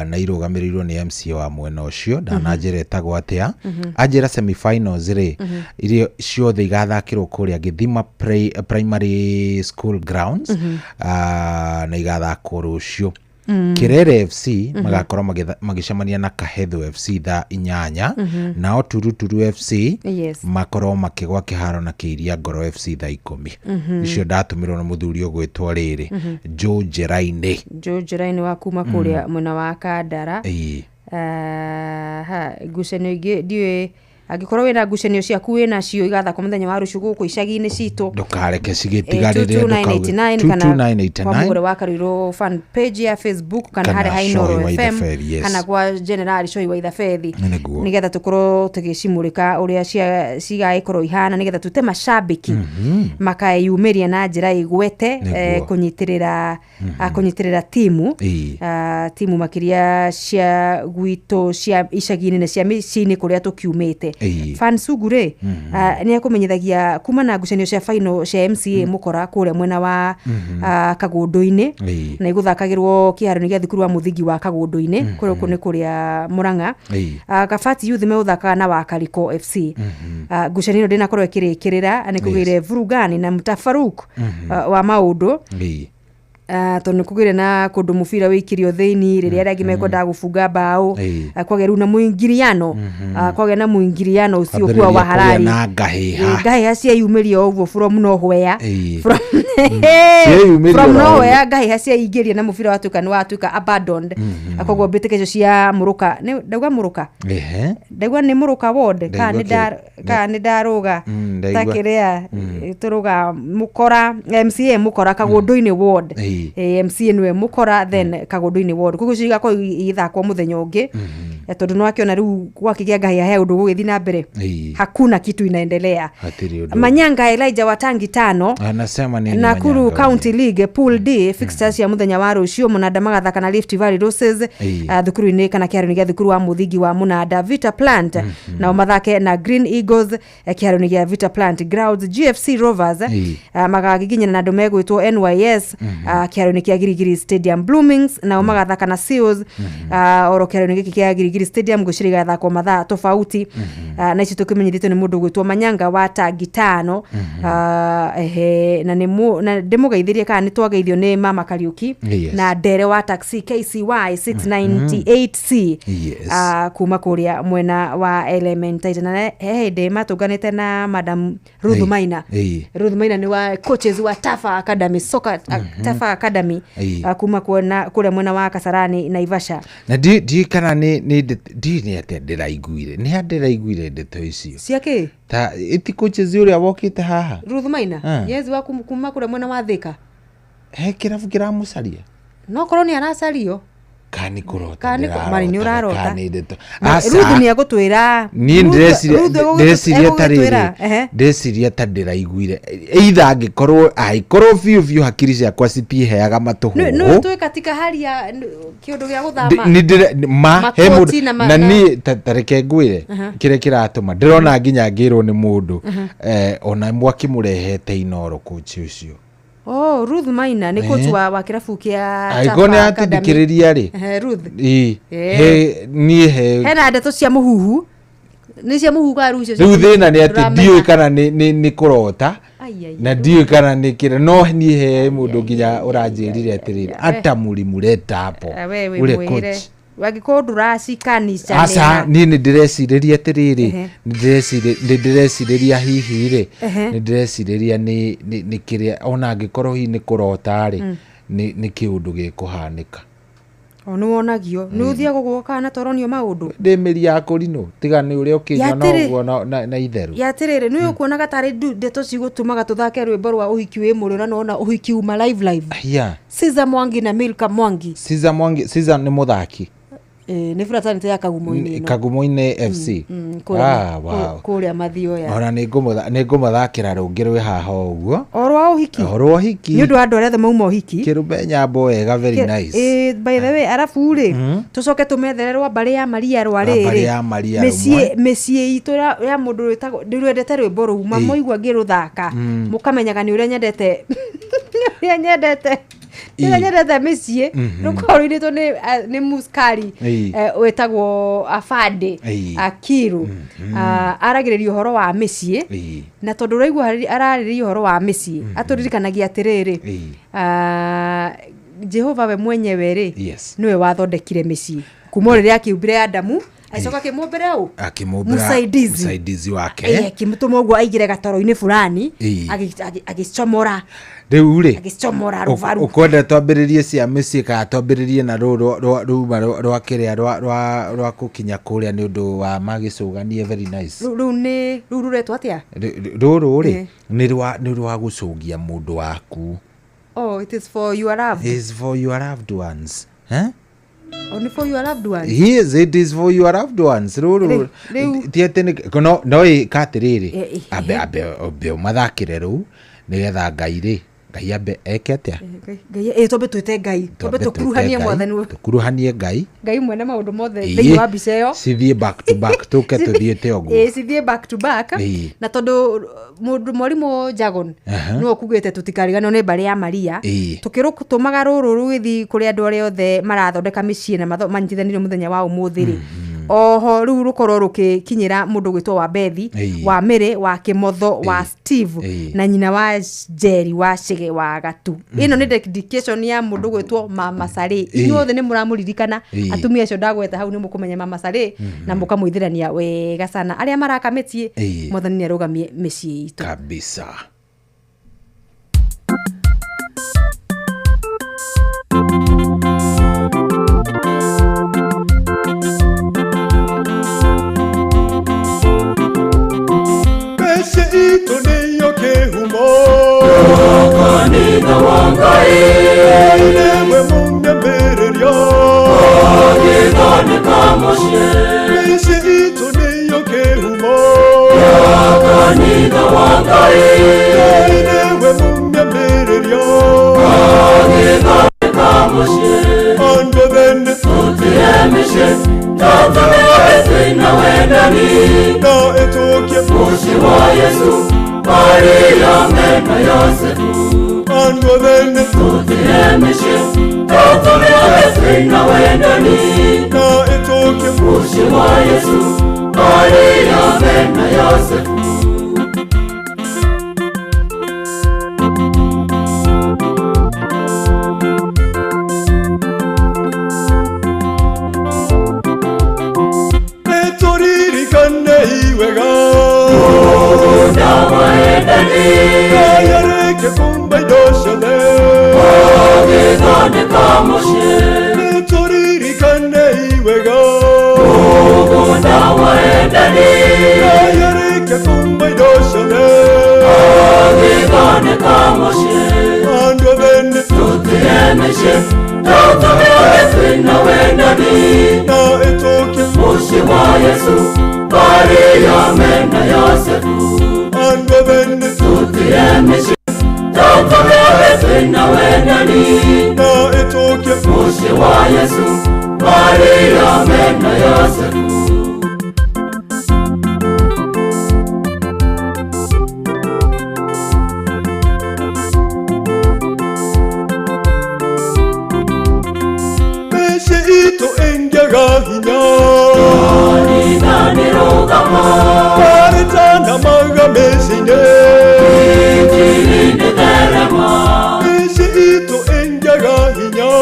na irũgamĩrĩirwo nĩ MCA wa mwena ũcio. Ndananjĩra ĩtagwo atĩa. Anjĩra semifinals rĩ, iria ciothe igathakĩrwo kũrĩa Gĩthima Primary School grounds, na igathakwo rũciũ. Kirere FC magakorwo magĩcemania na Kahetho FC thaa 8. Nao Turuturu FC makorwo makĩgwa kĩharo na Kĩiria Ngoro FC thaa 10. Icio ndatũmĩrwo nĩ mũthuri ũgwĩtwo rĩrĩ, Joe Njĩra-inĩ. Joe Njĩra-inĩ wa kuma kũrĩa mwena wa Kandara. Ha ngucanio ingĩ ndiũĩ, angĩkorwo wĩna ngucanio ciaku wĩnacio, igathakwo mũthenya wa rũciũ gũkũ icagi-inĩ citũ. Ndũkareke cigĩtigarĩre. 22989 kana kwa 22989. Mũgũre wa Karuirũ fan page ya Facebook kana Kana harĩa ha Inooro Cohi wa FM, Ithabethi, yes. kana kwa General Cohi wa Ithabethi, Nĩguo. nĩgetha tũkorwo tũgĩcimũrĩka ũrĩa cigagĩkorwo ihana, nĩgetha tute macambĩki makeyumĩria na njĩra ĩgwete, kũnyitĩrĩra timu, timu makĩria cia gwitũ cia icagi-inĩ na cia mĩciĩ-inĩ kũrĩa tũkiumĩte. Fan Sugu rĩ, nĩ akũmenyithagia kuma na ngucanio cia final cia MCA Mũkora kũrĩa mwena wa Kagũndũ-inĩ, na igũthakagĩrwo kĩharo-inĩ gĩa thukuru wa mũthingi wa Kagũndũ-inĩ, kũrĩa kũ nĩ kũrĩa Mũrang'a. Kabati Youth megũthakaga na Wakariko FC. Ngucanio ĩno ndĩnakorwo ĩkĩrĩkĩrĩra, nĩ kũgĩire vurugani na mtafaruk wa maũndũ, tondũ nĩ kũgĩire na kũndũ mũbira wĩikirio thĩini rĩrĩa arĩa angĩ mekwendaga gũbunga mbaũ. Kwagĩa rĩu na mũingiriano, kwagĩa na mũingiriano ũcio kuwa wa Kwambĩrĩria kũgĩa harari na ngahĩha. Ngahĩha cieyumĩria o ũguo from nowhere. Cieyumĩria From o ũguo. nowhere ngahĩha cieingĩria na mũbira watuĩka nĩ watuĩka abandoned. Koguo mbĩtĩka icio cia Mũrũka, ndauga Mũrũka, ndaigua nĩ Mũrũka ward kana Ndaigua nĩ kana nĩ ndarũga, Ndaigua. ta kĩrĩa tũrũga Mũkora, MCA Mũkora Kagũndũ-inĩ ward. MCA nĩwe Mũkora, then Kagũndũ-inĩ ward, koguo icio igakorwo igĩthakwo mũthenya ũngĩ, tondũ nĩ wakĩona rĩu gwakĩgĩa ngahĩha he ũndũ gũgĩthiĩ na mbere. Hakuna kitu inaendelea. Hatirĩ ũndũ. Manyanga Elijah wa tangi tano. Anasema nini Nakuru Manyanga? County League Pool D fixtures cia muthenya wa rũciũ, Mũnanda magathaka na Rift Valley Roses, thukuru-inĩ kana kĩharo-inĩ gĩa thukuru wa mũthingi wa Mũnanda. Vita Plant nao mathake na Green Eagles, kĩharo-inĩ gĩa Vita Plant Grounds. GFC Rovers magagiginyana na andũ megwĩtwo NYS, kĩharo-inĩ kĩa Girigiri Stadium. Bloomings nao magathaka na Seals, oro kĩharo-inĩ gĩkĩ kĩa Girigiri Stadium, ngwĩciria igathakwo mathaa tofauti. Na ici tũkĩmenyithĩtio nĩ mũndũ ũgwĩtwo Manyanga wa tangi tano. Ehe, na nĩ na ndĩmũgeithirie kana nĩ twageithio nĩ mama Kariuki na ndere wa taxi KCY 698C, kuma kũrĩa mwena wa Elementaita, na he hĩndĩ matũnganĩte na Madam Ruth Maina. Ruth Maina nĩ wa coaches wa Tafa Academy Soccer, Tafa Academy, kuma kũrĩa mwena wa Kasarani Naivasha. Na ndiũĩ kana nĩ ndiũĩ nĩ atĩa ndĩraiguire, nĩ ha ndĩraiguire ndeto icio. Cia kĩ? Ta ĩti coaches ũrĩa wokĩte haha. Ruth Maina. Yes, wa kuma kũrĩa mwena wa Thika. He kĩrabu kĩramũcaria. No korwo nĩ aracario. Kana nĩ kũrota Kana nĩ mari nĩ ndĩrarota, ũrarota. kana nĩ ndeto. Na Aca. Ruth nĩ egũtwĩra. Niĩ Ruth ndĩreciria ta rĩrĩ, egũgĩtwĩra, ehe. ndĩreciria ta ndĩraiguire either angĩkorwo angĩkorwo biũ biũ hakiri ciakwa citiheaga Nĩ matũhũhũ. twĩ katika hali ya kĩũndũ gĩa gũthama. Nĩ ndĩra ma he Makoti mũndũ na na niĩ ta reke ngwĩre kĩrĩa kĩratũma ndĩrona nginya ngĩrwo nĩ mũndũ, ona mwakĩmũrehete Inoro kũci ũcio. Oh, Ruth Maina nĩ coach wa kĩrabu kĩa Angĩkorwo nĩ Chapa Academy. atũthikĩrĩria rĩ, Ehe, Ruth. ĩ, he niĩ he Hena ndeto cia mũhuhu. Nĩ cia mũhuhu kana rĩu icio cia rĩu thĩna nĩ atĩ ndũramenya. ndiũĩ kana nĩ kũrota Ai, ai, na ndiũĩ kana nĩ kĩrĩa, no niĩ he mũndũ nginya ũranjĩrire atĩrĩrĩ ata mũrimũreta hapo Ah, we wĩ ule mwĩre. coach. Angĩkorwo ndũracikanĩca Aca, niĩ nĩ ndĩrecirĩria atĩrĩrĩ, nĩ ndĩrecirĩria hihi rĩ, nĩ ndĩrecirĩria nĩ kĩrĩa ona angĩkorwo hihi nĩ kũrota rĩ, nĩ kĩũndũ gĩkũhanĩka. O nĩ wonagio nĩ ũthiaga ũguo kana toronio maũndũ. Ndĩ mĩri ya kũrinũ tiga nĩ ũrĩa ũkĩnyua na Yatĩrĩ. ũguo na itherũ. Ya atĩrĩrĩ, nĩ ũkuonaga tarĩ ndeto cigũtũmaga tũthake rwĩmbo rwa ũhiki wĩ mũrĩo, na nona ũhiki uma live live. Hia. Caesar Mwangi na Milka Mwangi. Caesar Mwangi, Caesar nĩ mũthaki. Nĩ fraternity ya Kagumo-inĩ ĩno. Kagumo-inĩ FC. Kũrĩa Ah, wow. kũrĩa Mathioya. Ona nĩ ngũmũthakĩra rũngĩ rwĩ haha ũguo. O rwa ũhiki. O rwa ũhiki. Nĩ ũndũ wa andũ arĩa othe mauma ũhiki. Kĩrũmbe nyambo wega, very nice. By the way, arabu rĩ, tũcoke tũmethere rwa mbarĩ ya Maria rwa Rwa mbarĩ rĩrĩ. ya Maria. Mĩciĩ mĩciĩ itũ ya mũndũ wĩtagwo, ndĩrwendete rwĩmbo rũu, mamoigua ngĩrũthaka mũkamenyaga nĩ ũrĩa nyendete, nĩ ũrĩa nyendete, nĩ ũrĩa nyendete mĩciĩ. Rũkorwo rũinĩtwo nĩ muskari wĩtagwo Afande Akiru. Aragĩrĩria ũhoro wa mĩciĩ, na tondũ ũraigua ararĩrĩria ũhoro wa mĩciĩ, atũririkanagia atĩrĩrĩ, Jehova we mwenyewe rĩ, nĩwe wathondekire mĩciĩ kuma o rĩrĩa akĩũmbire Adamu, agĩcoka akĩmũmbĩra ũ? Akĩmũmbĩra Mũsaidizi. Mũsaidizi wake. Akĩmũtũma ũguo aigĩre gatoro-inĩ fulani, agĩcomora Rĩu rĩ, agĩcomora rũbaru. Ũkwenda twambĩrĩrie cia mĩciĩ kana twambĩrĩrie na rũrũ ruma rwa kĩrĩa rwa gũkinya kũrĩa nĩ ũndũ wa magĩcũganie very nice. Rũu nĩ rũu rũretwo atĩa? Rũrũ rĩ, nĩ rwa gũcũgia mũndũ waku. Oh, it is for your loved. Is for your loved ones. Eh? Only for your loved ones. Yes, it is for your loved ones. Rũrũ Rĩu ti atĩ nĩ no ĩka atĩrĩrĩ, ambe ambe ũmathakĩre rũu nĩgetha Ngai rĩ, Ngai ambe eke atĩa? Ngai, twambe twĩte Ngai, twambe tũkuruhanie mwathani, tũkuruhanie Ngai, Ngai mwene maũndũ mothe thĩinĩ wa mbica ĩyo. Cithiĩ back to back, tũke tũthiĩte ũguo. Cithiĩ back to back. Na tondũ mũndũ mwarimũ Jagon nĩwe ũkugĩte tũtikariganĩrwo nĩ mbarĩ ya Maria, tũkĩrũtũmaga rũrũ rũgĩthiĩ kũrĩ andũ arĩa othe marathondeka mĩciĩ na manyitithanĩrio mũthenya wa ũmũthĩ rĩ, oho rĩu rũkorwo rũgĩkinyĩra mũndũ gwĩtwo wa Bethi, wa Mĩrĩ, wa Kĩmotho, wa Steve na nyina wa Jerry wa Chege wa Gatu. Ĩno nĩ dedication ya mũndũ gwĩtwo Mama Sarĩ. Inyuothe nĩ mũramũririkana, atumia acio ndagweta hau nĩ mũkũmenya Mama Sarĩ na mũkamũithĩrania wega sana. Arĩa maraka mĩciĩ, mwathani nĩ arũgamie mĩciĩ itũ kabisa. Kanitha wa Ngai nĩwe mũnyambĩrĩria, agĩthondeka mũciĩ. Mĩciĩ itũ nĩyo kĩhumo ya kanitha wa Ngai, nĩwe mũnyambĩrĩria, agĩthondeka mũciĩ. Andũ othe tũtĩe mĩciĩ, tũtũmĩre twĩna wendani, na ĩtũkie mũciĩ wa Yesu, Maria mena Yosefu. Andũ othe tũtĩe mĩciĩ, tũtũmĩre twĩna wendani, na ĩtũkie mũciĩ wa Yesu, Maria mena Yosefu. Nĩtũririkane wega Ngai kumba indo ciothe, agĩthondeka mũciĩ. Nĩtũririkane wega mũgũnda wa Edeni, Ngai arĩkia kumba indo ciothe, agĩthondeka mũciĩ. Andũ othe tũtĩe mĩciĩ, tũtũmĩre twĩna wendani, wa Yesu Maria mena Yosefu Andũ bene Tutire mĩciĩ Tũtũmĩre twĩna wendani Na ĩtũkie Mũciĩ wa Yesu Maria mena Yosefu. Ito ingiaga hinya Kanitha rũgamo Maritana maga mĩciĩ-inĩ Injiri nĩ theremo Mĩciĩ itũ ingiaga hinya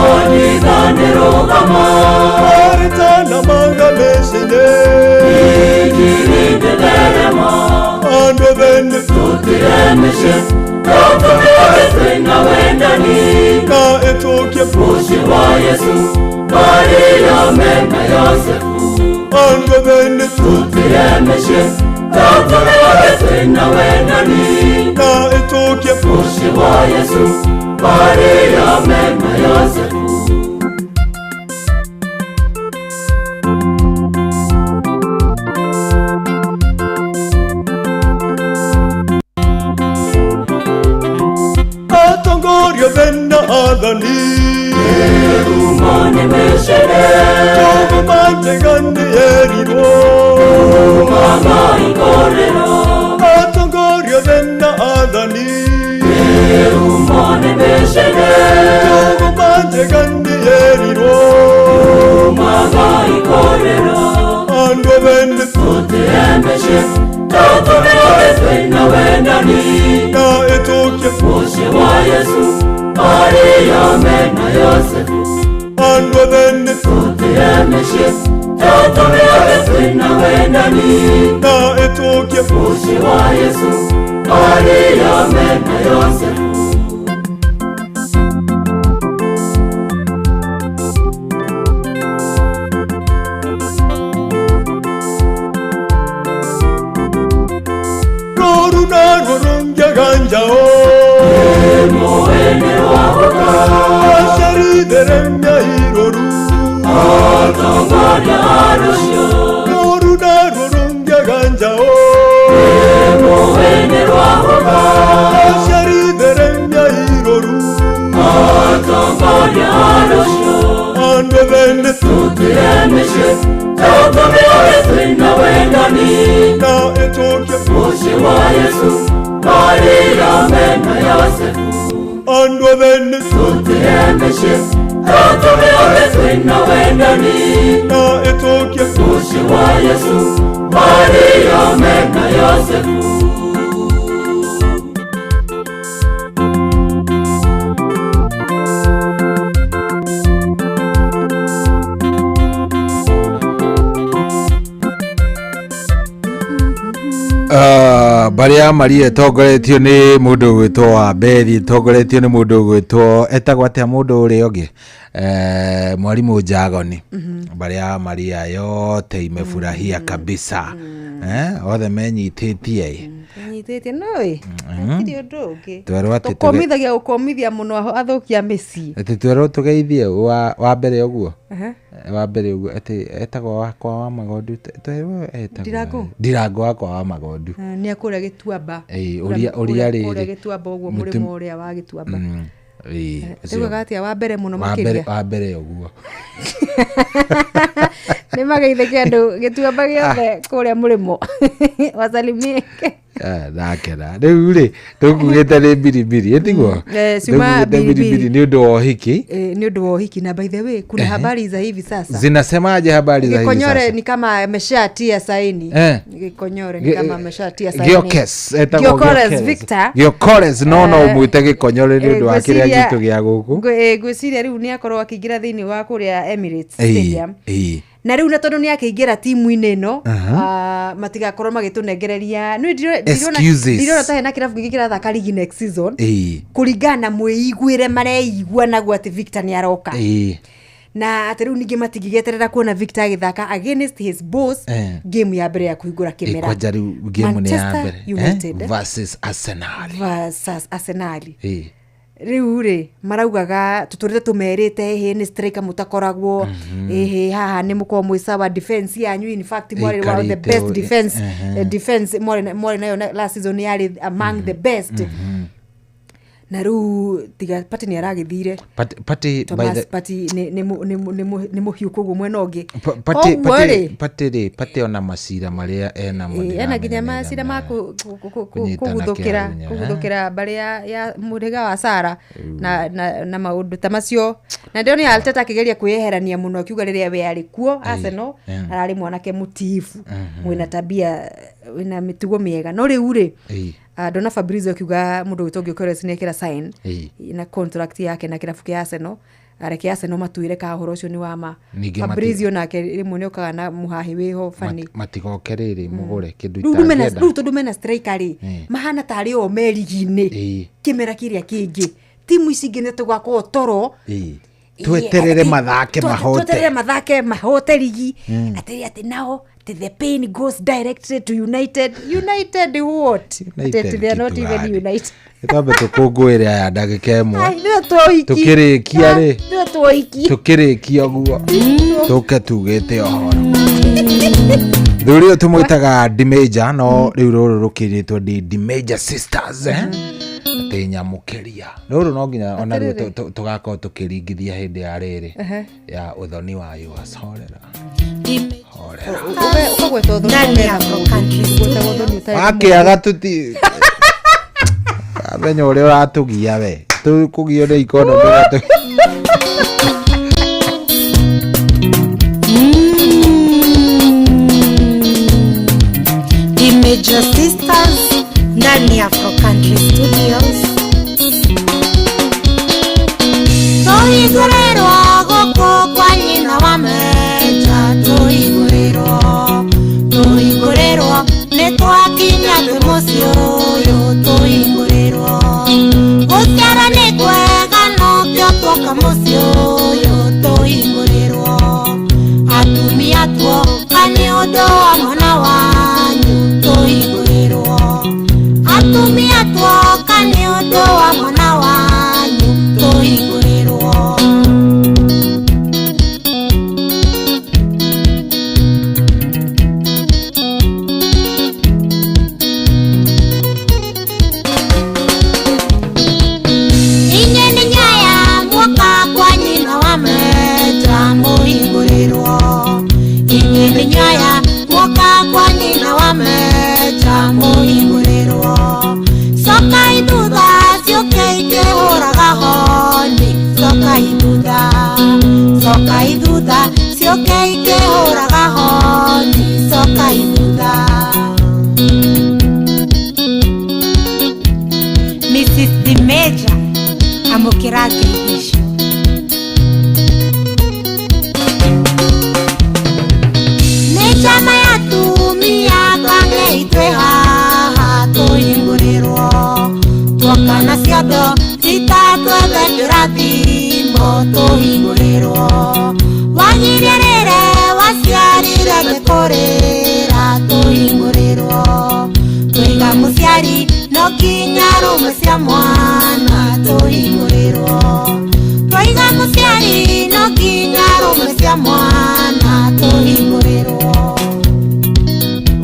Kanitha nĩ rũgamo Maritana maga mĩciĩ-inĩ Injiri nĩ theremo Andũ bene Tutire mĩciĩ Tũtũmĩre twĩna wendani Na ĩtũkie Mũciĩ wa Yesu Maria mena Yosefu Andũ bene Tutire mĩciĩ Tũtũmĩre twĩna wendani Na ĩtũkie Mũciĩ wa Yesu Maria mena Yosefu. Atongoria bena athani Mĩhumo nĩ mĩcene Tũgũmanjega nĩ yerirwo Umaga ikorero Atongoria bena athani Mĩhumo nĩ mĩcene Tũgũmanjega nĩ yerirwo Umaga ikorero Andũ bene Tutire mĩciĩ Tũtũmĩre twĩna wendani Na ĩtũkie Mũciĩ wa Yesu Maria mena Yosefu Andũ bene Tutire mĩciĩ Tũtũmĩre twĩna wendani Na ĩtũkie Mũciĩ wa Yesu Maria mena Yosefu. Rũru narwo rũngiaga njao Mũene rwahoka Aciaritheremia iroru Atongoria a rũciũ Rũru narwo rũngiaga njao Mũene rwahoka Aciaritheremia iroru Atongoria a rũciũ Andũ bene Tutire mĩciĩ Tũtũmĩre twĩna wendani Na ĩtũkie Mũciĩ wa Yesu Maria mena Yosefu Andũ bene Tutire mĩciĩ Tũtũmĩre twĩna wendani Na ĩtũkie Mũciĩ wa Yesu Maria mena Yosefu. Mbarĩ ya Maria ĩtongoretio nĩ mũndũ ũgwĩtwo Wamberi, ĩtongoretio nĩ mũndũ ũgwĩtwo etagwo atĩa mũndũ ũrĩa ũngĩ Mwalimu Njagoni. Mbarĩ ya Maria yote imefurahia kabisa. Othe menyitĩtie nyitĩtie no ĩ hatirĩ ũndũ ũngĩ Twerwo atĩ tũkomithagia gũkomithia mũno athũkia mĩciĩ atĩ twerwo tũgeithie wa mbere ũguo wa mbere ũguo atĩ etagwo wakwa wa magondu twerwo etagwo Ndirango? Ndirango wakwa wa magondu nĩ akũrĩa Gĩtuamba Ĩĩ, ũrĩa rĩrĩ kũrĩa Gĩtuamba ũguo mũrĩmo ũrĩa wa Gĩtuamba Ĩĩ, ũcio. Tugaga atĩa wa mbere mũno Wa mbere- makĩria wa mbere ũguo nĩ mageithĩke andũ Gĩtuamba gĩothe kũrĩa mũrĩmo wasalimie Ndakena rĩu rĩ tũkugĩte nĩ biribiri ĩtiguo ciuma Tũkugĩte biribiri nĩ ũndũ wa ũhiki nĩ ũndũ wa ũhiki na by the way kuna habari za hivi sasa zinasemaje habari za hivi Gĩkonyore sasa ni kama ameshatia saini Gĩkonyore ni kama ameshatia saini Giokes etagwo Gyökeres Gyökeres. Victor Gyökeres no ũmwĩte Gĩkonyore nĩ ũndũ wa kĩrĩa ngwĩciria- gitũ gĩa gũkũ ngwĩciria rĩu nĩ akorwo akĩingĩra thĩinĩ wa kũrĩa Emirates Ĩĩ, Stadium ĩĩ. na rĩu na tondũ nĩ akĩingĩra timu-inĩ ĩno Aha. matigakorwo magĩtũnengereria Nĩ Excuses. ndirona ta hena kĩrabu kĩngĩ kĩrathaka ligi next season Ĩĩ, kũringana na mwĩiguĩre mareigua naguo atĩ Victor nĩ aroka ĩĩ. na atĩ rĩu ningĩ matingĩgĩeterera kuona Victor agĩthaka against his boss game ya mbere ya kũhingũra Ĩ, kĩmera kwanja rĩu game nĩ ya Manchester mbere United versus Arsenal versus Arsenal Ĩĩ. Rĩu rĩ maraugaga tũtũrĩte tũmerĩte ĩhĩ nĩ striker mũtakoragwo ĩhĩ haha nĩ mũkorwo mwĩ sawa defense yanyu, in fact mwarĩ one of the Ĩikarĩte best defense, defense mwarĩ nayo last season yarĩ among the best. Na rĩu tiga Partey nĩ aragĩthire. Partey by Thomas the Partey nĩ mũhiũ koguo mwena ũngĩ. Partey Koguo Partey rĩ, Partey rĩ, Partey ona macira marĩa enamo ena nginya ndiramenya nĩ macira ma kũnyitana kũguthũkĩra kĩa hinya, kũguthũkĩra mbarĩ ya mũhĩrĩga wa Sara na maũndũ ta macio. Na ndĩronire Arteta akĩgeria kwĩyeherania mũno akiuga rĩrĩa we arĩ kuo Arsenal ararĩ mwanake mũtiibu mwĩna tabia wĩna mĩtugo mĩega, no rĩu rĩ ndona Fabrizio akiuga mũndũ wĩtwo Gyökeres nĩ ekĩra sign na contract yake na kĩrabu kĩa Arsenal, areke Arsenal matuĩre ka ũhoro ũcio nĩ wa ma. Ningĩ Fabrizio nake rĩmwe nĩ okaga na mũhahĩ wĩho bani. Matigoke rĩrĩ mũgũre kĩndũ Rĩu mena itangĩenda. rĩu tondũ mena striker rĩ mahana tarĩ o me rigi-inĩ kĩmera kĩrĩa kĩngĩ timu ici ingĩ nĩ tũgakorwo toro. Tweterere mathake mahote. Tweterere mathake mahote rigi atĩ nao atĩ the pain goes directly to United. United what? United Atĩ they are not kitu even gani? United. Twambe tũkũngũĩre aya ndagĩka ĩmwe. Ai, nĩwe twoiki. Tũkĩrĩkia rĩ Nĩwe twoiki. Tũkĩrĩkia ũguo tũke tugĩte ũhoro thuri ũyũ tũmwĩtaga Dimeja, no rĩu rũrũ rũkĩrĩtwo ndi Dimeja Sisters, atĩ nyamũkĩria rũrũ no nginya ona rĩu Atĩrĩrĩ. tũgakorwo tũkĩringithia hĩndĩ ya rĩrĩ ya ũthoni wa yours horera horera. Ũkagweta ũthoni ũgetha mũndũ. Ũgwetaga ũthoni ũtarĩ na Wakĩaga tũti amenya ũrĩa ũratũgia we tũkũgio nĩ ikondo. The Major Sisters ndani ya Afro Country Studios. Tũhingũrĩrwo gũkũ kwa nyina wa Meja, tũhingũrĩrwo, tũhingũrĩrwo, nĩ twakinya twĩ mũciĩ ũyũ, tũhingũrĩrwo. Gũciara nĩ kwega nokĩo twoka mũciĩ ũyũ, tũhingũrĩrwo. Atumia tuoka nĩ ũndũ wa mwana wanyu, tũhingũrĩrwo. Atumia tuoka nĩ ũndũ wa mwana wanyu, tũhingũrĩrwo. Inye nĩ nyaya muoka kwa nyina wa Meja, mũhingũrĩrwo. Inye nĩ nyaya muoka kwa nyina wa Meja, mũhingũrĩrwo. Cokai thutha ciũke ikĩhũraga honi, cokai thutha, cokai thutha ciũke ikĩhũraga honi, cokai thutha. Mrs. Dimeja amũkĩra ngeithi icio. Nĩ njama ya atumia twang'ei twĩ haha tũhingũrĩrwo. Tuoka na ciondo cita twethe kĩrathimo tũhingũrĩrwo. Wagirie rĩrĩ waciarire nĩ kũrĩra tũhingũrĩrwo. Tũiga mũciari no nginya rũmwe cia mwana tũhingũrĩrwo. Tũiga mũciari no nginya rũmwe cia mwana tũhingũrĩrwo.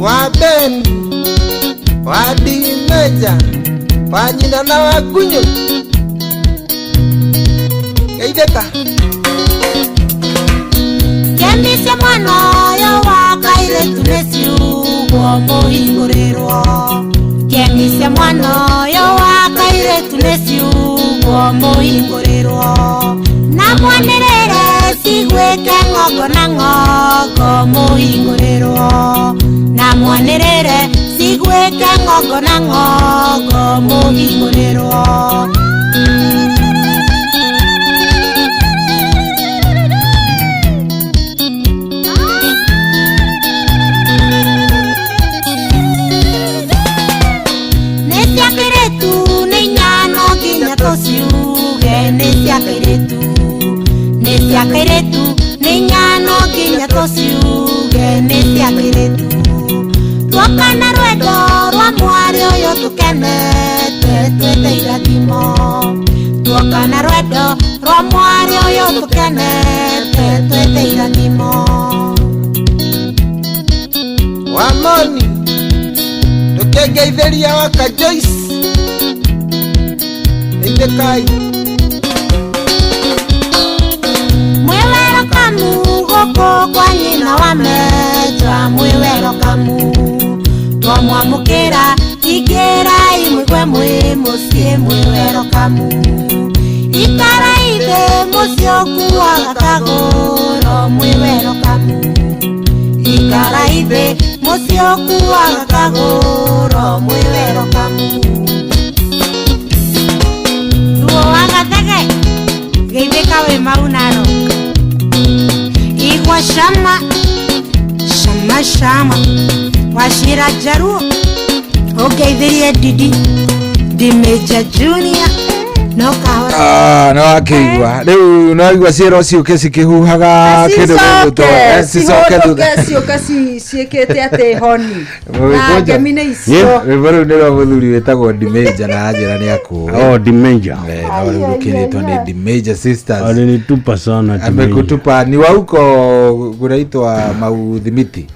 Wa Ben wa Dimeja wa nyina na wa Gunyu geithĩka. Kemi cia mwana ũyũ wa kairĩtu nĩ ciugwo mũhingũrĩrwo. Kemi cia mwana ũyũ wa kairĩtu nĩ ciugwo mũhingũrĩrwo. Na mwanĩrĩre ciguĩke ng'ongo na ng'ongo mũhingũrĩrwo. Na mwanĩrĩre ciguĩke ng'ongo na ng'ongo mũhingũrĩrwo. Nĩ cia kairĩtu nĩ inya no nginya tũciuge nĩ cia kairĩtu. Nĩ cia kairĩtu nĩ inya no nginya tũciuge nĩ cia kairĩtu. Tuoka na rwendo rwa mwarĩ ũyũ tũkenete twĩte irathimo. Igua na rwendo rwa mwarĩ ũyũ tũkenete twĩte irathimo. Wamoni ndũkĩngeithĩria waka Joyce ithĩkai. Mwĩwero kamu gũkũ kwa nyina wa Menjwa, mwĩwero kamu twamwamũkĩra ingĩrai mũigue mwĩ mũciĩ, mwĩwero kamu ikarai thĩ mũciĩ ũkuaga kagũro, mwĩwero kamu ikarai thĩ mũciĩ ũkuaga kagũro, mwĩwero kamu. Ruo wa gathege geithĩka wĩ mau Narok, igua cama cama cama wacira njaruo ũngeithĩrie Didi Dimeja Junior no kahora. Ah, no akĩigua rĩu no aigua ciĩro ciũke cikĩhuhaga kĩndũ gĩgwĩtwo cicoke thutha ciũke ciĩkĩte atĩ honi na ngemi nĩ icio. Rwĩmbo rũu nĩ rwa mũthuri wĩtagwo Dimeja na anjĩra nĩ akũĩ. Oh, Dimeja. No rĩu rũkĩrĩtwo nĩ Dimeja Sisters. Alinitupa sana Dimeja. Amekutupa ni wa huko kunaitwa Maudhimiti.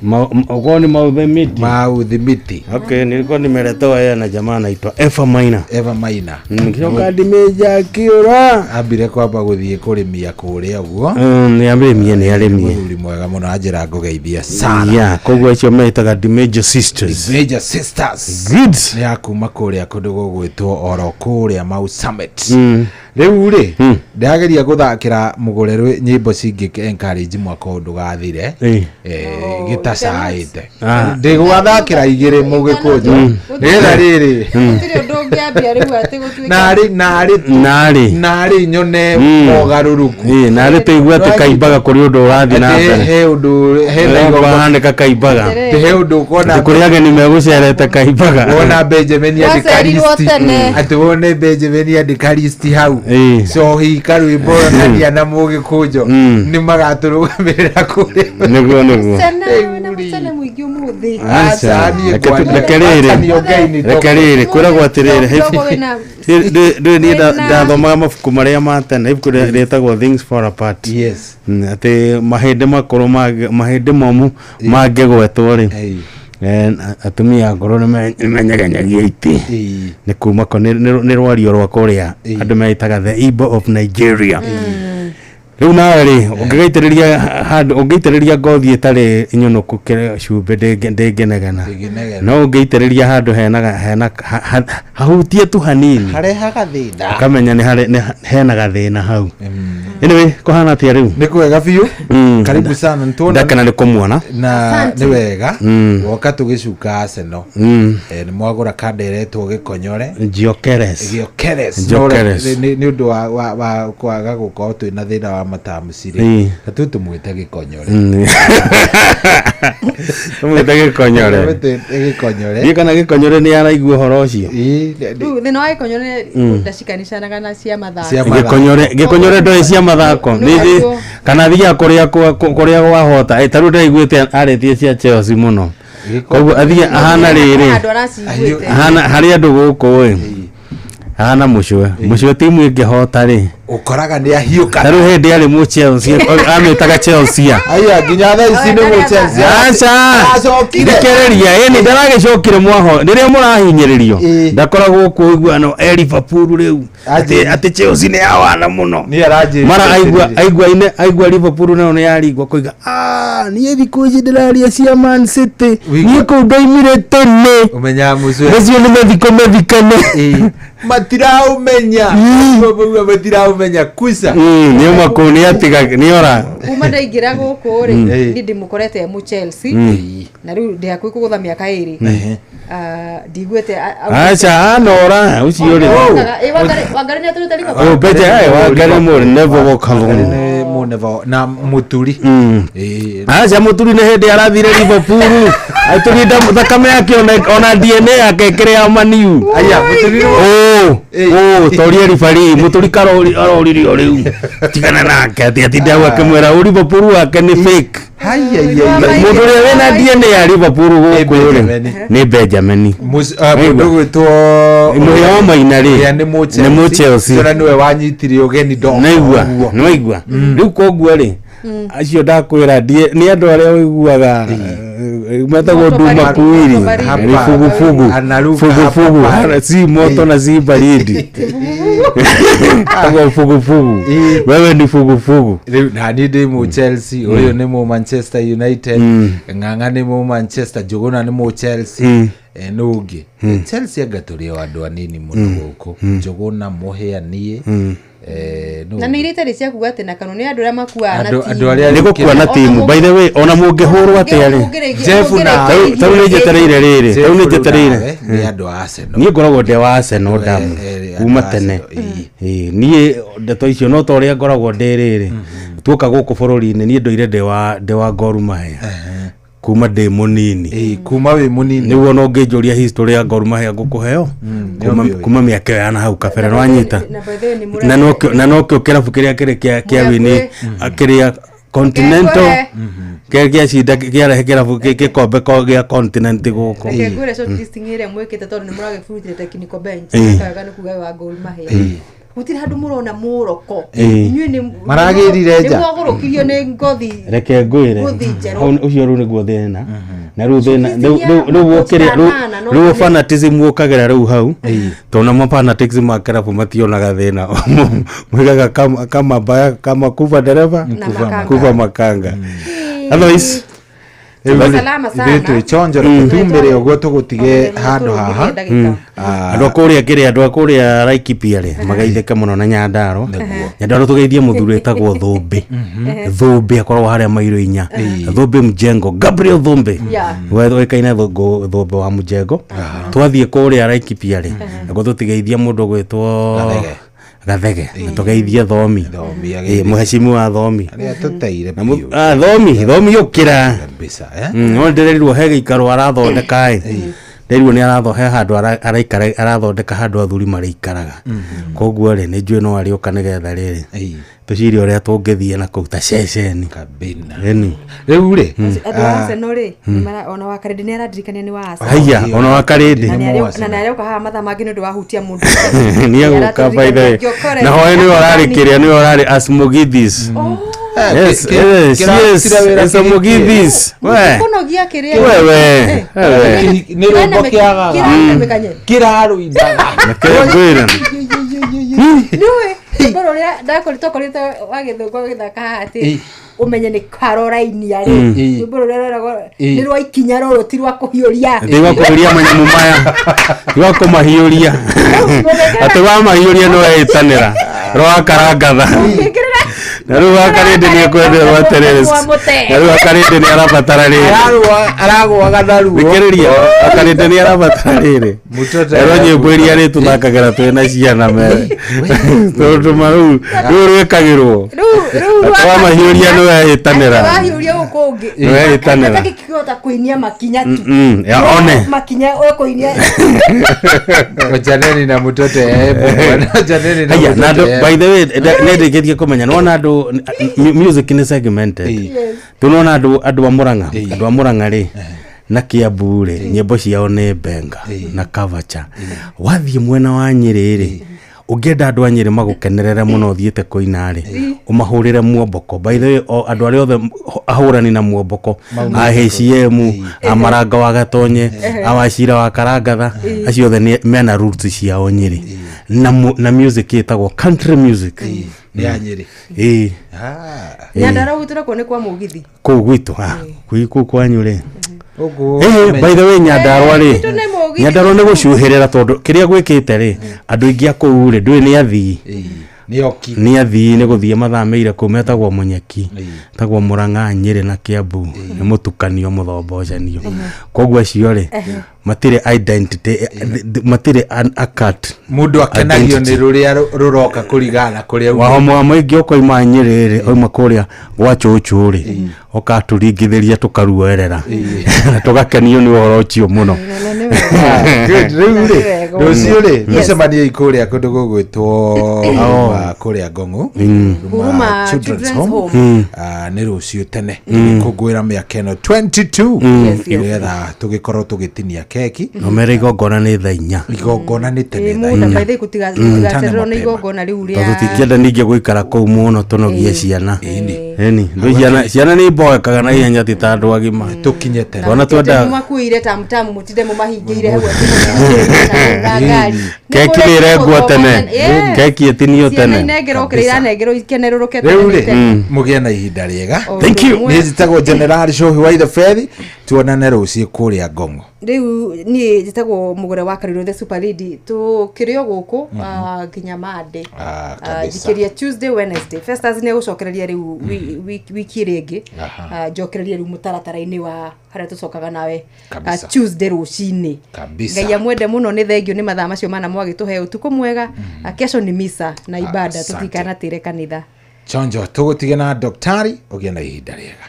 Uko ni Maudhimiti. Maudhimiti. Okay, nilikuwa nimeletewa yeye na jamaa anaitwa Eva Maina. Eva Maina. Nikioka Dimeja akiura. Ambire kwamba gũthiĩ kũrĩmia kũrĩa ũguo. Nĩ arĩmie, nĩ arĩmie. Mũthuri mwega mũno anjĩra ngũgeithia sana. Yeah, koguo acio metaga Dimeja Sisters. Dimeja Sisters. Good. Nĩ ya kuma kũrĩa kũndũ gũgwĩtwo oro kũrĩa Mau Summit. Rĩu rĩ, ndĩrageria gũthakĩra mũgũre nyĩmbo cingĩ encourage mwaka ũyũ ndũgathire gĩtacaĩte. Ndĩgũgathakĩra igĩrĩ mũgĩkũnjo nĩgetha rĩrĩ gũtirĩ ũndũ ũngĩambia rĩu atĩ gũtuĩke narĩ nyone mogarũrũku. Narĩ tũigue atĩ kaimbaga kũrĩ ũndũ ũrathiĩ na mbere. He ũndũ hena igongona kaimbaga. He ũndũ ũkona kũrĩ ageni megũcerete kaimbaga. Wona Benjamin andĩka atĩ wone Benjamin andĩka list hau cohi karwĩmbo naria na mũgĩkũnjo nĩ magatũrũgamĩrĩra kũrĩa. Nĩguo nĩguo. Mũcene mũingĩ ũmũthĩ. Reke rĩrĩ kwĩragwo atĩrĩrĩ ndũĩ niĩ ndathomaga mabuku marĩa ma tene, ibuku rĩtagwo Things Fall Apart. Yes. Atĩ mahĩndĩ makũrũ mahĩndĩ momũ mangĩgwetwo rĩ, atumia akũrũ nĩ menyegenyagia itĩ nĩ kuma nĩ rwario rwa kũrĩa andũ metaga the Igbo of Nigeria. Rĩu nawe rĩ ũngĩgaitĩrĩria handũ ũngĩitĩrĩria ngothi ĩtarĩ nyũnũku cumbĩ ndĩngĩnegena, no ũngĩitĩrĩria handũ hena hahutie tu hanini harehaga thĩna, ũkamenya nĩ hena gathĩna hau. Anyway, kũhana atĩa rĩu? Nĩ kwega biũ. Karibu sana nĩtuona. Ndakena nĩ kũmuona. Na nĩ wega woka tũgĩcuka Arsenal. Nĩ mwagũra kanda ĩretwo gĩkonyore. Gyökeres. Gyökeres. Nĩ ũndũ wa kwaga gũkorwo twĩna thĩna wa matamucirĩ. Na tu tũmwĩte gĩkonyore. Tũmwĩte gĩkonyore. Tũmwĩte gĩkonyore. Ndiũĩ kana gĩkonyore nĩ araigua ũhoro ũcio. Rĩu thĩna wa gĩkonyore ndacikanicanaga na cia mathako. Gĩkonyore ndoĩ cia mathako. Kana athiaga kũrĩa gwahota. Ta rĩu ndĩraiguĩte arĩtie cia Chelsea mũno. Koguo athiĩ ahana rĩrĩ. Ahana harĩ andũ gũkũ ĩ. Ahana mũcwe. Mũcwe timu ĩngĩhota rĩ. Ũkoraga nĩ ahiũka. Ta rĩu hĩndĩ arĩ mũ Chelsea amĩtaga Chelsea. Aya nginya thaa ici nĩ mũ Chelsea. Aca. Aracokire. Thikĩrĩria ĩni ndaragĩcokire mwaho rĩrĩa mũrahinyĩrĩrio ndakoragwo kũiguano e Liverpool rĩu atĩ Chelsea nĩ yawana mũno. Mara aigua ine aigua Liverpool nayo nĩ yarigwo koiga niĩ thikũ ici ndĩraria cia Man City niĩ kũu ndaimire tene. Ũmenyaga mũcwe. Macio nĩ mathiko mathikane. Matiraumenya. Matiraumenya kusa. Nĩ uma kũu nĩ atiga nĩ ora. Kuma ndaingĩra gũkũ rĩ niĩ ndĩmũkorete mũ Chelsea na rĩu ndĩ hakuhĩ kũgũtha mĩaka ĩrĩ. Ndiguĩte aca anora ũcio rĩ. Wangari nĩ atũrĩte Liverpool. Oh beje Wangari mũ never walk alone. Mũ never na Mũturi. Aca Mũturi nĩ hĩndĩ arathire Liverpool. Atũri thakame yake ona DNA yake ĩkĩrĩ ya Maniu. Aya, Mũturi Ũ, ũ, toria ribari, Mũturi karori aroririo rĩu. Tigana nake atĩ atinde hau akĩmwĩra ũ Liverpool wake nĩ fake. Mũndũ ũrĩa wĩna DNA ya Liverpool gũkũ rĩ nĩ Benjamin. Mũndũ gwĩtwo Mũhĩa wa Maina rĩ Ũrĩa nĩ mũ nĩ mũ Chelsea. Tũra nĩwe wanyitire ũgeni ndoka Nĩwaigua, ũguo. nĩwaigua. Rĩu koguo rĩ acio ndakwĩra nĩ andũ arĩa ũiguaga metagwo Moto nduma baridi, kuiri moto baridi. ni fugufugu Anaruka fugufugu hapa pale. si moto na si baridi tagwo fugufugu wewe ni fugufugu Rĩu nani ndĩ mũ Chelsea ũyũ nĩ mũ Manchester United Ng'ang'a nĩ mũ Manchester Njũgũna nĩ mũ Chelsea nũ ũngĩ Chelsea anga tũrĩ o andũ anini mũno gũkũ Njũgũna Mũhĩa niĩ nũ Na nä iria itarä cia kuga atä na kanå nä andå arä a makuaga na Andũ- timu. andũ arĩa nĩ gũkua na timu by the way ona mũngĩhũrwo atĩa rĩ Jeff na- tarĩu nĩ njetereire rĩrĩ Jeff tarĩu nĩ rĩu njetereire nawe nĩ andũ a Arsenal niĩ ngoragwo ndĩ wa Arsenal damu andũ kuma a tene Arsenal, Ĩĩ, niĩ ndeto icio no ta ũrĩa ngoragwo ndĩ rĩrĩ tuoka gũkũ bũrũri-inĩ niĩ ndũire ndĩ wa Gor Mahia kuma ndĩ mũnini Ĩĩ, kuma wĩ mũnini nĩguo no ngĩnjũria history ya Gor Mahia ngũkũheo nĩũmĩũĩ. kuma mĩaka ĩyo ya na hau kabere nĩwanyita Na by the way nĩ mũra- na nokĩo kĩrabu kĩrĩa kĩrĩ kĩa wini kĩrĩa continental Ngwĩre. kĩrĩa gĩacinda kĩarehe kĩrabu gĩkombe gĩa continent gũkũ Reke ngwĩre shortlisting ĩrĩa mwĩkĩte tondũ nĩ mũragĩburutire technical bench Ĩĩ. wega nĩ kuga wa Gor Mahia gũtirĩ handũ mũrona mũroko Ĩĩ. inyuĩ nĩ Maragĩrire nja. nĩ mwagũrũkirio nĩ ngothi reke ngwĩre Ngothi njerũ. Hau ũcio rĩu nĩguo thĩna na rĩu thĩna Shortlisting ya rĩu wokĩrĩ makocha anana, no rĩu nĩ- fanatism wũkagĩra rĩu hau tondũ namo fanatics ma kĩrabu mationaga thĩna moigaga kama baya kama kuva dereva Na makanga. kuva makanga otherwise Salama sana. Ithuĩ twĩ chonjo reke tumĩre ũguo tũgũtige handũ haha andå a kå rä a kä rä andå a kå rä a Laikipia rä magaithĩke mũno na Nyandarua Nyandarua tũgeithie mũthuri wĩtagwo Thũmbĩ Thũmbĩ akoragwo harĩa mairo inya Thũmbĩ Mjengo Gabriel Thũmbĩ Yeah. wĩkaine Thũmbĩ wa Mjengo twathiĩ kũrĩa Laikipia rĩ naguo tũtigeithie mũndũ ũgwĩtwo Gathege. Gathege na tũgeithie Thomi Thomi, Ĩ, ageithie. mũhecimiwa Thomi arĩa tũteire Na Thomi Thomi ũkĩra kabisa eh? No ndĩrerirwo he gĩikaro arathondeka ĩ nderirwo nĩ aratho he handũ araikara arathondeka handũ athuri marĩikaraga koguo rĩ nĩ njũĩ no arĩũka nĩgetha rĩrĩ tũcire ũrĩa tũngĩthiĩ na kũu ta ceceni kabina ĩni rĩu rĩ Andũ a Arsenal rĩ ona wa Karĩndĩ nĩ aradirikania nĩ wa Arsenal. haiya ona wa Karĩndĩ Na nĩ arĩũka haha mathaa mangĩ nĩ ũndũ wa hutia mũndũ nĩ egũka by the way na hoye nĩwe ũrarĩ kĩrĩa nĩwe ũrarĩ Asmogithis yes yes yes Asmogithis we Kũnogia kĩrĩa wewe wewe nĩ rwĩmbo kĩagaga kĩramekanye kĩrarũindaga reke ngwĩre nĩũĩ rwĩmbo rũrĩa ndakoretwo wagĩthũngũ agĩthaka haha atĩ ũmenye nĩ karorainia rĩ rwĩmbo rũrĩa rweragwo nĩ rwa ikinya rũrũ ti rwa kũhiũria Ti rwa kũhiũria manyamũ maya ti rwa kũmahiũria atĩ wamahiũria nĩ weĩtanĩra rwakarangatha na rĩu wakarĩndĩ nĩ ekwenderwo atĩrĩrĩ na rĩu wakarĩndĩ nĩ arabatara rĩrĩ aragũaga na ruo thikĩrĩria wakarĩndĩ nĩ arabatara rĩrĩ ero nyĩmbo iria rĩ tũthakagĩra twĩ na ciana mere tondũ ma rĩu rĩu rwĩkagĩrwo atĩ wamahiũria nĩ weĩtanĩra wahiũria gũkũ ũngĩ Nĩ weĩtanĩra. kĩhota kũinia makinya tu Ya one makinya ũkũinia Wachaneni na mtoto wachaneni na Haya, na mtoto andũ by the way nĩ ndĩkĩtie kũmenya nĩwona andũ music nĩ segmented tũnona andũ andũ a Murang'a andũ a Murang'a rĩ na Kiambu rĩ nyĩmbo ciao nĩ benga na kavacha wathiĩ mwena wa Nyĩrĩ rĩ ũngĩenda andũ a Nyĩrĩ magũkenerere mũno ũthiĩte kũina rĩ ũmahũrĩre muomboko by the way o andũ arĩa othe ahũrani na muomboko a HCM a Maranga wa Gatonye a Wachira wa Karangatha acio othe mena roots ciao Nyĩrĩ na music ĩtagwo country music nĩ ya Nyĩrĩ ĩĩ Nyandarua gwitũ nakuo nĩ kwa mũgithi kũu gwitũ kũu kwanyu rĩ Ũguo by the way Nyandarua rĩ Gwitũ nĩ mũgithi. Nyandarua nĩ gũcuhĩrĩra tondũ kĩrĩa gwĩkĩte rĩ andũ aingĩ a kũu rĩ ndũĩ nĩ athii nĩ oki nĩ athii nĩ gũthiĩ mathamĩire kũu metagwo Mũnyeki etagwo Murang'a Nyĩrĩ na Kiambu nĩ mũtukanio mũthombocanio koguo acio rĩ Matirĩ identity, matirĩ a cut. Mũndũ akenagio nĩ rũrĩa rũroka kũringana na kũrĩa aumĩte. Wahoma mũingĩ ũkoima Nyĩrĩ rĩ, oima kũrĩa gwa cũcũ rĩ, ũkatũringithĩria tũkaruoerera na tũgakenio nĩ ũhoro ũcio mũno. Good. Rĩu rĩ, rũciũ rĩ, mũcemaniei kũrĩa kũndũ gũgwĩtwo kũrĩa Ngong'u, Huruma Children's Children's Home. Home. Ah, nĩ rũciũ tene kũngũĩra mĩaka ĩno 22 Yes, yes. nĩgetha tũgĩkorwo tũgĩtinia keki. No mere igongona nĩ thaa 4. Igongona nĩ tene Ĩ, thaa mũndũ 4. by the way gũtigacererwo nĩ igongona rĩu Tondũ rĩa tũtingĩenda ningĩ gũikara kũu mũno tũnogie ciana. Ĩni, rĩu ciana nĩ imboekaga na ihenya ti ta andũ agima. Tũkinye tene. Twana twenda Mũmakuĩire tamtamu mũtinde mũmahingĩire hau atĩ mũtinde na ngari. Keki nĩ ĩrengwo tene. Keki ĩtinio Ciana tene. inengerwo kĩrĩa iranengerwo ikenerũrũke Rĩu tene rĩ, tene. mũgĩe na ihinda rĩega. O Thank you. ũndũ ũmwe. Niĩ njĩtagwo General Cohi wa Itheberi, tuonane rũciũ kũrĩa Ngong'o. Rĩu niĩ njĩtagwo Mũgũre wa Karirũ, the super lady, tũkĩrĩ o gũkũ nginya Monday. Ah, kabisa. Njikĩria Tuesday, Wednesday, Festus nĩ egũcokereria rĩu wiki ĩrĩa ĩngĩ. Njokererie rĩu mũtaratara-inĩ wa harĩa tũcokaga nawe Kabisa. Tuesday rũcinĩ. Kabisa. Ngai amwende mũno, nĩ thengio nĩ mathaa macio mana mwagĩtũhe. Ũtukũ mwega. Kesho nĩ misa na ibada. Asante. Tũtikanatĩre kanitha. Chonjo, tũgũtige na daktari, ũgĩe na ihinda rĩega.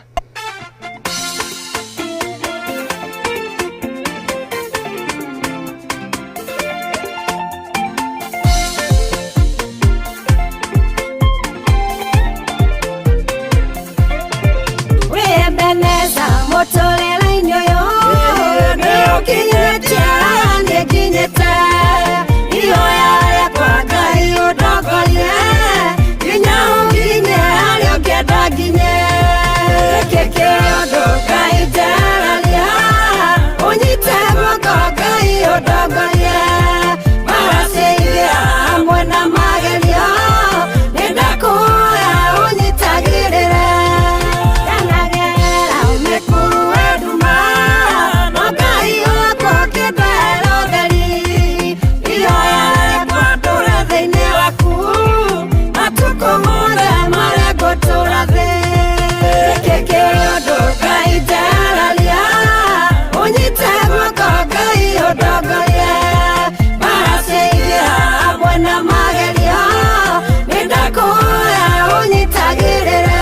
Wĩ Ebeneza mũtũrĩre-inĩ ũyũ nĩ ũkinyĩte, nĩ nginyĩte ihoya rĩakwa, Ngai ũndongorie nginya ũnginye harĩa ũngĩenda nginye. Gĩkĩ kĩũndũ Ngai nderaria, ũnyite guoko Ngai ũndongorie maraciithia hamwe na magerio, nĩ ndakũhoya ũnyitagĩrĩre. Ndanagera mĩkuru nduma, no Ngai wakwa ũkĩndehera ũtheri. Ihoya rĩakwa ndũre thĩinĩ waku matukũ mothe marĩa ngũtũũra thĩ. Gĩkĩ kĩũndũ Ngai nderaria, ũnyite guoko Ngai ũndongorie maraciithia hamwe na magerio, nĩ ndakũhoya ũnyitagĩrĩre.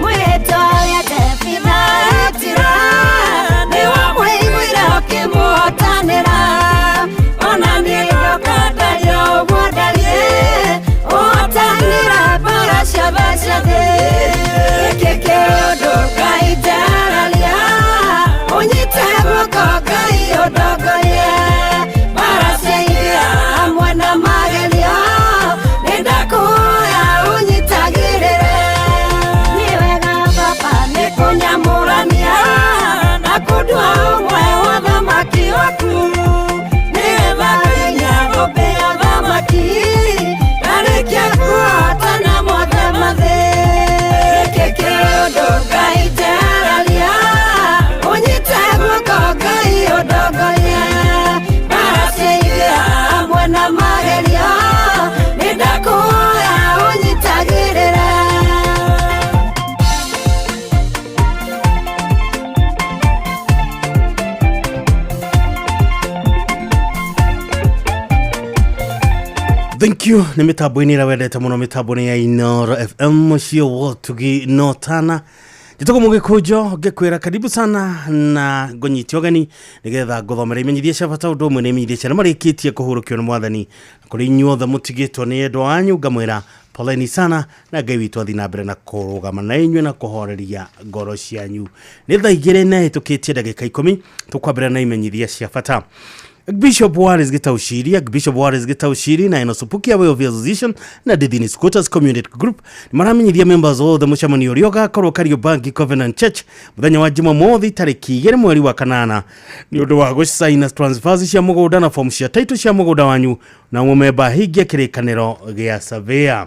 Mwĩhĩtwa ũrĩa Jefitha eetire, nĩwamũiguire ũkĩmũhotanĩra. Ona niĩ ndoka ndaria ũguo ndariĩ, ũhotanĩre mbara ciothe cia thĩ. Gĩkĩ kĩũndũ Ngai nderaria, ũnyite guoko Ngai ũndongorie mbara ciaithia hamwe na magerio, nĩ ndakũhoya ũnyitagĩrĩre. Nĩ wega baba nĩ kũnyamũrania na kũndua ũmwe wa thamaki waku, nĩgetha nginya thũmbĩ ya thamaki ndarĩkia kũhotana mothe mathĩ. Gĩkĩ kĩũndũ Ngai nderaria, ũnyite guoko Ngai ũndongorie mbara ciaithia hamwe na magerio, nĩ ndakũhoya ũnyitagĩrĩre. Thank you. Nĩ mĩtambo-inĩ ĩrĩa wendete mũno, mĩtambo-inĩ ya Inoro FM, mũciĩ wotugi no tana. Njĩtagwo Mũgĩkũnjo, ngĩkwĩra karibu sana na ngũnyite ũgeni nĩgetha ngũthomera imenyithia cia bata, ũndũ ũmwe na imenyithia cia arĩa marĩkĩtie kũhurũkio nĩ mwathani. Na kũrĩ inyuothe mũtigĩtwo nĩ endwa anyu, ngamwĩra poleni sana, na Ngai witũ athiĩ na mbere na kũrũgama na inyuĩ na kũhoreria ngoro cianyu. Nĩ thaa 2 na hĩtũkĩtie ndagĩka 10, tũkwambĩrĩra na imenyithia cia bata. Bishop Wallace Gitaushiri, Bishop Wallace Gitaushiri na Enosupukia Way of Association na Dithini Scooters Community Group maramenyithia members othe mũcemanio ũrĩa ũgakorwo Kariobangi Covenant Church mũthenya wa Jumamothi tarĩki 2 mweri wa 8 nĩ ũndũ wa gũcaina transfers cia mũgũnda na form cia title cia mũgũnda wanyu, na mũmemba hingia kĩrĩkanĩro gĩa surveyor.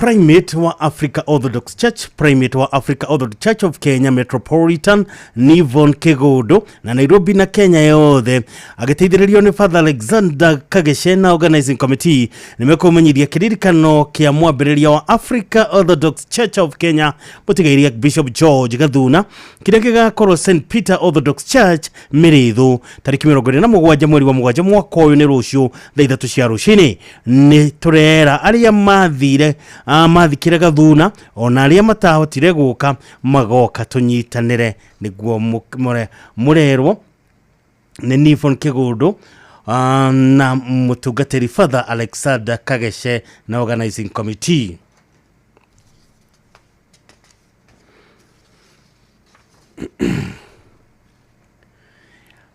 Primate wa Africa Orthodox Church, Primate wa Africa Orthodox Church of Kenya Metropolitan Nivon Kigundu na Nairobi na Kenya yothe agĩteithĩrĩrio nĩ Father Alexander Kageshe na Organizing Committee nĩmekũmenyithia kĩririkano kĩa mwambĩrĩria wa Africa Orthodox Church of Kenya mũtigairĩ Bishop George Gathuna kĩrĩa gĩgakorwo St Peter Orthodox Church Mĩrĩthũ tarĩki 27 mweri wa 7 mwaka ũyũ nĩ rũciũ thaa 3 cia rũcinĩ. Nĩ tũrera arĩa mathire mathikire Gathuna ona arĩa matahotire gũka magoka tũnyitanĩre nĩguo mũrerwo nĩ Nivon Kigundu na mũtungatĩri Father Alexander Kageshe na Organizing Committee.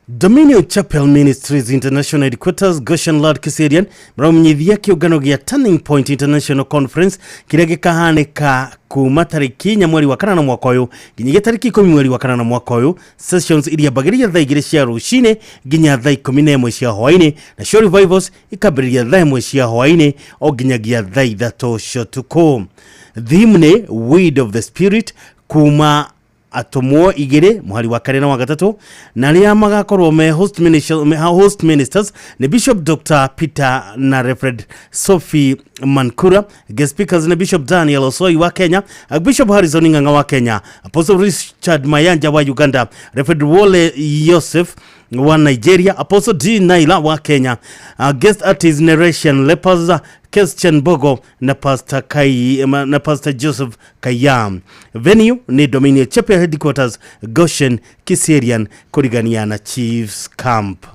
Dominion Chapel Ministries International Headquarters Goshen Lord Kiserian maramenyithia kĩũngano gĩa Turning Point International Conference kĩrĩa gĩkahanĩka kuma tarĩki 4 mweri wa 5 mwaka ũyũ nginyagia tarĩki 10 mweri wa 5 mwaka ũyũ. Sessions iria mbagĩrĩria thaa 2 cia rũcinĩ nginya thaa 11 cia hwaĩ-inĩ, nacio revivals ikambĩrĩria thaa 1 cia hwaĩ-inĩ o nginyagia thaa 3 cia ũtukũ. Theme nĩ Word of the Spirit kuma atũmwo 2 mũhari wa 2 na wa 3, na arĩa magakorwo me host ministers nĩ Bishop Dr. Peter na Reverend Sophie Mankura. Guest speakers nĩ Bishop Daniel Osoi wa Kenya, Bishop Harrison Ng'ang'a wa Kenya, Apostle Richard Mayanja wa Uganda, Reverend Wole Yosef wa Nigeria, Apostle D Naila wa Kenya. Guest artist Narration Lepers, Christian Bogo na Pastor Kai na Pastor Joseph Kayam. Venue ni Dominion Chapel Headquarters Goshen Kiserian kurigania na Chiefs Camp.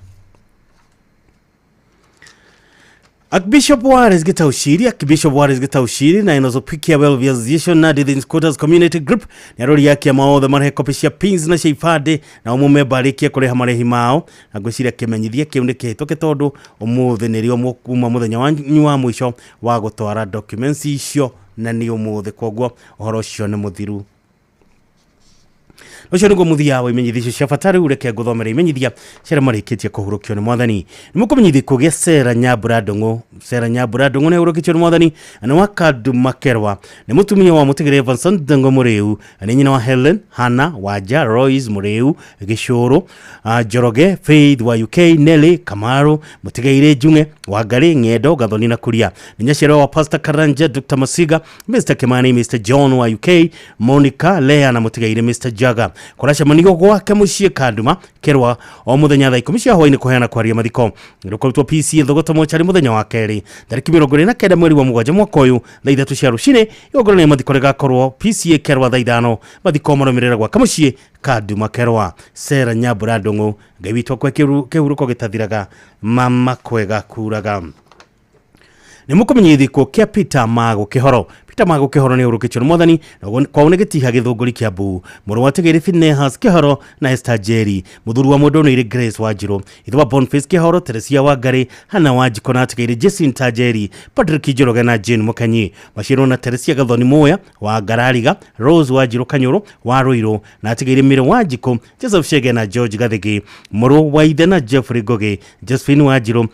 Archbishop Wallace Gitaushiri, Archbishop Wallace Gitaushiri na inozopikia Welfare Association na Dithins Quarters Community Group ni arori yake ya maothe marehe kopi cia pins na cia ibandĩ na umume barikie kũrĩha marĩhi mao, na ngwĩciria kĩmenyithia kĩu nĩ kĩhĩtũke tondũ ũmũthĩ nĩrĩo kuma mũthenya wanyu wa mũico wa gũtwara documents icio na nĩ ũmũthĩ, koguo ũhoro ũcio nĩ mũthiru. Ũcio nĩguo mũthia wa imenyithia cia bata. Rĩu reke ngũthomere imenyithia cia arĩa marĩkĩtie kũhurũkio nĩ mwathani. Nĩ mũkũmenyithia kũgĩa Sera Nyambura Ndung'u. Sera Nyambura Ndung'u nĩ ahurũkĩtio nĩ mwathani na wa Kanduma Kerwa, nĩ mũtumia wa mũtigĩrĩ Evanson Ndung'u Mũrĩu, nĩ nyina wa Helen Hannah Wanja Royce Mũrĩu Gĩcũrũ, Njoroge Faith wa UK, Nelly Kamaru mũtigairĩ Njung'e Wangari Ng'endo Gathoni na Kuria, nĩ nyaciara wa Pastor Karanja Dr. Masiga, Mr. Kimani, Mr. John wa UK, Monica Lea na mũtigairĩ Mr. Jaga. Kũracemanio gwake mũciĩ Kanduma Kerwa o mũthenya thaa 10 cia hwaĩ-inĩ kũheana kwaria mathiko. Rũkorutwo PC Thogoto mochari mũthenya wa kerĩ tarĩki 29 mweri wa 7 mwaka ũyũ thaa 3 cia rũcinĩ. Igongona rĩa mathiko rĩgakorwo PCA Kerwa thaa 5, mathiko marũmĩrĩra gwake mũciĩ Kanduma Kerwa. Sera Nyambura Ndung'u, Ngai witũ akwe kĩhurũko gĩtathiraga, mama kwega kuraga. Nĩ mũkũmenyithia gĩkuũ kĩa Peter Mago Kĩhoro. Peter Mago Kĩhoro nĩ ahurũkĩtio nĩ mwathani kwao nĩ gĩtiha gĩthũngũri kĩa mbu. Mũrũ wa Tigĩrĩ Phineas Kĩhoro na Esther Njeri, mũthuri wa mũndũ nĩ Grace Wanjirũ, ithe wa Boniface Kĩhoro, Teresia Wangari, Hannah Wanjikũ na Tigĩrĩ Jacinta Njeri, Patrick Njoroge na Jane Mũkenyi. Maciarwo na Teresia Gathoni Muya wa Ngarariga, Rose Wanjirũ Kanyũrũ wa Rũirũ na Tigĩrĩ Mĩrĩ Wanjikũ, Joseph Shege na George Gathigi, mũrũ wa ithe na Jeffrey Ngugi, Josephine Wanjirũ,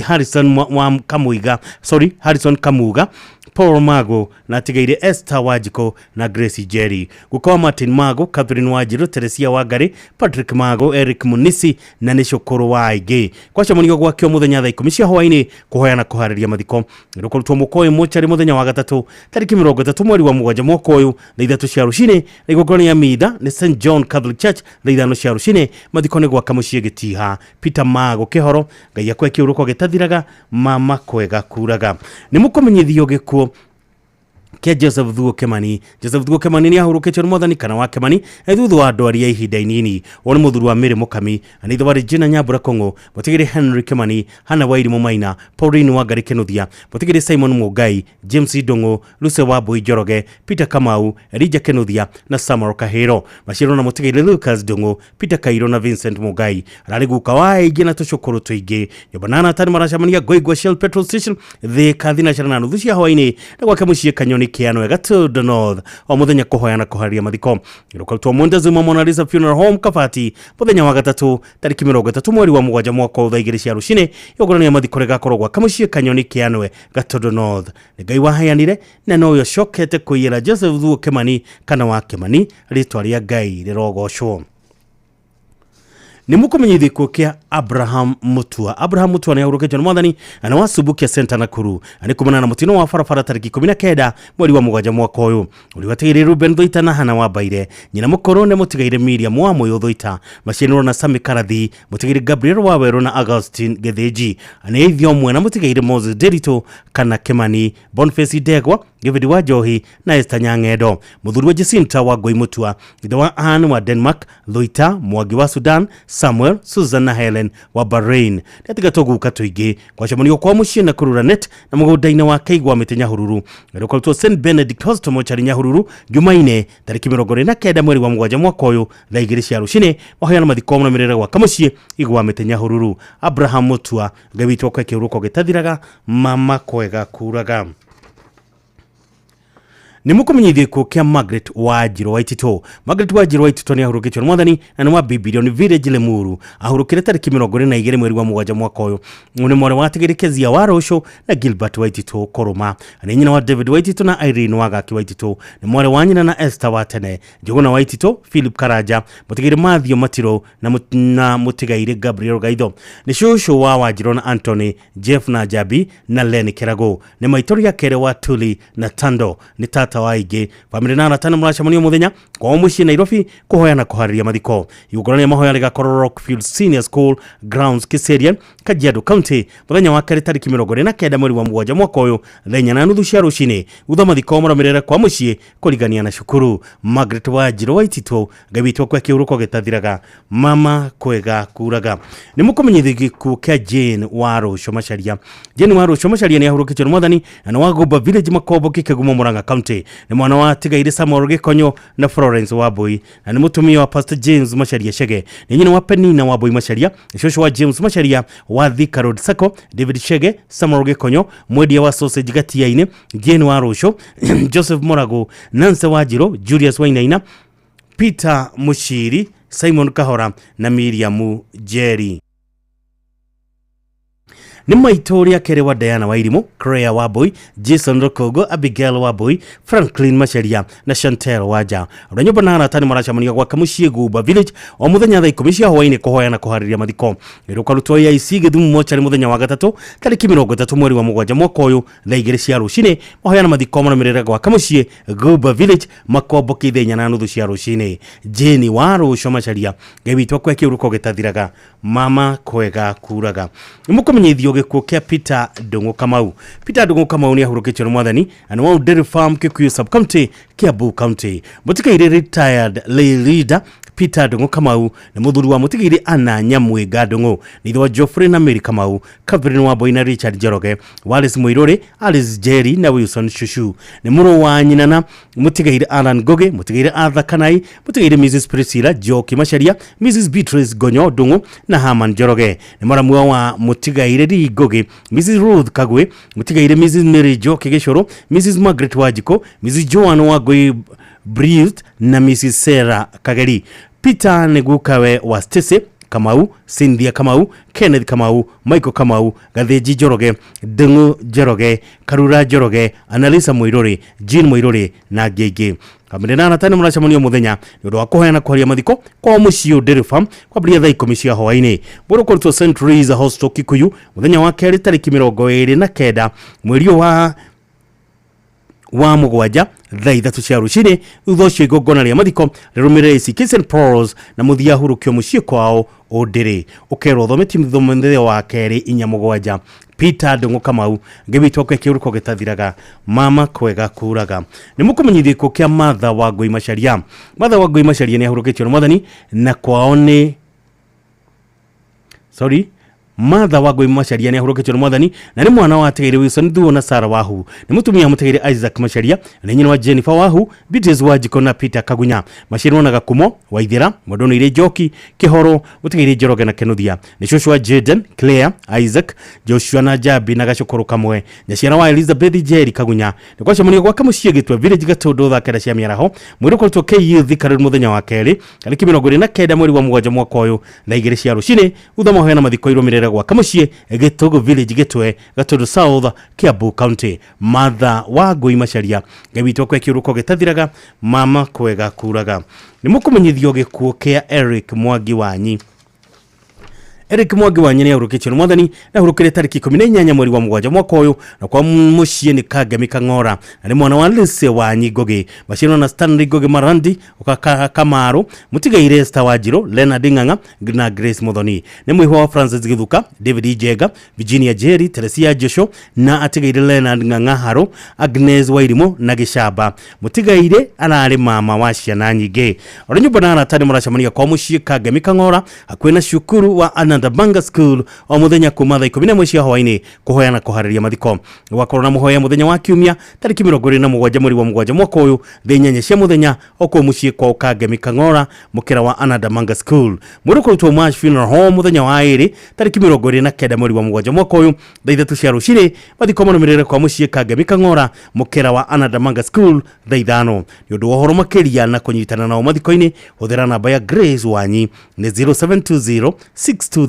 Harrison wa Kamuiga, sorry Harrison Kamuga, Paul Mago na Tigĩrĩ Esther Wanjikũ na Grace Njeri. Guka wa Martin Mago, Catherine Wanjirũ, Teresia Wangari, Patrick Mago, Eric Munisi na nĩ cũkũrũ wa aingĩ. Kwacemanio gwakĩo mũthenya thaa 10 cia hwaĩ-inĩ kũhoya kũharĩria mathiko. Rũkorutwo mũkoĩ mochari mũthenya wa gatatũ tarĩki 30 mweri wa 7 mwaka ũyũ thaa 3 cia rũcinĩ, na igongona rĩa mitha nĩ St John Catholic Church thaa 5 cia rũcinĩ. Mathiko nĩ gwaka mũciĩ Gĩtiha. Peter Mago Kĩhoro, Ngai akwe kĩhurũko gĩtathiraga, mama kwega kuraga. Nĩ mũkũmenyithio gĩkuũ kĩa Joseph Thuo Kimani. Joseph Thuo Kimani nĩ ahurũkĩtio nĩ mwathani kana wa Kimani thutha wa ndwari ya ihinda inini. Ũyũ nĩ mũthuri wa Mary Mũkami, na ithe wa Regina Nyambura Kong'o, mũtigĩrĩ Henry Kimani, Hannah Wairimũ Maina, Pauline Wangari Kĩnuthia, mũtigĩrĩ Simon Mũngai, James Ndung'u, Lucy Wambui Njoroge, Peter Kamau, Elijah Kĩnuthia na Samuel Kahĩro. Maciarwo na mũtigĩrĩ Lucas Ndung'u, Peter Kairo na Vincent Mũngai. Ararĩ guka wa aingĩ na tũcũkũrũ tũingĩ. Nyũmba na Nathan maracemania Ngoingwa Shell Petrol Station Thika 4:30 cia hwaĩ-inĩ na gwake mũciĩ Kanyoni Kanyoni Kĩanwe Gatũndũ North o mũthenya kũhoya na kũharĩria mathiko. Rũkarutwo Montezuma Mona Lisa Funeral Home Kabati mũthenya wa gatatũ tarĩki 30 mweri wa 7 mwaka wa 2:00 cia rũcinĩ. Igongona rĩa mathiko rĩgakorwo gwa Kamũciĩ Kanyoni Kĩanwe Gatũndũ North. Nĩ Ngai waheanire na nowe ũcokete kũiyĩra Joseph Thuo Kĩmani kana wa Kĩmani, rĩtwa rĩa Ngai rĩrogocwo. Nĩ mũkũmenyithia gĩkuũ kĩa Abraham Mutua. Abraham Mutua nĩ ahurũkĩtio nĩ mwathani na nĩ wa Subukia Center Nakuru. Na nĩ kumana na mũtino wa barabara tarĩki 19 mweri wa 7 mwaka ũyũ. Ũrĩa watigĩire Ruben Thoita na Hana wa Mbaire. Nyina mũkũrũ nĩ mũtigaire Miriam wa Mũyũ Thoita. Macianĩrwo na Sami Karathi, mũtigaire Gabriel wa Werũ na Augustine Gĩthĩnji. Nĩ ithe ũmwe na mũtigaire Moses Nderitu kana Kĩmani, Boniface Ndegwa, David wa Njohi na Esther Nyang'endo. Mũthuri wa Jacinta wa Ngoi Mutua, ithe wa Anne wa Denmark, Thoita Mwangi wa Sudan, Samuel, Susan na Helen wa Bahrain. Nĩatigatwo guka tũingĩ gwacemanio kwa mũciĩ na kũrura net na mũgũnda-inĩ wa Keigwa mĩtĩ Nyahururu. Rũkarutwo St Benedict Hospital mochari Nyahururu Jumaine tarĩki 29 mweri wa 7 mwaka ũyũ thaa 2 cia rũcinĩ. Mahoya mathiko mũrũmĩrĩre gwa Kamũciĩ Igwa mĩtĩ Nyahururu. Abraham Mutua, Ngai witũ akwe kĩhurũko gĩtathiraga, mama kwega kuraga. Nĩ mũkũmenyithia gĩkuũ kĩa Margaret Wanjirũ Waititũ. Margaret Wanjirũ Waititũ nĩ ahurũkĩtio nĩ mwathani na nĩ wa Bibilioni Village Limuru. Ahurũkire tarĩki 22 mweri wa 7 mwaka ũyũ. Nĩ mwarĩ wa Tigĩrĩ Kezia wa Rũcũ na Gilbert Waititũ Kũrũma. Nĩ nyina wa David Waititũ na Irene Wagaki Waititũ. Nĩ mwarĩ wa nyina na Esther wa tene, Njũgũna Waititũ, Philip Karanja, mũtigairĩ Mathew Matirũ na mũtigairĩ Gabriel Gaitho. Nĩ cũcũ wa Wanjirũ na Anthony, Jeff na Jabi na Len Kĩragũ. Nĩ maitũ rĩa kerĩ wa Tuli na Tando. Nĩ tata wa aingĩ. Bamĩrĩ na arata nĩ mũracemanio mũthenya kwao mũciĩ Nairobi kũhoya na kũharĩria mathiko. Igongona rĩa mahoya rĩgakorwo Rockfield Senior School Grounds Kiserian, Kajiado County mũthenya wa kerĩ tarĩki 29 mweri wa 7 mwaka ũyũ thaa 4:30 cia rũcinĩ. Thutha mathiko marũmĩrĩre kwa mũciĩ kũrigania na cukuru. Margaret Wanjirũ Waititũ, Ngai witũ akwe kĩhurũko gĩtathiraga, mama kwega kuraga. Nĩ mũkũmenyithia gĩkuũ kĩa Jane wa Rũcũ Macharia. Jane wa Rũcũ Macharia nĩ ahurũkĩtio nĩ mwathani na nĩ wa Gũmba Village Makombo Kĩkĩgumo Murang'a County. Nĩ mwana wa Tigaire Samuel Gĩkonyo na Florence Wambui na nĩ mũtumia wa Pastor James Macharia Chege. Nĩ nyina wa Penina Wambui Macharia, cũcũ wa James Macharia wa Thika Road Sacco, David Chege, Samuel Gĩkonyo, mwendia wa sausage Gatia-inĩ, Jane wa Rũcũ, Joseph Morago, Nancy Wanjirũ, Julius Wainaina, Peter Mushiri, Simon Kahora na Miriam Jerry. Nĩ maitũ rĩa kerĩ wa Diana Wairimu, Claire Wambui, Jason Rokogo, Abigail Wambui, Franklin Macharia na Chantel Wanja. Arĩa nyũmba na arata nĩ maracemania gwa Kamũciĩ Gũmba Village o mũthenya thaa 10 cia hwaĩ-inĩ kũhoya na kũharĩria mathiko. Rũkarutwo AIC Gĩthumo mochari mũthenya wa gatatũ tarĩki 30 mweri wa 7 mwaka ũyũ thaa 2 cia rũcinĩ. Mahoya na mathiko marũmĩrĩre gwa Kamũciĩ Gũmba Village Makombo thaa 4:30 cia rũcinĩ. Jane wa Rũcũ Macharia, Ngai witũ akwe kĩhurũko gĩtathiraga, mama kwega kuraga. Nĩ mũkũmenyithio gĩkuũ kĩa Peter Ndung'u Kamau. Peter Ndung'u Kamau nĩ ahurũkĩtio nĩ mwathani na nĩ wa Dairy Farm Kikuyu Sub-County, Kiambu County. Mũtigairĩ retired lay leader Peter Ndung'u Kamau nĩ mũthuri wa mũtigairĩ Anna Nyamwĩga Ndung'u. Nĩ ithe wa Geoffrey na Mary Kamau, Catherine Wambui na Richard Njoroge, Wallace Mũirũrĩ, Alice Jerry na Wilson Shushu. Nĩ mũrũ wa nyina na mũtigairĩ Alan Ngugi, mũtigairĩ Arthur Kanai, mũtigairĩ Mrs Priscilla Njoki Macharia, Mrs Beatrice Gonyo Ndung'u na Herman Njoroge. Nĩ mũramua wa mũtigairĩ Lee Ngugi, Mrs Ruth Kagwe, mũtigairĩ Mrs Mary Njoki Gĩcũrũ, Mrs Margaret Wanjikũ, Mrs Joan Wangui Briest na Mrs Sarah Kageri. Peter nĩ gukawe wa Stacy Kamau, Cynthia Kamau, Kenneth Kamau, Michael Kamau, Gathĩnji Njoroge, Ndung'u Njoroge, Karura Njoroge, Annalisa Mũirũrĩ, Jean Mũirũrĩ na angĩ aingĩ. Bamĩrĩ na arata nĩ mũracemanio mũthenya nĩ ũndũ wa kũheana kũharia mathiko kwao mũciĩ Dairy Farm kwambĩrĩria thaa 10 cia hwaĩ-inĩ. Mwĩrĩ ũkũrutwo St Teresa Hostel Kikuyu mũthenya wa kerĩ tarĩki 29 mweri wa 7 thaa 3 cia rũcinĩ. Thutha ũcio igongona rĩa mathiko rĩrũmĩrĩre ACK St Paul's na mũthia hurũkio mũciĩ kwao Ũndĩrĩ. Ũkerwo ũthome mũthenya wa kerĩ 4:7. Peter Ndung'u Kamau, Ngai witũ akwe kĩhurũko gĩtathiraga, mama kwega kuraga. Nĩ mũkũmenyithio gĩkuũ kĩa Martha Wangui Macharia. Martha Wangui Macharia nĩ ahurũkĩtio nĩ mwathani na kwao nĩ sorry Martha Wangui Macharia nĩ ahurũkĩtio nĩ mwathani na nĩ mwana wa Atigĩrĩ Wilson Thuo na Sarah Wahu. Nĩ mũtumia Mũtigĩrĩ Isaac Macharia na nĩ nyina wa Jennifer Wahu, Beatrice Wanjikũ na Peter Kagunya. Maciarwo na Gakumo, Waithĩra, Mwendonĩire Njoki, Kĩhoro, Mũtigĩrĩ Njoroge na Kĩnuthia. Nĩ cũcũ wa Jaden, Claire, Isaac, Joshua na Jambi na gacũkũrũ kamwe. Nyaciara wa Elizabeth Njeri Kagunya. Nĩ gwacemanio gwake mũciĩ Gĩtwe Village Gatũndũ thaa 9 cia mĩaraho. Mwĩrĩ ũkoretwo KU Thika Road mũthenya wa kerĩ tarĩki 29 mweri wa 7 mwaka ũyũ thaa 2 cia rũcinĩ thutha mahoya na mathiko irũmĩrĩre gwake mũciĩ Gĩtũgũ Village Gĩtwe Gatũndũ South Kiambu County. Martha Wangui Macharia, Ngai witũ akwe kĩũrũko gĩtathiraga, mama kwega kuraga. Nĩ mũkũmenyithio gĩkuũ kĩa Eric Mwangi Wanyi. Eric Mwangi Wanyi nĩ ahurũkĩtio nĩ mwathani na ahurũkire tarĩki 18 mweri wa 7 mwaka ũyũ na kwa mũciĩ nĩ Kangemi Kang'ora na nĩ mwana wa Lise Wanyi Ngugi. Maciarwo na Stanley Ngugi Marandi Kamaru, Mũtigaire Esther Wanjirũ, Leonard Ng'ang'a na Grace Muthoni. Nĩ mũihwa wa Francis Githuka, David Njenga, Virginia Jerry, Teresia Joshua na atigaire Leonard Ng'ang'a Haro, Agnes Wairimu na Gĩcamba. Mũtigaire ararĩ mama wa ciana nyingĩ. Oro nyũmba na arata nĩ maracemania kwa mũciĩ Kangemi Kang'ora hakuhĩ na cukuru wa Ananda Banga School o muthenya kuma thaa 11 cia hwaini kuhoya na kuharĩria mathiko. Gwakorwo na muhoya muthenya wa kiumia tarĩki 27 mweri wa 7 mwaka ũyũ thaa 8 cia muthenya o kũu mũciĩ kwa Kangemi Kang'ora mũkĩra wa Ananda Manga School. Mwĩrĩ ũkũrutwo Mash Funeral Home muthenya wa ĩrĩ tarĩki 29 mweri wa 7 mwaka ũyũ thaa 3 cia rũcinĩ. Mathiko marũmĩrĩre kwa mũciĩ Kangemi Kang'ora mũkĩra wa Ananda Manga School thaa 5. Nĩ ũndũ wa ũhoro makĩria na kũnyitana nao mathiko-inĩ hũthĩra namba ya Grace Wanyi nĩ 0720 623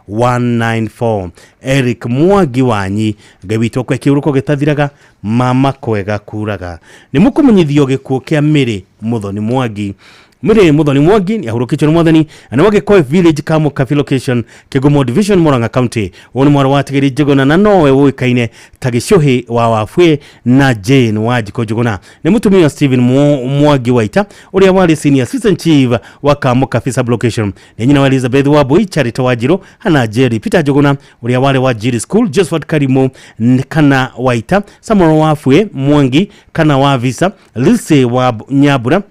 194. Eric Mwangi Wanyi, Ngai witũ akwe kĩũrũko gĩtathiraga, mama kwega kuraga. Nĩ mũkũmenyithio gĩkuũ kĩa Mary Muthoni Mwangi. Mary Muthoni Mwangi nĩ ahurũkĩtio nĩ mwathani na nĩ wa Gĩkoe Village Kamukabi Location Kĩgumo Division Murang'a County. Ũyũ nĩ mwarĩ wa Atigĩrĩ Njũgũna na nowe ũĩkaine ta Gĩcũhĩ wa Wabwĩ na Jane Wanjikũ Njũgũna. Nĩ mũtumia wa Stephen Mwangi Waita ũrĩa warĩ Senior Assistant Chief wa Kamukabi Sub-Location. Nĩ nyina wa Elizabeth Wambui, Charity Wanjirũ, Hannah Njeri, Peter Njũgũna ũrĩa warĩ wa Njiri School, Josephat Karimu kana Waita, Samuel Wabwĩ Mwangi kana wa Visa, Lucy wa Nyambura,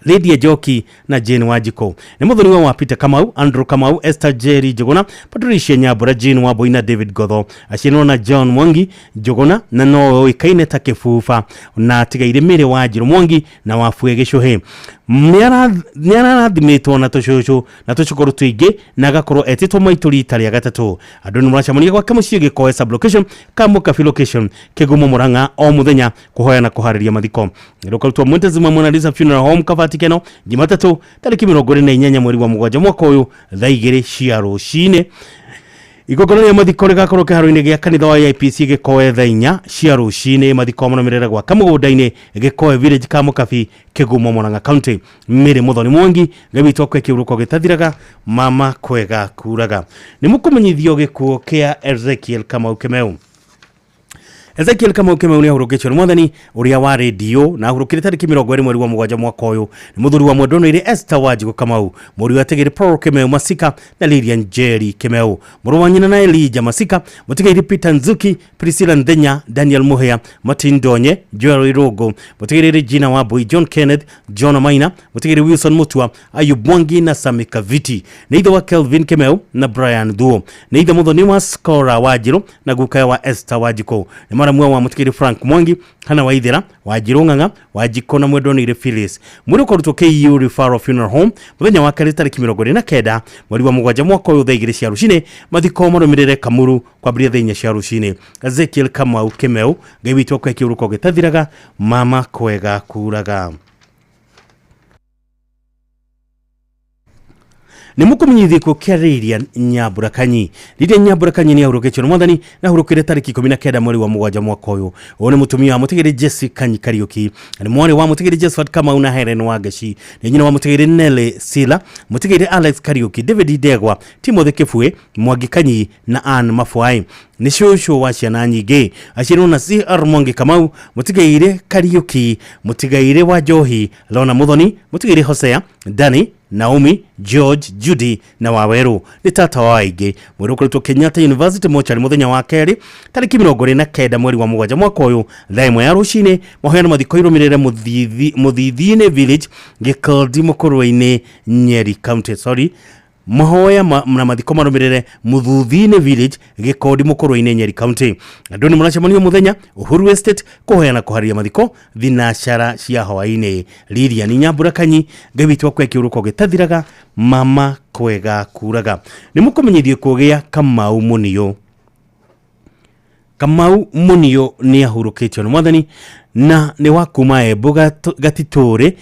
Lydia Njoki na Jane Wanjikũ. Nĩ mũthoniwa wa Peter Kamau, Andrew Kamau, Esther Jerry Njũgũna, Patricia Nyambura, Jane Wambui na David Gotho. Aciarirwo na John Mwangi Njũgũna na no ũĩkaine ta Kĩbuba na atigaire Mary Wanjirũ Mwangi na Wabwĩ Gĩcũhĩ. Nĩ ararathimĩtwo na tũcũcũ na tũcũkũrũ tũingĩ na agakorwo etĩtwo maitũ rita rĩa gatatũ. Andũ nĩ maracemania gwake mũciĩ Gĩkoe Sub-Location Kamukabi Location Kĩgumo Murang'a o mũthenya kũhoya na kũharĩria mathiko. Rũkarutwo Montezuma Mona Lisa Funeral Home Kabati Keno Jumatatu tarĩki 28 mweri wa 7 mwaka ũyũ thaa 2 cia rũcinĩ. Igongona rĩa mathiko rĩgakorwo kĩharo-inĩ gĩa kanitha wa AIPC Gĩkoe thaa 4 cia rũcinĩ. Mathiko marũmĩrĩre gwaka mũgũnda-inĩ Gĩkoe Village Kamukabi Kĩgumo Murang'a County. Mary Muthoni Mwangi, Ngai witũ akwe kĩũrũko gĩtathiraga, mama kwega kuraga. Nĩ mũkũmenyithio gĩkuũ kĩa Ezekiel Kamau Kĩmeu. Ezekiel Kamau Kĩmeu nĩ ahurũkĩtio nĩ mwathani ũrĩa wa rĩndiũ na ahurũkire tarĩki 20 mweri wa 7 mwaka ũyũ. Nĩ mũthuri wa Mwendonĩire Esther Wanjikũ Kamau, mũriũ Atigĩrĩ Paul Kĩmeu Masika na Lilian Njeri Kĩmeu, mũrũ wa nyina na Elijah Masika, mũtigairĩ Peter Nzuki, Priscilla Nthenya, Daniel Muhea, Martin Ndonye, Joel Irũngũ, mũtigairĩ Regina Wambui, John Kenneth, John Maina, mũtigairĩ Wilson Mutua, Ayub Mwangi na Sami Kaviti. Nĩ ithe wa Kelvin Kĩmeu na Brian Thuo. Nĩ ithe mũthoni wa Scora Wanjirũ na guka wa Esther Wanjikũ. Nĩ maramwe wa mũtigĩrĩ Frank Mwangi, Hana Waithĩra, Wanjirũ Ng'ang'a, Wanjikũ na Mwendonĩire Phyllis. Mwĩrĩ ũkarutwo KU Referral Funeral Home mũthenya wa kerĩ tarĩki 29 mweri wa 7 mwaka ũyũ thaa 2 cia rũcinĩ. Mathiko marũmĩrĩre Kamuru kwambĩrĩria thaa 4 cia rũcinĩ. Ezekiel Kamau Kĩmeu, Ngai witũ akwe kĩũrũko gĩtathiraga, mama kwega kuraga. Nĩ mũkũmenyithio gĩkuũ kĩa Lilian Nyambura Kanyi. Lilian Nyambura Kanyi nĩ ahurũkĩtio nĩ mwathani na ahurũkire tarĩki 19 mweri wa 7 mwaka ũyũ. Ũyũ nĩ mũtumia wa mũtigĩrĩ Jesse Kanyi Kariũki, na nĩ mwarĩ wa mũtigĩrĩ Josephat Kamau na Helen Wangeci. Nĩ nyina wa mũtigĩrĩ Nelly Sila, mũtigĩrĩ Alex Kariũki, David Ndegwa, Timothy Kĩbue, Mwangi Kanyi na Ann Mafwai. Nĩ cũcũ wa ciana nyingĩ. Aciarirwo na CR Mwangi Kamau, mũtigaire Kariũki, mũtigaire wa Njohi, Lona Muthoni, mũtigaire Hosea, Dani, Naomi, George, Judy na Waweru. Nĩ tata wa aingĩ. Mwĩrĩ ũkoretwo Kenyatta University mochari mũthenya wa kerĩ tarĩki 29 mweri wa 7 mwaka ũyũ thaa 1 ya rũcinĩ. Mahoya na mathiko irũmĩrĩre Mũthithinĩ Village, Gĩkondi, Mũkũrwe-inĩ, Nyeri County. Sorry, Mahoya na mathiko marũmĩrĩre Muthuthi-inĩ village, Gĩkondi, Mũkũrwe-inĩ, Nyeri County. Andũ nĩ maracemanio mũthenya Uhuru Estate kũhoya na kũharĩria mathiko thinacara cia hwaĩ-inĩ. Lilian Nyambura Kanyi, Ngai witũ akwe kĩũrũko gĩtathiraga, mama kwega kuraga. Nĩ mũkũmenyithio kũgĩa Kamau Munio. Kamau Munio nĩ ahurũkĩtio nĩ mwathani na nĩ wa kuma Embu Gatitũrĩ,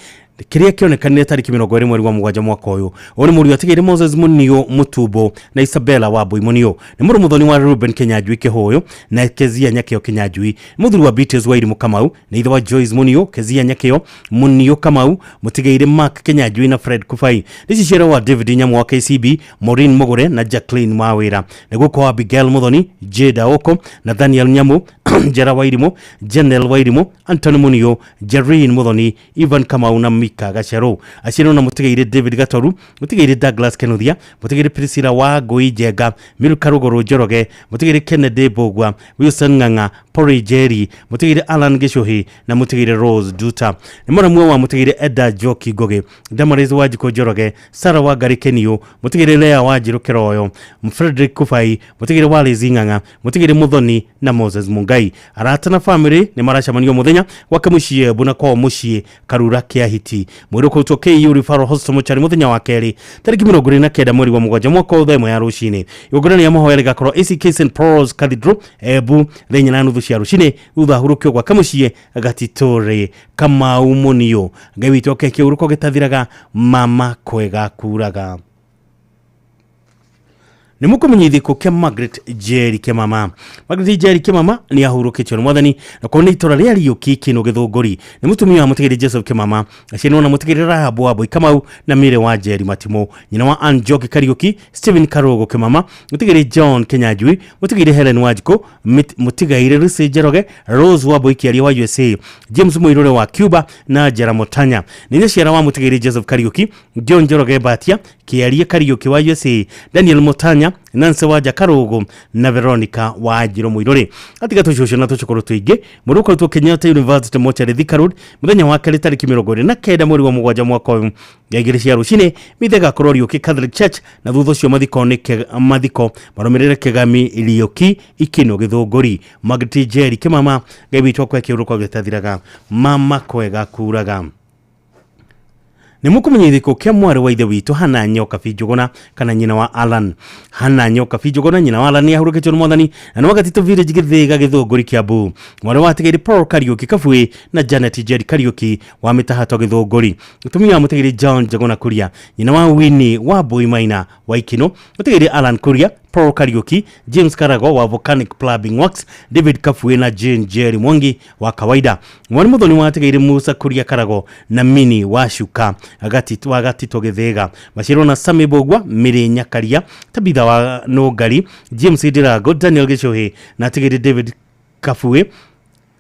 kĩrĩa kĩonekanire tarĩki 20 mweri wa mũgwanja mwaka ũyũ. Ũyũ nĩ mũriũ atigĩire Moses Munio Mũtumbo na Isabella Wambui Munio. Nĩ mũrũ mũthoni wa Ruben Kinyanjui Kĩhũyũ na Kezia Nyakĩo Kinyanjui. Nĩ mũthuri wa Beatrice Wairimu Kamau, nĩ ithe wa Joyce Munio, Kezia Nyakĩo, Munio Kamau, mũtigĩire Mark Kinyanjui na Fred Kubai. Nĩ ciciaro wa David Nyamu wa KCB, Maureen Mugure na Jacqueline Mawĩra. Nĩ guka wa Abigail Muthoni, Jada Oko, Nathaniel Nyamu, Jera Wairimu, Janel Wairimu, Anthony Munio, Jereen Muthoni, Ivan Kamau na Mika Gacheru. Aciarwo na mũtigĩire David Gatoru, mũtigĩire Douglas Kenuthia, mũtigĩire Priscilla wa Ngui Njenga, Milka Ruguru Njoroge, mũtigĩire Kennedy Mbugua, Wilson Ng'ang'a, Pori Jerry, mũtigĩire Alan Gicuhi na mũtigĩire Rose Duta. Nĩ mũramwe wa mũtigĩire Eda Njoki Ngugi, Damaris Wanjikũ Njoroge, Sarah Wangari Kenio, mũtigĩire Lea Wanjiru Kiroyo, Frederick Kubai, mũtigĩire Wallace Ng'ang'a, mũtigĩire Muthoni na Moses Mungai. Arata na family nĩ maracemanio mũthenya gwake mũciĩ Embu na kwao mũciĩ Karura Kĩahiti. Mwĩrĩ ũkũrutwo KU Referral Hospital Mochari mũthenya wa kerĩ tarĩki 29 mweri wa mũgwanja mwaka wa thaa ĩmwe ya rũcinĩ. Igongona rĩa mahoya rĩgakorwo ACK St Paul's Cathedral Embu thaa 4:30 cia rũcinĩ, thutha ahurũkio gwake mũciĩ Gatitũrĩ. Kamau Munio, Ngai witũ oke kĩũrũko gĩtathiraga, mama kwega kuraga. Nĩ mũkũmenyithio kĩa Margaret Njeri Kĩmama. Margaret Njeri Kĩmama nĩ ahurũkĩtio nĩ mwathani na kwa nĩ itũra rĩa Riũki Kĩnũ Gĩthũngũri. Nĩ mũtumia wa mũtigĩrĩ Joseph Kĩmama, aciarirwo na mũtigĩrĩ Rahabu Wambui Kamau na Mary wa Njeri Matimũ, nyina wa Ann Njoki Kariũki, Stephen Karũgũ Kĩmama, mũtigĩrĩ John Kinyanjui, mũtigĩrĩ Helen Wanjikũ, mũtigaire Lucy Njoroge, Rose Wambui Kĩaria wa USA, James Mũirũre wa Cuba na Njera Mũtanya. Nĩ nyaciara wa mũtigĩrĩ Joseph Kariũki, John Njoroge Mbatia, Kĩaria Kariũki wa USA, Daniel Mũtanya, Nancy Wanja Karũgũ na Veronica Wanjiru Mũirũrĩ. Atiga tũcũcũ na tũcũkũrũ tũingĩ, mũrũ ũkoretwo Kenyatta University Mochari Thika Road mũthenya wa kerĩ tarĩki 29 mweri wa mũgwanja mwaka ũyũ thaa 2 cia rũcinĩ. Mitha ĩgakorwo Riũki Catholic Church na thutha ũcio mathiko nĩ mathiko marũmĩrĩre Kĩgami Riũki Ikĩno Gĩthũngũri. Margaret Njeri Kĩmama, Ngai witũ akwe kĩũrũko gĩtathiraga, mama kwega kuraga. Nĩ mũkũmenyithio kĩa mwarĩ wa ithe witũ Hana Nyoka Njuguna kana nyina wa Alan. Hana Nyoka Njuguna nyina wa Alan nĩ ahurũkĩtio nĩ mwathani na nĩ wa Gatitũ Village Gĩthĩga Gĩthũngũri Kiambu. Mwarĩ wa atigĩri Paul Kariũki Kabui na Janet Njeri Kariũki wa Mĩtahato Gĩthũngũri. Mũtumia wa mũtigĩri John Njuguna Kuria, nyina wa Winnie wa Mbui Maina wa Ikino, mũtigĩri Alan Kuria, Paul Kariuki, James Karago wa Volcanic Plumbing Works, David Kafue na Jane Jerry Mwangi wa kawaida. Mwari muthoni wa atigĩire Musa Kuria Karago na Mini wa Shuka wa Gatito Gĩthĩga. Macirwo na Sami Bogwa, Miri Nyakaria, Tabitha wa Nũngari, James Ndirago, Daniel Gicuhi na atigĩire David Kafue,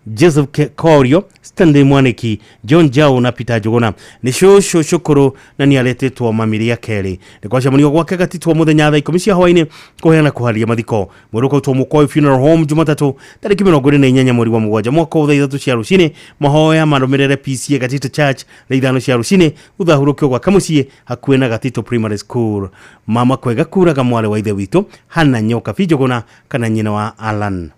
Joseph Korio, Stanley Mwaniki, John Jao na Peter Njuguna. Nĩ cũcũ cũkũrũ na nĩ aretĩtwo mamiri ya kerĩ. Nĩ kwacemanio gwake Gatitũ mũthenya thaa 10 cia hwaĩ-inĩ kũheana kũharia mathiko. Mwĩrĩ ũkarutwo Mũkoi Funeral Home Jumatatũ tarĩki 28 mweri wa mũgwanja mwaka wa thaa 3 cia rũcinĩ. Mahoya marũmĩrĩre PCA Gatitũ Church thaa 5 cia rũcinĩ, thutha ahurũkio gwake mũciĩ hakuhĩ na Gatitũ Primary School. Mama kwega kuraga mwarĩ wa ithe witũ Hana Nyoka Njuguna kana nyina wa Alan.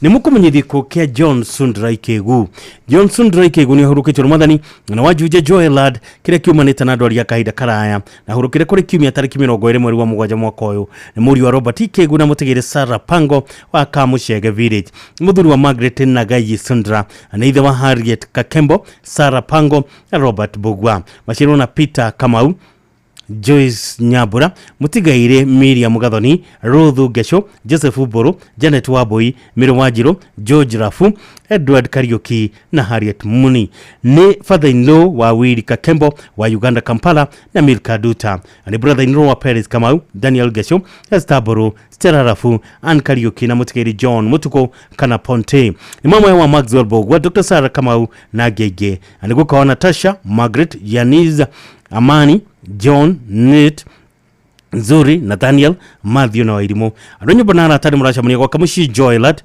Nĩ mũkũmenyithio kĩa John Sundra Ikegu. John Sundra Ikegu nĩ ahurũkĩtio nĩ mwathani na wa Juja Joelad kĩrĩa kiumanĩte na ndwari ya kahinda karaya na ahurũkire kũrĩ kiumia tarĩki 20 mweri wa mũgwanja mwaka ũyũ. Nĩ mũriũ wa Robert Ikegu na mũtigĩrĩ Sarah Pango wa Kamuchege Village. Mũthuri wa Margaret Nagayi Sundra na ithe wa Harriet Kakembo, Sarah Pango na Robert Bugwa. Macirwo na Peter Kamau, Joyce Nyambura, mũtigaire Miriam Gathoni, Ruth Ngesho, Joseph Mburu, Janet Wambui, Mary Wanjiru, George Rafu, Edward Kariuki na Harriet Muni. Nĩ father-in-law wa Willy Kakembo wa Uganda Kampala na Milka Duta. Nĩ brother-in-law wa Paris Kamau, Daniel Gesho, Esther Mburu, Stella Rafu, Ann Kariuki na mũtigaire John Mutuko kana Ponte. Nĩ mama wa Maxwell Bogwa, Dr. Sarah Kamau na Ngenge. Nĩ guka wa Natasha, Margaret, Janice, Amani, John, Nate, Nzuri, Nathaniel, Matthew na Wairimu. Andũ a nyũmba na arata nĩ mũracemania gwaka mũciĩ Joyland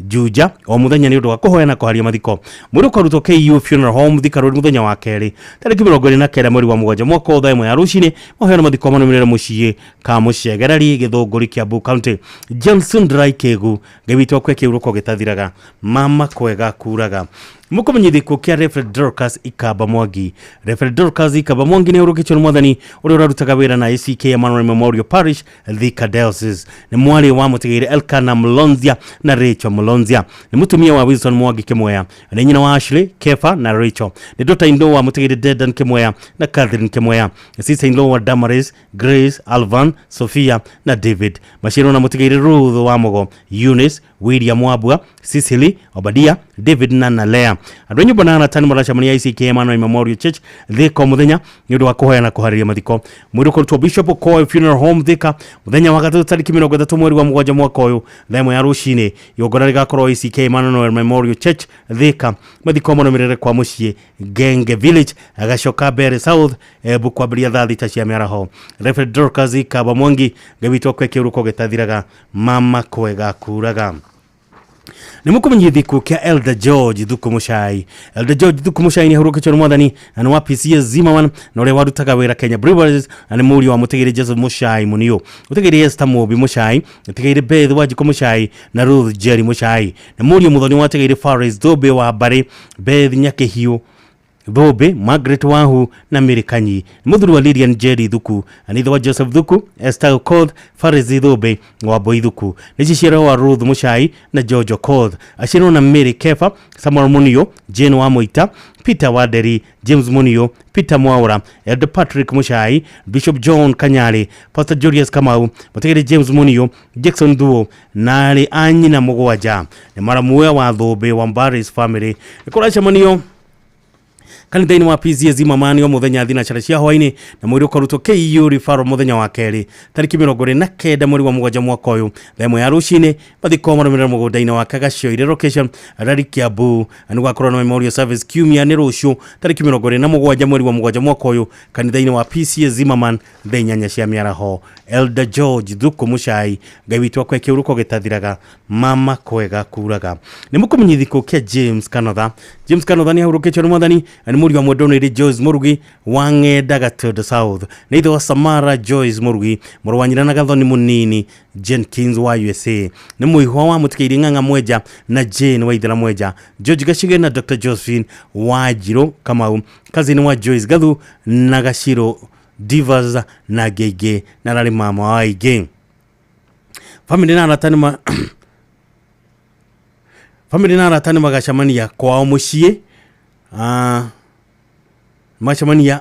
Juja o muthenya ni undu wa kuhoya na kuharia mathiko. Mwiri ukarutwo KU Funeral Home Thika Road muthenya wa keri tariki 29 mweri wa mugwanja mwaka wa 1:00 ya rucini. Mahoya na mathiko manumirire mucii ka mucegereri Githunguri, Kiambu County. Johnson Dry Kegu Ngai witũ akwe kiuruko gitathiraga mama kwega kuraga. Mukumenyithia gĩkuũ kĩa Reverend Dorcas Ikamba Mwangi. Reverend Dorcas Ikamba Mwangi nĩ ũrũkĩtio nĩ mwathani ũrĩa ũrarutaga wĩra na ACK Emmanuel Memorial Parish, Thika Diocese. Nĩ mwarĩ wa mũtigĩire Elkana Mlonzia na Rachel Mlonzia. Nĩ mũtumia wa Wilson Mwangi Kĩmwea. Nĩ nyina wa Ashley, Kefa na Rachel. Nĩ daughter-in-law wa mũtigĩire Dedan Kĩmwea na Catherine Kĩmwea. Nĩ sister-in-law wa Damaris, Grace, Alvan, Sophia na David. Maciarwo na mũtigĩire Ruth wa Mugo, Eunice, William Wabua, Cecily, Obadia, David na Nalea. Andũ a nyũmba na arata nĩ maracemania ICK Emmanuel Memorial Church Thika mũthenya nĩ ũndũ wa kũhoya na kũharĩria mathiko. Mwĩrĩ ũkarutwo Bishop Okoe Funeral Home Thika mũthenya wa gatatũ tarĩki 30 mweri wa mũgwanja mwaka ũyũ thaa 1 ya rũcinĩ. Igongona rĩgakorwo ICK Emmanuel Memorial Church Thika. Mathiko marũmĩrĩre kwa mũciĩ Genge Village, agacoka Mbere South Embu kwambĩrĩria thaa 6 cia mĩaraho. Reverend Dorcas Ikamba Mwangi Ngai witũ akwe kĩũrũko gĩtathiraga mama kwega kuraga. Nĩ mũkũmenyithia gĩkuũ kĩa Elder George Thuku Muchai. Elder George Thuku Muchai nĩ ahurũkĩtio nĩ mwathani na nĩ wa PCA Zimmerman na ũrĩa warutaga wĩra Kenya Breweries na nĩ mũriũ wa mũtigĩrĩ Joseph Muchai Muniu. Mũtigĩrĩ Esther Mũmbi Muchai, mũtigĩrĩ Beth Wanjikũ Muchai na Ruth Jerry Muchai. Nĩ mũriũ mũthoni wa mũtigĩrĩ Faris Thũmbĩ wa Mbarĩ, Beth Nyakĩhiũ Thũmbĩ, Margaret Wahu na Mary Kanyi. Nĩ mũthuri wa Lilian Jerry Thuku, na ithe wa Joseph Thuku, Esther Okoth, Faris Thũmbĩ, Wambui Thuku. Nĩ ciciarwo wa Ruth Muchai na George Okoth. Aciarwo na Mary Kefa, Samuel Munio, Jane wa Moita, Peter Waderi, James Munio, Peter Mwaura, Elder Patrick Muchai, Bishop John Kanyari, Pastor Julius Kamau, mũtigĩrĩ James Munio, Jackson Thuo na arĩ a nyina mũgwanja. Nĩ maramuoya wa Thũmbĩ wa Mbaris family. Nĩ kũracemanio kanitha-inĩ wa PCA Zimmerman o mũthenya thinacara cia hwaĩ-inĩ na mwĩrĩ ũkarutwo KU Referral mũthenya wa kerĩ tarĩki 29 mweri wa mũgwanja mwaka ũyũ thaa 1 ya rũcinĩ. Mathiko marũmĩrĩre mũgũnda-inĩ wa Kagacoire location Rari Kiambu. Na nĩ gũgakorwo na memorial service kiumia nĩ rũciũ tarĩki 27 mweri wa mũgwanja mwaka ũyũ kanitha-inĩ wa PCA Zimmerman thaa 8 cia mĩaraho. Elder George Thuku Muchai Ngai witũ akwe kĩũrũko gĩtathiraga mama kwega kuraga. Nĩ mũkũmenyithia gĩkuũ kĩa James Kanotha. James Kanotha nĩ ahurũkĩtio nĩ mwathani na nĩ mũriũ wa mwendwa Joyce Murugi wa Ng'enda Gatũndũ South. Nĩ ithe wa Samara Joyce Murugi, mũrũ wa nyina na Gathoni mũnini Jenkins wa USA. Nĩ mũihwa wa mũtigĩire Ng'ang'a Mwenja na Jane Waithera Mwenja, George Gachige na Dr. Josephine Wanjirũ Kamau, cousin wa Joyce Gathu na Gaciro Divas na Ngĩingĩ na ararĩ mama wa aingĩ. Famĩlĩ na arata nĩ famĩlĩ na arata nĩ magacemania kwao mũciĩ macemania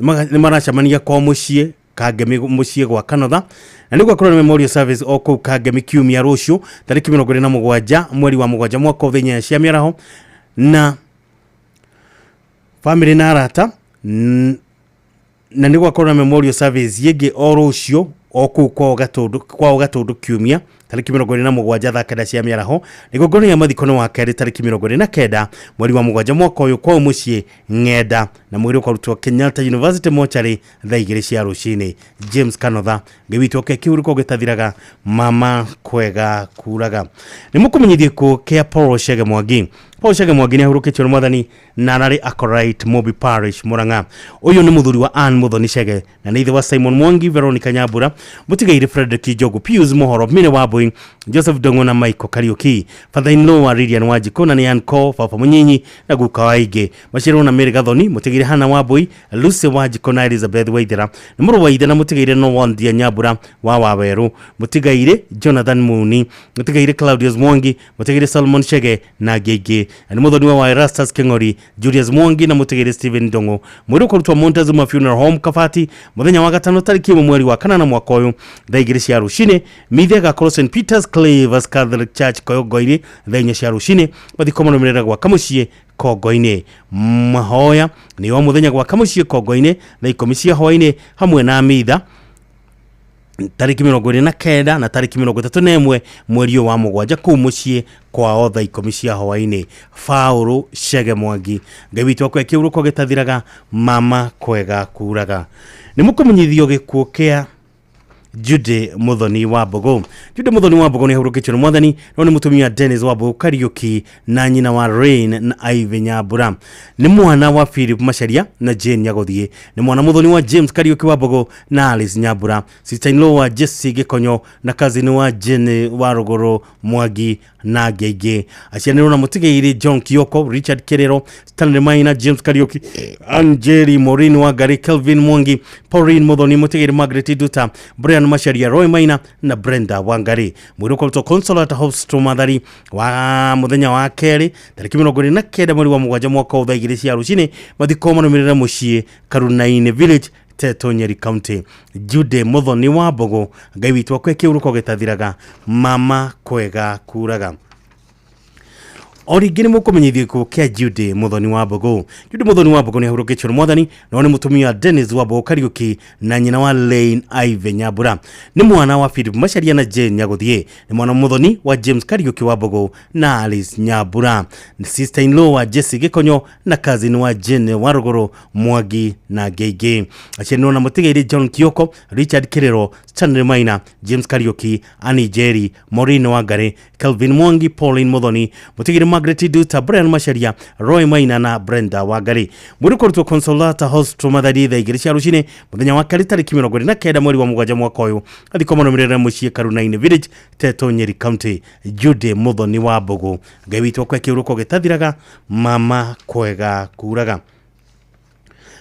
nĩ maracemania kwao mũciĩ Kangemi mũciĩ gwa Kanotha na nĩ gwakorwo na memorial service o kũu Kangemi kiumia rũciũ tarĩki 27 mweri wa mũgwanja mwaka wa 4 cia mĩaraho. Na famĩlĩ na arata na nĩ gwakorwo na memorial service yĩngĩ o rũciũ o kũu kwao Gatũndũ kiumia tarĩki 27 thaa 9 cia mĩaraho. Igongona rĩa mathiko nĩ wa kerĩ tarĩki 29 mweri wa mũgwanja mwaka ũyũ kwao mũciĩ Ng'enda na mwĩrĩ ũkarutwo Kenyatta University mochari thaa 2 cia rũcinĩ. James Kanotha Ngai witũ oke kĩhurũko gĩtathiraga mama kwega kuraga. Nĩ mũkũmenyithia gĩkuũ kĩa Paul Chege Mwangi. Paul Chege Mwangi nĩ ahurũkĩtio nĩ mwathani na ararĩ Acolyte Mobi Parish Murang'a. Ũyũ nĩ mũthuri wa Ann Muthoni Chege na nĩ ithe wa Simon Mwangi, Veronica Nyambura, mũtigairĩ Frederick Njogu, Pius Mohoro, Mine Wambui, Joseph Dongo na Michael Kariuki. Father-in-law wa Lilian Wanjikũ na nĩ Anko baba mũnyinyi na guka wa aingĩ. Maciarwo na Mary Gathoni, mũtigĩire Hannah Wambui, Lucy Wanjikũ na Elizabeth Waithera. Nĩ mũrũ wa ithe na mũtigairĩ Nowandia Nyambura wa Wawerũ, mũtigairĩ Jonathan Muni, mũtigairĩ Claudius Mwangi, mũtigairĩ Solomon Chege na angĩ aingĩ. Na nĩ mũthoni wa Erastus Keng'ori, Julius Mwangi na mũtigĩrĩ Stephen Ndong'o. Mwĩrĩ ũkarutwo Montezuma Funeral Home Kabati mũthenya wa gatano tarĩki 1 mweri wa kanana mwaka ũyũ thaa 2 cia rũcinĩ. Mitha ĩgakorwo St Peter's Clavers Catholic Church Koyongo-inĩ thaa 4 cia rũcinĩ. Mathiko marũmĩrĩre gwa Kamũciĩ Kongo-inĩ. Mahoya nĩ o mũthenya gwa Kamũciĩ Kongo-inĩ thaa 10 cia hwaĩ-inĩ hamwe na mitha tarĩki 29 na tarĩki 31 mweri ũyũ wa mũgwanja kũu mũciĩ kwao thaa 10 cia hwaĩ-inĩ. Paul Chege Mwangi Ngai witũ akwe kĩhurũko gĩtathiraga mama kwega kuraga. Nĩ mũkũmenyithio gĩkuũ kĩa Jude Muthoni wa Mbogo. Jude Muthoni wa Mbogo nĩ ahurũkĩtio nĩ mwathani, no nĩ mũtumia Dennis wa Mbogo Kariuki na nyina wa Rain na Ivy Nyambura. Nĩ mwana wa Philip Macharia na Jane Nyagothie. Nĩ mwana Muthoni wa James Kariuki wa Mbogo na Alice Nyambura. Sister in law wa Jesse Gikonyo na cousin wa Jane wa Ruguru Mwangi na Ngenge. Aciaranĩirwo na mũtigairĩ John Kioko, Richard Kerero, Stanley Maina, James Kariuki, Angeli Maureen Wangari, Kelvin Mwangi, Pauline Muthoni, mũtigairĩ Margaret Duta, Brian Macharia, Roy Maina na Brenda Wangari. Mwĩrĩ ũkoretwo Consolata Hospital Mathari wa mũthenya wa kerĩ tarĩki 29 mweri wa mũgwanja mwaka wa thaa igĩrĩ cia rũcinĩ. Mathiko marũmĩrĩre mũciĩ Karunaini Village, Teto, Nyeri County. Jude Muthoni wa Mbogo, Ngai witũ akwe kĩhuruko gĩtathiraga, mama kwega kuraga. O rĩngĩ nĩ mũkũmenyithio gĩkuũ kĩa Jude Muthoni wa Mbogo. Jude Muthoni wa Mbogo nĩ ahurũkĩtio nĩ mwathani, no nĩ mũtumia Dennis wa Mbogo Kariuki na nyina wa Lane Ivy Nyambura. Nĩ mwana wa Philip Macharia na Jane Nyagothie. Nĩ mwana Muthoni wa James Kariuki wa Mbogo na Alice Nyambura. Nĩ sister in law wa Jesse Gikonyo na cousin wa Jane wa Ruguru Mwangi na Ngenge. Aciaranĩirwo na mũtigairĩ John Kioko, Richard Kirero, Stanley Maina, James Kariuki, Annie Jerry, Maureen Wangari, Kelvin Mwangi, Pauline Muthoni, mũtigairĩ Margaret Duta, Brian Macharia, Roy Maina na Brenda Wangari. Mwĩrĩ ũkoretwo Consolata Hospital Mathari thaa igĩrĩ cia rũcinĩ mũthenya wa kerĩ tarĩki 29 mweri wa mũgwanja mwaka ũyũ. Mathiko marũmĩrĩre mũciĩ Karunaini Village, Teto, Nyeri County. Jude Muthoni wa Mbogo, Ngai witũ akwe kĩhuruko gĩtathiraga, mama kwega kuraga.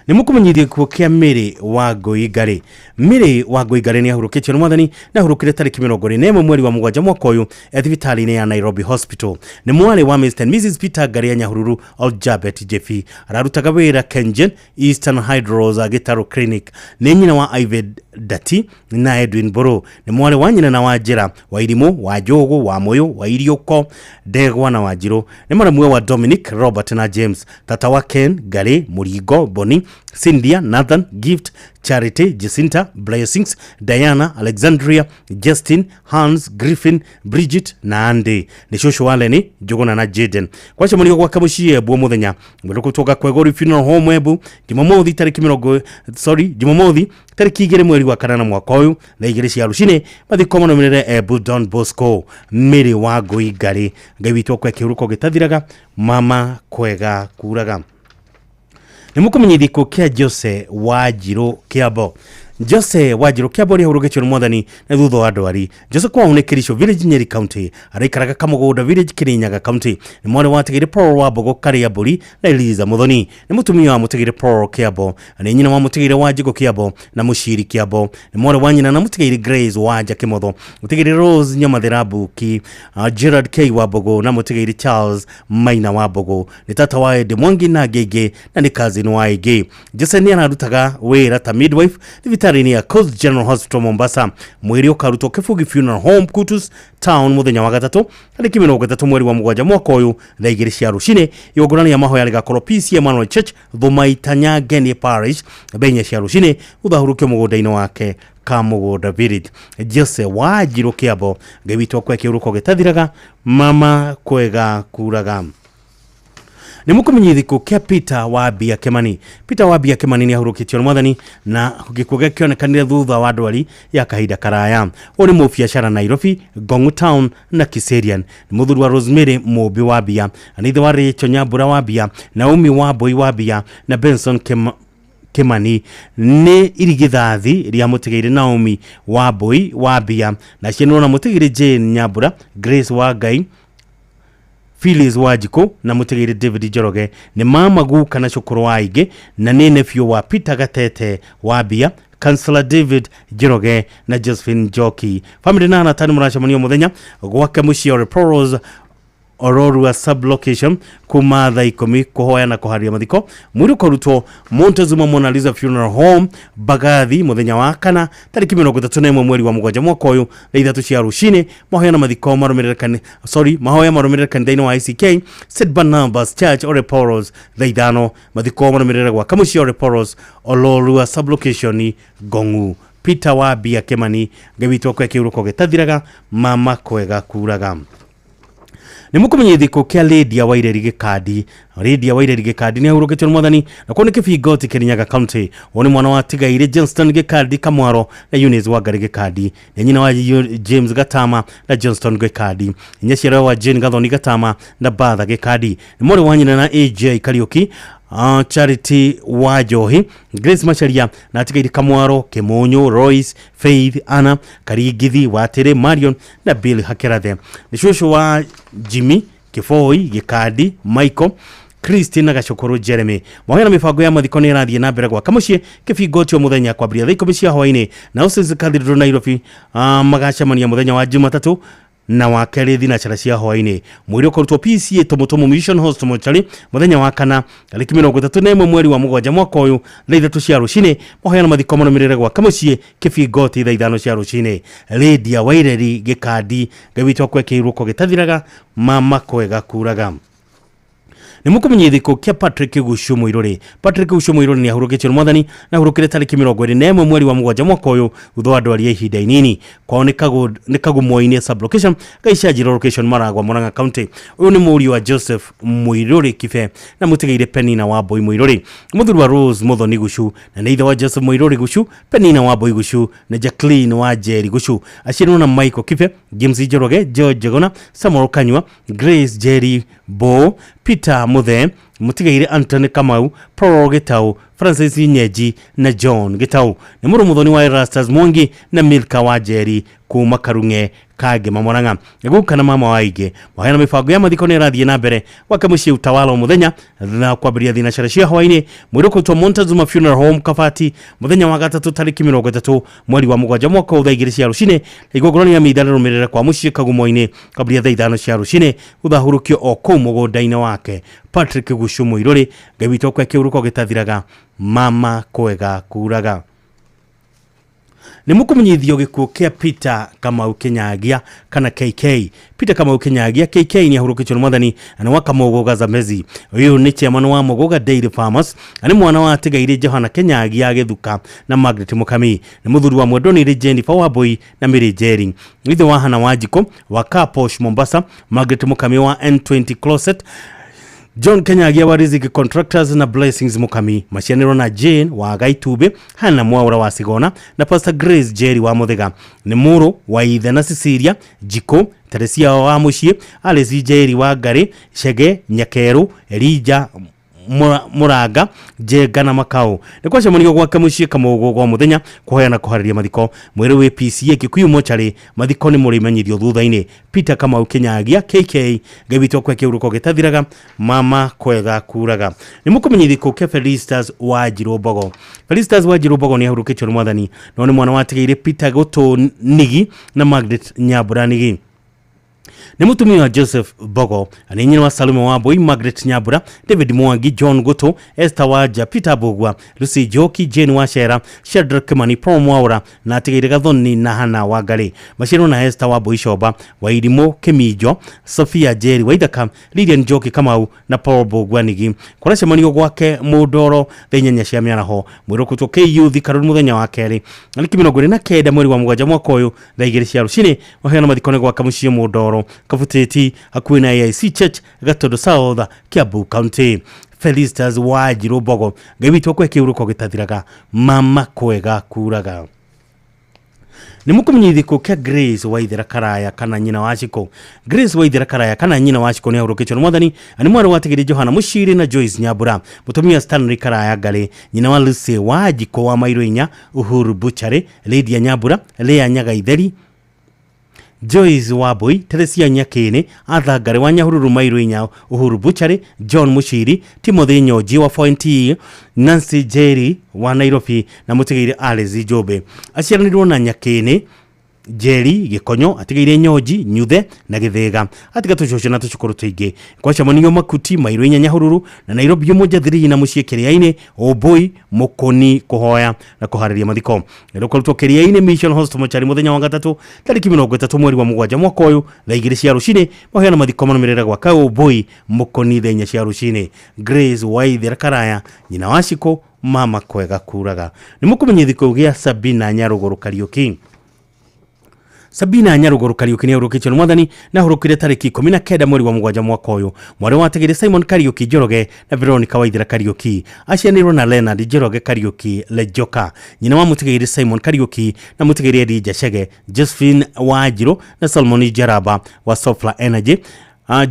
Nĩ mũkũmenyithio gĩkuũ kĩa Mary wa Ngũi. Mary wa Ngũi nĩ ahurũkĩtio nĩ mwathani na ahurũkire tarĩki 21 mweri wa mũgwanja mwaka ũyũ e thibitarĩ-inĩ ya Nairobi Hospital. Nĩ mwarĩ wa Mr and Mrs Peter Ngaria Nyahururu Oljabet Jefi. Ararutaga wĩra Kengen Eastern Hydros Gĩtarũ Clinic. Nĩ nyina wa Ivy Dati na Edwin Boro. Nĩ mwarĩ wa nyina na wa Njĩra, wa Irimũ, wa Njũgũ, wa Mũyũ, wa Iriũko, Ndegwa na Wanjirũ. Nĩ maramwe wa Dominic, Robert na James. Tata wa Ken, Ngari, Mũringo, Boni, Cynthia, Nathan, Gift, Charity, Jacinta, Blessings, Diana, Alexandria, Justin, Hans, Griffin, Bridget na Andy. Nĩ cũcũ wa Lenny, Njũgũna na Jaden. Kwacemanio gwake mũciĩ Embu mũthenya mwĩrĩ gũtoka Kwegori Funeral Home Embu Jumamothi tarĩki 2 mweri wa kanana mwaka ũyũ thaa igĩrĩ cia rũcinĩ. Mathiko marũmĩrĩre Embu Don Bosco. Mary wa Ngũi Ngarĩ, Ngai witũ akwe kĩhuruko gĩtathiraga, mama kwega kuraga. Nĩ mũkũmenyithio gĩkuũ kĩa Jose Wanjirũ Kĩambo. Jose Wanjirũ Kĩambo nĩ ahurũkĩtio nĩ mwathani na thutha wa ndwari. Jose kwao nĩ Kericho Village, Nyeri County. Araikaraga Kamũgũnda Village, Kirinyaga County. Nĩ mwana wa Tigiri Paul wa Mbogo Karia Mbũri na Eliza Muthoni. Nĩ mũtumia wa Mũtigiri Paul Kĩambo. Nĩ nyina wa Mũtigiri Wanjigũ Kĩambo na Mũciri Kĩambo. Nĩ mwana wa nyina na Mũtigiri Grace Wanja Kĩmotho, Mũtigiri Rose Nyamathĩra Mbuki, Gerard K wa Mbogo na Mũtigiri Charles Maina wa Mbogo. Nĩ tata wa Edi Mwangi na Ngenge na nĩ cousin wa Ĩngĩ. Jose nĩ ararutaga wĩra ta midwife thibitarĩ-inĩ ya Coast General Hospital Mombasa. Mwĩrĩ ũkarutwo Kĩbugi Funeral Home Kutus Town mũthenya wa gatatũ tarĩki 30 mweri wa mũgwanja mwaka ũyũ thaa igĩrĩ cia rũcinĩ. Igongona rĩa mahoya rĩgakorwo PC Emmanuel Church Thũmaitanya Ngeni Parish thaa inya cia rũcinĩ, thutha ahurũkio mũgũnda-inĩ wake Kamũgũnda Village. Jose Wanjirũ Kĩambo, Ngai witũ akwe kĩhuruko gĩtathiraga, mama kwega kuraga. Nĩ mũkũmenyithio gĩkuũ kĩa Peter Wambia Kĩmani. Peter Wambia Kĩmani nĩ ahurũkĩtio nĩ mwathani na gĩkuũ gĩake kĩonekanire thutha wa ndwari ya kahinda karaya. Ũyũ nĩ mũbiacara Nairobi, Ngong Town na Kiserian. Nĩ mũthuri wa Rosemary Mũmbi Wambia, na ithe wa Rachel Nyambura Wambia, Naomi Wambui Wambia na Benson Kĩmani. Nĩ irigithathi rĩa mũtigairĩ Naomi Wambui Wambia na cianĩrwo na mũtigairĩ Jane Nyambura, Grace Wangai, Phyllis Wanjikũ na mũtigairĩ David Njoroge. Nĩ mama guka na cũkũrũ wa aingĩ na nĩ nephew wa Peter Gatete Wambia, Councillor David Njoroge na Josephine Njoki. Family na arata nĩ mũracemanio mũthenya gwake mũciĩ Oreporos Ororua sublocation kuma thaa 10 kũhoya na kũharia mathiko. Mwĩrĩ ũkarutwo Montezuma Mona Lisa Funeral Home Mbagathi mũthenya wa kana tarĩki 31 mweri wa mũgwanja mwaka ũyũ thaa ithatũ cia rũcinĩ. Mahoya na mathiko marũmĩrĩre mahoya marũmĩrĩre kanitha-inĩ wa ICK St Barnabas Church Oreporos thaa ithano. Mathiko marũmĩrĩre gwa Kamũciĩ Oreporos Olorua sublocation Ngong'u. Peter Wambia Kĩmani, Ngai witũ akwe kĩhuruko gĩtathiraga, mama kwega kuraga. Nĩ mũkũmenya gĩthiko kĩa Lydia Waireri Gĩkandi. Lydia Waireri Gĩkandi nĩ ahurũkĩtio nĩ mwathani na kuo nĩ Kĩbingoti, Kirinyaga County. Ũyũ nĩ mwana wa Tigaire Johnston Gĩkandi Kamwaro na Eunice Wangari Gĩkandi. Nĩ nyina wa James Gatama na Johnston Gĩkandi. Nyaciara wa Jane Gathoni Gatama na Batha Gĩkandi. Nĩ mwarĩ wa nyina na AJ Kariuki, Charity wa Njohi, Grace Macharia na atigaire Kamwaro, Kimunyu, Royce, Faith, Anna, Karingithi, Watire, Marion na Bill Hakerathe. Nĩ cũcũ wa Jimmy, Kĩboi, Gĩkandi, Michael, Christine na Gacukuru Jeremy. Mwahe na mibango ya mathiko nĩ ĩrathiĩ na mbere gwaka mũciĩ Kĩbingoti o mũthenya kwambĩrĩria thaa 10 cia hwaĩ-inĩ na Austin Cathedral Nairobi. Magacemania mũthenya wa Jumatatũ na wa kerĩ thinacara cia hwaĩ-inĩ. Mwĩrĩ ũkũrutwo PCA Tũmũtũmũ Mission Host Mortuary mũthenya wa kana tarĩki 31 mweri wa mũgwanja mwaka ũyũ thaa 3 cia rũcinĩ. Mahoya mathiko marũmĩrĩre gwaka mũciĩ Kĩbingoti thaa 5 cia rũcinĩ. Lydia Waireri Gĩkandi, Ngai witũ akwe kĩhuruko gĩtathiraga, mama kwega kuraga. Nĩ mũkũmenya gĩthiko kĩa Patrick Gucu Mũirũrĩ. Patrick Gucu Mũirũrĩ nĩ ahurũkĩtio nĩ mwathani na ahurũkire tarĩki 21 mweri wa mũgwanja mwaka ũyũ thutha wa ndwari ya ihinda inini. Kwao nĩ Kagumoinĩ sublocation Gaicanjĩro location Maragwa Murang'a County. Ũyũ nĩ mũriũ wa Joseph Mũirũrĩ Kibe na mũtigaire Penina wa Mbui Mũirũrĩ. Mũthuri wa Rose Muthoni Gucu na nĩ ithe wa Joseph Mũirũrĩ Gucu, Penina wa Mbui Gucu na Jacqueline wa Njeri Gucu. Aciarirwo na Michael Kibe, James Njoroge, George Njuguna, Samuel Kanyua, Grace Njeri Bo, Peter Muthe, mũtigaire Anthony Kamau, Paul Gitau, Francis Nyeji na John Gitau. Nĩ mũrũ mũthoni wa Erastus Mwangi na Milka wa Njeri kuma Karung'e Kangema Murang'a. Guka na mama wa aingĩ. Mahoya na mĩbango ya mathiko nĩ ĩrathiĩ na mbere gwake mũciĩ Utawala o mũthenya na kwambĩrĩria thinacara cia hwaĩ-inĩ. Mwĩrĩ ũkũrutwo Montezuma Funeral Home Kabati mũthenya wa gatatũ tarĩki 30 mweri wa mũgwanja mwaka ũyũ thaa 2 cia rũcinĩ. Igongona rĩa mĩitha rĩrũmĩrĩre kwa mũciĩ Kagumo-inĩ kwambĩrĩria thaa 5 cia rũcinĩ. Gũthahũrũkio o kũu mũgũnda-inĩ wake. Patrick Gucu Mũirũrĩ, Ngai witũ akwe kĩhuruko gĩtathiraga, mama kwega kuraga. Nĩ mũkũmenyithio gĩkuũ kĩa Peter Kamau Kinyagia kana KK. Peter Kamau Kinyagia KK nĩ ahurũkĩtio nĩ mwathani na nĩ wa Kamũgũga Zambezi. Ũyũ nĩ chairman wa Mũgũga Dairy Farmers na nĩ mwana wa Atigaire Johana Kinyagia Gĩthuka na Margaret Mũkami. Nĩ mũthuri wa Mwendonire Jennifer Wambui na Mary Njeri. Ithe wa Hana Wanjikũ wa Carposh Mombasa, Margaret Mũkami wa N20 Closet, John Kenyagia wa Riziki Contractors na Blessings Mukami. Macianĩrwo na Jane wa Gaitube, Hannah Mwaura wa Sigona na Pastor Grace Jerry wa Muthega. Nĩ mũrũ wa ithe na Cecilia Jiko, Teresia wa Mũciĩ, Alice Jerry wa Ngarĩ, Chege Nyakeru, Elijah Muranga, Njenga na Makau. Nĩ kwacemanio gwake mũciĩ Kamũgũ gwa mũthenya kũhoya na kũharĩria mathiko. Mwĩrĩ wĩ PCA Kikuyu mochari, mathiko nĩ mũrĩmenyithio thutha-inĩ. Peter Kamau Kinyagia KK, Ngai witũ akwe kĩhuruko gĩtathiraga, mama kwega kuraga. Nĩ mũkũmenya gĩthiko kĩa Felicitas Wanjirũ Mbogo. Felicitas Wanjirũ Mbogo nĩ ahurũkĩtio nĩ mwathani no nĩ mwana watigĩire Peter Gũtũ Nigi na Margaret Nyambura Nigi. Nĩ mũtumia wa Joseph Mbogo, nĩ nyina wa Salome Wambui, Margaret Nyambura, David Mwangi, John Gũtũ, Esther Wanja, Peter Mbugua, Lucy Njoki, Jane Wachera, Shadrack Kimani, Paul Mwaura na atigaire Gathoni na Hannah Wangari. Maciarwo na Esther Wambui Coba, Wairimũ Kĩminjo, Sophia Njeri Waithaka, Lilian Njoki Kamau na Paul Mbugua Nigi. Kũracemanio gwake Mũndoro thaa 8 cia mĩaraho. Mwĩrĩ ũkũrutwo KU Thika Road mũthenya wa kerĩ tarĩki 29 mweri wa mũgwanja mwaka ũyũ thaa 2 cia rũcinĩ. Mahoya mathiko nĩ gwaka mũciĩ Mũndoro Kabuteti hakuhĩ na AIC Church Gatondo South, Kiambu County. Felicitas Wanjirũ Mbogo, Ngai witũ akwe kĩhuruko gĩtathiraga, mama kwega kuraga. Nĩ mũkũmenya gĩthiko kĩa Grace Waithera Karaya kana nyina wa Shiko. Grace Waithera Karaya kana nyina wa Shiko nĩ ahurũkĩtio nĩ mwathani na nĩ mwarĩ wa Tigiri Johana Mũciri na Joyce Nyambura. Mũtumia Stanley Karaya Ngarĩ, nyina wa Lucy Wanjikũ wa Mairũ inya, Uhuru Butchery, Lydia Nyambura, Lea Nyagaitheri, Joyce Wambui, Teresia Nyakĩnĩ, Arthur Ngarĩ wa Nyahururu Mairũ inya, Uhuru Butchery, John Mũciri, Timothy Nyoji wa Point, Nancy Njeri wa Nairobi na mũtigaire Alice Njũmbĩ. Aciaranĩirwo na Nyakĩnĩ Njeri Gĩkonyo, atigaire Nyoji, Nyuthe na Gĩthĩga. Atiga tũcũcũ na tũcũkũrũ tũingĩ. Kwacemanio Makuti Mairũ inya Nyahururu na Nairobi Mũnjathiri na mũciĩ Kĩrĩa-inĩ Ũmbũi Mũkũni kũhoya na kũharĩria mathiko. Rũkarutwo Kĩrĩa-inĩ Mission Host Mochari mũthenya wa gatatũ tarĩki 30 mweri wa mũgwanja mwaka ũyũ thaa 2 cia rũcinĩ. Mahoya na mathiko marũmĩrĩre gwaka Ũmbũi Mũkũni thaa 4 cia rũcinĩ. Grace Waithera Karaya, nyina wa Shiko, mama kwega kuraga. Nĩ mũkũmenya gĩthiko gĩa Sabina Nyarũgũrũ Kariũki. Sabina Nyaruguru Kariuki nĩ ahurũkĩtio nĩ mwathani na ahurũkire tarĩki 19 mweri wa mũgwanja mwaka ũyũ. Mwarĩ wa Tegere Simon Kariuki Njoroge na Veronica Waithera Kariuki acianĩirwo na Leonard Njoroge Kariuki Lejoka, nyina wa Mũtigĩrĩ Simon Kariuki na Mũtigĩrĩ Elijah Chege, Josephine Wanjiru na Solomon Jaraba wa Sofla Energy,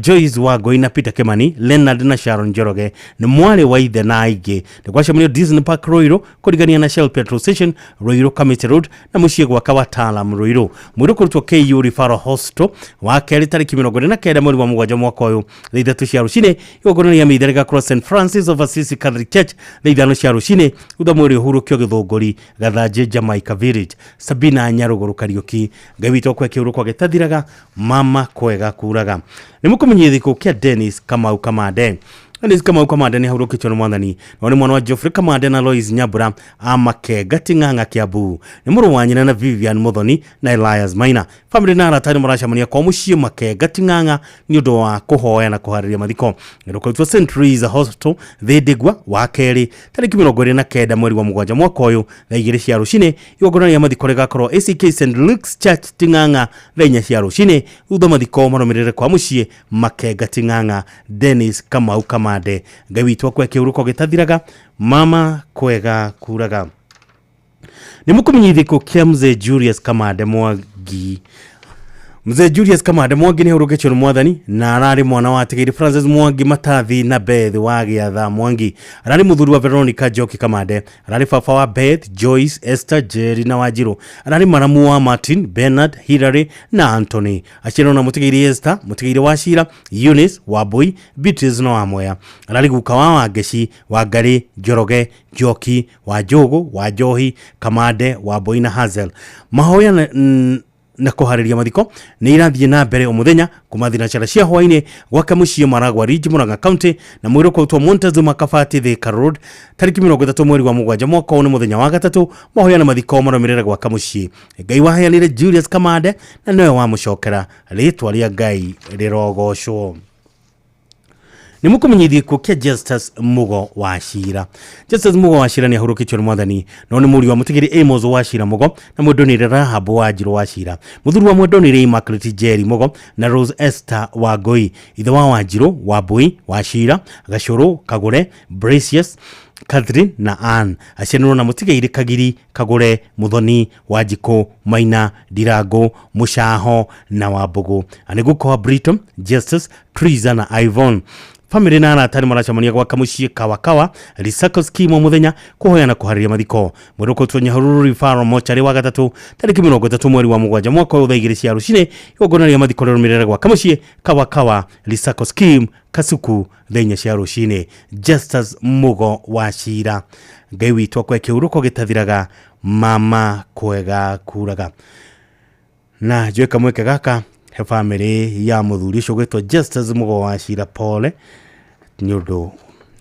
Joyce Wangui na Peter Kimani, Leonard na Sharon Njoroge nĩ mwarĩ wa ithe na aingĩ. Nĩ gwacemanio Disney Park Ruiru kũrigania na Shell Petrol Station Ruiru Committee Road na mũciĩ gwaka wataalam Ruiru. Mwĩrĩ kũrutwo KU Referral Hospital wa kerĩ tarĩki 29 mweri wa mũgwanja mwaka ũyũ thaa 3 cia rũcinĩ. Igongona rĩa mĩithe rĩgakorwo St Francis of Assisi Catholic Church thaa 5 cia rũcinĩ thutha mwĩrĩ ũhurũkio Gĩthũngũri Gathanjĩ Jamaica Village. Sabina Nyaruguru Kariuki, Ngai witũ akwe kĩhurũko gĩtathiraga, mama kwega kuraga. Nĩ mũkũmenyithia gĩkuũ kĩa Dennis Kamau Kamande. Dennis Kamau Kamande nĩ ahurũkĩtio nĩ mwathani. No nĩ mwana wa Geoffrey Kamande na Lois Nyambura a Makenga Ting'ang'a Kiambu. Nĩ mũrũ wa nyina na Vivian Muthoni na Elias Maina. Family na arata nĩ maracemania kwa mũciĩ Makenga Ting'ang'a nĩ ũndũ wa kũhoya na kũharĩria mathiko. Nĩrũkoretwo St Teresa Hospital Thĩndĩgwa wa kerĩ tarĩki 29 mweri wa mũgwanja mwaka ũyũ thaa 2 cia rũcinĩ. Igongona rĩa mathiko rĩgakorwo ACK St Luke's Church Ting'ang'a thaa 4 cia rũcinĩ thutha mathiko marũmĩrĩre kwa mũciĩ Makenga Ting'ang'a. Dennis Kamau Kamande, Ngai witũ akwe kĩhurũko gĩtathiraga, mama kwega kuraga. Nĩ mũkũmenyithia gĩkuũ kĩa Mzee Julius Kamande Mwangi. Mzee Julius Kamande Mwangi nĩ ahurũkĩtio nĩ mwathani na ararĩ mwana wa Atigĩrĩ Francis Mwangi Matathi na Beth wa Gĩatha Mwangi. Ararĩ mũthuri wa Veronica Njoki Kamande, ararĩ baba wa Beth, Joyce, Esther, Jerry na Wanjiru. Ararĩ maramu wa Martin, Bernard, Hilary na Anthony. Aciarĩirwo na Mũtigĩrĩ Esther, Mũtigĩrĩ Wachira, Eunice, Wambui, Beatrice na Wamwea. Ararĩ guka wa Wangeci, Wangari, Njoroge, Njoki, Wanjũgũ, Wanjohi, Kamande, Wambui na Hazel. Mahoya na kũharĩria mathiko nĩ irathiĩ na mbere o mũthenya kuma thinacara cia hwaĩ-inĩ gwake mũciĩ Maragwa Ridge Murang'a County na mwĩrĩ ũkũrutwo Montezuma Kabati Thika Road tarĩki 30 mweri wa mũgwanja mwaka ũyũ nĩ mũthenya wa gatatũ. Mahoya na mathiko marũmĩrĩre gwaka mũciĩ. Ngai waheanire Julius Kamande na nĩwe wamũcokera, rĩtwa rĩa Ngai rĩrogocwo. Nĩ mũkũmenyithia gĩkuũ kĩa Justus Mugo Wachira. Justus Mugo Wachira nĩ ahurũkĩtio nĩ mwathani no nĩ mũriũ wa Mũtigĩrĩ Amos Wachira Mugo na mwendonire Rahab Wanjiru Wachira. Mũthuri wa mwendonire Immaculate Jerry Mugo na Rose Esther Wangui. Ithe wa Wanjiru, Wambui, Wachira, Gacũrũ, Kagũre, Bracious, Catherine na Ann. Aciaranĩirwo na Mũtigĩrĩ Kagiri, Kagũre, Muthoni, Wanjikũ, Maina, Ndirango, Mũcaho na Wambũgũ. Nĩ guka wa Briton, Justus, Teresa na Yvonne. Family na arata nĩ maracemania gwaka mũciĩ Kawakawa Recycle Scheme o mũthenya kũhoya na kũharĩria mathiko. Mwĩrĩ ũkũrutwo Nyahururu Referral Mortuary wa gatatũ tarĩki 30 mweri wa mũgwanja mwaka ũyũ thaa 2 cia rũcinĩ. Igongona rĩa mathiko rĩrũmĩrĩre gwaka mũciĩ Kawakawa Recycle Scheme Kasuku thaa 4 cia rũcinĩ. Justus Mugo Wachira, Ngai witũ akwe kĩhurũko gĩtathiraga, mama kwega kuraga. Na njoe kamweke gaka he family ya mũthuri ũcio ũgwĩtwo Justus Mugo Wachira pole nĩ ũndũ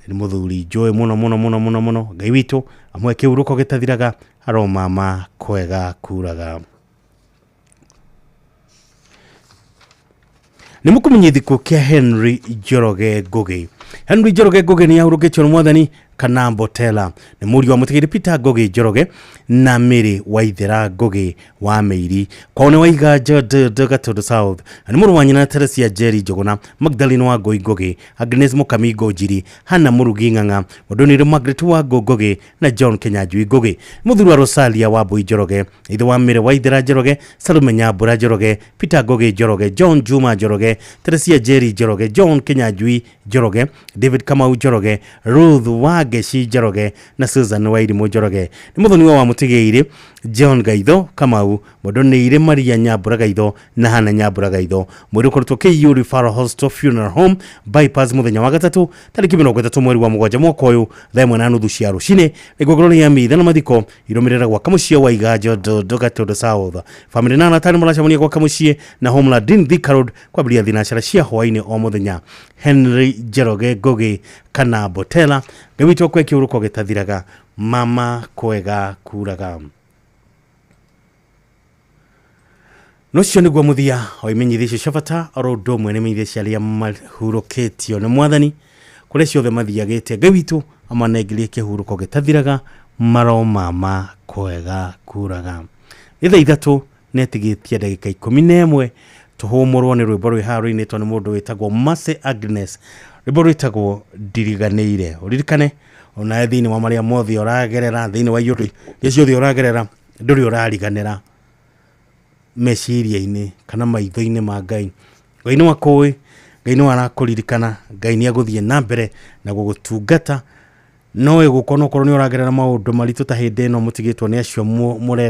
nĩ mũthuri njũĩ mũno mũno mũno mũno mũno. Ngai witũ amwe kĩhurũko gĩtathiraga, aro mama kwega kuraga. Nĩ mũkũmenyithia gĩkuũ kĩa Henry Njoroge Ngugi. Henry Njoroge Ngugi nĩ ahurũkĩtio nĩ mwathani kana Mbotela. Nĩ mũriũ wa Mũtigĩrĩ Peter Ngugi Njoroge na Mary Waithera Ngugi wa Mĩiri. Kwao nĩ Waiganja Gatundu South. Nĩ mũrũ wa nyina Teresia Jerry Njuguna, Magdalene Wangui Ngugi, Agnes Mukami Ngũnjiri, Hannah Mũrugi Ng'ang'a, Mũndũnire Margaret Wangũ Ngugi na John Kinyanjui Ngugi. Mũthuri wa Rosalia Wambui Njoroge, ithe wa Mary Waithera Njoroge, Salome Nyambura Njoroge, Peter Ngugi Njoroge, John Juma Njoroge, Teresia Jerry Njoroge, John Kinyanjui Njoroge, David Kamau Njoroge, Ruth Wangeci Njoroge na Susan Wairimu Njoroge. Nĩ mũthoniwa wa Mũtigĩrĩ John Gaitho Kamau, mũndũnĩire Maria Nyambura Gaitho na Hannah Nyambura Gaitho. Mwĩrĩ ũkoretwo KU Referral Hospital Funeral Home Bypass mũthenya wa gatatũ tarĩki 30 mweri wa mũgwanja mwaka ũyũ thaa 1:30 cia rũcinĩ. Igongona rĩa mitha na mathiko irũmĩrĩra gwaka mũciĩ wa Iganjo Gatundu South. Family na arata nĩ maracemania gwaka mũciĩ na Homeland in Thika Road kwambĩrĩria thinacara cia hwaĩ-inĩ o mũthenya. Henry Njoroge Ngugi kana Mbotela, Ngai witũ akwe kĩhurũko gĩtathiraga, mama kwega kuraga. Nocio nĩguo mũthia wa imenyithia icio cia bata oro ũndũ ũmwe nĩ imenyithia cia arĩa mahurũkĩtio nĩ mwathani kũrĩa ciothe mathiagĩte. Ngai witũ amanengerie kĩhurũko gĩtathiraga, maromama kwega kuraga. Nĩ thaa 3 Nĩ ĩtigĩtie ndagĩka 11 tũhũmũrwo nĩ rwĩmbo rwĩ haha rũinĩtwo nĩ mũndũ wĩtagwo Mercy Agnes, rwĩmbo rwĩtagwo Ndiriganĩire. Ũririkane onawe thĩinĩ wa marĩa mothe ũragerera, thĩinĩ wa iũndũ iria ciothe ũragerera, ndũrĩ ũrariganĩra meciria-inĩ kana maitho-inĩ ma Ngai. Ngai nĩ wakũĩ, Ngai nĩ arakũririkana, Ngai nĩ agũthiĩ na mbere na gũgũtungata. No ĩgũkorwo okorwo nĩ ũragerera maũndũ maritũ ta hĩndĩ ĩno mũtigĩtwo nĩ acio mũre.